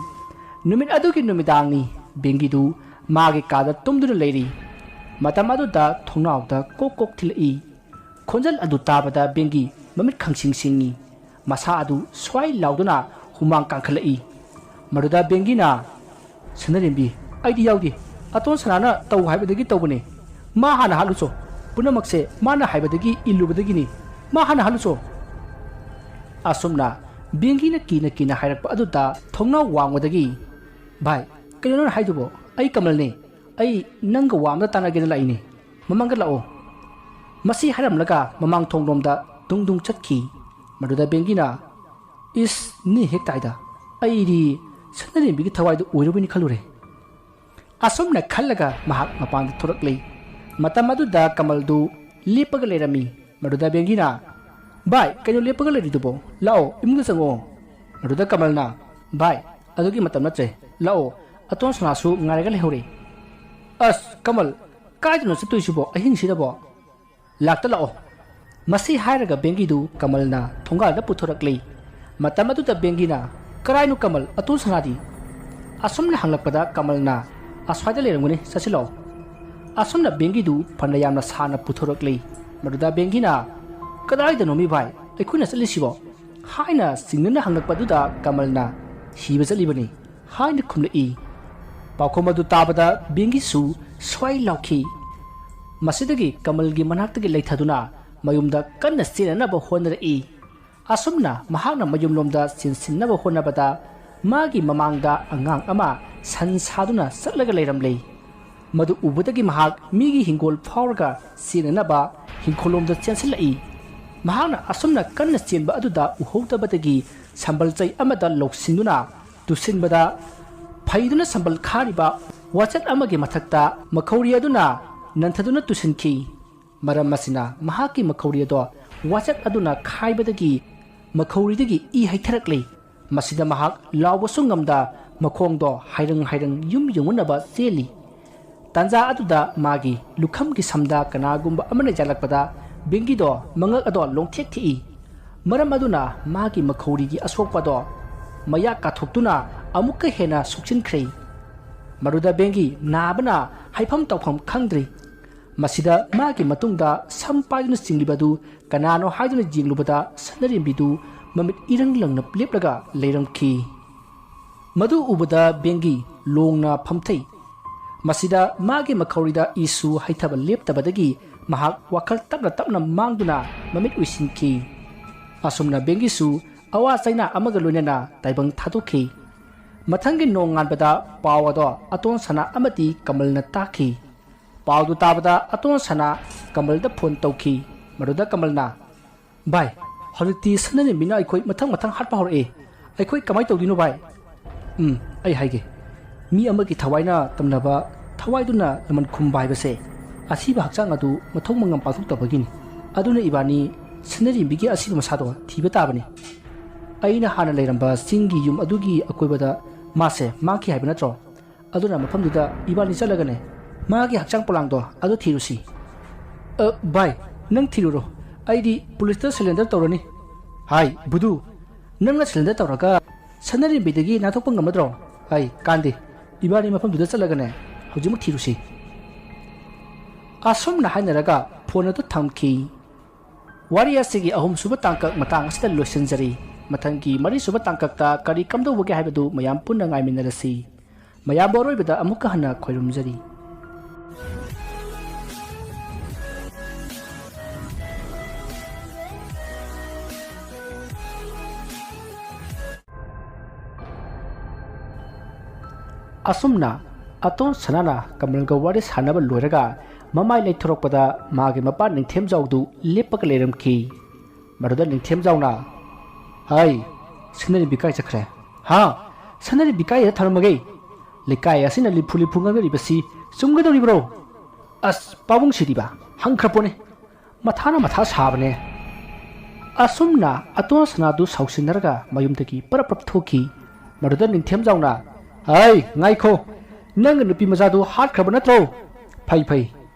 ꯅꯨꯃꯤꯠ ꯑꯗꯨꯒꯤ ꯅꯨꯃꯤꯗꯥꯡꯅꯤ꯫ ꯕꯦꯡꯒꯤꯗꯨ ꯃꯥꯒꯤ ꯀꯥꯗ ꯇꯨꯝꯗꯨꯅ ꯂꯩꯔꯤ꯫ ꯃꯇꯝ ꯑꯗꯨꯗ ꯊꯣꯡꯅꯥꯎꯗ ꯀꯣꯛ ꯀꯣꯛ ꯊꯤꯜꯂꯛꯏ꯫ ꯈꯣꯟꯖꯦꯜ ꯑꯗꯨ ꯇꯥꯕꯗ ꯕꯦꯡꯒꯤ ꯃꯃꯤꯠ ꯈꯪꯁꯤꯡ ꯁꯤꯡꯏ꯫ ꯃꯁꯥ ꯑꯗꯨ ꯁ꯭ꯋꯥꯏ ꯂꯥꯎꯗꯨꯅ ꯍꯨꯃꯥꯡ ꯀꯥꯡꯈꯠꯂꯛꯏ꯫ ꯃꯗꯨꯗ ꯕꯦꯡꯒꯤꯅ, "ꯁꯅꯔꯦꯝꯕꯤ, ꯑꯩꯗꯤ ꯌꯥꯎꯗꯦ꯫ ꯑꯇꯣꯟ ꯁꯅꯥꯅ ꯇꯧ ꯍꯥꯏꯕꯗꯒꯤ ꯇꯧꯕꯅꯦ꯫ ꯃꯥ ꯍꯥꯟꯅ ꯍꯥꯠꯂꯨꯆꯣ꯫ ꯄꯨꯝꯅꯃꯛꯁꯦ ꯃꯥꯅ ꯍꯥꯏꯕꯗꯒꯤ ꯏꯜꯂꯨꯕꯗꯒꯤꯅꯤ꯫ ꯃꯥ ꯍꯥꯟꯅ ꯍꯥꯠꯂꯨꯆꯣ"꯫ ꯑꯁꯨꯝꯅ ꯕꯦꯡꯒꯤꯅ ꯀꯤꯅ ꯀꯤꯅ ꯍꯥꯏꯔꯛꯄ ꯑꯗꯨꯗ ꯊꯣꯡꯅꯥꯎ ꯋꯥꯡꯃꯗꯒꯤ, "ꯚꯥꯏ, ꯀꯩꯅꯣ ꯅꯪꯅ ꯍꯥꯏꯗꯨꯕꯣ? ꯑꯩ ꯀꯃꯜꯅꯦ꯫ ꯑꯩ ꯅꯪꯒ ꯋꯥ ꯑꯃꯗ ꯇꯥꯟꯅꯒꯦꯅ ꯂꯥꯛꯏꯅꯦ꯫ ꯃꯃꯥꯡꯗ ꯂꯥꯛꯑꯣ"꯫ ꯃꯁꯤ ꯍꯥꯏꯔꯝꯂꯒ ꯃꯃꯥꯡ ꯊꯣꯡꯂꯣꯝꯗ ꯗꯨꯡ ꯗꯨꯡ ꯆꯠꯈꯤ꯫ ꯃꯗꯨꯗ ꯕꯦꯡꯒꯤꯅ, "ꯏꯁ, ꯅꯤ ꯍꯦꯛ ꯇꯥꯏꯗ꯫ ꯑꯩꯗꯤ ꯁꯅꯔꯦꯝꯕꯤꯒꯤ ꯊꯋꯥꯏꯗꯨ ꯑꯣꯏꯔꯕꯣꯏꯅꯤ ꯈꯜꯂꯨꯔꯦ"꯫ ꯑꯁꯨꯝꯅ ꯈꯜꯂꯒ ꯃꯍꯥꯛ ꯃꯄꯥꯟꯗ ꯊꯣꯔꯛꯂꯦ꯫ ꯃꯇꯝ ꯑꯗꯨꯗ ꯀꯃꯜꯗꯨ ꯂꯦꯞꯄꯒ ꯂꯩꯔꯝꯃꯤ꯫ ꯃꯗꯨꯗ ꯕꯦꯡꯒꯤꯅ, "ꯚꯥꯏ, ꯀꯩꯅꯣ ꯂꯦꯞꯄꯒ ꯂꯩꯔꯤꯗꯨꯕꯣ? ꯂꯥꯛꯑꯣ, ꯏꯃꯨꯡꯗ ꯆꯪꯉꯛꯑꯣ"꯫ ꯃꯗꯨꯗ ꯀꯃꯜꯅ, "ꯚꯥꯏ, ꯑꯗꯨꯒꯤ ꯃꯇꯝ ꯅꯠꯇ꯭ꯔꯦ꯫ ꯂꯥꯛꯑꯣ, ꯑꯇꯣꯟ ꯁꯅꯥꯁꯨ ꯉꯥꯏꯔꯒ ꯂꯩꯍꯧꯔꯦ"꯫ "ꯑꯁ, ꯀꯃꯜ, ꯀꯥꯏꯗꯅꯣ ꯆꯠꯇꯣꯏꯁꯤꯕꯣ ꯑꯍꯤꯡꯁꯤꯗꯕꯣ? ꯂꯥꯛꯇ ꯂꯥꯛꯑꯣ"꯫ ꯃꯁꯤ ꯍꯥꯏꯔꯒ ꯕꯦꯡꯒꯤꯗꯨ ꯀꯃꯜꯅ ꯊꯣꯡꯒꯥꯜꯗ ꯄꯨꯊꯣꯔꯛꯂꯤ꯫ ꯃꯇꯝ ꯑꯗꯨꯗ ꯕꯦꯡꯒꯤꯅ, "ꯀꯔꯥꯏꯅꯣ ꯀꯃꯜ, ꯑꯇꯣꯟ ꯁꯅꯥꯗꯤ?" ꯑꯁꯨꯝꯅ ꯍꯪꯂꯛꯄꯗ ꯀꯃꯜꯅ, "ꯑꯁ꯭ꯋꯥꯏꯗ ꯂꯩꯔꯝꯒꯅꯤ, ꯆꯠꯁꯤꯜꯂꯛꯑꯣ"꯫ ꯑꯁꯨꯝꯅ ꯕꯦꯡꯒꯤꯗꯨ ꯐꯅ ꯌꯥꯝꯅ ꯁꯥꯟꯅ ꯄꯨꯊꯣꯔꯛꯂꯤ꯫ ꯃꯗꯨꯗ ꯕꯦꯡꯒꯤꯅ, "ꯀꯗꯥꯏꯗꯅꯣꯃꯤ ꯚꯥꯏ, ꯑꯩꯈꯣꯏꯅ ꯆꯠꯂꯤꯁꯤꯕꯣ?" ꯍꯥꯏꯅ ꯆꯤꯡꯅꯅ ꯍꯪꯂꯛꯄꯗꯨꯗ ꯀꯃꯜꯅ, "ꯁꯤꯕ ꯆꯠꯂꯤꯕꯅꯤ" ꯍꯥꯏꯅ ꯈꯨꯝꯂꯛꯏ꯫ ꯄꯥꯎꯈꯨꯝ ꯑꯗꯨ ꯇꯥꯕꯗ ꯕꯦꯡꯒꯤꯁꯨ ꯁ꯭ꯋꯥꯏ ꯂꯥꯎꯈꯤ꯫ ꯃꯁꯤꯗꯒꯤ ꯀꯃꯜꯒꯤ ꯃꯅꯥꯛꯇꯒꯤ ꯂꯩꯊꯗꯨꯅ ꯃꯌꯨꯝꯗ ꯀꯟꯅ ꯆꯦꯟꯅꯅꯕ ꯍꯣꯠꯅꯔꯛꯏ꯫ ꯑꯁꯨꯝꯅ ꯃꯍꯥꯛꯅ ꯃꯌꯨꯝꯂꯣꯝꯗ ꯆꯦꯟꯁꯤꯟꯅꯕ ꯍꯣꯠꯅꯕꯗ, ꯃꯥꯒꯤ ꯃꯃꯥꯡꯗ ꯑꯉꯥꯡ ꯑꯃ ꯁꯟ ꯁꯥꯗꯨꯅ ꯆꯠꯂꯒ ꯂꯩꯔꯝꯂꯦ꯫ ꯃꯗꯨ ꯎꯕꯗꯒꯤ ꯃꯍꯥꯛ ꯃꯤꯒꯤ ꯍꯤꯡꯒꯣꯜ ꯐꯥꯎꯔꯒ ꯆꯦꯟꯅꯅꯕ ꯍꯤꯡꯈꯣꯜꯂꯣꯝꯗ ꯆꯦꯟꯁꯤꯜꯂꯛꯏ꯫ ꯃꯍꯥꯛꯅ ꯑꯁꯨꯝꯅ ꯀꯟꯅ ꯆꯦꯟꯕ ꯑꯗꯨꯗ ꯎꯍꯧꯗꯕꯗꯒꯤ ꯁꯝꯕꯜ ꯆꯩ ꯑꯃꯗ ꯂꯧꯁꯤꯟꯗꯨꯅ ꯇꯨꯁꯤꯟꯕꯗ, ꯐꯩꯗꯨꯅ ꯁꯝꯕꯜ ꯈꯥꯔꯤꯕ ꯋꯥꯆꯠ ꯑꯃꯒꯤ ꯃꯊꯛꯇ ꯃꯈꯧꯔꯤ ꯑꯗꯨꯅ ꯅꯟꯊꯗꯨꯅ ꯇꯨꯁꯤꯟꯈꯤ꯫ ꯃꯔꯝ ꯑꯁꯤꯅ ꯃꯍꯥꯛꯀꯤ ꯃꯈꯧꯔꯤ ꯑꯗꯣ ꯋꯥꯆꯠ ꯑꯗꯨꯅ ꯈꯥꯏꯕꯗꯒꯤ ꯃꯈꯧꯔꯤꯗꯒꯤ ꯏ ꯍꯩꯊꯔꯛꯂꯤ꯫ ꯃꯁꯤꯗ ꯃꯍꯥꯛ ꯂꯥꯎꯕꯁꯨ ꯉꯝꯗ ꯃꯈꯣꯡꯗꯣ ꯍꯥꯏꯔꯪ ꯍꯥꯏꯔꯪ ꯌꯨꯝ ꯌꯧꯅꯅꯕ ꯆꯦꯜꯂꯤ꯫ ꯇꯥꯟꯖꯥ ꯑꯗꯨꯗ ꯃꯥꯒꯤ ꯂꯨꯈꯝꯒꯤ ꯁꯝꯗ ꯀꯅꯥꯒꯨꯝꯕ ꯑꯃꯅ ꯌꯥꯜꯂꯛꯄꯗ ꯕꯦꯡꯒꯤꯗꯣ ꯃꯉꯛ ꯑꯗꯣ ꯂꯣꯡꯊꯦꯛ ꯊꯦꯛꯏ꯫ ꯃꯔꯝ ꯑꯗꯨꯅ ꯃꯥꯒꯤ ꯃꯈꯧꯔꯤꯒꯤ ꯑꯁꯣꯛꯄꯗꯣ ꯃꯌꯥ ꯀꯥꯊꯣꯛꯇꯨꯅ ꯑꯃꯨꯛꯀ ꯍꯦꯟꯅ ꯁꯣꯛꯆꯤꯟꯈ꯭ꯔꯦ꯫ ꯃꯗꯨꯗ ꯕꯦꯡꯒꯤ ꯅꯥꯕꯅ ꯍꯥꯏꯐꯝ ꯇꯧꯐꯝ ꯈꯪꯗ꯭ꯔꯤ꯫ ꯃꯁꯤꯗ ꯃꯥꯒꯤ ꯃꯇꯨꯡꯗ ꯁꯝ ꯄꯥꯏꯗꯨꯅ ꯆꯤꯡꯂꯤꯕ ꯑꯗꯨ ꯀꯅꯥꯅꯣ ꯍꯥꯏꯗꯨꯅ ꯌꯦꯡꯂꯨꯕꯗ ꯁꯅꯔꯦꯝꯕꯤꯗꯨ ꯃꯃꯤꯠ ꯏꯔꯪ ꯂꯪꯅ ꯂꯦꯞꯂꯒ ꯂꯩꯔꯝꯈꯤ꯫ ꯃꯗꯨ ꯎꯕꯗ ꯕꯦꯡꯒꯤ ꯂꯣꯡꯅ ꯐꯝꯊꯩ꯫ ꯃꯁꯤꯗ ꯃꯥꯒꯤ ꯃꯈꯧꯔꯤꯗ ꯏꯁꯨ ꯍꯩꯊꯕ ꯂꯦꯞꯇꯕꯗꯒꯤ ꯃꯍꯥꯛ ꯋꯥꯈꯜ ꯇꯞꯅ ꯇꯞꯅ ꯃꯥꯡꯗꯨꯅ ꯃꯃꯤꯠ ꯎꯏꯁꯤꯟꯈꯤ꯫ ꯑꯁꯨꯝꯅ ꯕꯦꯡꯒꯤꯁꯨ ꯑꯋꯥ ꯆꯩꯅꯥ ꯑꯃꯒ ꯂꯣꯏꯅꯅ ꯇꯥꯏꯕꯪ ꯊꯥꯗꯣꯛꯈꯤ꯫ ꯃꯊꯪꯒꯤ ꯅꯣꯡꯉꯥꯟꯕꯗ ꯄꯥꯎ ꯑꯗꯣ ꯑꯇꯣꯟ ꯁꯅꯥ ꯑꯃꯗꯤ ꯀꯃꯜꯅ ꯇꯥꯈꯤ꯫ ꯄꯥꯎꯗꯨ ꯇꯥꯕꯗ ꯑꯇꯣꯟ ꯁꯅꯥ ꯀꯃꯜꯗ ꯐꯣꯟ ꯇꯧꯈꯤ꯫ ꯃꯗꯨꯗ ꯀꯃꯜꯅ, "ꯚꯥꯏ, ꯍꯧꯖꯤꯛꯇꯤ ꯁꯅꯔꯦꯝꯕꯤꯅ ꯑꯩꯈꯣꯏ ꯃꯊꯪ ꯃꯊꯪ ꯍꯥꯠꯄ ꯍꯧꯔꯛꯑꯦ꯫ ꯑꯩꯈꯣꯏ ꯀꯃꯥꯏ ꯇꯧꯗꯣꯏꯅꯣ ꯚꯥꯏ?" "ꯎꯝ, ꯑꯩ ꯍꯥꯏꯒꯦ꯫ ꯃꯤ ꯑꯃꯒꯤ ꯊꯋꯥꯏꯅ ꯇꯝꯅꯕ, ꯊꯋꯥꯏꯗꯨꯅ ꯂꯃꯟ ꯈꯨꯝꯕ ꯍꯥꯏꯕꯁꯦ ꯑꯁꯤꯕ ꯍꯛꯆꯥꯡ ꯑꯗꯨ ꯃꯊꯧ ꯃꯉꯝ ꯄꯥꯡꯊꯣꯛꯇꯕꯒꯤꯅꯤ꯫ ꯑꯗꯨꯅ ꯏꯕꯥꯅꯤ ꯁꯅꯔꯦꯝꯕꯤꯒꯤ ꯑꯁꯤꯕ ꯃꯁꯥꯗꯣ ꯊꯤꯕ ꯇꯥꯕꯅꯤ꯫ ꯑꯩꯅ ꯍꯥꯟꯅ ꯂꯩꯔꯝꯕ ꯆꯤꯡꯒꯤ ꯌꯨꯝ ꯑꯗꯨꯒꯤ ꯑꯀꯣꯏꯕꯗ ꯃꯥꯁꯦ ꯃꯥꯡꯈꯤ ꯍꯥꯏꯕ ꯅꯠꯇ꯭ꯔꯣ? ꯑꯗꯨꯅ ꯃꯐꯝꯗꯨꯗ ꯏꯕꯥꯅꯤ ꯆꯠꯂꯒꯅꯦ, ꯃꯥꯒꯤ ꯍꯛꯆꯥꯡ ꯄꯣꯂꯥꯡꯗꯣ ꯑꯗꯨ ꯊꯤꯔꯨꯁꯤ꯫" "ꯑ, ꯚꯥꯏ, ꯅꯪ ꯊꯤꯔꯨꯔꯣ꯫ ꯑꯩꯗꯤ ꯄꯨꯂꯤꯁꯇ surrender ꯇꯧꯔꯅꯤ꯫" "ꯍꯥꯏ, ꯕꯨꯗꯨ, ꯅꯪꯅ surrender ꯇꯧꯔꯒ ꯁꯅꯔꯦꯝꯕꯤꯗꯒꯤ ꯅꯥꯟꯊꯣꯛꯄ ꯉꯝꯃꯗ꯭ꯔꯣ?" "ꯍꯥꯏ, ꯀꯥꯟꯗꯦ꯫ ꯏꯕꯥꯅꯤ ꯃꯐꯝꯗꯨꯗ ꯆꯠꯂꯒꯅꯦ, ꯍꯧꯖꯤꯛꯃꯛ ꯊꯤꯔꯨꯁꯤ꯫" ꯑꯁꯨꯝꯅ ꯍꯥꯏꯅꯔꯒ ꯐꯣꯟ ꯑꯗꯨ ꯊꯝꯈꯤ꯫ ꯋꯥꯔꯤ ꯑꯁꯤꯒꯤ ꯑꯍꯨꯝꯁꯨꯕ ꯇꯥꯡꯀꯛ ꯃꯇꯥꯡ ꯑꯁꯤꯗ ꯂꯣꯏꯁꯤꯟꯖꯔꯤ꯫ ꯃꯊꯪꯒꯤ ꯃꯔꯤꯁꯨꯕ ꯇꯥꯡꯀꯛꯇ ꯀꯔꯤ ꯀꯝꯗꯧꯕꯒꯦ ꯍꯥꯏꯕꯗꯨ ꯃꯌꯥꯝ ꯄꯨꯟꯅ ꯉꯥꯏꯃꯤꯟꯅꯔꯁꯤ꯫ ꯃꯌꯥꯝꯕꯨ ꯑꯔꯣꯏꯕꯗ ꯑꯃꯨꯛꯀ ꯍꯟꯅ ꯈꯣꯏꯔꯨꯝꯖꯔꯤ꯫ ꯑꯁꯨꯝꯅ ꯑꯇꯣꯟ ꯁꯅꯥꯅ ꯀꯃꯜꯒ ꯋꯥꯔꯤ ꯁꯥꯟꯅꯕ ꯂꯣꯏꯔꯒ ꯃꯃꯥꯏ ꯂꯩꯊꯣꯔꯛꯄꯗ ꯃꯥꯒꯤ ꯃꯄꯥ ꯅꯤꯡꯊꯦꯝꯖꯥꯎꯗꯨ ꯂꯦꯞꯄꯒ ꯂꯩꯔꯝꯈꯤ꯫ ꯃꯗꯨꯗ ꯅꯤꯡꯊꯦꯝꯖꯥꯎꯅ, "ꯍꯥꯏ, ꯁꯅꯥꯔꯦꯝꯕꯤ ꯀꯥꯏ ꯆꯠꯈ꯭ꯔꯦ?" "ꯍꯥ? ꯁꯅꯥꯔꯦꯝꯕꯤ ꯀꯥꯏꯗ ꯊꯝꯂꯝꯃꯒꯦ? ꯂꯩꯀꯥꯏ ꯑꯁꯤꯅ ꯂꯤꯐꯨ ꯂꯤꯐꯨ ꯉꯥꯡꯅꯔꯤꯕꯁꯤ ꯆꯨꯝꯒꯗꯧꯔꯤꯕ꯭ꯔꯣ? ꯑꯁ, ꯄꯥꯕꯨꯡꯁꯤꯗꯤꯕ, ꯍꯪꯈ꯭ꯔ ꯄꯣꯠꯅꯤ꯫ ꯃꯊꯥꯅ ꯃꯊꯥ ꯁꯥꯕꯅꯦ꯫" ꯑꯁꯨꯝꯅ ꯑꯇꯣꯟ ꯁꯅꯥꯗꯨ ꯁꯥꯎꯁꯤꯟꯅꯔꯒ ꯃꯌꯨꯝꯗꯒꯤ ꯄꯔꯞ ꯄꯔꯞ ꯊꯣꯛꯈꯤ꯫ ꯃꯗꯨꯗ ꯅꯤꯡꯊꯦꯝꯖꯥꯎꯅ, "ꯍꯩ, ꯉꯥꯏꯈꯣ, ꯅꯪ ꯅꯨꯄꯤ ꯃꯆꯥꯗꯨ ꯍꯥꯠꯈ꯭ꯔꯕ ꯅꯠꯇ꯭ꯔꯣ? ꯐꯩ, ꯐꯩ,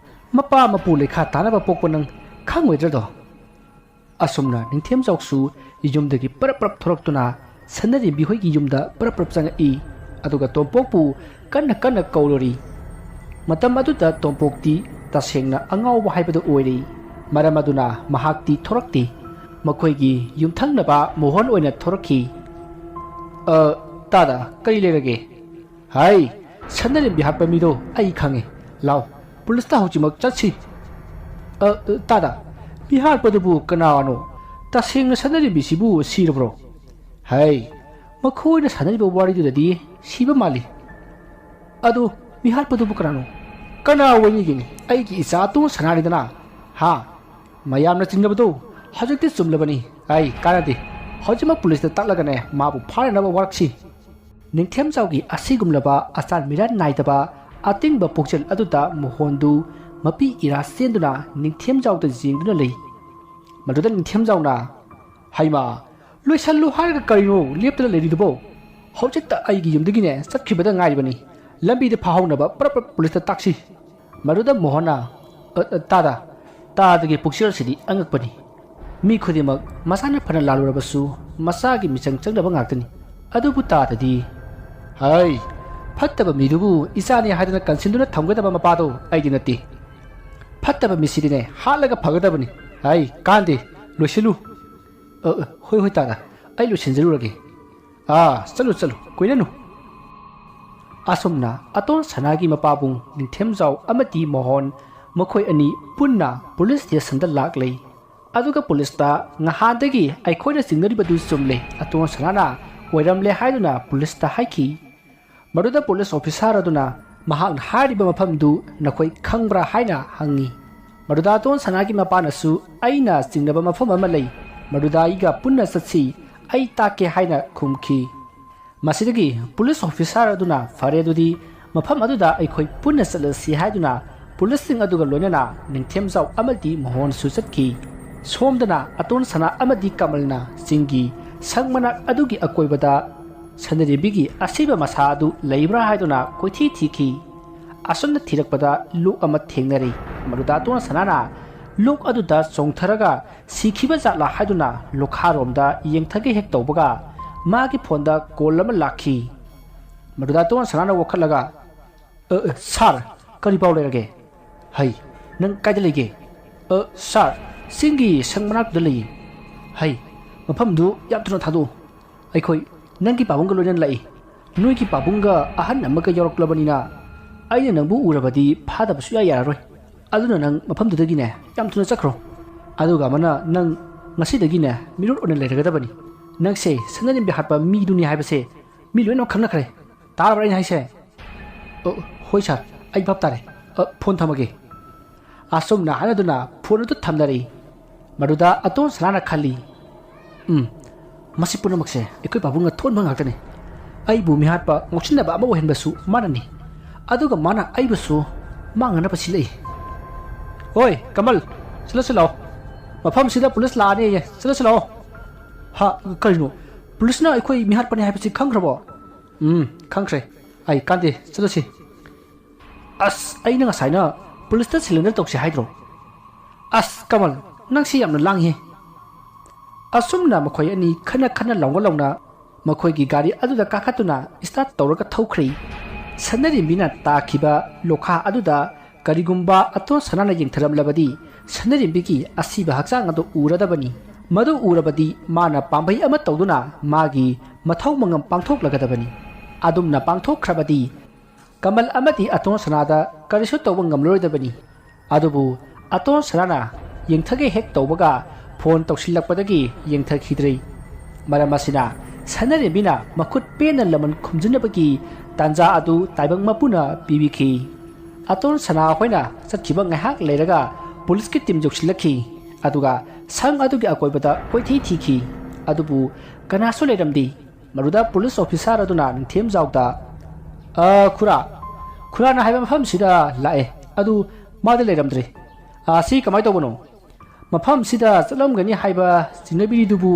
ꯃꯄꯥ ꯃꯄꯨ ꯂꯩꯈꯥ ꯇꯥꯅꯕ ꯄꯣꯛꯄ ꯅꯪ ꯈꯪꯉꯣꯏꯗ꯭ꯔꯗꯣ?" ꯑꯁꯨꯝꯅ ꯅꯤꯡꯊꯦꯝꯖꯥꯎꯁꯨ ꯌꯨꯝꯗꯒꯤ ꯄꯔꯞ ꯄꯔꯞ ꯊꯣꯔꯛꯇꯨꯅ ꯁꯅꯥꯔꯦꯝꯕꯤ ꯍꯣꯏꯒꯤ ꯌꯨꯝꯗ ꯄꯔꯞ ꯄꯔꯞ ꯆꯪꯉꯛꯏ꯫ ꯑꯗꯨꯒ ꯇꯣꯝꯄꯣꯛꯄꯨ ꯀꯟꯅ ꯀꯟꯅ ꯀꯧꯔꯨꯔꯤ꯫ ꯃꯇꯝ ꯑꯗꯨꯗ ꯇꯣꯝꯄꯣꯛꯇꯤ ꯇꯁꯦꯡꯅ ꯑꯉꯥꯎꯕ ꯍꯥꯏꯕꯗꯨ ꯑꯣꯏꯔꯤ꯫ ꯃꯔꯝ ꯑꯗꯨꯅ ꯃꯍꯥꯛꯇꯤ ꯊꯣꯔꯛꯇꯦ꯫ ꯃꯈꯣꯏꯒꯤ ꯌꯨꯝꯊꯪꯅꯕ ꯃꯣꯍꯟ ꯑꯣꯏꯅ ꯊꯣꯔꯛꯈꯤ꯫ "ꯑ, ꯇꯥꯗ, ꯀꯔꯤ ꯂꯩꯔꯒꯦ?" "ꯍꯥꯏ, ꯁꯅꯥꯔꯦꯝꯕꯤ ꯍꯥꯠꯄ ꯃꯤꯗꯣ ꯑꯩ ꯈꯪꯉꯦ꯫ ꯂꯥꯎ, ꯄꯨꯂꯤꯁꯇ ꯍꯧꯖꯤꯛꯃꯛ ꯆꯠꯁꯤ꯫" "ꯑ, ꯑ, ꯇꯥꯗ, ꯃꯤ ꯍꯥꯠꯄꯗꯨꯕꯨ ꯀꯅꯥꯅꯣ? ꯇꯁꯦꯡꯅ ꯁꯅꯥꯔꯦꯝꯕꯤꯁꯤꯕꯨ ꯁꯤꯔꯕ꯭ꯔꯣ?" "ꯍꯥꯏ, ꯃꯈꯣꯏꯅ ꯁꯥꯟꯅꯔꯤꯕ ꯋꯥꯔꯤꯗꯨꯗꯗꯤ ꯁꯤꯕ ꯃꯥꯜꯂꯤ꯫" "ꯑꯗꯨ ꯃꯤ ꯍꯥꯠꯄꯗꯨꯕꯨ ꯀꯅꯥꯅꯣ?" "ꯀꯅꯥ ꯑꯣꯏꯅꯤꯒꯦꯅꯦ? ꯑꯩꯒꯤ ꯏꯆꯥ ꯑꯇꯣꯟ ꯁꯅꯥꯅꯤꯗꯅ꯫ ꯍꯥ? ꯃꯌꯥꯝꯅ ꯆꯤꯡꯅꯕꯗꯨ ꯍꯧꯖꯤꯛꯇꯤ ꯆꯨꯝꯂꯕꯅꯤ꯫ ꯑꯩ ꯀꯥꯟꯅꯗꯦ꯫ ꯍꯧꯖꯤꯛꯃꯛ ꯄꯨꯂꯤꯁꯇ ꯇꯥꯛꯂꯒꯅꯦ ꯃꯥꯕꯨ ꯐꯥꯅꯅꯕ ꯋꯥꯔꯛꯁꯤ꯫" ꯅꯤꯡꯊꯦꯝꯖꯥꯎꯒꯤ ꯑꯁꯤꯒꯨꯝꯂꯕ ꯑꯆꯥꯟ ꯃꯤꯔꯥꯟ ꯅꯥꯏꯗꯕ ꯑꯇꯤꯡꯕ ꯄꯨꯛꯆꯦꯜ ꯑꯗꯨꯗ ꯃꯣꯍꯣꯟꯗꯨ ꯃꯄꯤ ꯏꯔꯥ ꯆꯦꯟꯗꯨꯅ ꯅꯤꯡꯊꯦꯝꯖꯥꯎꯗ ꯌꯦꯡꯗꯨꯅ ꯂꯩ꯫ ꯃꯗꯨꯗ ꯅꯤꯡꯊꯦꯝꯖꯥꯎꯅ, "ꯍꯩꯃꯥ, ꯂꯣꯏꯁꯜꯂꯨ ꯍꯥꯏꯔꯒ ꯀꯔꯤꯅꯣ ꯂꯦꯞꯇꯅ ꯂꯩꯔꯤꯗꯨꯕꯣ? ꯍꯧꯖꯤꯛꯇ ꯑꯩꯒꯤ ꯌꯨꯝꯗꯒꯤꯅꯦ ꯆꯠꯈꯤꯕꯗ ꯉꯥꯏꯔꯤꯕꯅꯤ꯫ ꯂꯝꯕꯤꯗ ꯐꯥꯍꯧꯅꯕ ꯄ꯭ꯔꯞ ꯄ꯭ꯔꯞ ꯄꯨꯂꯤꯁꯇ ꯇꯥꯛꯁꯤ꯫" ꯃꯗꯨꯗ ꯃꯣꯍꯣꯟꯅ, "ꯑ, ꯑ, ꯇꯥꯗ, ꯇꯥꯗꯒꯤ ꯄꯨꯛꯆꯦꯜꯁꯤꯗꯤ ꯑꯉꯛꯄꯅꯤ꯫ ꯃꯤ ꯈꯨꯗꯤꯡꯃꯛ ꯃꯁꯥꯅ ꯐꯅ ꯂꯥꯜꯂꯨꯔꯕꯁꯨ ꯃꯆꯥꯒꯤ ꯃꯤꯆꯪ ꯆꯪꯗꯕ ꯉꯥꯛꯇꯅꯤ꯫ ꯑꯗꯨꯕꯨ ꯇꯥꯗꯗꯤ, ꯍꯩ, ꯐꯠꯇꯕ ꯃꯤꯗꯨꯕꯨ ꯏꯆꯥꯅꯤ ꯍꯥꯏꯗꯅ ꯀꯟꯁꯤꯟꯗꯨꯅ ꯊꯝꯒꯗꯕ ꯃꯄꯥꯗꯣ ꯑꯩꯗꯤ ꯅꯠꯇꯦ꯫ ꯐꯠꯇꯕ ꯃꯤꯁꯤꯗꯤꯅꯦ ꯍꯥꯠꯂꯒ ꯐꯒꯗꯕꯅꯤ꯫ ꯍꯩ, ꯀꯥꯟꯗꯦ, ꯂꯣꯏꯁꯤꯜꯂꯨ꯫" "ꯑ, ꯑ, ꯍꯣꯏ, ꯍꯣꯏ, ꯇꯥꯗ, ꯑꯩ ꯂꯣꯏꯁꯤꯟꯖꯔꯨꯔꯒꯦ꯫ ꯑꯥ, ꯆꯠꯂꯨ, ꯆꯠꯂꯨ, ꯀꯨꯏꯔꯅꯨ꯫" ꯑꯁꯨꯝꯅ ꯑꯇꯣꯟ ꯁꯅꯥꯒꯤ ꯃꯄꯥꯕꯨꯡ ꯅꯤꯡꯊꯦꯝꯖꯥꯎ ꯑꯃꯗꯤ ꯃꯣꯍꯣꯟ, ꯃꯈꯣꯏ ꯑꯅꯤ ꯄꯨꯟꯅ ꯄꯨꯂꯤꯁ ꯁ꯭ꯇꯦꯁꯟꯗ ꯂꯥꯛꯂꯦ꯫ ꯑꯗꯨꯒ ꯄꯨꯂꯤꯁꯇ, "ꯉꯍꯥꯟꯗꯒꯤ ꯑꯩꯈꯣꯏꯅ ꯆꯤꯡꯅꯔꯤꯕꯗꯨ ꯆꯨꯝꯂꯦ, ꯑꯇꯣꯟ ꯁꯅꯥꯅ ꯑꯣꯏꯔꯝꯂꯦ" ꯍꯥꯏꯗꯨꯅ ꯄꯨꯂꯤꯁꯇ ꯍꯥꯏꯈꯤ꯫ ꯃꯗꯨꯗ ꯄꯨꯂꯤꯁ ꯑꯣꯐꯤꯁꯥꯔ ꯑꯗꯨꯅ ꯃꯍꯥꯛꯅ ꯍꯥꯏꯔꯤꯕ ꯃꯐꯝꯗꯨ ꯅꯈꯣꯏ ꯈꯪꯕ꯭ꯔꯥ ꯍꯥꯏꯅ ꯍꯪꯉꯤ꯫ ꯃꯗꯨꯗ ꯑꯇꯣꯟ ꯁꯅꯥꯒꯤ ꯃꯄꯥꯅꯁꯨ ꯑꯩꯅ ꯆꯤꯡꯅꯕ ꯃꯐꯝ ꯑꯃ ꯂꯩ, ꯃꯗꯨꯗ ꯑꯩꯒ ꯄꯨꯟꯅ ꯆꯠꯁꯤ, ꯑꯩ ꯇꯥꯛꯀꯦ ꯍꯥꯏꯅ ꯈꯨꯝꯈꯤ꯫ ꯃꯁꯤꯗꯒꯤ ꯄꯨꯂꯤꯁ ꯑꯣꯐꯤꯁꯥꯔ ꯑꯗꯨꯅ ꯐꯔꯦ ꯑꯗꯨꯗꯤ ꯃꯐꯝ ꯑꯗꯨꯗ ꯑꯩꯈꯣꯏ ꯄꯨꯟꯅ ꯆꯠꯂꯁꯤ ꯍꯥꯏꯗꯨꯅ ꯄꯨꯂꯤꯁꯁꯤꯡ ꯑꯗꯨꯒ ꯂꯣꯏꯅꯅ ꯅꯤꯡꯊꯦꯝꯖꯥꯎ ꯑꯃꯗꯤ ꯃꯣꯍꯣꯟꯁꯨ ꯆꯠꯈꯤ꯫ ꯁꯣꯝꯗꯅ ꯑꯇꯣꯟ ꯁꯅꯥ ꯑꯃꯗꯤ ꯀꯃꯜꯅ ꯆꯤꯡꯒꯤ ꯁꯪ ꯃꯅꯥꯛ ꯑꯗꯨꯒꯤ ꯑꯀꯣꯏꯕꯗ ꯁꯅꯔꯤꯕꯤꯒꯤ ꯑꯁꯤꯕ ꯃꯁꯥ ꯑꯗꯨ ꯂꯩꯕ꯭ꯔꯥ ꯍꯥꯏꯗꯨꯅ ꯀꯣꯏꯊꯤ ꯊꯤꯈꯤ꯫ ꯑꯁꯨꯝꯅ ꯊꯤꯔꯛꯄꯗ ꯂꯣꯛ ꯑꯃ ꯊꯦꯡꯅꯔꯤ꯫ ꯃꯗꯨꯗ ꯑꯇꯣꯟ ꯁꯅꯥꯅ ꯂꯣꯛ ꯑꯗꯨꯗ ꯆꯣꯡꯊꯔꯒ ꯁꯤꯈꯤꯕ ꯖꯥꯠꯂꯥ ꯍꯥꯏꯗꯨꯅ ꯂꯣꯈꯥꯔꯣꯝꯗ ꯌꯦꯡꯊꯒꯦ ꯍꯦꯛ ꯇꯧꯕꯒ ꯃꯥꯒꯤ ꯐꯣꯟꯗ ꯀꯣꯜ ꯑꯃ ꯂꯥꯛꯈꯤ꯫ ꯃꯗꯨꯗ ꯑꯇꯣꯟ ꯁꯅꯥꯅ ꯋꯥꯈꯠꯂꯒ, "ꯑ, ꯑ, ꯁꯥꯔ, ꯀꯔꯤ ꯄꯥꯎ ꯂꯩꯔꯒꯦ?" "ꯍꯩ, ꯅꯪ ꯀꯥꯏꯗ ꯂꯩꯒꯦ?" "ꯑ, ꯁꯥꯔ, ꯆꯤꯡꯒꯤ ꯁꯪ ꯃꯅꯥꯛꯇꯨꯗ ꯂꯩꯌꯦ꯫" "ꯍꯩ, ꯃꯐꯝꯗꯨ ꯌꯥꯝ ꯊꯨꯅ ꯊꯥꯗꯣꯛꯎ꯫ ꯑꯩꯈꯣꯏ ꯅꯪꯒꯤ ꯄꯥꯕꯨꯡꯒ ꯂꯣꯏꯅꯅ ꯂꯥꯛꯏ꯫ ꯅꯣꯏꯒꯤ ꯄꯥꯕꯨꯡꯒ ꯑꯍꯟ ꯑꯃꯒ ꯌꯥꯎꯔꯛꯂꯕꯅꯤꯅ ꯑꯩꯅ ꯅꯪꯕꯨ ꯎꯔꯕꯗꯤ ꯐꯥꯗꯕ ꯁꯨꯡꯌꯥ ꯌꯥꯔꯔꯣꯏ꯫ ꯑꯗꯨꯅ ꯅꯪ ꯃꯐꯝꯗꯨꯗꯒꯤꯅꯦ ꯌꯥꯝ ꯊꯨꯅ ꯆꯠꯈ꯭ꯔꯣ꯫ ꯑꯗꯨꯒ ꯑꯃꯅ ꯅꯪ ꯉꯁꯤꯗꯒꯤꯅꯦ ꯃꯤꯔꯣꯠ ꯑꯣꯏꯅ ꯂꯩꯔꯒꯗꯕꯅꯤ꯫ ꯅꯪꯁꯦ ꯁꯅꯥꯔꯦꯝꯕꯤ ꯍꯥꯠꯄ ꯃꯤꯗꯨꯅꯤ ꯍꯥꯏꯕꯁꯦ ꯃꯤ ꯂꯣꯏꯅꯃꯛ ꯈꯪꯅꯈ꯭ꯔꯦ꯫ ꯇꯥꯔꯕ꯭ꯔꯥ ꯑꯩꯅ ꯍꯥꯏꯁꯦ?" "ꯑ, ꯍꯣꯏ ꯁꯥꯔ, ꯑꯩ ꯚꯥꯞ ꯇꯥꯔꯦ꯫ ꯑ, ꯐꯣꯟ ꯊꯝꯃꯒꯦ꯫" ꯑꯁꯨꯝꯅ ꯍꯥꯏꯅꯗꯨꯅ ꯐꯣꯟ ꯑꯗꯨ ꯊꯝꯅꯔꯤ꯫ ꯃꯗꯨꯗ ꯑꯇꯣꯟ ꯁꯅꯥꯅ ꯈꯜꯂꯤ, "ꯎꯝ, ꯃꯁꯤ ꯄꯨꯝꯅꯃꯛꯁꯦ ꯑꯩꯈꯣꯏ ꯄꯥꯕꯨꯡꯅ ꯊꯣꯛꯍꯟꯕ ꯉꯥꯛꯇꯅꯤ꯫ ꯑꯩꯕꯨ ꯃꯤꯍꯥꯠꯄ ꯉꯥꯎꯁꯤꯟꯅꯕ ꯑꯃ ꯑꯣꯏꯍꯟꯕꯁꯨ ꯃꯥꯅꯅꯤ꯫ ꯑꯗꯨꯒ ꯃꯥꯅ ꯑꯩꯕꯨꯁꯨ ꯃꯥꯡꯅꯅꯕ ꯁꯤꯜꯂꯛꯏ꯫" "ꯑꯣꯏ, ꯀꯃꯜ, ꯆꯠꯂꯁꯤ ꯂꯥꯛꯑꯣ꯫ ꯃꯐꯝꯁꯤꯗ ꯄꯨꯂꯤꯁ ꯂꯥꯛꯑꯅꯤꯌꯦ, ꯆꯠꯂꯁꯤ ꯂꯥꯛꯑꯣ꯫" "ꯍꯥ, ꯀꯔꯤꯅꯣ? ꯄꯨꯂꯤꯁꯅ ꯑꯩꯈꯣꯏ ꯃꯤꯍꯥꯠꯄꯅꯤ ꯍꯥꯏꯕꯁꯤ ꯈꯪꯈ꯭ꯔꯕꯣ?" "ꯎꯝ, ꯈꯪꯈ꯭ꯔꯦ꯫ ꯑꯩ ꯀꯥꯟꯗꯦ, ꯆꯠꯂꯁꯤ꯫" "ꯑꯁ, ꯑꯩꯅ ꯉꯁꯥꯏꯅ ꯄꯨꯂꯤꯁꯇ ꯁꯤꯂꯤꯟꯗꯔ ꯇꯧꯁꯦ ꯍꯥꯏꯗ꯭ꯔꯣ?" "ꯑꯁ, ꯀꯃꯜ, ꯅꯪꯁꯤ ꯌꯥꯝꯅ ꯂꯥꯡꯉꯤꯍꯦ꯫" ꯑꯁꯨꯝꯅ ꯃꯈꯣꯏ ꯑꯅꯤ ꯈꯟꯅ ꯈꯟꯅ ꯂꯥꯎꯅ ꯂꯥꯎꯅ ꯃꯈꯣꯏꯒꯤ ꯒꯥꯔꯤ ꯑꯗꯨꯗ ꯀꯥꯈꯠꯇꯨꯅ ꯁ꯭ꯇꯥꯔꯠ ꯇꯧꯔꯒ ꯊꯧꯈ꯭ꯔꯦ꯫ ꯁꯅꯔꯦꯝꯕꯤꯅ ꯇꯥꯈꯤꯕ ꯂꯣꯈꯥ ꯑꯗꯨꯗ ꯀꯔꯤꯒꯨꯝꯕ ꯑꯇꯣꯟ ꯁꯅꯥꯅ ꯌꯦꯡꯊꯔꯝꯂꯕꯗꯤ ꯁꯅꯔꯦꯝꯕꯤꯒꯤ ꯑꯁꯤꯕ ꯍꯛꯆꯥꯡ ꯑꯗꯨ ꯎꯔꯗꯕꯅꯤ꯫ ꯃꯗꯨ ꯎꯔꯕꯗꯤ ꯃꯥꯅ ꯄꯥꯝꯕꯩ ꯑꯃ ꯇꯧꯗꯨꯅ ꯃꯥꯒꯤ ꯃꯊꯧ ꯃꯉꯝ ꯄꯥꯡꯊꯣꯛꯂꯒꯗꯕꯅꯤ꯫ ꯑꯗꯨꯝꯅ ꯄꯥꯡꯊꯣꯛꯈ꯭ꯔꯕꯗꯤ ꯀꯃꯜ ꯑꯃꯗꯤ ꯑꯇꯣꯟ ꯁꯅꯥꯗ ꯀꯔꯤꯁꯨ ꯇꯧꯕ ꯉꯝꯂꯔꯣꯏꯗꯕꯅꯤ꯫ ꯑꯗꯨꯕꯨ ꯑꯇꯣꯟ ꯁꯅꯥꯅ ꯌꯦꯡꯊꯒꯦ ꯍꯦꯛ ꯇꯧꯕꯒ ꯐꯣꯟ ꯇꯧꯁꯤꯜꯂꯛꯄꯗꯒꯤ ꯌꯦꯡꯊꯈꯤꯗ꯭ꯔꯦ꯫ ꯃꯔꯝ ꯑꯁꯤꯅ ꯁꯅꯔꯦꯝꯕꯤꯅ ꯃꯈꯨꯠ ꯄꯦꯟꯅ ꯂꯃꯟ ꯈꯨꯝꯖꯤꯟꯅꯕꯒꯤ ꯇꯥꯟꯖꯥ ꯑꯗꯨ ꯇꯥꯏꯕꯪ ꯃꯄꯨꯅ ꯄꯤꯕꯤꯈꯤ꯫ ꯑꯇꯣꯟ ꯁꯅꯥ ꯍꯣꯏꯅ ꯆꯠꯈꯤꯕ ꯉꯥꯏꯍꯥꯛ ꯂꯩꯔꯒ ꯄꯨꯂꯤꯁꯀꯤ ꯇꯤꯝ ꯌꯧꯁꯤꯜꯂꯛꯈꯤ, ꯑꯗꯨꯒ ꯁꯪ ꯑꯗꯨꯒꯤ ꯑꯀꯣꯏꯕꯗ ꯀꯣꯏꯊꯤ ꯊꯤꯈꯤ꯫ ꯑꯗꯨꯕꯨ ꯀꯅꯥꯁꯨ ꯂꯩꯔꯝꯗꯦ꯫ ꯃꯗꯨꯗ ꯄꯨꯂꯤꯁ ꯑꯣꯐꯤꯁꯥꯔ ꯑꯗꯨꯅ ꯅꯤꯡꯊꯦꯝꯖꯥꯎꯗ, "ꯑ, ꯈꯨꯔꯥ, ꯈꯨꯔꯥꯅ ꯍꯥꯏꯕ ꯃꯐꯝꯁꯤꯗ ꯂꯥꯛꯑꯦ, ꯑꯗꯨ ꯃꯥꯗꯤ ꯂꯩꯔꯝꯗ꯭ꯔꯦ꯫ ꯑ, ꯁꯤ ꯀꯃꯥꯏꯅ ꯇꯧꯕꯅꯣ? ꯃꯐꯝꯁꯤꯗ ꯆꯠꯂꯝꯒꯅꯤ ꯍꯥꯏꯕ ꯆꯤꯡꯅꯕꯤꯔꯤꯗꯨꯕꯨ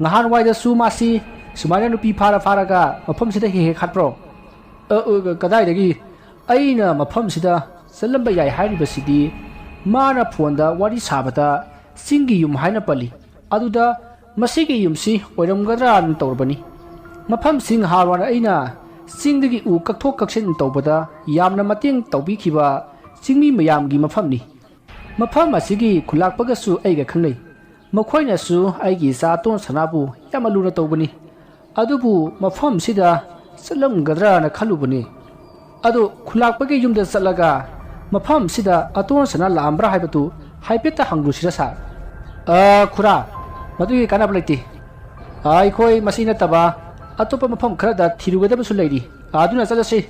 ꯉꯍꯥꯟꯋꯥꯏꯗꯁꯨ ꯃꯥꯁꯤ ꯁꯨꯃꯥꯏꯅ ꯅꯨꯄꯤ ꯐꯥꯔ ꯐꯥꯔꯒ ꯃꯐꯝꯁꯤꯗ ꯍꯦꯛ ꯍꯦꯛ ꯍꯥꯠꯄ꯭ꯔꯣ?" "ꯑ, ꯑ, ꯀꯗꯥꯏꯗꯒꯤ? ꯑꯩꯅ ꯃꯐꯝꯁꯤꯗ ꯆꯠꯂꯝꯕ ꯌꯥꯏ ꯍꯥꯏꯔꯤꯕꯁꯤꯗꯤ ꯃꯥꯅ ꯐꯣꯟꯗ ꯋꯥꯔꯤ ꯁꯥꯕꯗ ꯆꯤꯡꯒꯤ ꯌꯨꯝ ꯍꯥꯏꯅ ꯄꯜꯂꯤ꯫ ꯑꯗꯨꯗ ꯃꯁꯤꯒꯤ ꯌꯨꯝꯁꯤ ꯑꯣꯏꯔꯝꯒꯗ꯭ꯔꯥꯅ ꯇꯧꯔꯕꯅꯤ꯫ ꯃꯐꯝꯁꯤ ꯉꯍꯥꯟꯋꯥꯏ ꯑꯩꯅ ꯆꯤꯡꯗꯒꯤ ꯎ ꯀꯛꯊꯣꯛ ꯀꯛꯁꯤꯟ ꯇꯧꯕꯗ ꯌꯥꯝꯅ ꯃꯇꯦꯡ ꯇꯧꯕꯤꯈꯤꯕ ꯆꯤꯡꯃꯤ ꯃꯌꯥꯝꯒꯤ ꯃꯐꯝꯅꯤ꯫ ꯃꯐꯝ ꯑꯁꯤꯒꯤ ꯈꯨꯂꯥꯛꯄꯒꯁꯨ ꯑꯩꯒ ꯈꯪꯅꯩ꯫ ꯃꯈꯣꯏꯅꯁꯨ ꯑꯩꯒꯤ ꯏꯆꯥ ꯑꯇꯣꯟ ꯁꯅꯥꯕꯨ ꯌꯥꯝꯅ ꯂꯨꯅ ꯇꯧꯕꯅꯤ꯫ ꯑꯗꯨꯕꯨ ꯃꯐꯝꯁꯤꯗ ꯆꯠꯂꯝꯒꯗ꯭ꯔꯥꯅ ꯈꯜꯂꯨꯕꯅꯤ꯫ ꯑꯗꯨ ꯈꯨꯂꯥꯛꯄꯒꯤ ꯌꯨꯝꯗ ꯆꯠꯂꯒ ꯃꯐꯝꯁꯤꯗ ꯑꯇꯣꯟ ꯁꯅꯥ ꯂꯥꯛꯑꯝꯕ꯭ꯔꯥ ꯍꯥꯏꯕꯗꯨ ꯍꯥꯏꯐꯦꯠꯇ ꯍꯪꯂꯨꯁꯤꯔ ꯁꯥꯔ?" "ꯑ, ꯈꯨꯔꯥ, ꯃꯗꯨꯒꯤ ꯀꯥꯟꯅꯕ ꯂꯩꯇꯦ꯫ ꯑ, ꯑꯩꯈꯣꯏ ꯃꯁꯤ ꯅꯠꯇꯕ ꯑꯇꯣꯞꯄ ꯃꯐꯝ ꯈꯔꯗ ꯊꯤꯔꯨꯒꯗꯕꯁꯨ ꯂꯩꯔꯤ꯫ ꯑꯗꯨꯅ ꯆꯠꯂꯁꯤ꯫"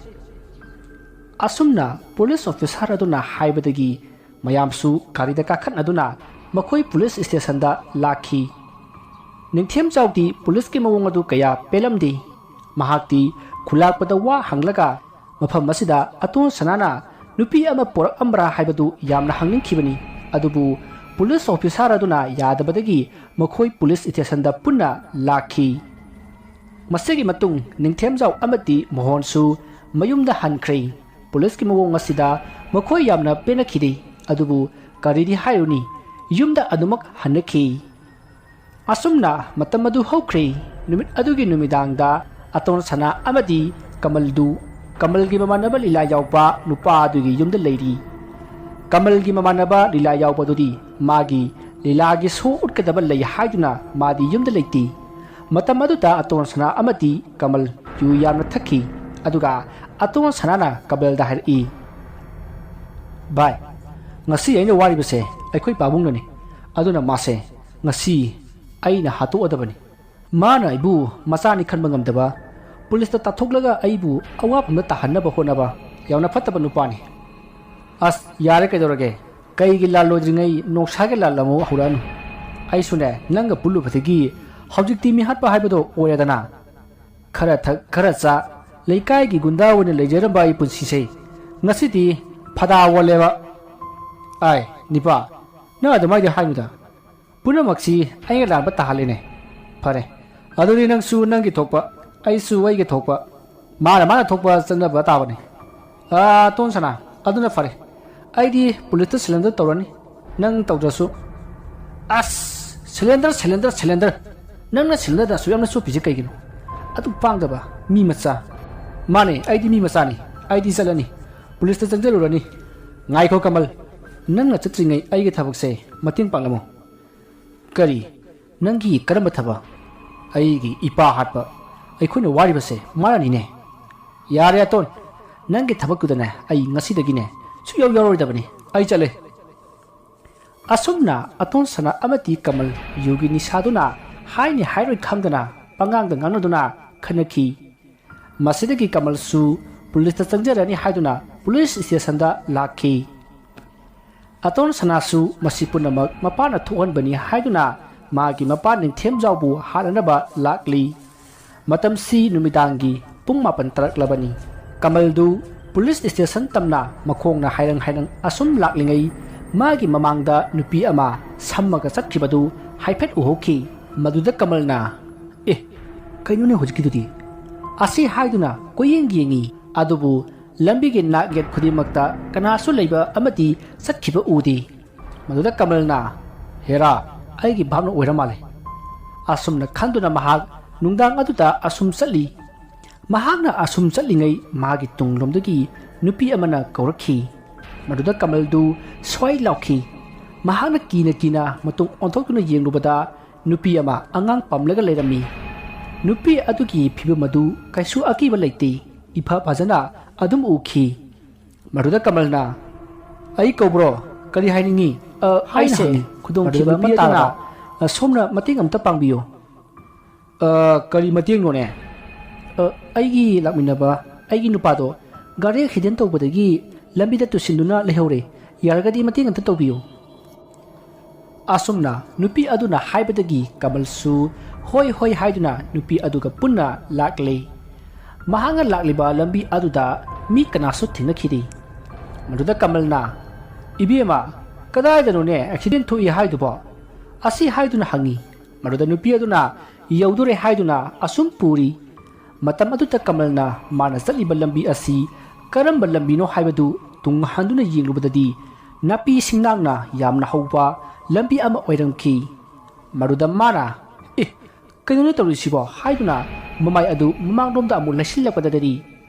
ꯑꯁꯨꯝꯅ ꯄꯨꯂꯤꯁ ꯑꯣꯐꯤꯁꯥꯔ ꯑꯗꯨꯅ ꯍꯥꯏꯕꯗꯒꯤ ꯃꯌꯥꯝꯁꯨ ꯒꯥꯔꯤꯗ ꯀꯥꯈꯠꯅꯗꯨꯅ ꯃꯈꯣꯏ ꯄꯨꯂꯤꯁ ꯁ꯭ꯇꯦꯁꯟꯗ ꯂꯥꯛꯈꯤ꯫ ꯅꯤꯡꯊꯦꯝꯖꯥꯎꯗꯤ ꯄꯨꯂꯤꯁꯀꯤ ꯃꯑꯣꯡ ꯑꯗꯨ ꯀꯌꯥ ꯄꯦꯜꯂꯝꯗꯦ꯫ ꯃꯍꯥꯛꯇꯤ ꯈꯨꯂꯥꯛꯄꯗ ꯋꯥ ꯍꯪꯂꯒ ꯃꯐꯝ ꯑꯁꯤꯗ ꯑꯇꯣꯟ ꯁꯅꯥꯅ ꯅꯨꯄꯤ ꯑꯃ ꯄꯣꯔꯛꯑꯝꯕ꯭ꯔꯥ ꯍꯥꯏꯕꯗꯨ ꯌꯥꯝꯅ ꯍꯪꯅꯤꯡꯈꯤꯕꯅꯤ꯫ ꯑꯗꯨꯕꯨ ꯄꯨꯂꯤꯁ ꯑꯣꯐꯤꯁꯥꯔ ꯑꯗꯨꯅ ꯌꯥꯗꯕꯗꯒꯤ ꯃꯈꯣꯏ ꯄꯨꯂꯤꯁ ꯁ꯭ꯇꯦꯁꯟꯗ ꯄꯨꯟꯅ ꯂꯥꯛꯈꯤ꯫ ꯃꯁꯤꯒꯤ ꯃꯇꯨꯡ ꯅꯤꯡꯊꯦꯝꯖꯥꯎ ꯑꯃꯗꯤ ꯃꯣꯍꯣꯟꯁꯨ ꯃꯌꯨꯝꯗ ꯍꯟꯈ꯭ꯔꯦ꯫ ꯄꯨꯂꯤꯁꯀꯤ ꯃꯑꯣꯡ ꯑꯁꯤꯗ ꯃꯈꯣꯏ ꯌꯥꯝꯅ ꯄꯦꯟꯅꯈꯤꯗꯦ꯫ ꯑꯗꯨꯕꯨ ꯀꯔꯤꯗꯤ ꯍꯥꯏꯔꯨꯅꯤ, ꯌꯨꯝꯗ ꯑꯗꯨꯃꯛ ꯍꯟꯅꯈꯤ꯫ ꯑꯁꯨꯝꯅ ꯃꯇꯝ ꯑꯗꯨ ꯍꯧꯈ꯭ꯔꯦ꯫ ꯅꯨꯃꯤꯠ ꯑꯗꯨꯒꯤ ꯅꯨꯃꯤꯗꯥꯡꯗ ꯑꯇꯣꯟ ꯁꯅꯥ ꯑꯃꯗꯤ ꯀꯃꯜꯗꯨ ꯀꯃꯜꯒꯤ ꯃꯃꯥꯟꯅꯕ ꯂꯤꯂꯥ ꯌꯥꯎꯕ ꯅꯨꯄꯥ ꯑꯗꯨꯒꯤ ꯌꯨꯝꯗ ꯂꯩꯔꯤ꯫ ꯀꯃꯜꯒꯤ ꯃꯃꯥꯟꯅꯕ ꯂꯤꯂꯥ ꯌꯥꯎꯕꯗꯨꯗꯤ ꯃꯥꯒꯤ ꯂꯤꯂꯥꯒꯤ ꯁꯣ ꯎꯠꯀꯗꯕ ꯂꯩ ꯍꯥꯏꯗꯨꯅ ꯃꯥꯗꯤ ꯌꯨꯝꯗ ꯂꯩꯇꯦ꯫ ꯃꯇꯝ ꯑꯗꯨꯗ ꯑꯇꯣꯟ ꯁꯅꯥ ꯑꯃꯗꯤ ꯀꯃꯜ ꯌꯨ ꯌꯥꯝꯅ ꯊꯛꯈꯤ꯫ ꯑꯗꯨꯒ ꯑꯇꯣꯟ ꯁꯅꯥꯅ ꯀꯃꯜꯗ ꯍꯥꯏꯔꯛꯏ, "ꯚꯥꯏ, ꯉꯁꯤ ꯑꯩꯅ ꯋꯥꯔꯤꯕꯁꯦ ꯑꯩꯈꯣꯏ ꯄꯥꯕꯨꯡꯅꯅꯤ꯫ ꯑꯗꯨꯅ ꯃꯥꯁꯦ ꯉꯁꯤ ꯑꯩꯅ ꯍꯥꯠꯇꯣꯛꯑꯗꯕꯅꯤ꯫ ꯃꯥꯅ ꯑꯩꯕꯨ ꯃꯆꯥꯅꯤ ꯈꯟꯕ ꯉꯝꯗꯕ, ꯄꯨꯂꯤꯁꯇ ꯇꯥꯊꯣꯛꯂꯒ ꯑꯩꯕꯨ ꯑꯋꯥꯐꯝꯗ ꯇꯥꯍꯟꯅꯕ ꯍꯣꯠꯅꯕ ꯌꯥꯝꯅ ꯐꯠꯇꯕ ꯅꯨꯄꯥꯅꯤ꯫ ꯑꯁ, ꯌꯥꯔꯦ, ꯀꯩꯗꯧꯔꯒꯦ? ꯀꯩꯒꯤ ꯂꯥꯜꯂꯣꯏꯗ꯭ꯔꯤꯉꯩ ꯅꯣꯡꯁꯥꯒꯤ ꯂꯥꯜ ꯑꯃꯨꯛ ꯍꯧꯔꯛꯑꯅꯨ꯫ ꯑꯩꯁꯨꯅꯦ, ꯅꯪꯒ ꯄꯨꯜꯂꯨꯕꯗꯒꯤ ꯍꯧꯖꯤꯛꯇꯤ ꯃꯤꯍꯥꯠꯄ ꯍꯥꯏꯕꯗꯣ ꯑꯣꯏꯔꯦꯗꯅ꯫ ꯈꯔ ꯊꯛ, ꯈꯔ ꯆꯥ, ꯂꯩꯀꯥꯏꯒꯤ ꯒꯨꯟꯗꯥ ꯑꯣꯏꯅ ꯂꯩꯖꯔꯝꯕ ꯑꯩ ꯄꯨꯟꯁꯤꯁꯦ ꯉꯁꯤꯗꯤ ꯐꯗꯥ ꯑꯣꯜꯂꯦꯕ꯫ ꯑꯥꯏ, ꯅꯤꯄꯥ, ꯅꯪ ꯑꯗꯨꯃꯥꯏꯗꯤ ꯍꯥꯏꯅꯨꯗ꯫ ꯄꯨꯝꯅꯃꯛꯁꯤ ꯑꯩꯅ ꯂꯥꯟꯕ ꯇꯥꯍꯜꯂꯤꯅꯦ꯫ ꯐꯔꯦ, ꯑꯗꯨꯗꯤ ꯅꯪꯁꯨ ꯅꯪꯒꯤ ꯊꯣꯛꯄ, ꯑꯩꯁꯨ ꯑꯩꯒꯤ ꯊꯣꯛꯄ, ꯃꯥꯅ ꯃꯥꯅ ꯊꯣꯛꯄ ꯆꯠꯅꯕ ꯇꯥꯕꯅꯤ꯫ ꯑꯥ, ꯇꯣꯟ ꯁꯅꯥ, ꯑꯗꯨꯅ ꯐꯔꯦ꯫ ꯑꯩꯗꯤ ꯄꯨꯂꯤꯁꯇ surrender ꯇꯧꯔꯅꯤ, ꯅꯪ ꯇꯧꯗ꯭ꯔꯁꯨ꯫ ꯑꯁ, surrender, surrender, surrender! ꯅꯪꯅ surrender ꯑꯁꯨꯛ ꯌꯥꯝꯅ ꯆꯣꯞꯄꯤꯁꯦ ꯀꯩꯒꯤꯅꯣ? ꯑꯗꯨ ꯄꯥꯡꯗꯕ ꯃꯤ ꯃꯆꯥ꯫ ꯃꯥꯅꯦ, ꯑꯩꯗꯤ ꯃꯤ ꯃꯆꯥꯅꯤ꯫ ꯑꯩꯗꯤ ꯆꯠꯂꯅꯤ, ꯄꯨꯂꯤꯁꯇ ꯆꯪꯖꯔꯨꯔꯅꯤ꯫ ꯉꯥꯏꯈꯣ ꯀꯃꯜ, ꯅꯪꯅ ꯆꯠꯇ꯭ꯔꯤꯉꯩ ꯑꯩꯒꯤ ꯊꯕꯛꯁꯦ ꯃꯇꯦꯡ ꯄꯥꯡꯂꯝꯃꯣ꯫ ꯀꯔꯤ? ꯅꯪꯒꯤ ꯀꯔꯝꯕ ꯊꯕꯛ? ꯑꯩꯒꯤ ꯏꯄꯥ ꯍꯥꯠꯄ꯫ ꯑꯩꯈꯣꯏꯅ ꯋꯥꯔꯤꯕꯁꯦ ꯃꯥꯅꯅꯤꯅꯦ꯫ ꯌꯥꯔꯦ ꯑꯇꯣꯟ, ꯅꯪꯒꯤ ꯊꯕꯛꯇꯨꯗꯅꯦ ꯑꯩ ꯉꯁꯤꯗꯒꯤꯅꯦ ꯁꯨꯛꯌꯥꯎ ꯌꯥꯎꯔꯣꯏꯗꯕꯅꯤ꯫ ꯑꯩ ꯆꯠꯂꯦ꯫ ꯑꯁꯨꯝꯅ ꯑꯇꯣꯟ ꯁꯅꯥ ꯑꯃꯗꯤ ꯀꯃꯜ ꯌꯨꯒꯤ ꯅꯤꯁꯥꯗꯨꯅ ꯍꯥꯏꯅꯤ ꯍꯥꯏꯔꯣꯏ ꯈꯪꯗꯅ ꯄꯉꯥꯡꯗ ꯉꯥꯡꯅꯗꯨꯅ ꯈꯠꯅꯈꯤ꯫ ꯃꯁꯤꯗꯒꯤ ꯀꯃꯜꯁꯨ ꯄꯨꯂꯤꯁꯇ ꯆꯪꯖꯔꯅꯤ ꯍꯥꯏꯗꯨꯅ ꯄꯨꯂꯤꯁ ꯁ꯭ꯇꯦꯁꯟꯗ ꯂꯥꯛꯈꯤ꯫ ꯑꯇꯣꯟ ꯁꯅꯥꯁꯨ ꯃꯁꯤ ꯄꯨꯝꯅꯃꯛ ꯃꯄꯥꯅ ꯊꯣꯛꯍꯟꯕꯅꯤ ꯍꯥꯏꯗꯨꯅ ꯃꯥꯒꯤ ꯃꯄꯥ ꯅꯤꯡꯊꯦꯝꯖꯥꯎꯕꯨ ꯍꯥꯠꯅꯅꯕ ꯂꯥꯛꯂꯤ꯫ ꯃꯇꯝꯁꯤ ꯅꯨꯃꯤꯗꯥꯡꯒꯤ ꯄꯨꯡ ꯃꯥꯄꯟ ꯇꯥꯔꯛꯂꯕꯅꯤ꯫ ꯀꯃꯜꯗꯨ ꯄꯨꯂꯤꯁ ꯁ꯭ꯇꯦꯁꯟ ꯇꯝꯅ ꯃꯈꯣꯡꯅ ꯍꯥꯏꯔꯪ ꯍꯥꯏꯔꯪ ꯑꯁꯨꯝ ꯂꯥꯛꯂꯤꯉꯩ ꯃꯥꯒꯤ ꯃꯃꯥꯡꯗ ꯅꯨꯄꯤ ꯑꯃ ꯁꯝꯃꯒ ꯆꯠꯈꯤꯕꯗꯨ ꯍꯥꯏꯐꯦꯠ ꯎꯍꯧꯈꯤ꯫ ꯃꯗꯨꯗ ꯀꯃꯜꯅ, "ꯑꯦ, ꯀꯩꯅꯣꯅꯦ ꯍꯧꯖꯤꯛꯀꯤꯗꯨꯗꯤ?" ꯑꯁꯤ ꯍꯥꯏꯗꯨꯅ ꯀꯣꯏꯌꯦꯡ ꯌꯦꯡꯉꯤ꯫ ꯑꯗꯨꯕꯨ ꯂꯝꯕꯤꯒꯤ ꯅꯥꯛ ꯌꯦꯠ ꯈꯨꯗꯤꯡꯃꯛꯇ ꯀꯅꯥꯁꯨ ꯂꯩꯕ ꯑꯃꯗꯤ ꯆꯠꯈꯤꯕ ꯎꯗꯦ꯫ ꯃꯗꯨꯗ ꯀꯃꯜꯅ, "ꯍꯦꯔꯥ, ꯑꯩꯒꯤ ꯚꯥꯞꯅ ꯑꯣꯏꯔ ꯃꯥꯜꯂꯦ"꯫ ꯑꯁꯨꯝꯅ ꯈꯟꯗꯨꯅ ꯃꯍꯥꯛ ꯅꯨꯡꯗꯥꯡ ꯑꯗꯨꯗ ꯑꯁꯨꯝ ꯆꯠꯂꯤ꯫ ꯃꯍꯥꯛꯅ ꯑꯁꯨꯝ ꯆꯠꯂꯤꯉꯩ ꯃꯥꯒꯤ ꯇꯨꯡꯂꯣꯝꯗꯒꯤ ꯅꯨꯄꯤ ꯑꯃꯅ ꯀꯧꯔꯛꯈꯤ꯫ ꯃꯗꯨꯗ ꯀꯃꯜꯗꯨ ꯁ꯭ꯋꯥꯏ ꯂꯥꯎꯈꯤ꯫ ꯃꯍꯥꯛꯅ ꯀꯤꯅ ꯀꯤꯅ ꯃꯇꯨꯡ ꯑꯣꯟꯊꯣꯛꯇꯨꯅ ꯌꯦꯡꯂꯨꯕꯗ ꯅꯨꯄꯤ ꯑꯃ ꯑꯉꯥꯡ ꯄꯝꯂꯒ ꯂꯩꯔꯝꯃꯤ꯫ ꯅꯨꯄꯤ ꯑꯗꯨꯒꯤ ꯐꯤꯕꯝ ꯑꯗꯨ ꯀꯩꯁꯨ ꯑꯀꯤꯕ ꯂꯩꯇꯦ, ꯏꯐ ꯐꯖꯅ ꯑꯗꯨꯝ ꯎꯈꯤ꯫ ꯃꯗꯨꯗ ꯀꯃꯜꯅ, "ꯑꯩ ꯀꯧꯕ꯭ꯔꯣ? ꯀꯔꯤ ꯍꯥꯏꯅꯤꯡꯉꯤ?" "ꯑ, ꯍꯥꯏꯅ ꯍꯥꯏꯁꯦ, ꯍꯪꯉꯤ꯫ ꯈꯨꯗꯣꯡꯊꯤꯕ ꯃꯗꯨꯗ ꯑꯃ ꯅꯨꯄꯤ ꯑꯗꯨꯅ, ꯇꯥꯔꯕ?" "ꯑ, ꯁꯣꯝꯅ ꯃꯇꯦꯡ ꯑꯝꯇ ꯄꯥꯡꯕꯤꯌꯨ"꯫ "ꯑ, ꯀꯔꯤ ꯃꯇꯦꯡꯅꯣꯅꯦ?" ꯑ, ꯑꯩꯒꯤ ꯂꯥꯛꯃꯤꯟꯅꯕ, ꯑꯩꯒꯤ ꯅꯨꯄꯥꯗꯣ ꯒꯥꯔꯤ ꯑꯦꯛꯁꯤꯗꯦꯟ ꯇꯧꯕꯗꯒꯤ ꯂꯝꯕꯤꯗ ꯇꯨꯁꯤꯟꯗꯨꯅ ꯂꯩꯍꯧꯔꯦ꯫ ꯌꯥꯔꯒꯗꯤ ꯃꯇꯦꯡ ꯑꯝꯇ ꯇꯧꯕꯤꯌꯨ꯫ ꯑꯁꯨꯝꯅ ꯅꯨꯄꯤ ꯑꯗꯨꯅ ꯍꯥꯏꯕꯗꯒꯤ ꯀꯃꯜꯁꯨ ꯍꯣꯏ ꯍꯣꯏ ꯍꯥꯏꯗꯨꯅ ꯅꯨꯄꯤ ꯑꯗꯨꯒ ꯄꯨꯟꯅ ꯂꯥꯛꯂꯦ꯫ ꯃꯍꯥꯛꯅ ꯂꯥꯛꯂꯤꯕ ꯂꯝꯕꯤ ꯑꯗꯨꯗ ꯃꯤ ꯀꯅꯥꯁꯨ ꯊꯦꯡꯅꯈꯤꯗꯦ꯫ ꯃꯗꯨꯗ ꯀꯃꯜꯅ, "ꯏꯕꯦꯝꯃ, ꯀꯗꯥꯏꯗꯅꯣꯅꯦ ꯑꯦꯛꯁꯤꯗꯦꯟ ꯊꯣꯛꯏ ꯍꯥꯏꯗꯨꯕꯣ?" ꯑꯁꯤ ꯍꯥꯏꯗꯨꯅ ꯍꯪꯉꯤ꯫ ꯃꯗꯨꯗ ꯅꯨꯄꯤ ꯑꯗꯨꯅ ꯌꯧꯗꯣꯔꯦ ꯍꯥꯏꯗꯨꯅ ꯑꯁꯨꯝ ꯄꯨꯔꯤ꯫ ꯃꯇꯝ ꯑꯗꯨꯗ ꯀꯃꯜꯅ ꯃꯥꯅ ꯆꯠꯂꯤꯕ ꯂꯝꯕꯤ ꯑꯁꯤ ꯀꯔꯝꯕ ꯂꯝꯕꯤꯅꯣ ꯍꯥꯏꯕꯗꯨ ꯇꯨꯡ ꯍꯟꯗꯨꯅ ꯌꯦꯡꯂꯨꯕꯗꯗꯤ ꯅꯥꯄꯤ ꯁꯤꯡꯅꯥꯡꯅ ꯌꯥꯝꯅ ꯍꯧꯕ ꯂꯝꯕꯤ ꯑꯃ ꯑꯣꯏꯔꯝꯈꯤ꯫ ꯃꯗꯨꯗ ꯃꯥꯅ, "ꯑꯦ, ꯀꯩꯅꯣꯅꯦ ꯇꯧꯔꯤꯁꯤꯕꯣ?" ꯍꯥꯏꯗꯨꯅ ꯃꯃꯥꯏ ꯑꯗꯨ ꯃꯃꯥꯡꯂꯣꯝꯗ ꯑꯃꯨꯛ ꯂꯩꯁꯤꯜꯂꯛꯄꯗꯗꯤ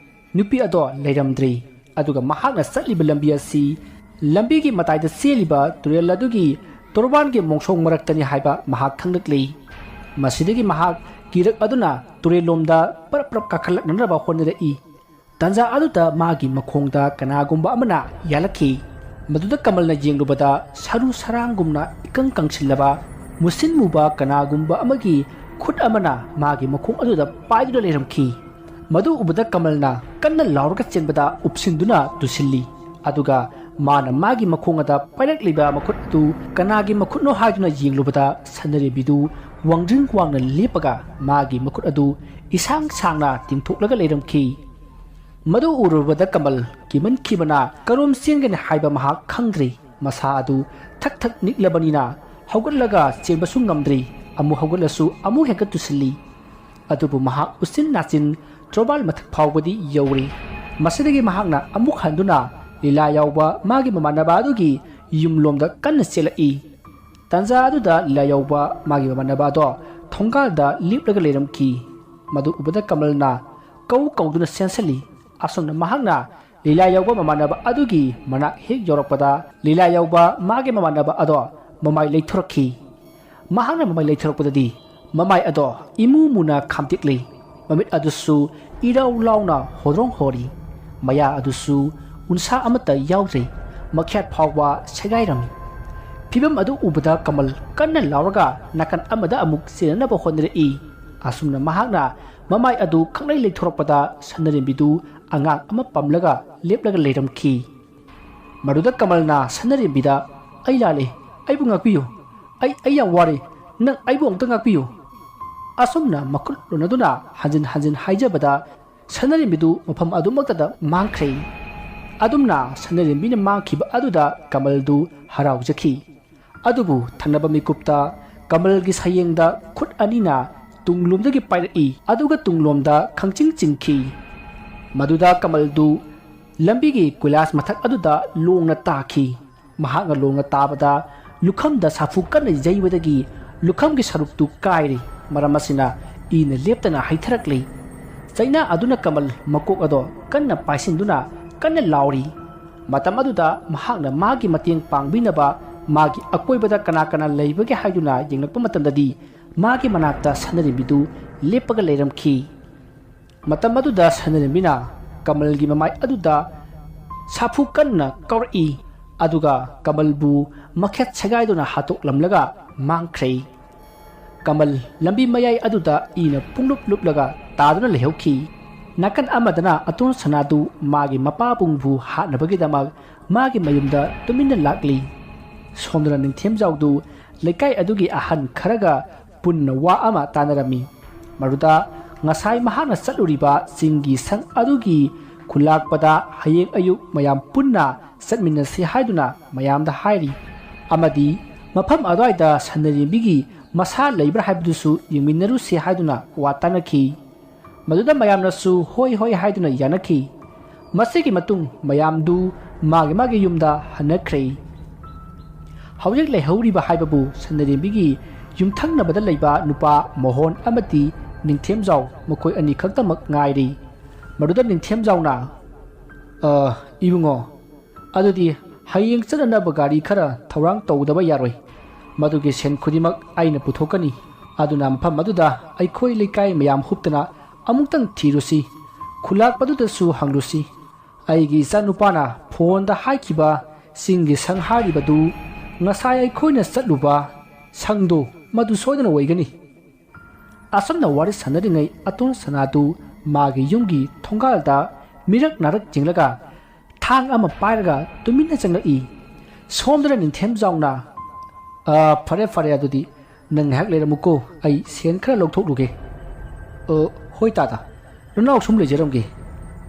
ꯅꯨꯄꯤ ꯑꯗꯣ ꯂꯩꯔꯝꯗ꯭ꯔꯦ꯫ ꯑꯗꯨꯒ ꯃꯍꯥꯛꯅ ꯆꯠꯂꯤꯕ ꯂꯝꯕꯤ ꯑꯁꯤ ꯂꯝꯕꯤꯒꯤ ꯃꯇꯥꯏꯗ ꯆꯦꯜꯂꯤꯕ ꯇꯨꯔꯦꯜ ꯑꯗꯨꯒꯤ ꯇꯣꯔꯕꯥꯟꯒꯤ ꯃꯣꯡꯁꯣꯡ ꯃꯔꯛꯇꯅꯤ ꯍꯥꯏꯕ ꯃꯍꯥꯛ ꯈꯪꯂꯛꯂꯤ꯫ ꯃꯁꯤꯗꯒꯤ ꯃꯍꯥꯛ ꯀꯤꯔꯛ ꯑꯗꯨꯅ ꯇꯨꯔꯦꯜꯂꯣꯝꯗ ꯄꯔꯞ ꯄꯔꯞ ꯀꯥꯈꯠꯂꯛꯅꯅꯕ ꯍꯣꯠꯅꯔꯛꯏ꯫ ꯇꯥꯟꯖꯥ ꯑꯗꯨꯗ ꯃꯥꯒꯤ ꯃꯈꯣꯡꯗ ꯀꯅꯥꯒꯨꯝꯕ ꯑꯃꯅ ꯌꯥꯜꯂꯛꯈꯤ꯫ ꯃꯗꯨꯗ ꯀꯃꯜꯅ ꯌꯦꯡꯂꯨꯕꯗ ꯁꯔꯨ ꯁꯔꯥꯡꯒꯨꯝꯅ ꯏꯀꯪ ꯀꯪꯁꯤꯜꯂꯕ, ꯃꯨꯁꯤꯟ ꯃꯨꯕ ꯀꯅꯥꯒꯨꯝꯕ ꯑꯃꯒꯤ ꯈꯨꯠ ꯑꯃꯅ ꯃꯥꯒꯤ ꯃꯈꯣꯡ ꯑꯗꯨꯗ ꯄꯥꯏꯗꯨꯅ ꯂꯩꯔꯝꯈꯤ꯫ ꯃꯗꯨ ꯎꯕꯗ ꯀꯃꯜꯅ ꯀꯟꯅ ꯂꯥꯎꯔꯒ ꯆꯦꯟꯕꯗ ꯎꯞꯁꯤꯟꯗꯨꯅ ꯇꯨꯁꯤꯜꯂꯤ꯫ ꯑꯗꯨꯒ ꯃꯥꯅ ꯃꯥꯒꯤ ꯃꯈꯣꯡ ꯑꯗ ꯄꯥꯏꯔꯛꯂꯤꯕ ꯃꯈꯨꯠ ꯑꯗꯨ ꯀꯅꯥꯒꯤ ꯃꯈꯨꯠꯅꯣ ꯍꯥꯏꯗꯨꯅ ꯌꯦꯡꯂꯨꯕꯗ ꯁꯅꯔꯦꯕꯤꯗꯨ ꯋꯥꯡꯗ꯭ꯔꯤꯡ ꯋꯥꯡꯅ ꯂꯦꯞꯄꯒ ꯃꯥꯒꯤ ꯃꯈꯨꯠ ꯑꯗꯨ ꯏꯁꯥꯡ ꯁꯥꯡꯅ ꯇꯤꯡꯊꯣꯛꯂꯒ ꯂꯩꯔꯝꯈꯤ꯫ ꯃꯗꯨ ꯎꯔꯨꯕꯗ ꯀꯃꯜ ꯀꯤꯃꯟꯈꯤꯕꯅ ꯀꯔꯣꯝ ꯆꯦꯟꯒꯅꯤ ꯍꯥꯏꯕ ꯃꯍꯥꯛ ꯈꯪꯗ꯭ꯔꯦ꯫ ꯃꯁꯥ ꯑꯗꯨ ꯊꯛ ꯊꯛ ꯅꯤꯛꯂꯕꯅꯤꯅ ꯍꯧꯒꯠꯂꯒ ꯆꯦꯟꯕꯁꯨ ꯉꯝꯗ꯭ꯔꯦ꯫ ꯑꯃꯨꯛ ꯍꯧꯒꯠꯂꯁꯨ ꯑꯃꯨꯛ ꯍꯦꯛꯇ ꯇꯨꯁꯤꯜꯂꯤ꯫ ꯑꯗꯨꯕꯨ ꯃꯍꯥꯛ ꯎꯆꯤꯟ ꯅꯥꯆꯤꯟ ꯇꯣꯔꯕꯥꯟ ꯃꯊꯛ ꯐꯥꯎꯕꯗꯤ ꯌꯧꯔꯦ꯫ ꯃꯁꯤꯗꯒꯤ ꯃꯍꯥꯛꯅ ꯑꯃꯨꯛ ꯍꯟꯗꯨꯅ ꯂꯤꯂꯥ ꯌꯥꯎꯕ ꯃꯥꯒꯤ ꯃꯃꯥꯟꯅꯕ ꯑꯗꯨꯒꯤ ꯌꯨꯝꯂꯣꯝꯗ ꯀꯟꯅ ꯆꯦꯜꯂꯛꯏ꯫ ꯇꯥꯟꯖꯥ ꯑꯗꯨꯗ ꯂꯤꯂꯥ ꯌꯥꯎꯕ ꯃꯥꯒꯤ ꯃꯃꯥꯟꯅꯕ ꯑꯗꯣ ꯊꯣꯡꯒꯥꯜꯗ ꯂꯦꯞꯂꯒ ꯂꯩꯔꯝꯈꯤ꯫ ꯃꯗꯨ ꯎꯕꯗ ꯀꯃꯜꯅ ꯀꯧ ꯀꯧꯗꯨꯅ ꯆꯦꯟꯁꯤꯜꯂꯤ꯫ ꯑꯁꯨꯝꯅ ꯃꯍꯥꯛꯅ ꯂꯤꯂꯥ ꯌꯥꯎꯕ ꯃꯃꯥꯟꯅꯕ ꯑꯗꯨꯒꯤ ꯃꯅꯥꯛ ꯍꯦꯛ ꯌꯧꯔꯛꯄꯗ ꯂꯤꯂꯥ ꯌꯥꯎꯕ ꯃꯥꯒꯤ ꯃꯃꯥꯟꯅꯕ ꯑꯗꯣ ꯃꯃꯥꯏ ꯂꯩꯊꯣꯔꯛꯈꯤ꯫ ꯃꯍꯥꯛꯅ ꯃꯃꯥꯏ ꯂꯩꯊꯣꯔꯛꯄꯗꯗꯤ ꯃꯃꯥꯏ ꯑꯗꯣ ꯏꯃꯨ ꯃꯨꯅ ꯈꯥꯝꯇꯦꯛꯂꯤ꯫ ꯃꯃꯤꯠ ꯑꯗꯨꯁꯨ ꯏꯔꯥꯎ ꯂꯥꯎꯅ ꯍꯣꯗ꯭ꯔꯣꯡ ꯍꯣꯔꯤ꯫ ꯃꯌꯥ ꯑꯗꯨꯁꯨ ꯎꯟꯁꯥ ꯑꯃꯠꯇ ꯌꯥꯎꯗ꯭ꯔꯦ꯫ ꯃꯈ꯭ꯌꯥꯠ ꯐꯥꯎꯕ ꯁꯦꯒꯥꯏꯔꯝꯃꯤ꯫ ꯐꯤꯕꯝ ꯑꯗꯨ ꯎꯕꯗ ꯀꯃꯜ ꯀꯟꯅ ꯂꯥꯎꯔꯒ ꯅꯥꯀꯟ ꯑꯃꯗ ꯑꯃꯨꯛ ꯆꯦꯟꯅꯅꯕ ꯍꯣꯠꯅꯔꯛꯏ꯫ ꯑꯁꯨꯝꯅ ꯃꯍꯥꯛꯅ ꯃꯃꯥꯏ ꯑꯗꯨ ꯈꯪꯂꯩ ꯂꯩꯊꯣꯔꯛꯄꯗ ꯁꯅꯔꯦꯝꯕꯤꯗꯨ ꯑꯉꯥꯡ ꯑꯃ ꯄꯝꯂꯒ ꯂꯦꯞꯂꯒ ꯂꯩꯔꯝꯈꯤ꯫ ꯃꯗꯨꯗ ꯀꯃꯜꯅ ꯁꯅꯔꯦꯝꯕꯤꯗ, "ꯑꯩ ꯂꯥꯜꯂꯦ, ꯑꯩꯕꯨ ꯉꯥꯛꯄꯤꯌꯨ, ꯑꯩ, ꯑꯩ ꯌꯥꯝ ꯋꯥꯔꯦ, ꯅꯪ ꯑꯩꯕꯨ ꯑꯃꯨꯛꯇ ꯉꯥꯛꯄꯤꯌꯨ"꯫ ꯑꯁꯨꯝꯅ ꯃꯈꯨꯠ ꯂꯣꯟꯅꯗꯨꯅ ꯍꯟꯖꯤꯟ ꯍꯟꯖꯤꯟ ꯍꯥꯏꯖꯕꯗ ꯁꯅꯔꯦꯝꯕꯤꯗꯨ ꯃꯐꯝ ꯑꯗꯨꯃꯛꯇꯗ ꯃꯥꯡꯈ꯭ꯔꯦ꯫ ꯑꯗꯨꯝꯅ ꯁꯅꯔꯦꯝꯕꯤꯅ ꯃꯥꯡꯈꯤꯕ ꯑꯗꯨꯗ ꯀꯃꯜꯗꯨ ꯍꯔꯥꯎꯖꯈꯤ꯫ ꯑꯗꯨꯕꯨ ꯊꯪꯅꯕ ꯃꯤꯀꯨꯞꯇ ꯀꯃꯜꯒꯤ ꯁꯌꯦꯡꯗ ꯈꯨꯠ ꯑꯅꯤꯅ ꯇꯨꯡꯂꯣꯝꯗꯒꯤ ꯄꯥꯏꯔꯛꯏ, ꯑꯗꯨꯒ ꯇꯨꯡꯂꯣꯝꯗ ꯈꯪꯆꯤꯡ ꯆꯤꯡꯈꯤ꯫ ꯃꯗꯨꯗ ꯀꯃꯜꯗꯨ ꯂꯝꯕꯤꯒꯤ ꯀꯣꯏꯂꯥꯁ ꯃꯊꯛ ꯑꯗꯨꯗ ꯂꯣꯡꯅ ꯇꯥꯈꯤ꯫ ꯃꯍꯥꯛꯅ ꯂꯣꯡꯅ ꯇꯥꯕꯗ ꯂꯨꯈꯝꯗ ꯁꯥꯐꯨ ꯀꯟꯅ ꯌꯩꯕꯗꯒꯤ ꯂꯨꯈꯝꯒꯤ ꯁꯔꯨꯛꯇꯨ ꯀꯥꯏꯔꯤ꯫ ꯃꯔꯝ ꯑꯁꯤꯅ ꯏꯅ ꯂꯦꯞꯇꯅ ꯍꯩꯊꯔꯛꯂꯤ꯫ ꯆꯩꯅꯥ ꯑꯗꯨꯅ ꯀꯃꯜ ꯃꯀꯣꯛ ꯑꯗꯣ ꯀꯟꯅ ꯄꯥꯏꯁꯤꯟꯗꯨꯅ ꯀꯟꯅ ꯂꯥꯎꯔꯤ꯫ ꯃꯇꯝ ꯑꯗꯨꯗ ꯃꯍꯥꯛꯅ ꯃꯥꯒꯤ ꯃꯇꯦꯡ ꯄꯥꯡꯕꯤꯅꯕ ꯃꯥꯒꯤ ꯑꯀꯣꯏꯕꯗ ꯀꯅꯥ ꯀꯅꯥ ꯂꯩꯕꯒꯦ ꯍꯥꯏꯗꯨꯅ ꯌꯦꯡꯂꯛꯄ ꯃꯇꯝꯗꯗꯤ ꯃꯥꯒꯤ ꯃꯅꯥꯛꯇ ꯁꯅꯔꯦꯝꯕꯤꯗꯨ ꯂꯦꯞꯄꯒ ꯂꯩꯔꯝꯈꯤ꯫ ꯃꯇꯝ ꯑꯗꯨꯗ ꯁꯅꯔꯦꯝꯕꯤꯅ ꯀꯃꯜꯒꯤ ꯃꯃꯥꯏ ꯑꯗꯨꯗ ꯁꯥꯐꯨ ꯀꯟꯅ ꯀꯥꯎꯔꯛꯏ, ꯑꯗꯨꯒ ꯀꯃꯜꯕꯨ ꯃꯈꯦꯠ ꯁꯦꯒꯥꯏꯗꯨꯅ ꯍꯥꯠꯇꯣꯛꯂꯝꯂꯒ ꯃꯥꯡꯈ꯭ꯔꯦ꯫ ꯀꯃꯜ ꯂꯝꯕꯤ ꯃꯌꯥꯏ ꯑꯗꯨꯗ ꯏꯅ ꯄꯨꯡꯂꯨꯞ ꯂꯨꯞꯂꯒ ꯇꯥꯗꯨꯅ ꯂꯩꯍꯧꯈꯤ꯫ ꯅꯥꯀꯟ ꯑꯃꯗꯅ ꯑꯇꯣꯟ ꯁꯅꯥꯗꯨ ꯃꯥꯒꯤ ꯃꯄꯥꯕꯨꯡꯕꯨ ꯍꯥꯠꯅꯕꯒꯤꯗꯃꯛ ꯃꯥꯒꯤ ꯃꯌꯨꯝꯗ ꯇꯨꯃꯤꯟꯅ ꯂꯥꯛꯂꯤ꯫ ꯁꯣꯝꯗꯅ ꯅꯤꯡꯊꯦꯝꯖꯥꯎꯗꯨ ꯂꯩꯀꯥꯏ ꯑꯗꯨꯒꯤ ꯑꯍꯟ ꯈꯔꯒ ꯄꯨꯟꯅ ꯋꯥ ꯑꯃ ꯇꯥꯟꯅꯔꯝꯃꯤ꯫ ꯃꯗꯨꯗ ꯉꯁꯥꯏ ꯃꯍꯥꯛꯅ ꯆꯠꯂꯨꯔꯤꯕ ꯆꯤꯡꯒꯤ ꯁꯪ ꯑꯗꯨꯒꯤ ꯈꯨꯂꯥꯛꯄꯗ ꯍꯌꯦꯡ ꯑꯌꯨꯛ ꯃꯌꯥꯝ ꯄꯨꯟꯅ ꯆꯠꯃꯤꯟꯅꯁꯤ ꯍꯥꯏꯗꯨꯅ ꯃꯌꯥꯝꯗ ꯍꯥꯏꯔꯤ꯫ ꯑꯃꯗꯤ ꯃꯐꯝ ꯑꯗꯨꯋꯥꯏꯗ ꯁꯅꯔꯦꯝꯕꯤꯒꯤ ꯃꯁꯥ ꯂꯩꯕ꯭ꯔꯥ ꯍꯥꯏꯕꯗꯨꯁꯨ ꯌꯦꯡꯃꯤꯟꯅꯔꯨꯁꯤ ꯍꯥꯏꯗꯨꯅ ꯋꯥ ꯇꯥꯅꯈꯤ꯫ ꯃꯗꯨꯗ ꯃꯌꯥꯝꯅꯁꯨ ꯍꯣꯏ ꯍꯣꯏ ꯍꯥꯏꯗꯨꯅ ꯌꯥꯅꯈꯤ꯫ ꯃꯁꯤꯒꯤ ꯃꯇꯨꯡ ꯃꯌꯥꯝꯗꯨ ꯃꯥꯒꯤ ꯃꯥꯒꯤ ꯌꯨꯝꯗ ꯍꯟꯅꯈ꯭ꯔꯦ꯫ ꯍꯧꯖꯤꯛ ꯂꯩꯍꯧꯔꯤꯕ ꯍꯥꯏꯕꯕꯨ ꯁꯅꯔꯦꯝꯕꯤꯒꯤ ꯌꯨꯝꯊꯪꯅꯕꯗ ꯂꯩꯕ ꯅꯨꯄꯥ ꯃꯣꯍꯣꯟ ꯑꯃꯗꯤ ꯅꯤꯡꯊꯦꯝꯖꯥꯎ, ꯃꯈꯣꯏ ꯑꯅꯤꯈꯛꯇꯃꯛ ꯉꯥꯏꯔꯤ꯫ ꯃꯗꯨꯗ ꯅꯤꯡꯊꯦꯝꯖꯥꯎꯅ, "ꯑ, ꯏꯕꯨꯡꯉꯣ, ꯑꯗꯨꯗꯤ ꯍꯌꯦꯡ ꯆꯠꯅꯅꯕ ꯒꯥꯔꯤ ꯈꯔ ꯊꯧꯔꯥꯡ ꯇꯧꯗꯕ ꯌꯥꯔꯣꯏ꯫ ꯃꯗꯨꯒꯤ ꯁꯦꯟ ꯈꯨꯗꯤꯡꯃꯛ ꯑꯩꯅ ꯄꯨꯊꯣꯛꯀꯅꯤ꯫ ꯑꯗꯨꯅ ꯃꯐꯝ ꯑꯗꯨꯗ ꯑꯩꯈꯣꯏ ꯂꯩꯀꯥꯏ ꯃꯌꯥꯝ ꯍꯨꯞꯇꯅ ꯑꯃꯨꯛꯇꯪ ꯊꯤꯔꯨꯁꯤ, ꯈꯨꯂꯥꯛꯄꯗꯨꯗꯁꯨ ꯍꯪꯂꯨꯁꯤ꯫ ꯑꯩꯒꯤ ꯏꯆꯥꯅꯨꯄꯥꯅ ꯐꯣꯟꯗ ꯍꯥꯏꯈꯤꯕ ꯆꯤꯡꯒꯤ ꯁꯪ ꯍꯥꯏꯔꯤꯕꯗꯨ ꯉꯁꯥꯏ ꯑꯩꯈꯣꯏꯅ ꯆꯠꯂꯨꯕ ꯁꯪꯗꯨ ꯃꯗꯨ ꯁꯣꯏꯗꯅ ꯑꯣꯏꯒꯅꯤ"꯫ ꯑꯁꯨꯝꯅ ꯋꯥꯔꯤ ꯁꯥꯟꯅꯔꯤꯉꯩ ꯑꯇꯣꯟ ꯁꯅꯥꯗꯨ ꯃꯥꯒꯤ ꯌꯨꯝꯒꯤ ꯊꯣꯡꯒꯥꯜꯗ ꯃꯤꯔꯛ ꯅꯥꯔꯛ ꯌꯦꯡꯂꯒ ꯊꯥꯡ ꯑꯃ ꯄꯥꯏꯔꯒ ꯇꯨꯃꯤꯟꯅ ꯆꯪꯂꯛꯏ꯫ ꯁꯣꯝꯗꯅ ꯅꯤꯡꯊꯦꯝꯖꯥꯎꯅ, "ꯑ, ꯐꯔꯦ ꯐꯔꯦ, ꯑꯗꯨꯗꯤ ꯅꯪ ꯉꯥꯏꯍꯥꯛ ꯂꯩꯔꯝꯃꯨꯀꯣ, ꯑꯩ ꯁꯦꯟ ꯈꯔ ꯂꯧꯊꯣꯛꯂꯨꯒꯦ꯫" "ꯑ, ꯍꯣꯏ ꯇꯥꯗ, ꯅꯅꯥꯎ ꯁꯨꯝ ꯂꯩꯖꯔꯝꯒꯦ꯫"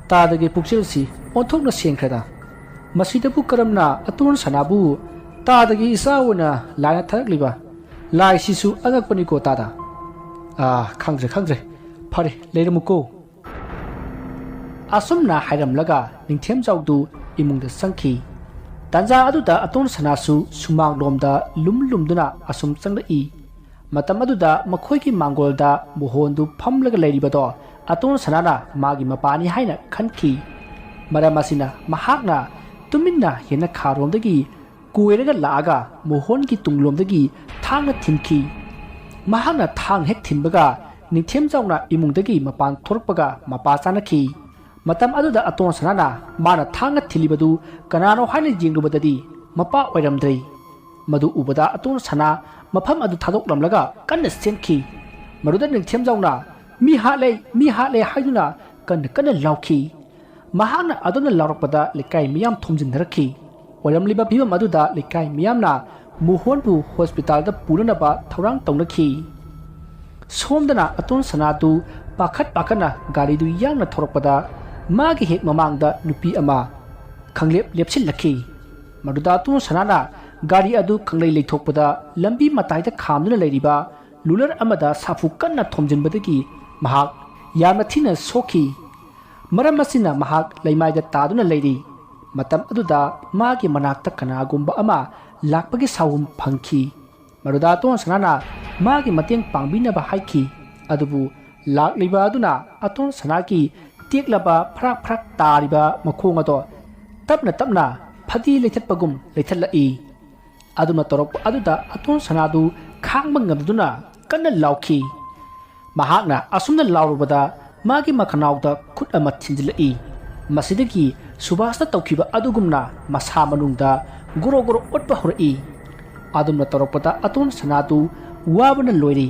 ꯇꯥꯗꯒꯤ ꯄꯨꯛꯆꯦꯜꯁꯤ ꯑꯣꯟꯊꯣꯛꯅ ꯁꯦꯡꯈ꯭ꯔꯦꯗ꯫ ꯃꯁꯤꯗꯕꯨ ꯀꯔꯝꯅ ꯑꯇꯣꯟ ꯁꯅꯥꯕꯨ ꯇꯥꯗꯒꯤ ꯏꯆꯥ ꯑꯣꯏꯅ ꯂꯥꯏꯅ ꯊꯥꯔꯛꯂꯤꯕ? ꯂꯥꯏꯁꯤꯁꯨ ꯑꯉꯛꯄꯅꯤꯀꯣ ꯇꯥꯗ꯫ "ꯑꯥ, ꯈꯪꯗ꯭ꯔꯦ, ꯈꯪꯗ꯭ꯔꯦ꯫ ꯐꯔꯦ, ꯂꯩꯔꯝꯃꯨꯀꯣ꯫" ꯑꯁꯨꯝꯅ ꯍꯥꯏꯔꯝꯂꯒ ꯅꯤꯡꯊꯦꯝꯖꯥꯎꯗꯨ ꯏꯃꯨꯡꯗ ꯆꯪꯈꯤ꯫ ꯇꯥꯟꯖꯥ ꯑꯗꯨꯗ ꯑꯇꯣꯟ ꯁꯅꯥꯁꯨ ꯁꯨꯃꯥꯡꯂꯣꯝꯗ ꯂꯨꯝ ꯂꯨꯝꯗꯨꯅ ꯑꯁꯨꯝ ꯆꯪꯂꯛꯏ꯫ ꯃꯇꯝ ꯑꯗꯨꯗ ꯃꯈꯣꯏꯒꯤ ꯃꯥꯡꯒꯣꯜꯗ ꯃꯣꯍꯣꯟꯗꯨ ꯐꯝꯂꯒ ꯂꯩꯔꯤꯕꯗꯣ ꯑꯇꯣꯟ ꯁꯅꯥꯅ ꯃꯥꯒꯤ ꯃꯄꯥꯅꯤ ꯍꯥꯏꯅ ꯈꯟꯈꯤ꯫ ꯃꯔꯝ ꯑꯁꯤꯅ ꯃꯍꯥꯛꯅ ꯇꯨꯃꯤꯟꯅ ꯌꯦꯅꯈꯥꯔꯣꯝꯗꯒꯤ ꯀꯣꯏꯔꯒ ꯂꯥꯛꯑꯒ ꯃꯣꯍꯣꯟꯒꯤ ꯇꯨꯡꯂꯣꯝꯗꯒꯤ ꯊꯥꯡꯅ ꯊꯤꯟꯈꯤ꯫ ꯃꯍꯥꯛꯅ ꯊꯥꯡ ꯍꯦꯛ ꯊꯤꯟꯕꯒ ꯅꯤꯡꯊꯦꯝꯖꯥꯎꯅ ꯏꯃꯨꯡꯗꯒꯤ ꯃꯄꯥꯟ ꯊꯣꯔꯛꯄꯒ ꯃꯄꯥ ꯆꯥꯅꯈꯤ꯫ ꯃꯇꯝ ꯑꯗꯨꯗ ꯑꯇꯣꯟ ꯁꯅꯥꯅ ꯃꯥꯅ ꯊꯥꯡꯅ ꯊꯤꯜꯂꯤꯕꯗꯨ ꯀꯅꯥꯅꯣ ꯍꯥꯏꯅ ꯌꯦꯡꯂꯨꯕꯗꯗꯤ ꯃꯄꯥ ꯑꯣꯏꯔꯝꯗ꯭ꯔꯦ꯫ ꯃꯗꯨ ꯎꯕꯗ ꯑꯇꯣꯟ ꯁꯅꯥ ꯃꯐꯝ ꯑꯗꯨ ꯊꯥꯗꯣꯛꯂꯝꯂꯒ ꯀꯟꯅ ꯆꯦꯟꯈꯤ꯫ ꯃꯗꯨꯗ ꯅꯤꯡꯊꯦꯝꯖꯥꯎꯅ, "ꯃꯤ ꯍꯥꯠꯂꯦ, ꯃꯤ ꯍꯥꯠꯂꯦ" ꯍꯥꯏꯗꯨꯅ ꯀꯟꯅ ꯀꯟꯅ ꯂꯥꯎꯈꯤ꯫ ꯃꯍꯥꯛꯅ ꯑꯗꯨꯝꯅ ꯂꯥꯎꯔꯛꯄꯗ ꯂꯩꯀꯥꯏ ꯃꯤꯌꯥꯝ ꯊꯣꯝꯖꯤꯟꯅꯔꯛꯈꯤ꯫ ꯑꯣꯏꯔꯝꯂꯤꯕ ꯐꯤꯕꯝ ꯑꯗꯨꯗ ꯂꯩꯀꯥꯏ ꯃꯤꯌꯥꯝꯅ ꯃꯣꯍꯣꯟꯕꯨ ꯍꯣꯁꯄꯤꯇꯥꯜꯗ ꯄꯨꯅꯅꯕ ꯊꯧꯔꯥꯡ ꯇꯧꯅꯈꯤ꯫ ꯁꯣꯝꯗꯅ ꯑꯇꯣꯟ ꯁꯅꯥꯗꯨ ꯄꯥꯈꯠ ꯄꯥꯈꯠꯅ ꯒꯥꯔꯤꯗꯨ ꯌꯥꯡꯅ ꯊꯧꯔꯛꯄꯗ ꯃꯥꯒꯤ ꯍꯦꯛ ꯃꯃꯥꯡꯗ ꯅꯨꯄꯤ ꯑꯃ ꯈꯪꯂꯦꯞ ꯂꯦꯞꯁꯤꯜꯂꯛꯈꯤ꯫ ꯃꯗꯨꯗ ꯑꯇꯣꯟ ꯁꯅꯥꯅ ꯒꯥꯔꯤ ꯑꯗꯨ ꯈꯪꯂꯩ ꯂꯩꯊꯣꯛꯄꯗ ꯂꯝꯕꯤ ꯃꯇꯥꯏꯗ ꯈꯥꯝꯗꯨꯅ ꯂꯩꯔꯤꯕ ꯂꯨꯂꯔ ꯑꯃꯗ ꯁꯥꯐꯨ ꯀꯟꯅ ꯊꯣꯝꯖꯤꯟꯕꯗꯒꯤ ꯃꯍꯥꯛ ꯌꯥꯝꯅ ꯊꯤꯅ ꯁꯣꯛꯈꯤ꯫ ꯃꯔꯝ ꯑꯁꯤꯅ ꯃꯍꯥꯛ ꯂꯩꯃꯥꯏꯗ ꯇꯥꯗꯨꯅ ꯂꯩꯔꯤ꯫ ꯃꯇꯝ ꯑꯗꯨꯗ ꯃꯥꯒꯤ ꯃꯅꯥꯛꯇ ꯀꯅꯥꯒꯨꯝꯕ ꯑꯃ ꯂꯥꯛꯄꯒꯤ ꯁꯥꯎꯍꯨꯝ ꯐꯪꯈꯤ꯫ ꯃꯗꯨꯗ ꯑꯇꯣꯟ ꯁꯅꯥꯅ ꯃꯥꯒꯤ ꯃꯇꯦꯡ ꯄꯥꯡꯕꯤꯅꯕ ꯍꯥꯏꯈꯤ꯫ ꯑꯗꯨꯕꯨ ꯂꯥꯛꯂꯤꯕ ꯑꯗꯨꯅ ꯑꯇꯣꯟ ꯁꯅꯥꯒꯤ ꯇꯦꯛꯂꯕ ꯐꯔꯥꯛ ꯐꯔꯥꯛ ꯇꯥꯔꯤꯕ ꯃꯈꯣꯡ ꯑꯗꯣ ꯇꯞꯅ ꯇꯞꯅ ꯐꯗꯤ ꯂꯩꯊꯠꯄꯒꯨꯝ ꯂꯩꯊꯠꯂꯛꯏ꯫ ꯑꯗꯨꯅ ꯇꯧꯔꯛꯄ ꯑꯗꯨꯗ ꯑꯇꯣꯟ ꯁꯅꯥꯗꯨ ꯈꯥꯡꯕ ꯉꯝꯗꯗꯨꯅ ꯀꯟꯅ ꯂꯥꯎꯈꯤ꯫ ꯃꯍꯥꯛꯅ ꯑꯁꯨꯝꯅ ꯂꯥꯎꯔꯨꯕꯗ ꯃꯥꯒꯤ ꯃꯈꯅꯥꯎꯗ ꯈꯨꯠ ꯑꯃ ꯊꯤꯟꯖꯤꯜꯂꯛꯏ꯫ ꯃꯁꯤꯗꯒꯤ ꯁꯨꯕꯥꯁꯅ ꯇꯧꯈꯤꯕ ꯑꯗꯨꯒꯨꯝꯅ ꯃꯁꯥ ꯃꯅꯨꯡꯗ ꯒꯣꯔꯣ ꯒꯣꯔꯣ ꯑꯣꯠꯄ ꯍꯧꯔꯛꯏ꯫ ꯑꯗꯨꯝꯅ ꯇꯧꯔꯛꯄꯗ ꯑꯇꯣꯟ ꯁꯅꯥꯗꯨ ꯋꯥꯕꯅ ꯂꯣꯏꯔꯤ꯫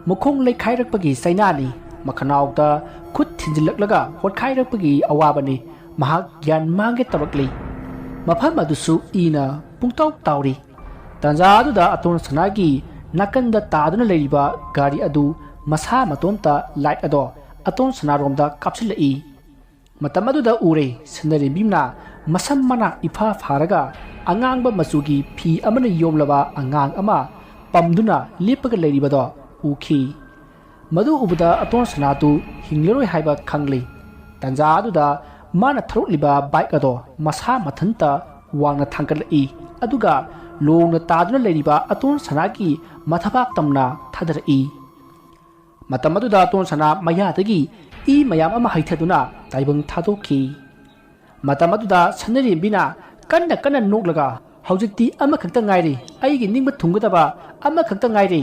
ꯃꯈꯣꯡ ꯂꯩꯈꯥꯏꯔꯛꯄꯒꯤ ꯆꯩꯅꯥꯅꯤ꯫ ꯃꯈꯅꯥꯎꯗ ꯈꯨꯠ ꯊꯤꯟꯖꯤꯜꯂꯛꯂꯒ ꯍꯣꯠꯈꯥꯏꯔꯛꯄꯒꯤ ꯑꯋꯥꯕꯅꯤ꯫ ꯃꯍꯥꯛ ꯒ꯭ꯌꯥꯟ ꯃꯥꯡꯒꯦ ꯇꯧꯔꯛꯂꯤ꯫ ꯃꯐꯝ ꯑꯗꯨꯁꯨ ꯏꯅ ꯄꯨꯡꯇꯥꯎ ꯇꯥꯎꯔꯤ꯫ ꯇꯥꯟꯖꯥ ꯑꯗꯨꯗ ꯑꯇꯣꯟ ꯁꯅꯥꯒꯤ ꯅꯥꯀꯟꯗ ꯇꯥꯗꯨꯅ ꯂꯩꯔꯤꯕ ꯒꯥꯔꯤ ꯑꯗꯨ ꯃꯁꯥ ꯃꯇꯣꯝꯇ ꯂꯥꯏꯠ ꯑꯗꯣ ꯑꯇꯣꯟ ꯁꯅꯥꯔꯣꯝꯗ ꯀꯥꯞꯁꯤꯜꯂꯛꯏ꯫ ꯃꯇꯝ ꯑꯗꯨꯗ ꯎꯔꯦ, ꯁꯅꯔꯦꯝꯕꯤꯝꯅ ꯃꯁꯝ ꯃꯅꯥ ꯏꯐꯥ ꯐꯥꯔꯒ ꯑꯉꯥꯡꯕ ꯃꯆꯨꯒꯤ ꯐꯤ ꯑꯃꯅ ꯌꯣꯝꯂꯕ ꯑꯉꯥꯡ ꯑꯃ ꯄꯝꯗꯨꯅ ꯂꯦꯞꯄꯒ ꯂꯩꯔꯤꯕꯗꯣ ꯎꯈꯤ꯫ ꯃꯗꯨ ꯎꯕꯗ ꯑꯇꯣꯟ ꯁꯅꯥꯗꯨ ꯍꯤꯡꯂꯔꯣꯏ ꯍꯥꯏꯕ ꯈꯪꯂꯤ꯫ ꯇꯥꯟꯖꯥ ꯑꯗꯨꯗ ꯃꯥꯅ ꯊꯧꯔꯛꯂꯤꯕ ꯕꯥꯏꯛ ꯑꯗꯣ ꯃꯁꯥ ꯃꯊꯟꯇ ꯋꯥꯡꯅ ꯊꯥꯡꯒꯠꯂꯛꯏ, ꯑꯗꯨꯒ ꯂꯣꯡꯅ ꯇꯥꯗꯨꯅ ꯂꯩꯔꯤꯕ ꯑꯇꯣꯟ ꯁꯅꯥꯒꯤ ꯃꯊꯕꯥꯛ ꯇꯝꯅ ꯊꯥꯗꯔꯛꯏ꯫ ꯃꯇꯝ ꯑꯗꯨꯗ ꯑꯇꯣꯟ ꯁꯅꯥ ꯃꯌꯥꯗꯒꯤ ꯏ ꯃꯌꯥꯝ ꯑꯃ ꯍꯩꯊꯗꯨꯅ ꯇꯥꯏꯕꯪ ꯊꯥꯗꯣꯛꯈꯤ꯫ ꯃꯇꯝ ꯑꯗꯨꯗ ꯁꯅꯔꯦꯝꯕꯤꯅ ꯀꯟꯅ ꯀꯟꯅ ꯅꯣꯛꯂꯒ, "ꯍꯧꯖꯤꯛꯇꯤ ꯑꯃꯈꯛꯇ ꯉꯥꯏꯔꯦ, ꯑꯩꯒꯤ ꯅꯤꯡꯕ ꯊꯨꯡꯒꯗꯕ ꯑꯃꯈꯛꯇ ꯉꯥꯏꯔꯦ"꯫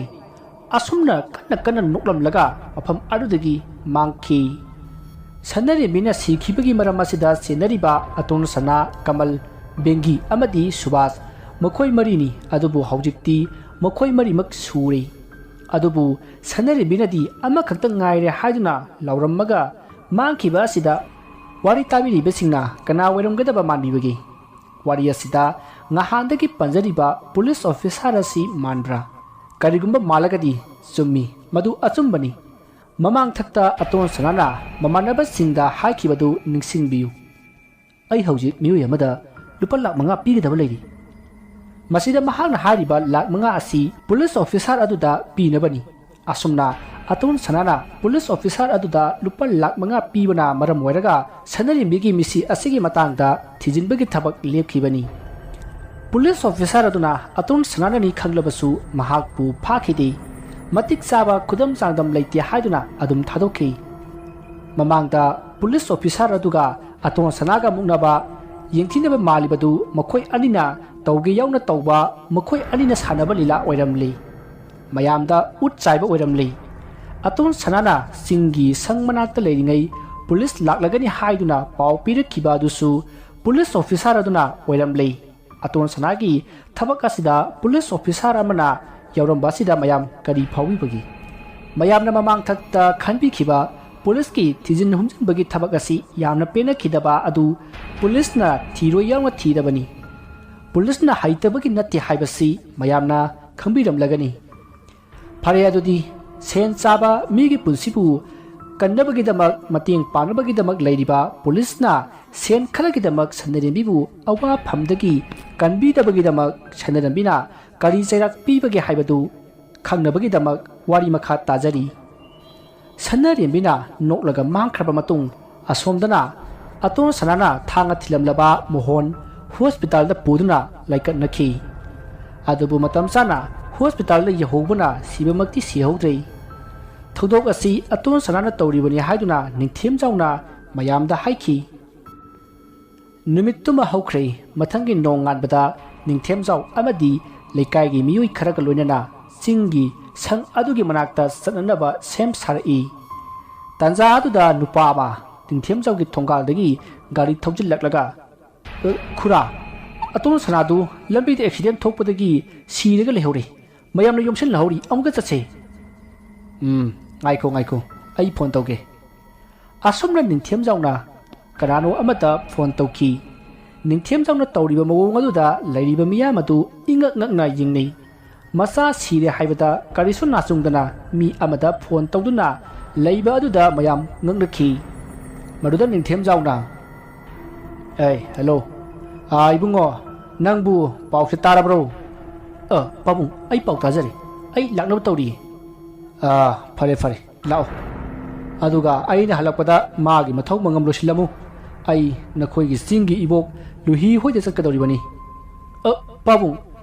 ꯑꯁꯨꯝꯅ ꯀꯟꯅ ꯀꯟꯅ ꯅꯣꯛꯂꯝꯂꯒ ꯃꯐꯝ ꯑꯗꯨꯗꯒꯤ ꯃꯥꯡꯈꯤ꯫ ꯁꯅꯔꯦꯝꯕꯤꯅ ꯁꯤꯈꯤꯕꯒꯤ ꯃꯔꯝ ꯑꯁꯤꯗ ꯆꯦꯟꯅꯔꯤꯕ ꯑꯇꯣꯟ ꯁꯅꯥ, ꯀꯃꯜ, ꯕꯦꯡꯒꯤ ꯑꯃꯗꯤ ꯁꯨꯕꯥꯁ, ꯃꯈꯣꯏ ꯃꯔꯤꯅꯤ꯫ ꯑꯗꯨꯕꯨ ꯍꯧꯖꯤꯛꯇꯤ ꯃꯈꯣꯏ ꯃꯔꯤꯃꯛ ꯁꯨꯔꯦ꯫ ꯑꯗꯨꯕꯨ ꯁꯅꯔꯦꯝꯕꯤꯅꯗꯤ ꯑꯃꯈꯛꯇ ꯉꯥꯏꯔꯦ ꯍꯥꯏꯗꯨꯅ ꯂꯥꯎꯔꯝꯃꯒ ꯃꯥꯡꯈꯤꯕ ꯑꯁꯤꯗ ꯋꯥꯔꯤ ꯇꯥꯕꯤꯔꯤꯕꯁꯤꯡꯅ ꯀꯅꯥ ꯑꯣꯏꯔꯝꯒꯗꯕ ꯃꯥꯟꯕꯤꯕꯒꯦ? ꯋꯥꯔꯤ ꯑꯁꯤꯗ ꯉꯍꯥꯟꯗꯒꯤ ꯄꯟꯖꯔꯤꯕ ꯄꯨꯂꯤꯁ ꯑꯣꯐꯤꯁꯥꯔ ꯑꯁꯤ ꯃꯥꯟꯕ꯭ꯔꯥ? ꯀꯔꯤꯒꯨꯝꯕ ꯃꯥꯜꯂꯒꯗꯤ ꯆꯨꯝꯃꯤ, ꯃꯗꯨ ꯑꯆꯨꯝꯕꯅꯤ꯫ ꯃꯃꯥꯡꯊꯛꯇ ꯑꯇꯣꯟ ꯁꯅꯥꯅ ꯃꯃꯥꯟꯅꯕꯁꯤꯡꯗ ꯍꯥꯏꯈꯤꯕꯗꯨ ꯅꯤꯡꯁꯤꯡꯕꯤꯌꯨ꯫ "ꯑꯩ ꯍꯧꯖꯤꯛ ꯃꯤꯑꯣꯏ ꯑꯃꯗ ꯂꯨꯄꯥ ꯂꯥꯈ ꯃꯉꯥ ꯄꯤꯒꯗꯕ ꯂꯩꯔꯤ꯫ ꯃꯁꯤꯗ ꯃꯍꯥꯛꯅ ꯍꯥꯏꯔꯤꯕ ꯂꯥꯈ ꯃꯉꯥ ꯑꯁꯤ ꯄꯨꯂꯤꯁ ꯑꯣꯐꯤꯁꯥꯔ ꯑꯗꯨꯗ ꯄꯤꯅꯕꯅꯤ"꯫ ꯑꯁꯨꯝꯅ ꯑꯇꯣꯟ ꯁꯅꯥꯅ ꯄꯨꯂꯤꯁ ꯑꯣꯐꯤꯁꯥꯔ ꯑꯗꯨꯗ ꯂꯨꯄꯥ ꯂꯥꯈ ꯃꯉꯥ ꯄꯤꯕꯅ ꯃꯔꯝ ꯑꯣꯏꯔꯒ ꯁꯅꯔꯦꯝꯕꯤꯒꯤ ꯃꯤꯁꯤ ꯑꯁꯤꯒꯤ ꯃꯇꯥꯡꯗ ꯊꯤꯖꯤꯟꯕꯒꯤ ꯊꯕꯛ ꯂꯦꯞꯈꯤꯕꯅꯤ꯫ ꯄꯨꯂꯤꯁ ꯑꯣꯐꯤꯁꯥꯔ ꯑꯗꯨꯅ ꯑꯇꯣꯟ ꯁꯅꯥꯅꯅꯤ ꯈꯪꯂꯕꯁꯨ ꯃꯍꯥꯛꯄꯨ ꯐꯥꯈꯤꯗꯦ꯫ ꯃꯇꯤꯛ ꯆꯥꯕ ꯈꯨꯗꯝ ꯆꯥꯡꯗꯝ ꯂꯩꯇꯦ ꯍꯥꯏꯗꯨꯅ ꯑꯗꯨꯝ ꯊꯥꯗꯣꯛꯈꯤ꯫ ꯃꯃꯥꯡꯗ ꯄꯨꯂꯤꯁ ꯑꯣꯐꯤꯁꯥꯔ ꯑꯗꯨꯒ ꯑꯇꯣꯟ ꯁꯅꯥꯒ ꯃꯨꯛꯅꯕ, ꯌꯦꯡꯊꯤꯅꯕ ꯃꯥꯜꯂꯤꯕꯗꯨ ꯃꯈꯣꯏ ꯑꯅꯤꯅ ꯇꯧꯒꯦ ꯌꯥꯎꯅ ꯇꯧꯕ, ꯃꯈꯣꯏ ꯑꯅꯤꯅ ꯁꯥꯟꯅꯕ ꯂꯤꯂꯥ ꯑꯣꯏꯔꯝꯂꯤ꯫ ꯃꯌꯥꯝꯗ ꯎꯠ ꯆꯥꯏꯕ ꯑꯣꯏꯔꯝꯂꯤ꯫ ꯑꯇꯣꯟ ꯁꯅꯥꯅ ꯆꯤꯡꯒꯤ ꯁꯪ ꯃꯅꯥꯛꯇ ꯂꯩꯔꯤꯉꯩ ꯄꯨꯂꯤꯁ ꯂꯥꯛꯂꯒꯅꯤ ꯍꯥꯏꯗꯨꯅ ꯄꯥꯎ ꯄꯤꯔꯛꯈꯤꯕ ꯑꯗꯨꯁꯨ ꯄꯨꯂꯤꯁ ꯑꯣꯐꯤꯁꯥꯔ ꯑꯗꯨꯅ ꯑꯣꯏꯔꯝꯂꯤ꯫ ꯑꯇꯣꯟ ꯁꯅꯥꯒꯤ ꯊꯕꯛ ꯑꯁꯤꯗ ꯄꯨꯂꯤꯁ ꯑꯣꯐꯤꯁꯥꯔ ꯑꯃꯅ ꯌꯥꯎꯔꯝꯕ ꯑꯁꯤꯗ ꯃꯌꯥꯝ ꯀꯔꯤ ꯐꯥꯎꯕꯤꯕꯒꯦ? ꯃꯌꯥꯝꯅ ꯃꯃꯥꯡꯊꯛꯇ ꯈꯟꯕꯤꯈꯤꯕ ꯄꯨꯂꯤꯁꯀꯤ ꯊꯤꯖꯤꯟ ꯍꯨꯝꯖꯤꯟꯕꯒꯤ ꯊꯕꯛ ꯑꯁꯤ ꯌꯥꯝꯅ ꯄꯦꯟꯅꯈꯤꯗꯕ ꯑꯗꯨ ꯄꯨꯂꯤꯁꯅ ꯊꯤꯔꯣꯏ ꯌꯥꯎꯅ ꯊꯤꯔꯕꯅꯤ꯫ ꯄꯨꯂꯤꯁꯅ ꯍꯩꯇꯕꯒꯤ ꯅꯠꯇꯦ ꯍꯥꯏꯕꯁꯤ ꯃꯌꯥꯝꯅ ꯈꯪꯕꯤꯔꯝꯂꯒꯅꯤ꯫ ꯐꯔꯦ, ꯑꯗꯨꯗꯤ ꯁꯦꯟ ꯆꯥꯕ ꯃꯤꯒꯤ ꯄꯨꯟꯁꯤꯕꯨ ꯀꯟꯅꯕꯒꯤꯗꯃꯛ, ꯃꯇꯦꯡ ꯄꯥꯡꯅꯕꯒꯤꯗꯃꯛ ꯂꯩꯔꯤꯕ ꯄꯨꯂꯤꯁꯅ ꯁꯦꯟ ꯈꯔꯒꯤꯗꯃꯛ ꯁꯅꯔꯦꯝꯕꯤꯕꯨ ꯑꯋꯥꯐꯝꯗꯒꯤ ꯀꯟꯕꯤꯗꯕꯒꯤꯗꯃꯛ ꯁꯅꯔꯦꯝꯕꯤꯅ ꯀꯔꯤ ꯆꯩꯔꯥꯛ ꯄꯤꯕꯒꯦ ꯍꯥꯏꯕꯗꯨ ꯈꯪꯅꯕꯒꯤꯗꯃꯛ ꯋꯥꯔꯤ ꯃꯈꯥ ꯇꯥꯖꯔꯤ꯫ ꯁꯅꯥꯔꯦꯝꯕꯤꯅ ꯅꯣꯛꯂꯒ ꯃꯥꯡꯈ꯭ꯔꯕ ꯃꯇꯨꯡ, ꯑꯁꯣꯝꯗꯅ ꯑꯇꯣꯟ ꯁꯅꯥꯅ ꯊꯥꯡꯅ ꯊꯤꯜꯂꯝꯂꯕ ꯃꯣꯍꯣꯟ ꯍꯣꯁꯄꯤꯇꯥꯜꯗ ꯄꯨꯗꯨꯅ ꯂꯥꯏꯀꯠꯅꯈꯤ꯫ ꯑꯗꯨꯕꯨ ꯃꯇꯝ ꯆꯥꯅ ꯍꯣꯁꯄꯤꯇꯥꯜꯗ ꯌꯧꯍꯧꯕꯅ ꯁꯤꯕꯃꯛꯇꯤ ꯁꯤꯍꯧꯗ꯭ꯔꯦ꯫ ꯊꯧꯗꯣꯛ ꯑꯁꯤ ꯑꯇꯣꯟ ꯁꯅꯥꯅ ꯇꯧꯔꯤꯕꯅꯤ ꯍꯥꯏꯗꯨꯅ ꯅꯤꯡꯊꯦꯝꯖꯥꯎꯅ ꯃꯌꯥꯝꯗ ꯍꯥꯏꯈꯤ꯫ ꯅꯨꯃꯤꯠꯇꯨꯃ ꯍꯧꯈ꯭ꯔꯦ꯫ ꯃꯊꯪꯒꯤ ꯅꯣꯡꯉꯥꯟꯕꯗ ꯅꯤꯡꯊꯦꯝꯖꯥꯎ ꯑꯃꯗꯤ ꯂꯩꯀꯥꯏꯒꯤ ꯃꯤꯑꯣꯏ ꯈꯔꯒ ꯂꯣꯏꯅꯅ ꯆꯤꯡꯒꯤ ꯁꯪ ꯑꯗꯨꯒꯤ ꯃꯅꯥꯛꯇ ꯆꯠꯅꯅꯕ ꯁꯦꯝ ꯁꯥꯔꯛꯏ꯫ ꯇꯥꯟꯖꯥ ꯑꯗꯨꯗ ꯅꯨꯄꯥ ꯑꯃ ꯅꯤꯡꯊꯦꯝꯖꯥꯎꯒꯤ ꯊꯣꯡꯒꯥꯜꯗꯒꯤ ꯒꯥꯔꯤ ꯊꯧꯖꯤꯜꯂꯛꯂꯒ, "ꯑ, ꯈꯨꯔꯥ, ꯑꯇꯣꯟ ꯁꯅꯥꯗꯨ ꯂꯝꯕꯤꯗ ꯑꯦꯛꯁꯤꯗꯦꯟ ꯊꯣꯛꯄꯗꯒꯤ ꯁꯤꯔꯒ ꯂꯩꯍꯧꯔꯦ꯫ ꯃꯌꯥꯝꯅ ꯌꯣꯝꯁꯤꯜꯍꯧꯔꯤ, ꯑꯃꯨꯛꯇ ꯆꯠꯁꯦ꯫" "ꯎꯝ, ꯉꯥꯏꯈꯣ, ꯉꯥꯏꯈꯣ, ꯑꯩ ꯐꯣꯟ ꯇꯧꯒꯦ꯫" ꯑꯁꯨꯝꯅ ꯅꯤꯡꯊꯦꯝꯖꯥꯎꯅ ꯀꯅꯥꯅꯣ ꯑꯃꯗ ꯐꯣꯟ ꯇꯧꯈꯤ꯫ ꯅꯤꯡꯊꯦꯝꯖꯥꯎꯅ ꯇꯧꯔꯤꯕ ꯃꯑꯣꯡ ꯑꯗꯨꯗ ꯂꯩꯔꯤꯕ ꯃꯤꯌꯥꯝ ꯑꯗꯨ ꯏꯉꯛ ꯉꯛꯅ ꯌꯦꯡꯅꯩ꯫ ꯃꯆꯥ ꯁꯤꯔꯦ ꯍꯥꯏꯕꯗ ꯀꯔꯤꯁꯨ ꯅꯥꯆꯨꯡꯗꯅ ꯃꯤ ꯑꯃꯗ ꯐꯣꯟ ꯇꯧꯗꯨꯅ ꯂꯩꯕ ꯑꯗꯨꯗ ꯃꯌꯥꯝ ꯉꯛꯅꯈꯤ꯫ ꯃꯗꯨꯗ ꯅꯤꯡꯊꯦꯝꯖꯥꯎꯅ, "ꯑꯦ, ꯍꯦꯜꯂꯣ꯫ ꯑꯥ, ꯏꯕꯨꯡꯉꯣ, ꯅꯪꯕꯨ ꯄꯥꯎꯁꯦ ꯇꯥꯔꯕ꯭ꯔꯣ?" "ꯑ, ꯄꯥꯕꯨꯡ, ꯑꯩ ꯄꯥꯎ ꯇꯥꯖꯔꯦ꯫ ꯑꯩ ꯂꯥꯛꯅꯕ ꯇꯧꯔꯤꯌꯦ꯫" "ꯑꯥ, ꯐꯔꯦ, ꯐꯔꯦ, ꯂꯥꯛꯑꯣ꯫ ꯑꯗꯨꯒ ꯑꯩꯅ ꯍꯜꯂꯛꯄꯗ ꯃꯥꯒꯤ ꯃꯊꯧ ꯃꯉꯝ ꯂꯣꯏꯁꯤꯜꯂꯝꯃꯨ꯫ ꯑꯩ ꯅꯈꯣꯏꯒꯤ ꯆꯤꯡꯒꯤ ꯏꯕꯣꯛ ꯂꯨꯍꯤ ꯍꯣꯏꯗ ꯆꯠꯀꯗꯧꯔꯤꯕꯅꯤ꯫" "ꯑ, ꯄꯥꯕꯨꯡ,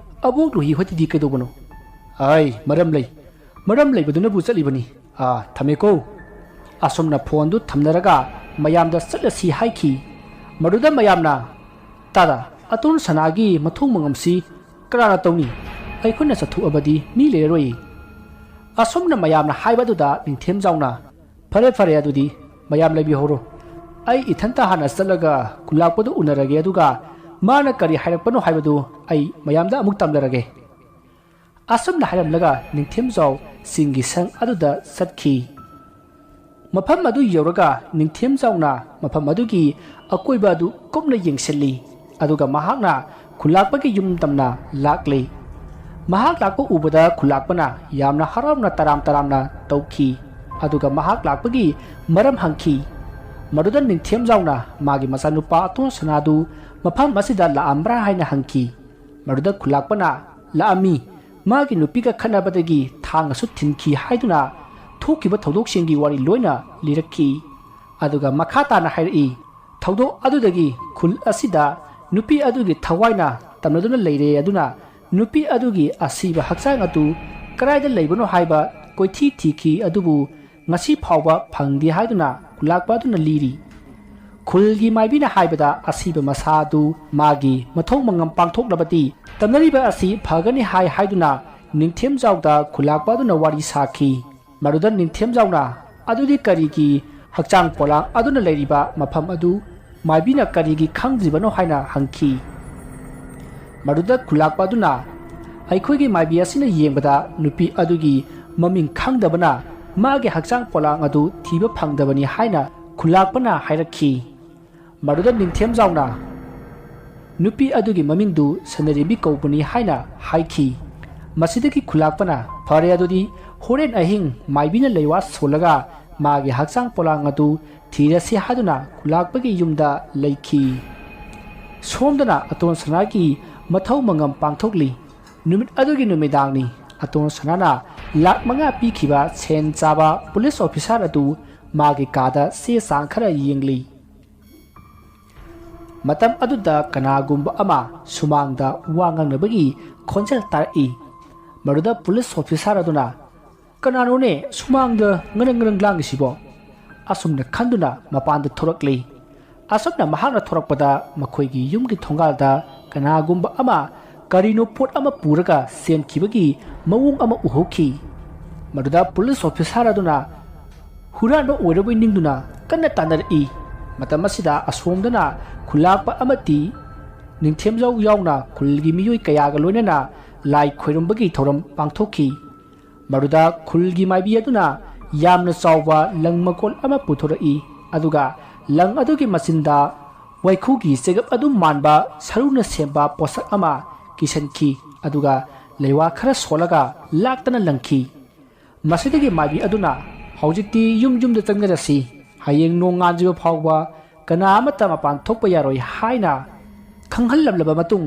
ꯑꯕꯣꯛ ꯂꯨꯍꯤ ꯍꯣꯏꯗꯗꯤ ꯀꯩꯗꯧꯕꯅꯣ?" "ꯑꯩ, ꯃꯔꯝ ꯂꯩ꯫ ꯃꯔꯝ ꯂꯩꯕꯗꯨꯅꯕꯨ ꯆꯠꯂꯤꯕꯅꯤ꯫ ꯑꯥ, ꯊꯝꯃꯦꯀꯣ꯫" ꯑꯁꯨꯝꯅ ꯐꯣꯟꯗꯨ ꯊꯝꯅꯔꯒ ꯃꯌꯥꯝꯗ ꯆꯠꯂꯁꯤ ꯍꯥꯏꯈꯤ꯫ ꯃꯗꯨꯗ ꯃꯌꯥꯝꯅ, "ꯇꯥꯗ, ꯑꯇꯣꯟ ꯁꯅꯥꯒꯤ ꯃꯊꯧ ꯃꯉꯝꯁꯤ ꯀꯅꯥꯅ ꯇꯧꯅꯤ? ꯑꯩꯈꯣꯏꯅ ꯆꯠꯊꯣꯛꯑꯕꯗꯤ ꯃꯤ ꯂꯩꯔꯔꯣꯏ꯫" ꯑꯁꯨꯝꯅ ꯃꯌꯥꯝꯅ ꯍꯥꯏꯕ ꯑꯗꯨꯗ ꯅꯤꯡꯊꯦꯝꯖꯥꯎꯅ, "ꯐꯔꯦ, ꯐꯔꯦ, ꯑꯗꯨꯗꯤ ꯃꯌꯥꯝ ꯂꯩꯕꯤꯍꯧꯔꯣ꯫ ꯑꯩ ꯏꯊꯟꯇ ꯍꯥꯟꯅ ꯆꯠꯂꯒ ꯈꯨꯂꯥꯛꯄꯗꯨ ꯎꯅꯔꯒꯦ, ꯑꯗꯨꯒ ꯃꯥꯅ ꯀꯔꯤ ꯍꯥꯏꯔꯛꯄꯅꯣ ꯍꯥꯏꯕꯗꯨ ꯑꯩ ꯃꯌꯥꯝꯗ ꯑꯃꯨꯛ ꯇꯝꯂꯔꯒꯦ꯫" ꯑꯁꯨꯝꯅ ꯍꯥꯏꯔꯝꯂꯒ ꯅꯤꯡꯊꯦꯝꯖꯥꯎ ꯆꯤꯡꯒꯤ ꯁꯪ ꯑꯗꯨꯗ ꯆꯠꯈꯤ꯫ ꯃꯐꯝ ꯑꯗꯨ ꯌꯧꯔꯒ ꯅꯤꯡꯊꯦꯝꯖꯥꯎꯅ ꯃꯐꯝ ꯑꯗꯨꯒꯤ ꯑꯀꯣꯏꯕ ꯑꯗꯨ ꯀꯨꯞꯅ ꯌꯦꯡꯁꯤꯜꯂꯤ꯫ ꯑꯗꯨꯒ ꯃꯍꯥꯛꯅ ꯈꯨꯂꯥꯛꯄꯒꯤ ꯌꯨꯝ ꯇꯝꯅ ꯂꯥꯛꯂꯤ꯫ ꯃꯍꯥꯛ ꯂꯥꯛꯄ ꯎꯕꯗ ꯈꯨꯂꯥꯛꯄꯅ ꯌꯥꯝꯅ ꯍꯔꯥꯎꯅ ꯇꯔꯥꯝ ꯇꯔꯥꯝꯅ ꯇꯧꯈꯤ꯫ ꯑꯗꯨꯒ ꯃꯍꯥꯛ ꯂꯥꯛꯄꯒꯤ ꯃꯔꯝ ꯍꯪꯈꯤ꯫ ꯃꯗꯨꯗ ꯅꯤꯡꯊꯦꯝꯖꯥꯎꯅ ꯃꯥꯒꯤ ꯃꯆꯥꯅꯨꯄꯥ ꯑꯇꯣꯟ ꯁꯅꯥꯗꯨ ꯃꯐꯝ ꯑꯁꯤꯗ ꯂꯥꯛꯑꯝꯕ꯭ꯔꯥ ꯍꯥꯏꯅ ꯍꯪꯈꯤ꯫ ꯃꯗꯨꯗ ꯈꯨꯂꯥꯛꯄꯅ, "ꯂꯥꯛꯑꯝꯃꯤ, ꯃꯥꯒꯤ ꯅꯨꯄꯤꯒ ꯈꯠꯅꯕꯗꯒꯤ ꯊꯥꯡꯅꯁꯨ ꯊꯤꯟꯈꯤ" ꯍꯥꯏꯗꯨꯅ ꯊꯣꯛꯈꯤꯕ ꯊꯧꯗꯣꯛꯁꯤꯡꯒꯤ ꯋꯥꯔꯤ ꯂꯣꯏꯅ ꯂꯤꯔꯛꯈꯤ꯫ ꯑꯗꯨꯒ ꯃꯈꯥ ꯇꯥꯅ ꯍꯥꯏꯔꯛꯏ, ꯊꯧꯗꯣꯛ ꯑꯗꯨꯗꯒꯤ ꯈꯨꯜ ꯑꯁꯤꯗ ꯅꯨꯄꯤ ꯑꯗꯨꯒꯤ ꯊꯋꯥꯏꯅ ꯇꯝꯅꯗꯨꯅ ꯂꯩꯔꯦ꯫ ꯑꯗꯨꯅ ꯅꯨꯄꯤ ꯑꯗꯨꯒꯤ ꯑꯁꯤꯕ ꯍꯛꯆꯥꯡ ꯑꯗꯨ ꯀꯗꯥꯏꯗ ꯂꯩꯕꯅꯣ ꯍꯥꯏꯕ ꯀꯣꯏꯊꯤ ꯊꯤꯈꯤ, ꯑꯗꯨꯕꯨ ꯉꯁꯤ ꯐꯥꯎꯕ ꯐꯪꯗꯦ ꯍꯥꯏꯗꯨꯅ ꯈꯨꯂꯥꯛꯄ ꯑꯗꯨꯅ ꯂꯤꯔꯤ꯫ ꯈꯨꯜꯒꯤ ꯃꯥꯏꯕꯤꯅ ꯍꯥꯏꯕꯗ ꯑꯁꯤꯕ ꯃꯁꯥ ꯑꯗꯨ ꯃꯥꯒꯤ ꯃꯊꯧ ꯃꯉꯝ ꯄꯥꯡꯊꯣꯛꯂꯕꯗꯤ ꯇꯝꯅꯔꯤꯕ ꯑꯁꯤ ꯐꯒꯅꯤ ꯍꯥꯏ ꯍꯥꯏꯗꯨꯅ ꯅꯤꯡꯊꯦꯝꯖꯥꯎꯗ ꯈꯨꯂꯥꯛꯄ ꯑꯗꯨꯅ ꯋꯥꯔꯤ ꯁꯥꯈꯤ꯫ ꯃꯗꯨꯗ ꯅꯤꯡꯊꯦꯝꯖꯥꯎꯅ, "ꯑꯗꯨꯗꯤ ꯀꯔꯤꯒꯤ ꯍꯛꯆꯥꯡ ꯄꯣꯂꯥꯡ ꯑꯗꯨꯅ ꯂꯩꯔꯤꯕ ꯃꯐꯝ ꯑꯗꯨ ꯃꯥꯏꯕꯤꯅ ꯀꯔꯤꯒꯤ ꯈꯪꯗ꯭ꯔꯤꯕꯅꯣ?" ꯍꯥꯏꯅ ꯍꯪꯈꯤ꯫ ꯃꯗꯨꯗ ꯈꯨꯂꯥꯛꯄ ꯑꯗꯨꯅ, "ꯑꯩꯈꯣꯏꯒꯤ ꯃꯥꯏꯕꯤ ꯑꯁꯤꯅ ꯌꯦꯡꯕꯗ ꯅꯨꯄꯤ ꯑꯗꯨꯒꯤ ꯃꯃꯤꯡ ꯈꯪꯗꯕꯅ ꯃꯥꯒꯤ ꯍꯛꯆꯥꯡ ꯄꯣꯂꯥꯡ ꯑꯗꯨ ꯊꯤꯕ ꯐꯪꯗꯕꯅꯤ" ꯍꯥꯏꯅ ꯈꯨꯂꯥꯛꯄꯅ ꯍꯥꯏꯔꯛꯈꯤ꯫ ꯃꯗꯨꯗ ꯅꯤꯡꯊꯦꯝꯖꯥꯎꯅ, "ꯅꯨꯄꯤ ꯑꯗꯨꯒꯤ ꯃꯃꯤꯡꯗꯨ ꯁꯅꯔꯦꯝꯕꯤ ꯀꯧꯕꯅꯤ" ꯍꯥꯏꯅ ꯍꯥꯏꯈꯤ꯫ ꯃꯁꯤꯗꯒꯤ ꯈꯨꯂꯥꯛꯄꯅ, "ꯐꯔꯦ, ꯑꯗꯨꯗꯤ ꯍꯣꯔꯦꯟ ꯑꯍꯤꯡ ꯃꯥꯏꯕꯤꯅ ꯂꯩꯋꯥ ꯁꯣꯜꯂꯒ ꯃꯥꯒꯤ ꯍꯛꯆꯥꯡ ꯄꯣꯂꯥꯡ ꯑꯗꯨ ꯊꯤꯔꯁꯤ" ꯍꯥꯏꯗꯨꯅ ꯈꯨꯂꯥꯛꯄꯒꯤ ꯌꯨꯝꯗ ꯂꯩꯈꯤ꯫ ꯁꯣꯝꯗꯅ ꯑꯇꯣꯟ ꯁꯅꯥꯒꯤ ꯃꯊꯧ ꯃꯉꯝ ꯄꯥꯡꯊꯣꯛꯂꯤ꯫ ꯅꯨꯃꯤꯠ ꯑꯗꯨꯒꯤ ꯅꯨꯃꯤꯗꯥꯡꯅꯤ꯫ ꯑꯇꯣꯟ ꯁꯅꯥꯅ ꯂꯥꯛ ꯃꯉꯥ ꯄꯤꯈꯤꯕ ꯁꯦꯟ ꯆꯥꯕ ꯄꯨꯂꯤꯁ ꯑꯣꯐꯤꯁꯥꯔ ꯑꯗꯨ ꯃꯥꯒꯤ ꯀꯥꯗ ꯆꯦ ꯆꯥꯡ ꯈꯔ ꯌꯦꯡꯂꯤ꯫ ꯃꯇꯝ ꯑꯗꯨꯗ ꯀꯅꯥꯒꯨꯝꯕ ꯑꯃ ꯁꯨꯃꯥꯡꯗ ꯋꯥ ꯉꯥꯡꯅꯕꯒꯤ ꯈꯣꯟꯖꯦꯜ ꯇꯥꯔꯛꯏ꯫ ꯃꯗꯨꯗ ꯄꯨꯂꯤꯁ ꯑꯣꯐꯤꯁꯥꯔ ꯑꯗꯨꯅ, "ꯀꯅꯥꯅꯣꯅꯦ ꯁꯨꯃꯥꯡꯗ ꯉꯔꯪ ꯉꯔꯪ ꯂꯥꯡꯉꯤꯁꯤꯕꯣ?" ꯑꯁꯨꯝꯅ ꯈꯟꯗꯨꯅ ꯃꯄꯥꯟꯗ ꯊꯣꯔꯛꯂꯤ꯫ ꯑꯁꯨꯝꯅ ꯃꯍꯥꯛꯅ ꯊꯣꯔꯛꯄꯗ ꯃꯈꯣꯏꯒꯤ ꯌꯨꯝꯒꯤ ꯊꯣꯡꯒꯥꯜꯗ ꯀꯅꯥꯒꯨꯝꯕ ꯑꯃ ꯀꯔꯤꯅꯣ ꯄꯣꯠ ꯑꯃ ꯄꯨꯔꯒ ꯆꯦꯟꯈꯤꯕꯒꯤ ꯃꯑꯣꯡ ꯑꯃ ꯎꯍꯧꯈꯤ꯫ ꯃꯗꯨꯗ ꯄꯨꯂꯤꯁ ꯑꯣꯐꯤꯁꯥꯔ ꯑꯗꯨꯅ ꯍꯨꯔꯥꯟꯕ ꯑꯣꯏꯔꯕꯣꯏ ꯅꯤꯡꯗꯨꯅ ꯀꯟꯅ ꯇꯥꯟꯅꯔꯛꯏ꯫ ꯃꯇꯝ ꯑꯁꯤꯗ ꯑꯁꯣꯝꯗꯅ ꯈꯨꯂꯥꯛꯄ ꯑꯃꯗꯤ ꯅꯤꯡꯊꯦꯝꯖꯥꯎ ꯌꯥꯎꯅ ꯈꯨꯜꯒꯤ ꯃꯤꯑꯣꯏ ꯀꯌꯥꯒ ꯂꯣꯏꯅꯅ ꯂꯥꯏ ꯈꯣꯏꯔꯝꯕꯒꯤ ꯊꯧꯔꯝ ꯄꯥꯡꯊꯣꯛꯈꯤ꯫ ꯃꯗꯨꯗ ꯈꯨꯜꯒꯤ ꯃꯥꯏꯕꯤ ꯑꯗꯨꯅ ꯌꯥꯝꯅ ꯆꯥꯎꯕ ꯂꯪ ꯃꯀꯣꯜ ꯑꯃ ꯄꯨꯊꯣꯔꯛꯏ, ꯑꯗꯨꯒ ꯂꯪ ꯑꯗꯨꯒꯤ ꯃꯆꯤꯟꯗ ꯋꯥꯏꯈꯨꯒꯤ ꯆꯦꯒꯞ ꯑꯗꯨ ꯃꯥꯟꯕ ꯁꯔꯨꯅ ꯁꯦꯝꯕ ꯄꯣꯠꯁꯛ ꯑꯃ ꯀꯤꯁꯟꯈꯤ, ꯑꯗꯨꯒ ꯂꯩꯋꯥ ꯈꯔ ꯁꯣꯜꯂꯒ ꯂꯥꯛꯇꯅ ꯂꯪꯈꯤ꯫ ꯃꯁꯤꯗꯒꯤ ꯃꯥꯏꯕꯤ ꯑꯗꯨꯅ, "ꯍꯧꯖꯤꯛꯇꯤ ꯌꯨꯝ ꯌꯨꯝꯗ ꯆꯪꯅꯔꯁꯤ, ꯍꯌꯦꯡ ꯅꯣꯡꯉꯥꯟꯗ꯭ꯔꯤꯕ ꯐꯥꯎꯕ ꯀꯅꯥ ꯑꯃꯠꯇ ꯃꯄꯥꯟ ꯊꯣꯛꯄ ꯌꯥꯔꯣꯏ" ꯍꯥꯏꯅ ꯈꯪꯍꯜꯂꯝꯂꯕ ꯃꯇꯨꯡ,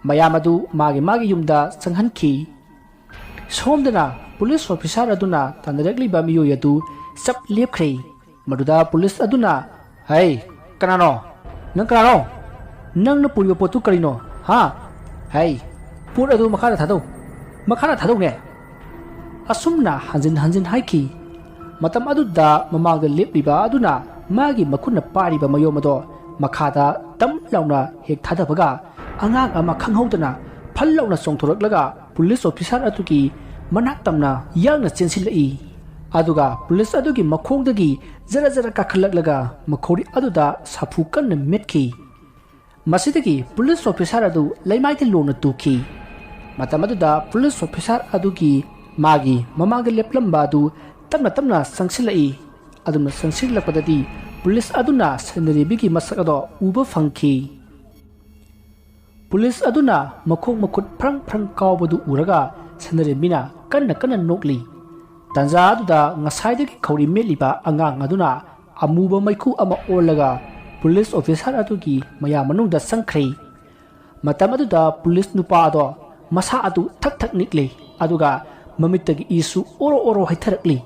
ꯃꯌꯥꯝ ꯑꯗꯨ ꯃꯥꯒꯤ ꯃꯥꯒꯤ ꯌꯨꯝꯗ ꯆꯪꯍꯟꯈꯤ꯫ ꯁꯣꯝꯗꯅ ꯄꯨꯂꯤꯁ ꯑꯣꯐꯤꯁꯥꯔ ꯑꯗꯨꯅ ꯇꯥꯟꯅꯔꯛꯂꯤꯕ ꯃꯤꯑꯣꯏ ꯑꯗꯨ ꯆꯞ ꯂꯦꯞꯈ꯭ꯔꯦ꯫ ꯃꯗꯨꯗ ꯄꯨꯂꯤꯁ ꯑꯗꯨꯅ, "ꯍꯩ, ꯀꯅꯥꯅꯣ? ꯅꯪ ꯀꯅꯥꯅꯣ? ꯅꯪꯅ ꯄꯨꯔꯤꯕ ꯄꯣꯠꯇꯨ ꯀꯔꯤꯅꯣ? ꯍꯥ? ꯍꯩ, ꯄꯣꯠ ꯑꯗꯨ ꯃꯈꯥꯗ ꯊꯥꯗꯧ꯫ ꯃꯈꯥꯗ ꯊꯥꯗꯧꯅꯦ!" ꯑꯁꯨꯝꯅ ꯍꯟꯖꯤꯟ ꯍꯟꯖꯤꯟ ꯍꯥꯏꯈꯤ꯫ ꯃꯇꯝ ꯑꯗꯨꯗ ꯃꯃꯥꯡꯗ ꯂꯦꯞꯂꯤꯕ ꯑꯗꯨꯅ ꯃꯥꯒꯤ ꯃꯈꯨꯠꯅ ꯄꯥꯏꯔꯤꯕ ꯃꯌꯣꯝ ꯑꯗꯣ ꯃꯈꯥꯗ ꯇꯝ ꯂꯥꯎꯅ ꯍꯦꯛ ꯊꯥꯗꯕꯒ, ꯑꯉꯥꯡ ꯑꯃ ꯈꯪꯍꯧꯗꯅ ꯐꯜ ꯂꯥꯎꯅ ꯆꯣꯡꯊꯣꯔꯛꯂꯒ ꯄꯨꯂꯤꯁ ꯑꯣꯐꯤꯁꯥꯔ ꯑꯗꯨꯒꯤ ꯃꯅꯥꯛ ꯇꯝꯅ ꯌꯥꯡꯅ ꯆꯦꯟꯁꯤꯜꯂꯛꯏ꯫ ꯑꯗꯨꯒ ꯄꯨꯂꯤꯁ ꯑꯗꯨꯒꯤ ꯃꯈꯣꯡꯗꯒꯤ ꯖꯔ ꯖꯔ ꯀꯥꯈꯠꯂꯛꯂꯒ ꯃꯈꯧꯔꯤ ꯑꯗꯨꯗ ꯁꯥꯐꯨ ꯀꯟꯅ ꯃꯦꯠꯈꯤ꯫ ꯃꯁꯤꯗꯒꯤ ꯄꯨꯂꯤꯁ ꯑꯣꯐꯤꯁꯥꯔ ꯑꯗꯨ ꯂꯩꯃꯥꯏꯗ ꯂꯣꯡꯅ ꯇꯨꯈꯤ꯫ ꯃꯇꯝ ꯑꯗꯨꯗ ꯄꯨꯂꯤꯁ ꯑꯣꯐꯤꯁꯥꯔ ꯑꯗꯨꯒꯤ ꯃꯥꯒꯤ ꯃꯃꯥꯡꯗ ꯂꯦꯞꯂꯝꯕ ꯑꯗꯨ ꯇꯞꯅ ꯇꯞꯅ ꯆꯪꯁꯤꯜꯂꯛꯏ꯫ ꯑꯗꯨꯅ ꯆꯪꯁꯤꯜꯂꯛꯄꯗꯗꯤ ꯄꯨꯂꯤꯁ ꯑꯗꯨꯅ ꯁꯅꯥꯔꯦꯝꯕꯤꯒꯤ ꯃꯁꯛ ꯑꯗꯣ ꯎꯕ ꯐꯪꯈꯤ꯫ ꯄꯨꯂꯤꯁ ꯑꯗꯨꯅ ꯃꯈꯣꯡ ꯃꯈꯨꯠ ꯐ꯭ꯔꯪ ꯐ꯭ꯔꯪ ꯀꯥꯎꯕꯗꯨ ꯎꯔꯒ ꯁꯅꯥꯔꯦꯝꯕꯤꯅ ꯀꯟꯅ ꯀꯟꯅ ꯅꯣꯛꯂꯤ꯫ ꯇꯥꯟꯖꯥ ꯑꯗꯨꯗ ꯉꯁꯥꯏꯗꯒꯤ ꯈꯧꯔꯤ ꯃꯦꯠꯂꯤꯕ ꯑꯉꯥꯡ ꯑꯗꯨꯅ ꯑꯃꯨꯕ ꯃꯩꯈꯨ ꯑꯃ ꯑꯣꯜꯂꯒ ꯄꯨꯂꯤꯁ ꯑꯣꯐꯤꯁꯥꯔ ꯑꯗꯨꯒꯤ ꯃꯌꯥ ꯃꯅꯨꯡꯗ ꯆꯪꯈ꯭ꯔꯦ꯫ ꯃꯇꯝ ꯑꯗꯨꯗ ꯄꯨꯂꯤꯁ ꯅꯨꯄꯥ ꯑꯗꯣ ꯃꯁꯥ ꯑꯗꯨ ꯊꯛ ꯊꯛ ꯅꯤꯛꯂꯤ, ꯑꯗꯨꯒ ꯃꯃꯤꯠꯇꯒꯤ ꯏꯁꯨ ꯑꯣꯔꯣ ꯑꯣꯔꯣ ꯍꯩꯊꯔꯛꯂꯤ꯫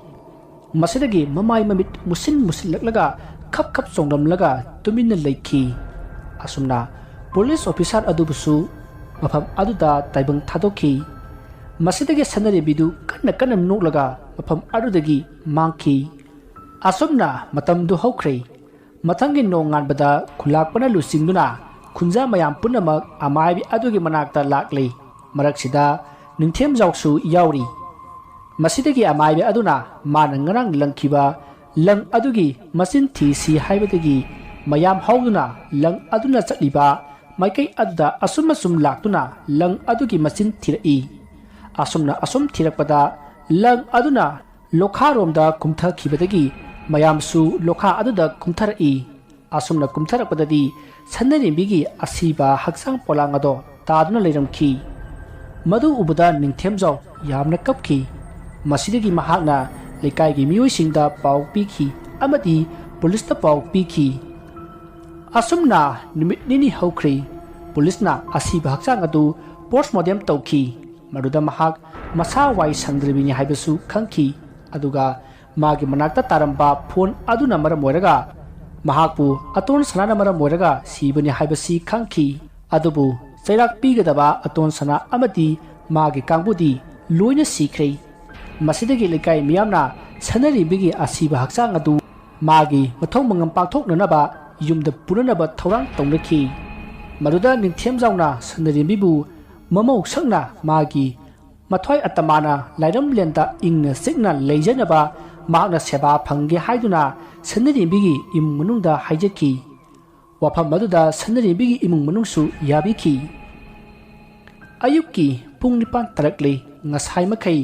ꯃꯁꯤꯗꯒꯤ ꯃꯃꯥꯏ ꯃꯃꯤꯠ ꯃꯨꯁꯤꯟ ꯃꯨꯁꯤꯜꯂꯛꯂꯒ ꯈꯞ ꯈꯞ ꯆꯣꯡꯂꯝꯂꯒ ꯇꯨꯃꯤꯟꯅ ꯂꯩꯈꯤ꯫ ꯑꯁꯨꯝꯅ ꯄꯨꯂꯤꯁ ꯑꯣꯐꯤꯁꯥꯔ ꯑꯗꯨꯕꯨꯁꯨ ꯃꯐꯝ ꯑꯗꯨꯗ ꯇꯥꯏꯕꯪ ꯊꯥꯗꯣꯛꯈꯤ꯫ ꯃꯁꯤꯗꯒꯤ ꯁꯅꯥꯔꯦꯝꯕꯤꯗꯨ ꯀꯟꯅ ꯀꯟꯅ ꯅꯣꯛꯂꯒ ꯃꯐꯝ ꯑꯗꯨꯗꯒꯤ ꯃꯥꯡꯈꯤ꯫ ꯑꯁꯨꯝꯅ ꯃꯇꯝꯗꯨ ꯍꯧꯈ꯭ꯔꯦ꯫ ꯃꯊꯪꯒꯤ ꯅꯣꯡꯉꯥꯟꯕꯗ ꯈꯨꯂꯥꯛꯄꯅ ꯂꯨꯆꯤꯡꯗꯨꯅ ꯈꯨꯟꯖꯥ ꯃꯌꯥꯝ ꯄꯨꯝꯅꯃꯛ ꯑꯃꯥꯏꯕꯤ ꯑꯗꯨꯒꯤ ꯃꯅꯥꯛꯇ ꯂꯥꯛꯂꯤ꯫ ꯃꯔꯛꯁꯤꯗ ꯅꯤꯡꯊꯦꯝꯖꯥꯎꯁꯨ ꯌꯥꯎꯔꯤ꯫ ꯃꯁꯤꯗꯒꯤ ꯑꯃꯥꯏꯕꯤ ꯑꯗꯨꯅ ꯃꯥꯅ ꯉꯔꯥꯡ ꯂꯪꯈꯤꯕ ꯂꯪ ꯑꯗꯨꯒꯤ ꯃꯆꯤꯟ ꯊꯤꯁꯤ ꯍꯥꯏꯕꯗꯒꯤ ꯃꯌꯥꯝ ꯍꯧꯗꯨꯅ ꯂꯪ ꯑꯗꯨꯅ ꯆꯠꯂꯤꯕ ꯃꯥꯏꯀꯩ ꯑꯗꯨꯗ ꯑꯁꯨꯝ ꯑꯁꯨꯝ ꯂꯥꯛꯇꯨꯅ ꯂꯪ ꯑꯗꯨꯒꯤ ꯃꯆꯤꯟ ꯊꯤꯔꯛꯏ꯫ ꯑꯁꯨꯝꯅ ꯑꯁꯨꯝ ꯊꯤꯔꯛꯄꯗ ꯂꯪ ꯑꯗꯨꯅ ꯂꯣꯈꯥꯔꯣꯝꯗ ꯀꯨꯝꯊꯈꯤꯕꯗꯒꯤ ꯃꯌꯥꯝꯁꯨ ꯂꯣꯈꯥ ꯑꯗꯨꯗ ꯀꯨꯝꯊꯔꯛꯏ꯫ ꯑꯁꯨꯝꯅ ꯀꯨꯝꯊꯔꯛꯄꯗꯗꯤ ꯁꯅꯔꯦꯝꯕꯤꯒꯤ ꯑꯁꯤꯕ ꯍꯛꯆꯥꯡ ꯄꯣꯂꯥꯡ ꯑꯗꯣ ꯇꯥꯗꯨꯅ ꯂꯩꯔꯝꯈꯤ꯫ ꯃꯗꯨ ꯎꯕꯗ ꯅꯤꯡꯊꯦꯝꯖꯥꯎ ꯌꯥꯝꯅ ꯀꯞꯈꯤ꯫ ꯃꯁꯤꯗꯒꯤ ꯃꯍꯥꯛꯅ ꯂꯩꯀꯥꯏꯒꯤ ꯃꯤꯑꯣꯏꯁꯤꯡꯗ ꯄꯥꯎ ꯄꯤꯈꯤ ꯑꯃꯗꯤ ꯄꯨꯂꯤꯁꯇ ꯄꯥꯎ ꯄꯤꯈꯤ꯫ ꯑꯁꯨꯝꯅ ꯅꯨꯃꯤꯠ ꯅꯤꯅꯤ ꯍꯧꯈ꯭ꯔꯦ꯫ ꯄꯨꯂꯤꯁꯅ ꯑꯁꯤꯕ ꯍꯛꯆꯥꯡ ꯑꯗꯨ ꯄꯣꯁꯃꯣꯔꯇꯦꯝ ꯇꯧꯈꯤ꯫ ꯃꯗꯨꯗ ꯃꯍꯥꯛ ꯃꯁꯥ ꯋꯥꯏ ꯁꯪꯗ꯭ꯔꯤꯕꯅꯤ ꯍꯥꯏꯕꯁꯨ ꯈꯪꯈꯤ꯫ ꯑꯗꯨꯒ ꯃꯥꯒꯤ ꯃꯅꯥꯛꯇ ꯇꯥꯔꯝꯕ ꯐꯣꯟ ꯑꯗꯨꯅ ꯃꯔꯝ ꯑꯣꯏꯔꯒ ꯃꯍꯥꯛꯄꯨ ꯑꯇꯣꯟ ꯁꯅꯥꯅ ꯃꯔꯝ ꯑꯣꯏꯔꯒ ꯁꯤꯕꯅꯤ ꯍꯥꯏꯕꯁꯤ ꯈꯪꯈꯤ꯫ ꯑꯗꯨꯕꯨ ꯆꯩꯔꯥꯛ ꯄꯤꯒꯗꯕ ꯑꯇꯣꯟ ꯁꯅꯥ ꯑꯃꯗꯤ ꯃꯥꯒꯤ ꯀꯥꯡꯕꯨꯗꯤ ꯂꯣꯏꯅ ꯁꯤꯈ꯭ꯔꯦ꯫ ꯃꯁꯤꯗꯒꯤ ꯂꯩꯀꯥꯏ ꯃꯤꯌꯥꯝꯅ ꯁꯅꯔꯦꯝꯕꯤꯒꯤ ꯑꯁꯤꯕ ꯍꯛꯆꯥꯡ ꯑꯗꯨ ꯃꯥꯒꯤ ꯃꯊꯧ ꯃꯉꯝ ꯄꯥꯡꯊꯣꯛꯅꯅꯕ ꯌꯨꯝꯗ ꯄꯨꯅꯅꯕ ꯊꯧꯔꯥꯡ ꯇꯧꯅꯈꯤ꯫ ꯃꯗꯨꯗ ꯅꯤꯡꯊꯦꯝꯖꯥꯎꯅ ꯁꯅꯔꯦꯝꯕꯤꯕꯨ ꯃꯃꯧ ꯁꯛꯅ ꯃꯥꯒꯤ ꯃꯊ꯭ꯋꯥꯏ ꯑꯇꯃꯥꯅ ꯂꯥꯏꯔꯝꯂꯦꯟꯗ ꯏꯪꯅ ꯆꯤꯛꯅ ꯂꯩꯖꯅꯕ ꯃꯍꯥꯛꯅ ꯁꯦꯕꯥ ꯐꯪꯒꯦ ꯍꯥꯏꯗꯨꯅ ꯁꯅꯔꯦꯝꯕꯤꯒꯤ ꯏꯃꯨꯡ ꯃꯅꯨꯡꯗ ꯍꯥꯏꯖꯈꯤ꯫ ꯋꯥꯐꯝ ꯑꯗꯨꯗ ꯁꯅꯔꯦꯝꯕꯤꯒꯤ ꯏꯃꯨꯡ ꯃꯅꯨꯡꯁꯨ ꯌꯥꯕꯤꯈꯤ꯫ ꯑꯌꯨꯛꯀꯤ ꯄꯨꯡ ꯅꯤꯄꯥꯟ ꯇꯥꯔꯛꯂꯦ꯫ ꯉꯁꯥꯏ ꯃꯈꯩ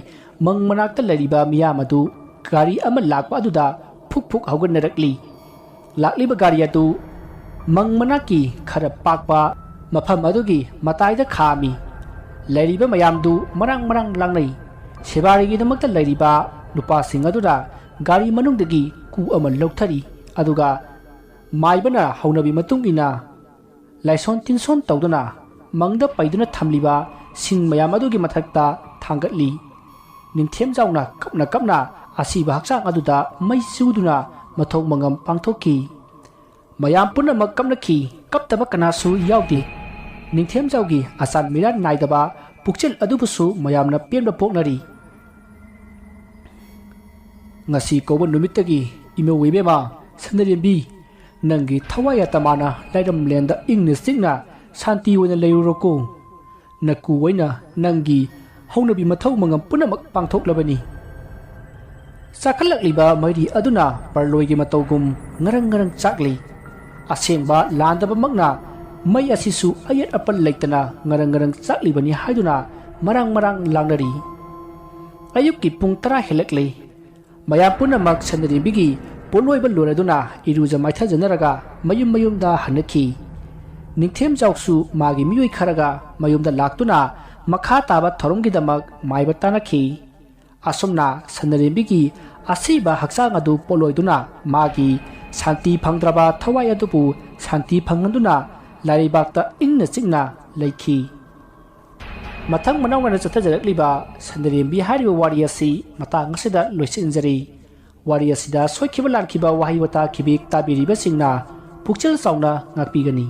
ꯃꯪ ꯃꯅꯥꯛꯇ ꯂꯩꯔꯤꯕ ꯃꯤꯌꯥꯝ ꯑꯗꯨ ꯒꯥꯔꯤ ꯑꯃ ꯂꯥꯛꯄ ꯑꯗꯨꯗ ꯐꯨꯛ ꯐꯨꯛ ꯍꯧꯒꯠꯅꯔꯛꯂꯤ꯫ ꯂꯥꯛꯂꯤꯕ ꯒꯥꯔꯤ ꯑꯗꯨ ꯃꯪ ꯃꯅꯥꯛꯀꯤ ꯈꯔ ꯄꯥꯛꯄ ꯃꯐꯝ ꯑꯗꯨꯒꯤ ꯃꯇꯥꯏꯗ ꯈꯥꯝꯃꯤ꯫ ꯂꯩꯔꯤꯕ ꯃꯌꯥꯝꯗꯨ ꯃꯔꯥꯡ ꯃꯔꯥꯡ ꯂꯥꯡꯅꯩ꯫ ꯁꯦꯕꯥꯔꯤꯒꯤꯗꯃꯛꯇ ꯂꯩꯔꯤꯕ ꯅꯨꯄꯥꯁꯤꯡ ꯑꯗꯨꯅ ꯒꯥꯔꯤ ꯃꯅꯨꯡꯗꯒꯤ ꯀꯨ ꯑꯃ ꯂꯧꯊꯔꯤ꯫ ꯑꯗꯨꯒ ꯃꯥꯏꯕꯅ ꯍꯧꯅꯕꯤ ꯃꯇꯨꯡ ꯏꯟꯅ ꯂꯥꯏꯁꯣꯟ ꯇꯤꯟꯁꯣꯟ ꯇꯧꯗꯨꯅ ꯃꯪꯗ ꯄꯩꯗꯨꯅ ꯊꯝꯂꯤꯕ ꯁꯤꯡ ꯃꯌꯥꯝ ꯑꯗꯨꯒꯤ ꯃꯊꯛꯇ ꯊꯥꯡꯒꯠꯂꯤ꯫ ꯅꯤꯡꯊꯦꯝꯖꯥꯎꯅ ꯀꯞꯅ ꯀꯞꯅ ꯑꯁꯤꯕ ꯍꯛꯆꯥꯡ ꯑꯗꯨꯗ ꯃꯩ ꯆꯨꯗꯨꯅ ꯃꯊꯧ ꯃꯉꯝ ꯄꯥꯡꯊꯣꯛꯈꯤ꯫ ꯃꯌꯥꯝ ꯄꯨꯝꯅꯃꯛ ꯀꯞꯅꯈꯤ꯫ ꯀꯞꯇꯕ ꯀꯅꯥꯁꯨ ꯌꯥꯎꯗꯦ꯫ ꯅꯤꯡꯊꯦꯝꯖꯥꯎꯒꯤ ꯑꯆꯥꯟ ꯃꯤꯔꯥꯟ ꯅꯥꯏꯗꯕ ꯄꯨꯛꯆꯦꯜ ꯑꯗꯨꯕꯨꯁꯨ ꯃꯌꯥꯝꯅ ꯄꯦꯟꯕ ꯄꯣꯛꯅꯔꯤ꯫ ꯉꯁꯤ ꯀꯧꯕ ꯅꯨꯃꯤꯠꯇꯒꯤ ꯏꯃꯧ ꯏꯕꯦꯝꯃ ꯁꯅꯔꯦꯝꯕꯤ, ꯅꯪꯒꯤ ꯊꯋꯥꯏ ꯑꯇꯃꯥꯅ ꯂꯥꯏꯔꯝꯂꯦꯟꯗ ꯏꯪꯅ ꯆꯤꯛꯅ ꯁꯥꯟꯇꯤ ꯑꯣꯏꯅ ꯂꯩꯔꯨꯔꯣꯀꯣ꯫ ꯅꯀꯨ ꯑꯣꯏꯅ ꯅꯪꯒꯤ ꯍꯧꯅꯕꯤ ꯃꯊꯧ ꯃꯉꯝ ꯄꯨꯝꯅꯃꯛ ꯄꯥꯡꯊꯣꯛꯂꯕꯅꯤ꯫ ꯆꯥꯈꯠꯂꯛꯂꯤꯕ ꯃꯩꯔꯤ ꯑꯗꯨꯅ ꯄꯔꯂꯣꯏꯒꯤ ꯃꯇꯧꯒꯨꯝ ꯉꯔꯪ ꯉꯔꯪ ꯆꯥꯛꯂꯤ꯫ ꯑꯁꯦꯡꯕ ꯂꯥꯟꯗꯕꯃꯛꯅ ꯃꯩ ꯑꯁꯤꯁꯨ ꯑꯌꯦꯠ ꯑꯄꯟ ꯂꯩꯇꯅ ꯉꯔꯪ ꯉꯔꯪ ꯆꯥꯛꯂꯤꯕꯅꯤ ꯍꯥꯏꯗꯨꯅ ꯃꯔꯥꯡ ꯃꯔꯥꯡ ꯂꯥꯡꯅꯔꯤ꯫ ꯑꯌꯨꯛꯀꯤ ꯄꯨꯡ ꯇꯔꯥ ꯍꯦꯜꯂꯛꯂꯤ꯫ ꯃꯌꯥꯝ ꯄꯨꯝꯅꯃꯛ ꯁꯟꯅꯔꯦꯝꯕꯤꯒꯤ ꯄꯣꯠꯂꯣꯏꯕ ꯂꯣꯏꯔꯗꯨꯅ ꯏꯔꯨꯖ ꯃꯥꯏꯊꯖꯅꯔꯒ ꯃꯌꯨꯝ ꯃꯌꯨꯝꯗ ꯍꯟꯅꯈꯤ꯫ ꯅꯤꯡꯊꯦꯝꯖꯥꯎꯁꯨ ꯃꯥꯒꯤ ꯃꯤꯑꯣꯏ ꯈꯔꯒ ꯃꯌꯨꯝꯗ ꯂꯥꯛꯇꯨꯅ ꯃꯈꯥ ꯇꯥꯕ ꯊꯧꯔꯝꯒꯤꯗꯃꯛ ꯃꯥꯏꯕ ꯇꯥꯅꯈꯤ꯫ ꯑꯁꯨꯝꯅ ꯁꯟꯅꯔꯦꯝꯕꯤꯒꯤ ꯑꯁꯤꯕ ꯍꯛꯆꯥꯡ ꯑꯗꯨ ꯄꯣꯠꯂꯣꯏꯗꯨꯅ ꯃꯥꯒꯤ ꯁꯥꯟꯇꯤ ꯐꯪꯗ꯭ꯔꯕ ꯊꯋꯥꯏ ꯑꯗꯨꯕꯨ ꯁꯥꯟꯇꯤ ꯐꯪꯍꯟꯗꯨꯅ ꯂꯥꯏꯔꯩꯕꯥꯛꯇ ꯏꯪꯅ ꯆꯤꯛꯅ ꯂꯩꯈꯤ꯫ ꯃꯊꯪ ꯃꯅꯥꯎ ꯅꯥꯏꯅ ꯆꯠꯊꯖꯔꯛꯂꯤꯕ ꯁꯟꯅꯔꯦꯝꯕꯤ ꯍꯥꯏꯔꯤꯕ ꯋꯥꯔꯤ ꯑꯁꯤ ꯃꯇꯥꯡ ꯑꯁꯤꯗ ꯂꯣꯏꯁꯤꯟꯖꯔꯤ꯫ ꯋꯥꯔꯤ ꯑꯁꯤꯗ ꯁꯣꯏꯈꯤꯕ ꯂꯥꯟꯈꯤꯕ ꯋꯥꯍꯩ ꯋꯥꯇꯥ ꯈꯤꯕꯦꯛ ꯇꯥꯕꯤꯔꯤꯕꯁꯤꯡꯅ ꯄꯨꯛꯆꯦꯜ ꯆꯥꯎꯅ ꯉꯥꯛꯄꯤꯒꯅꯤ꯫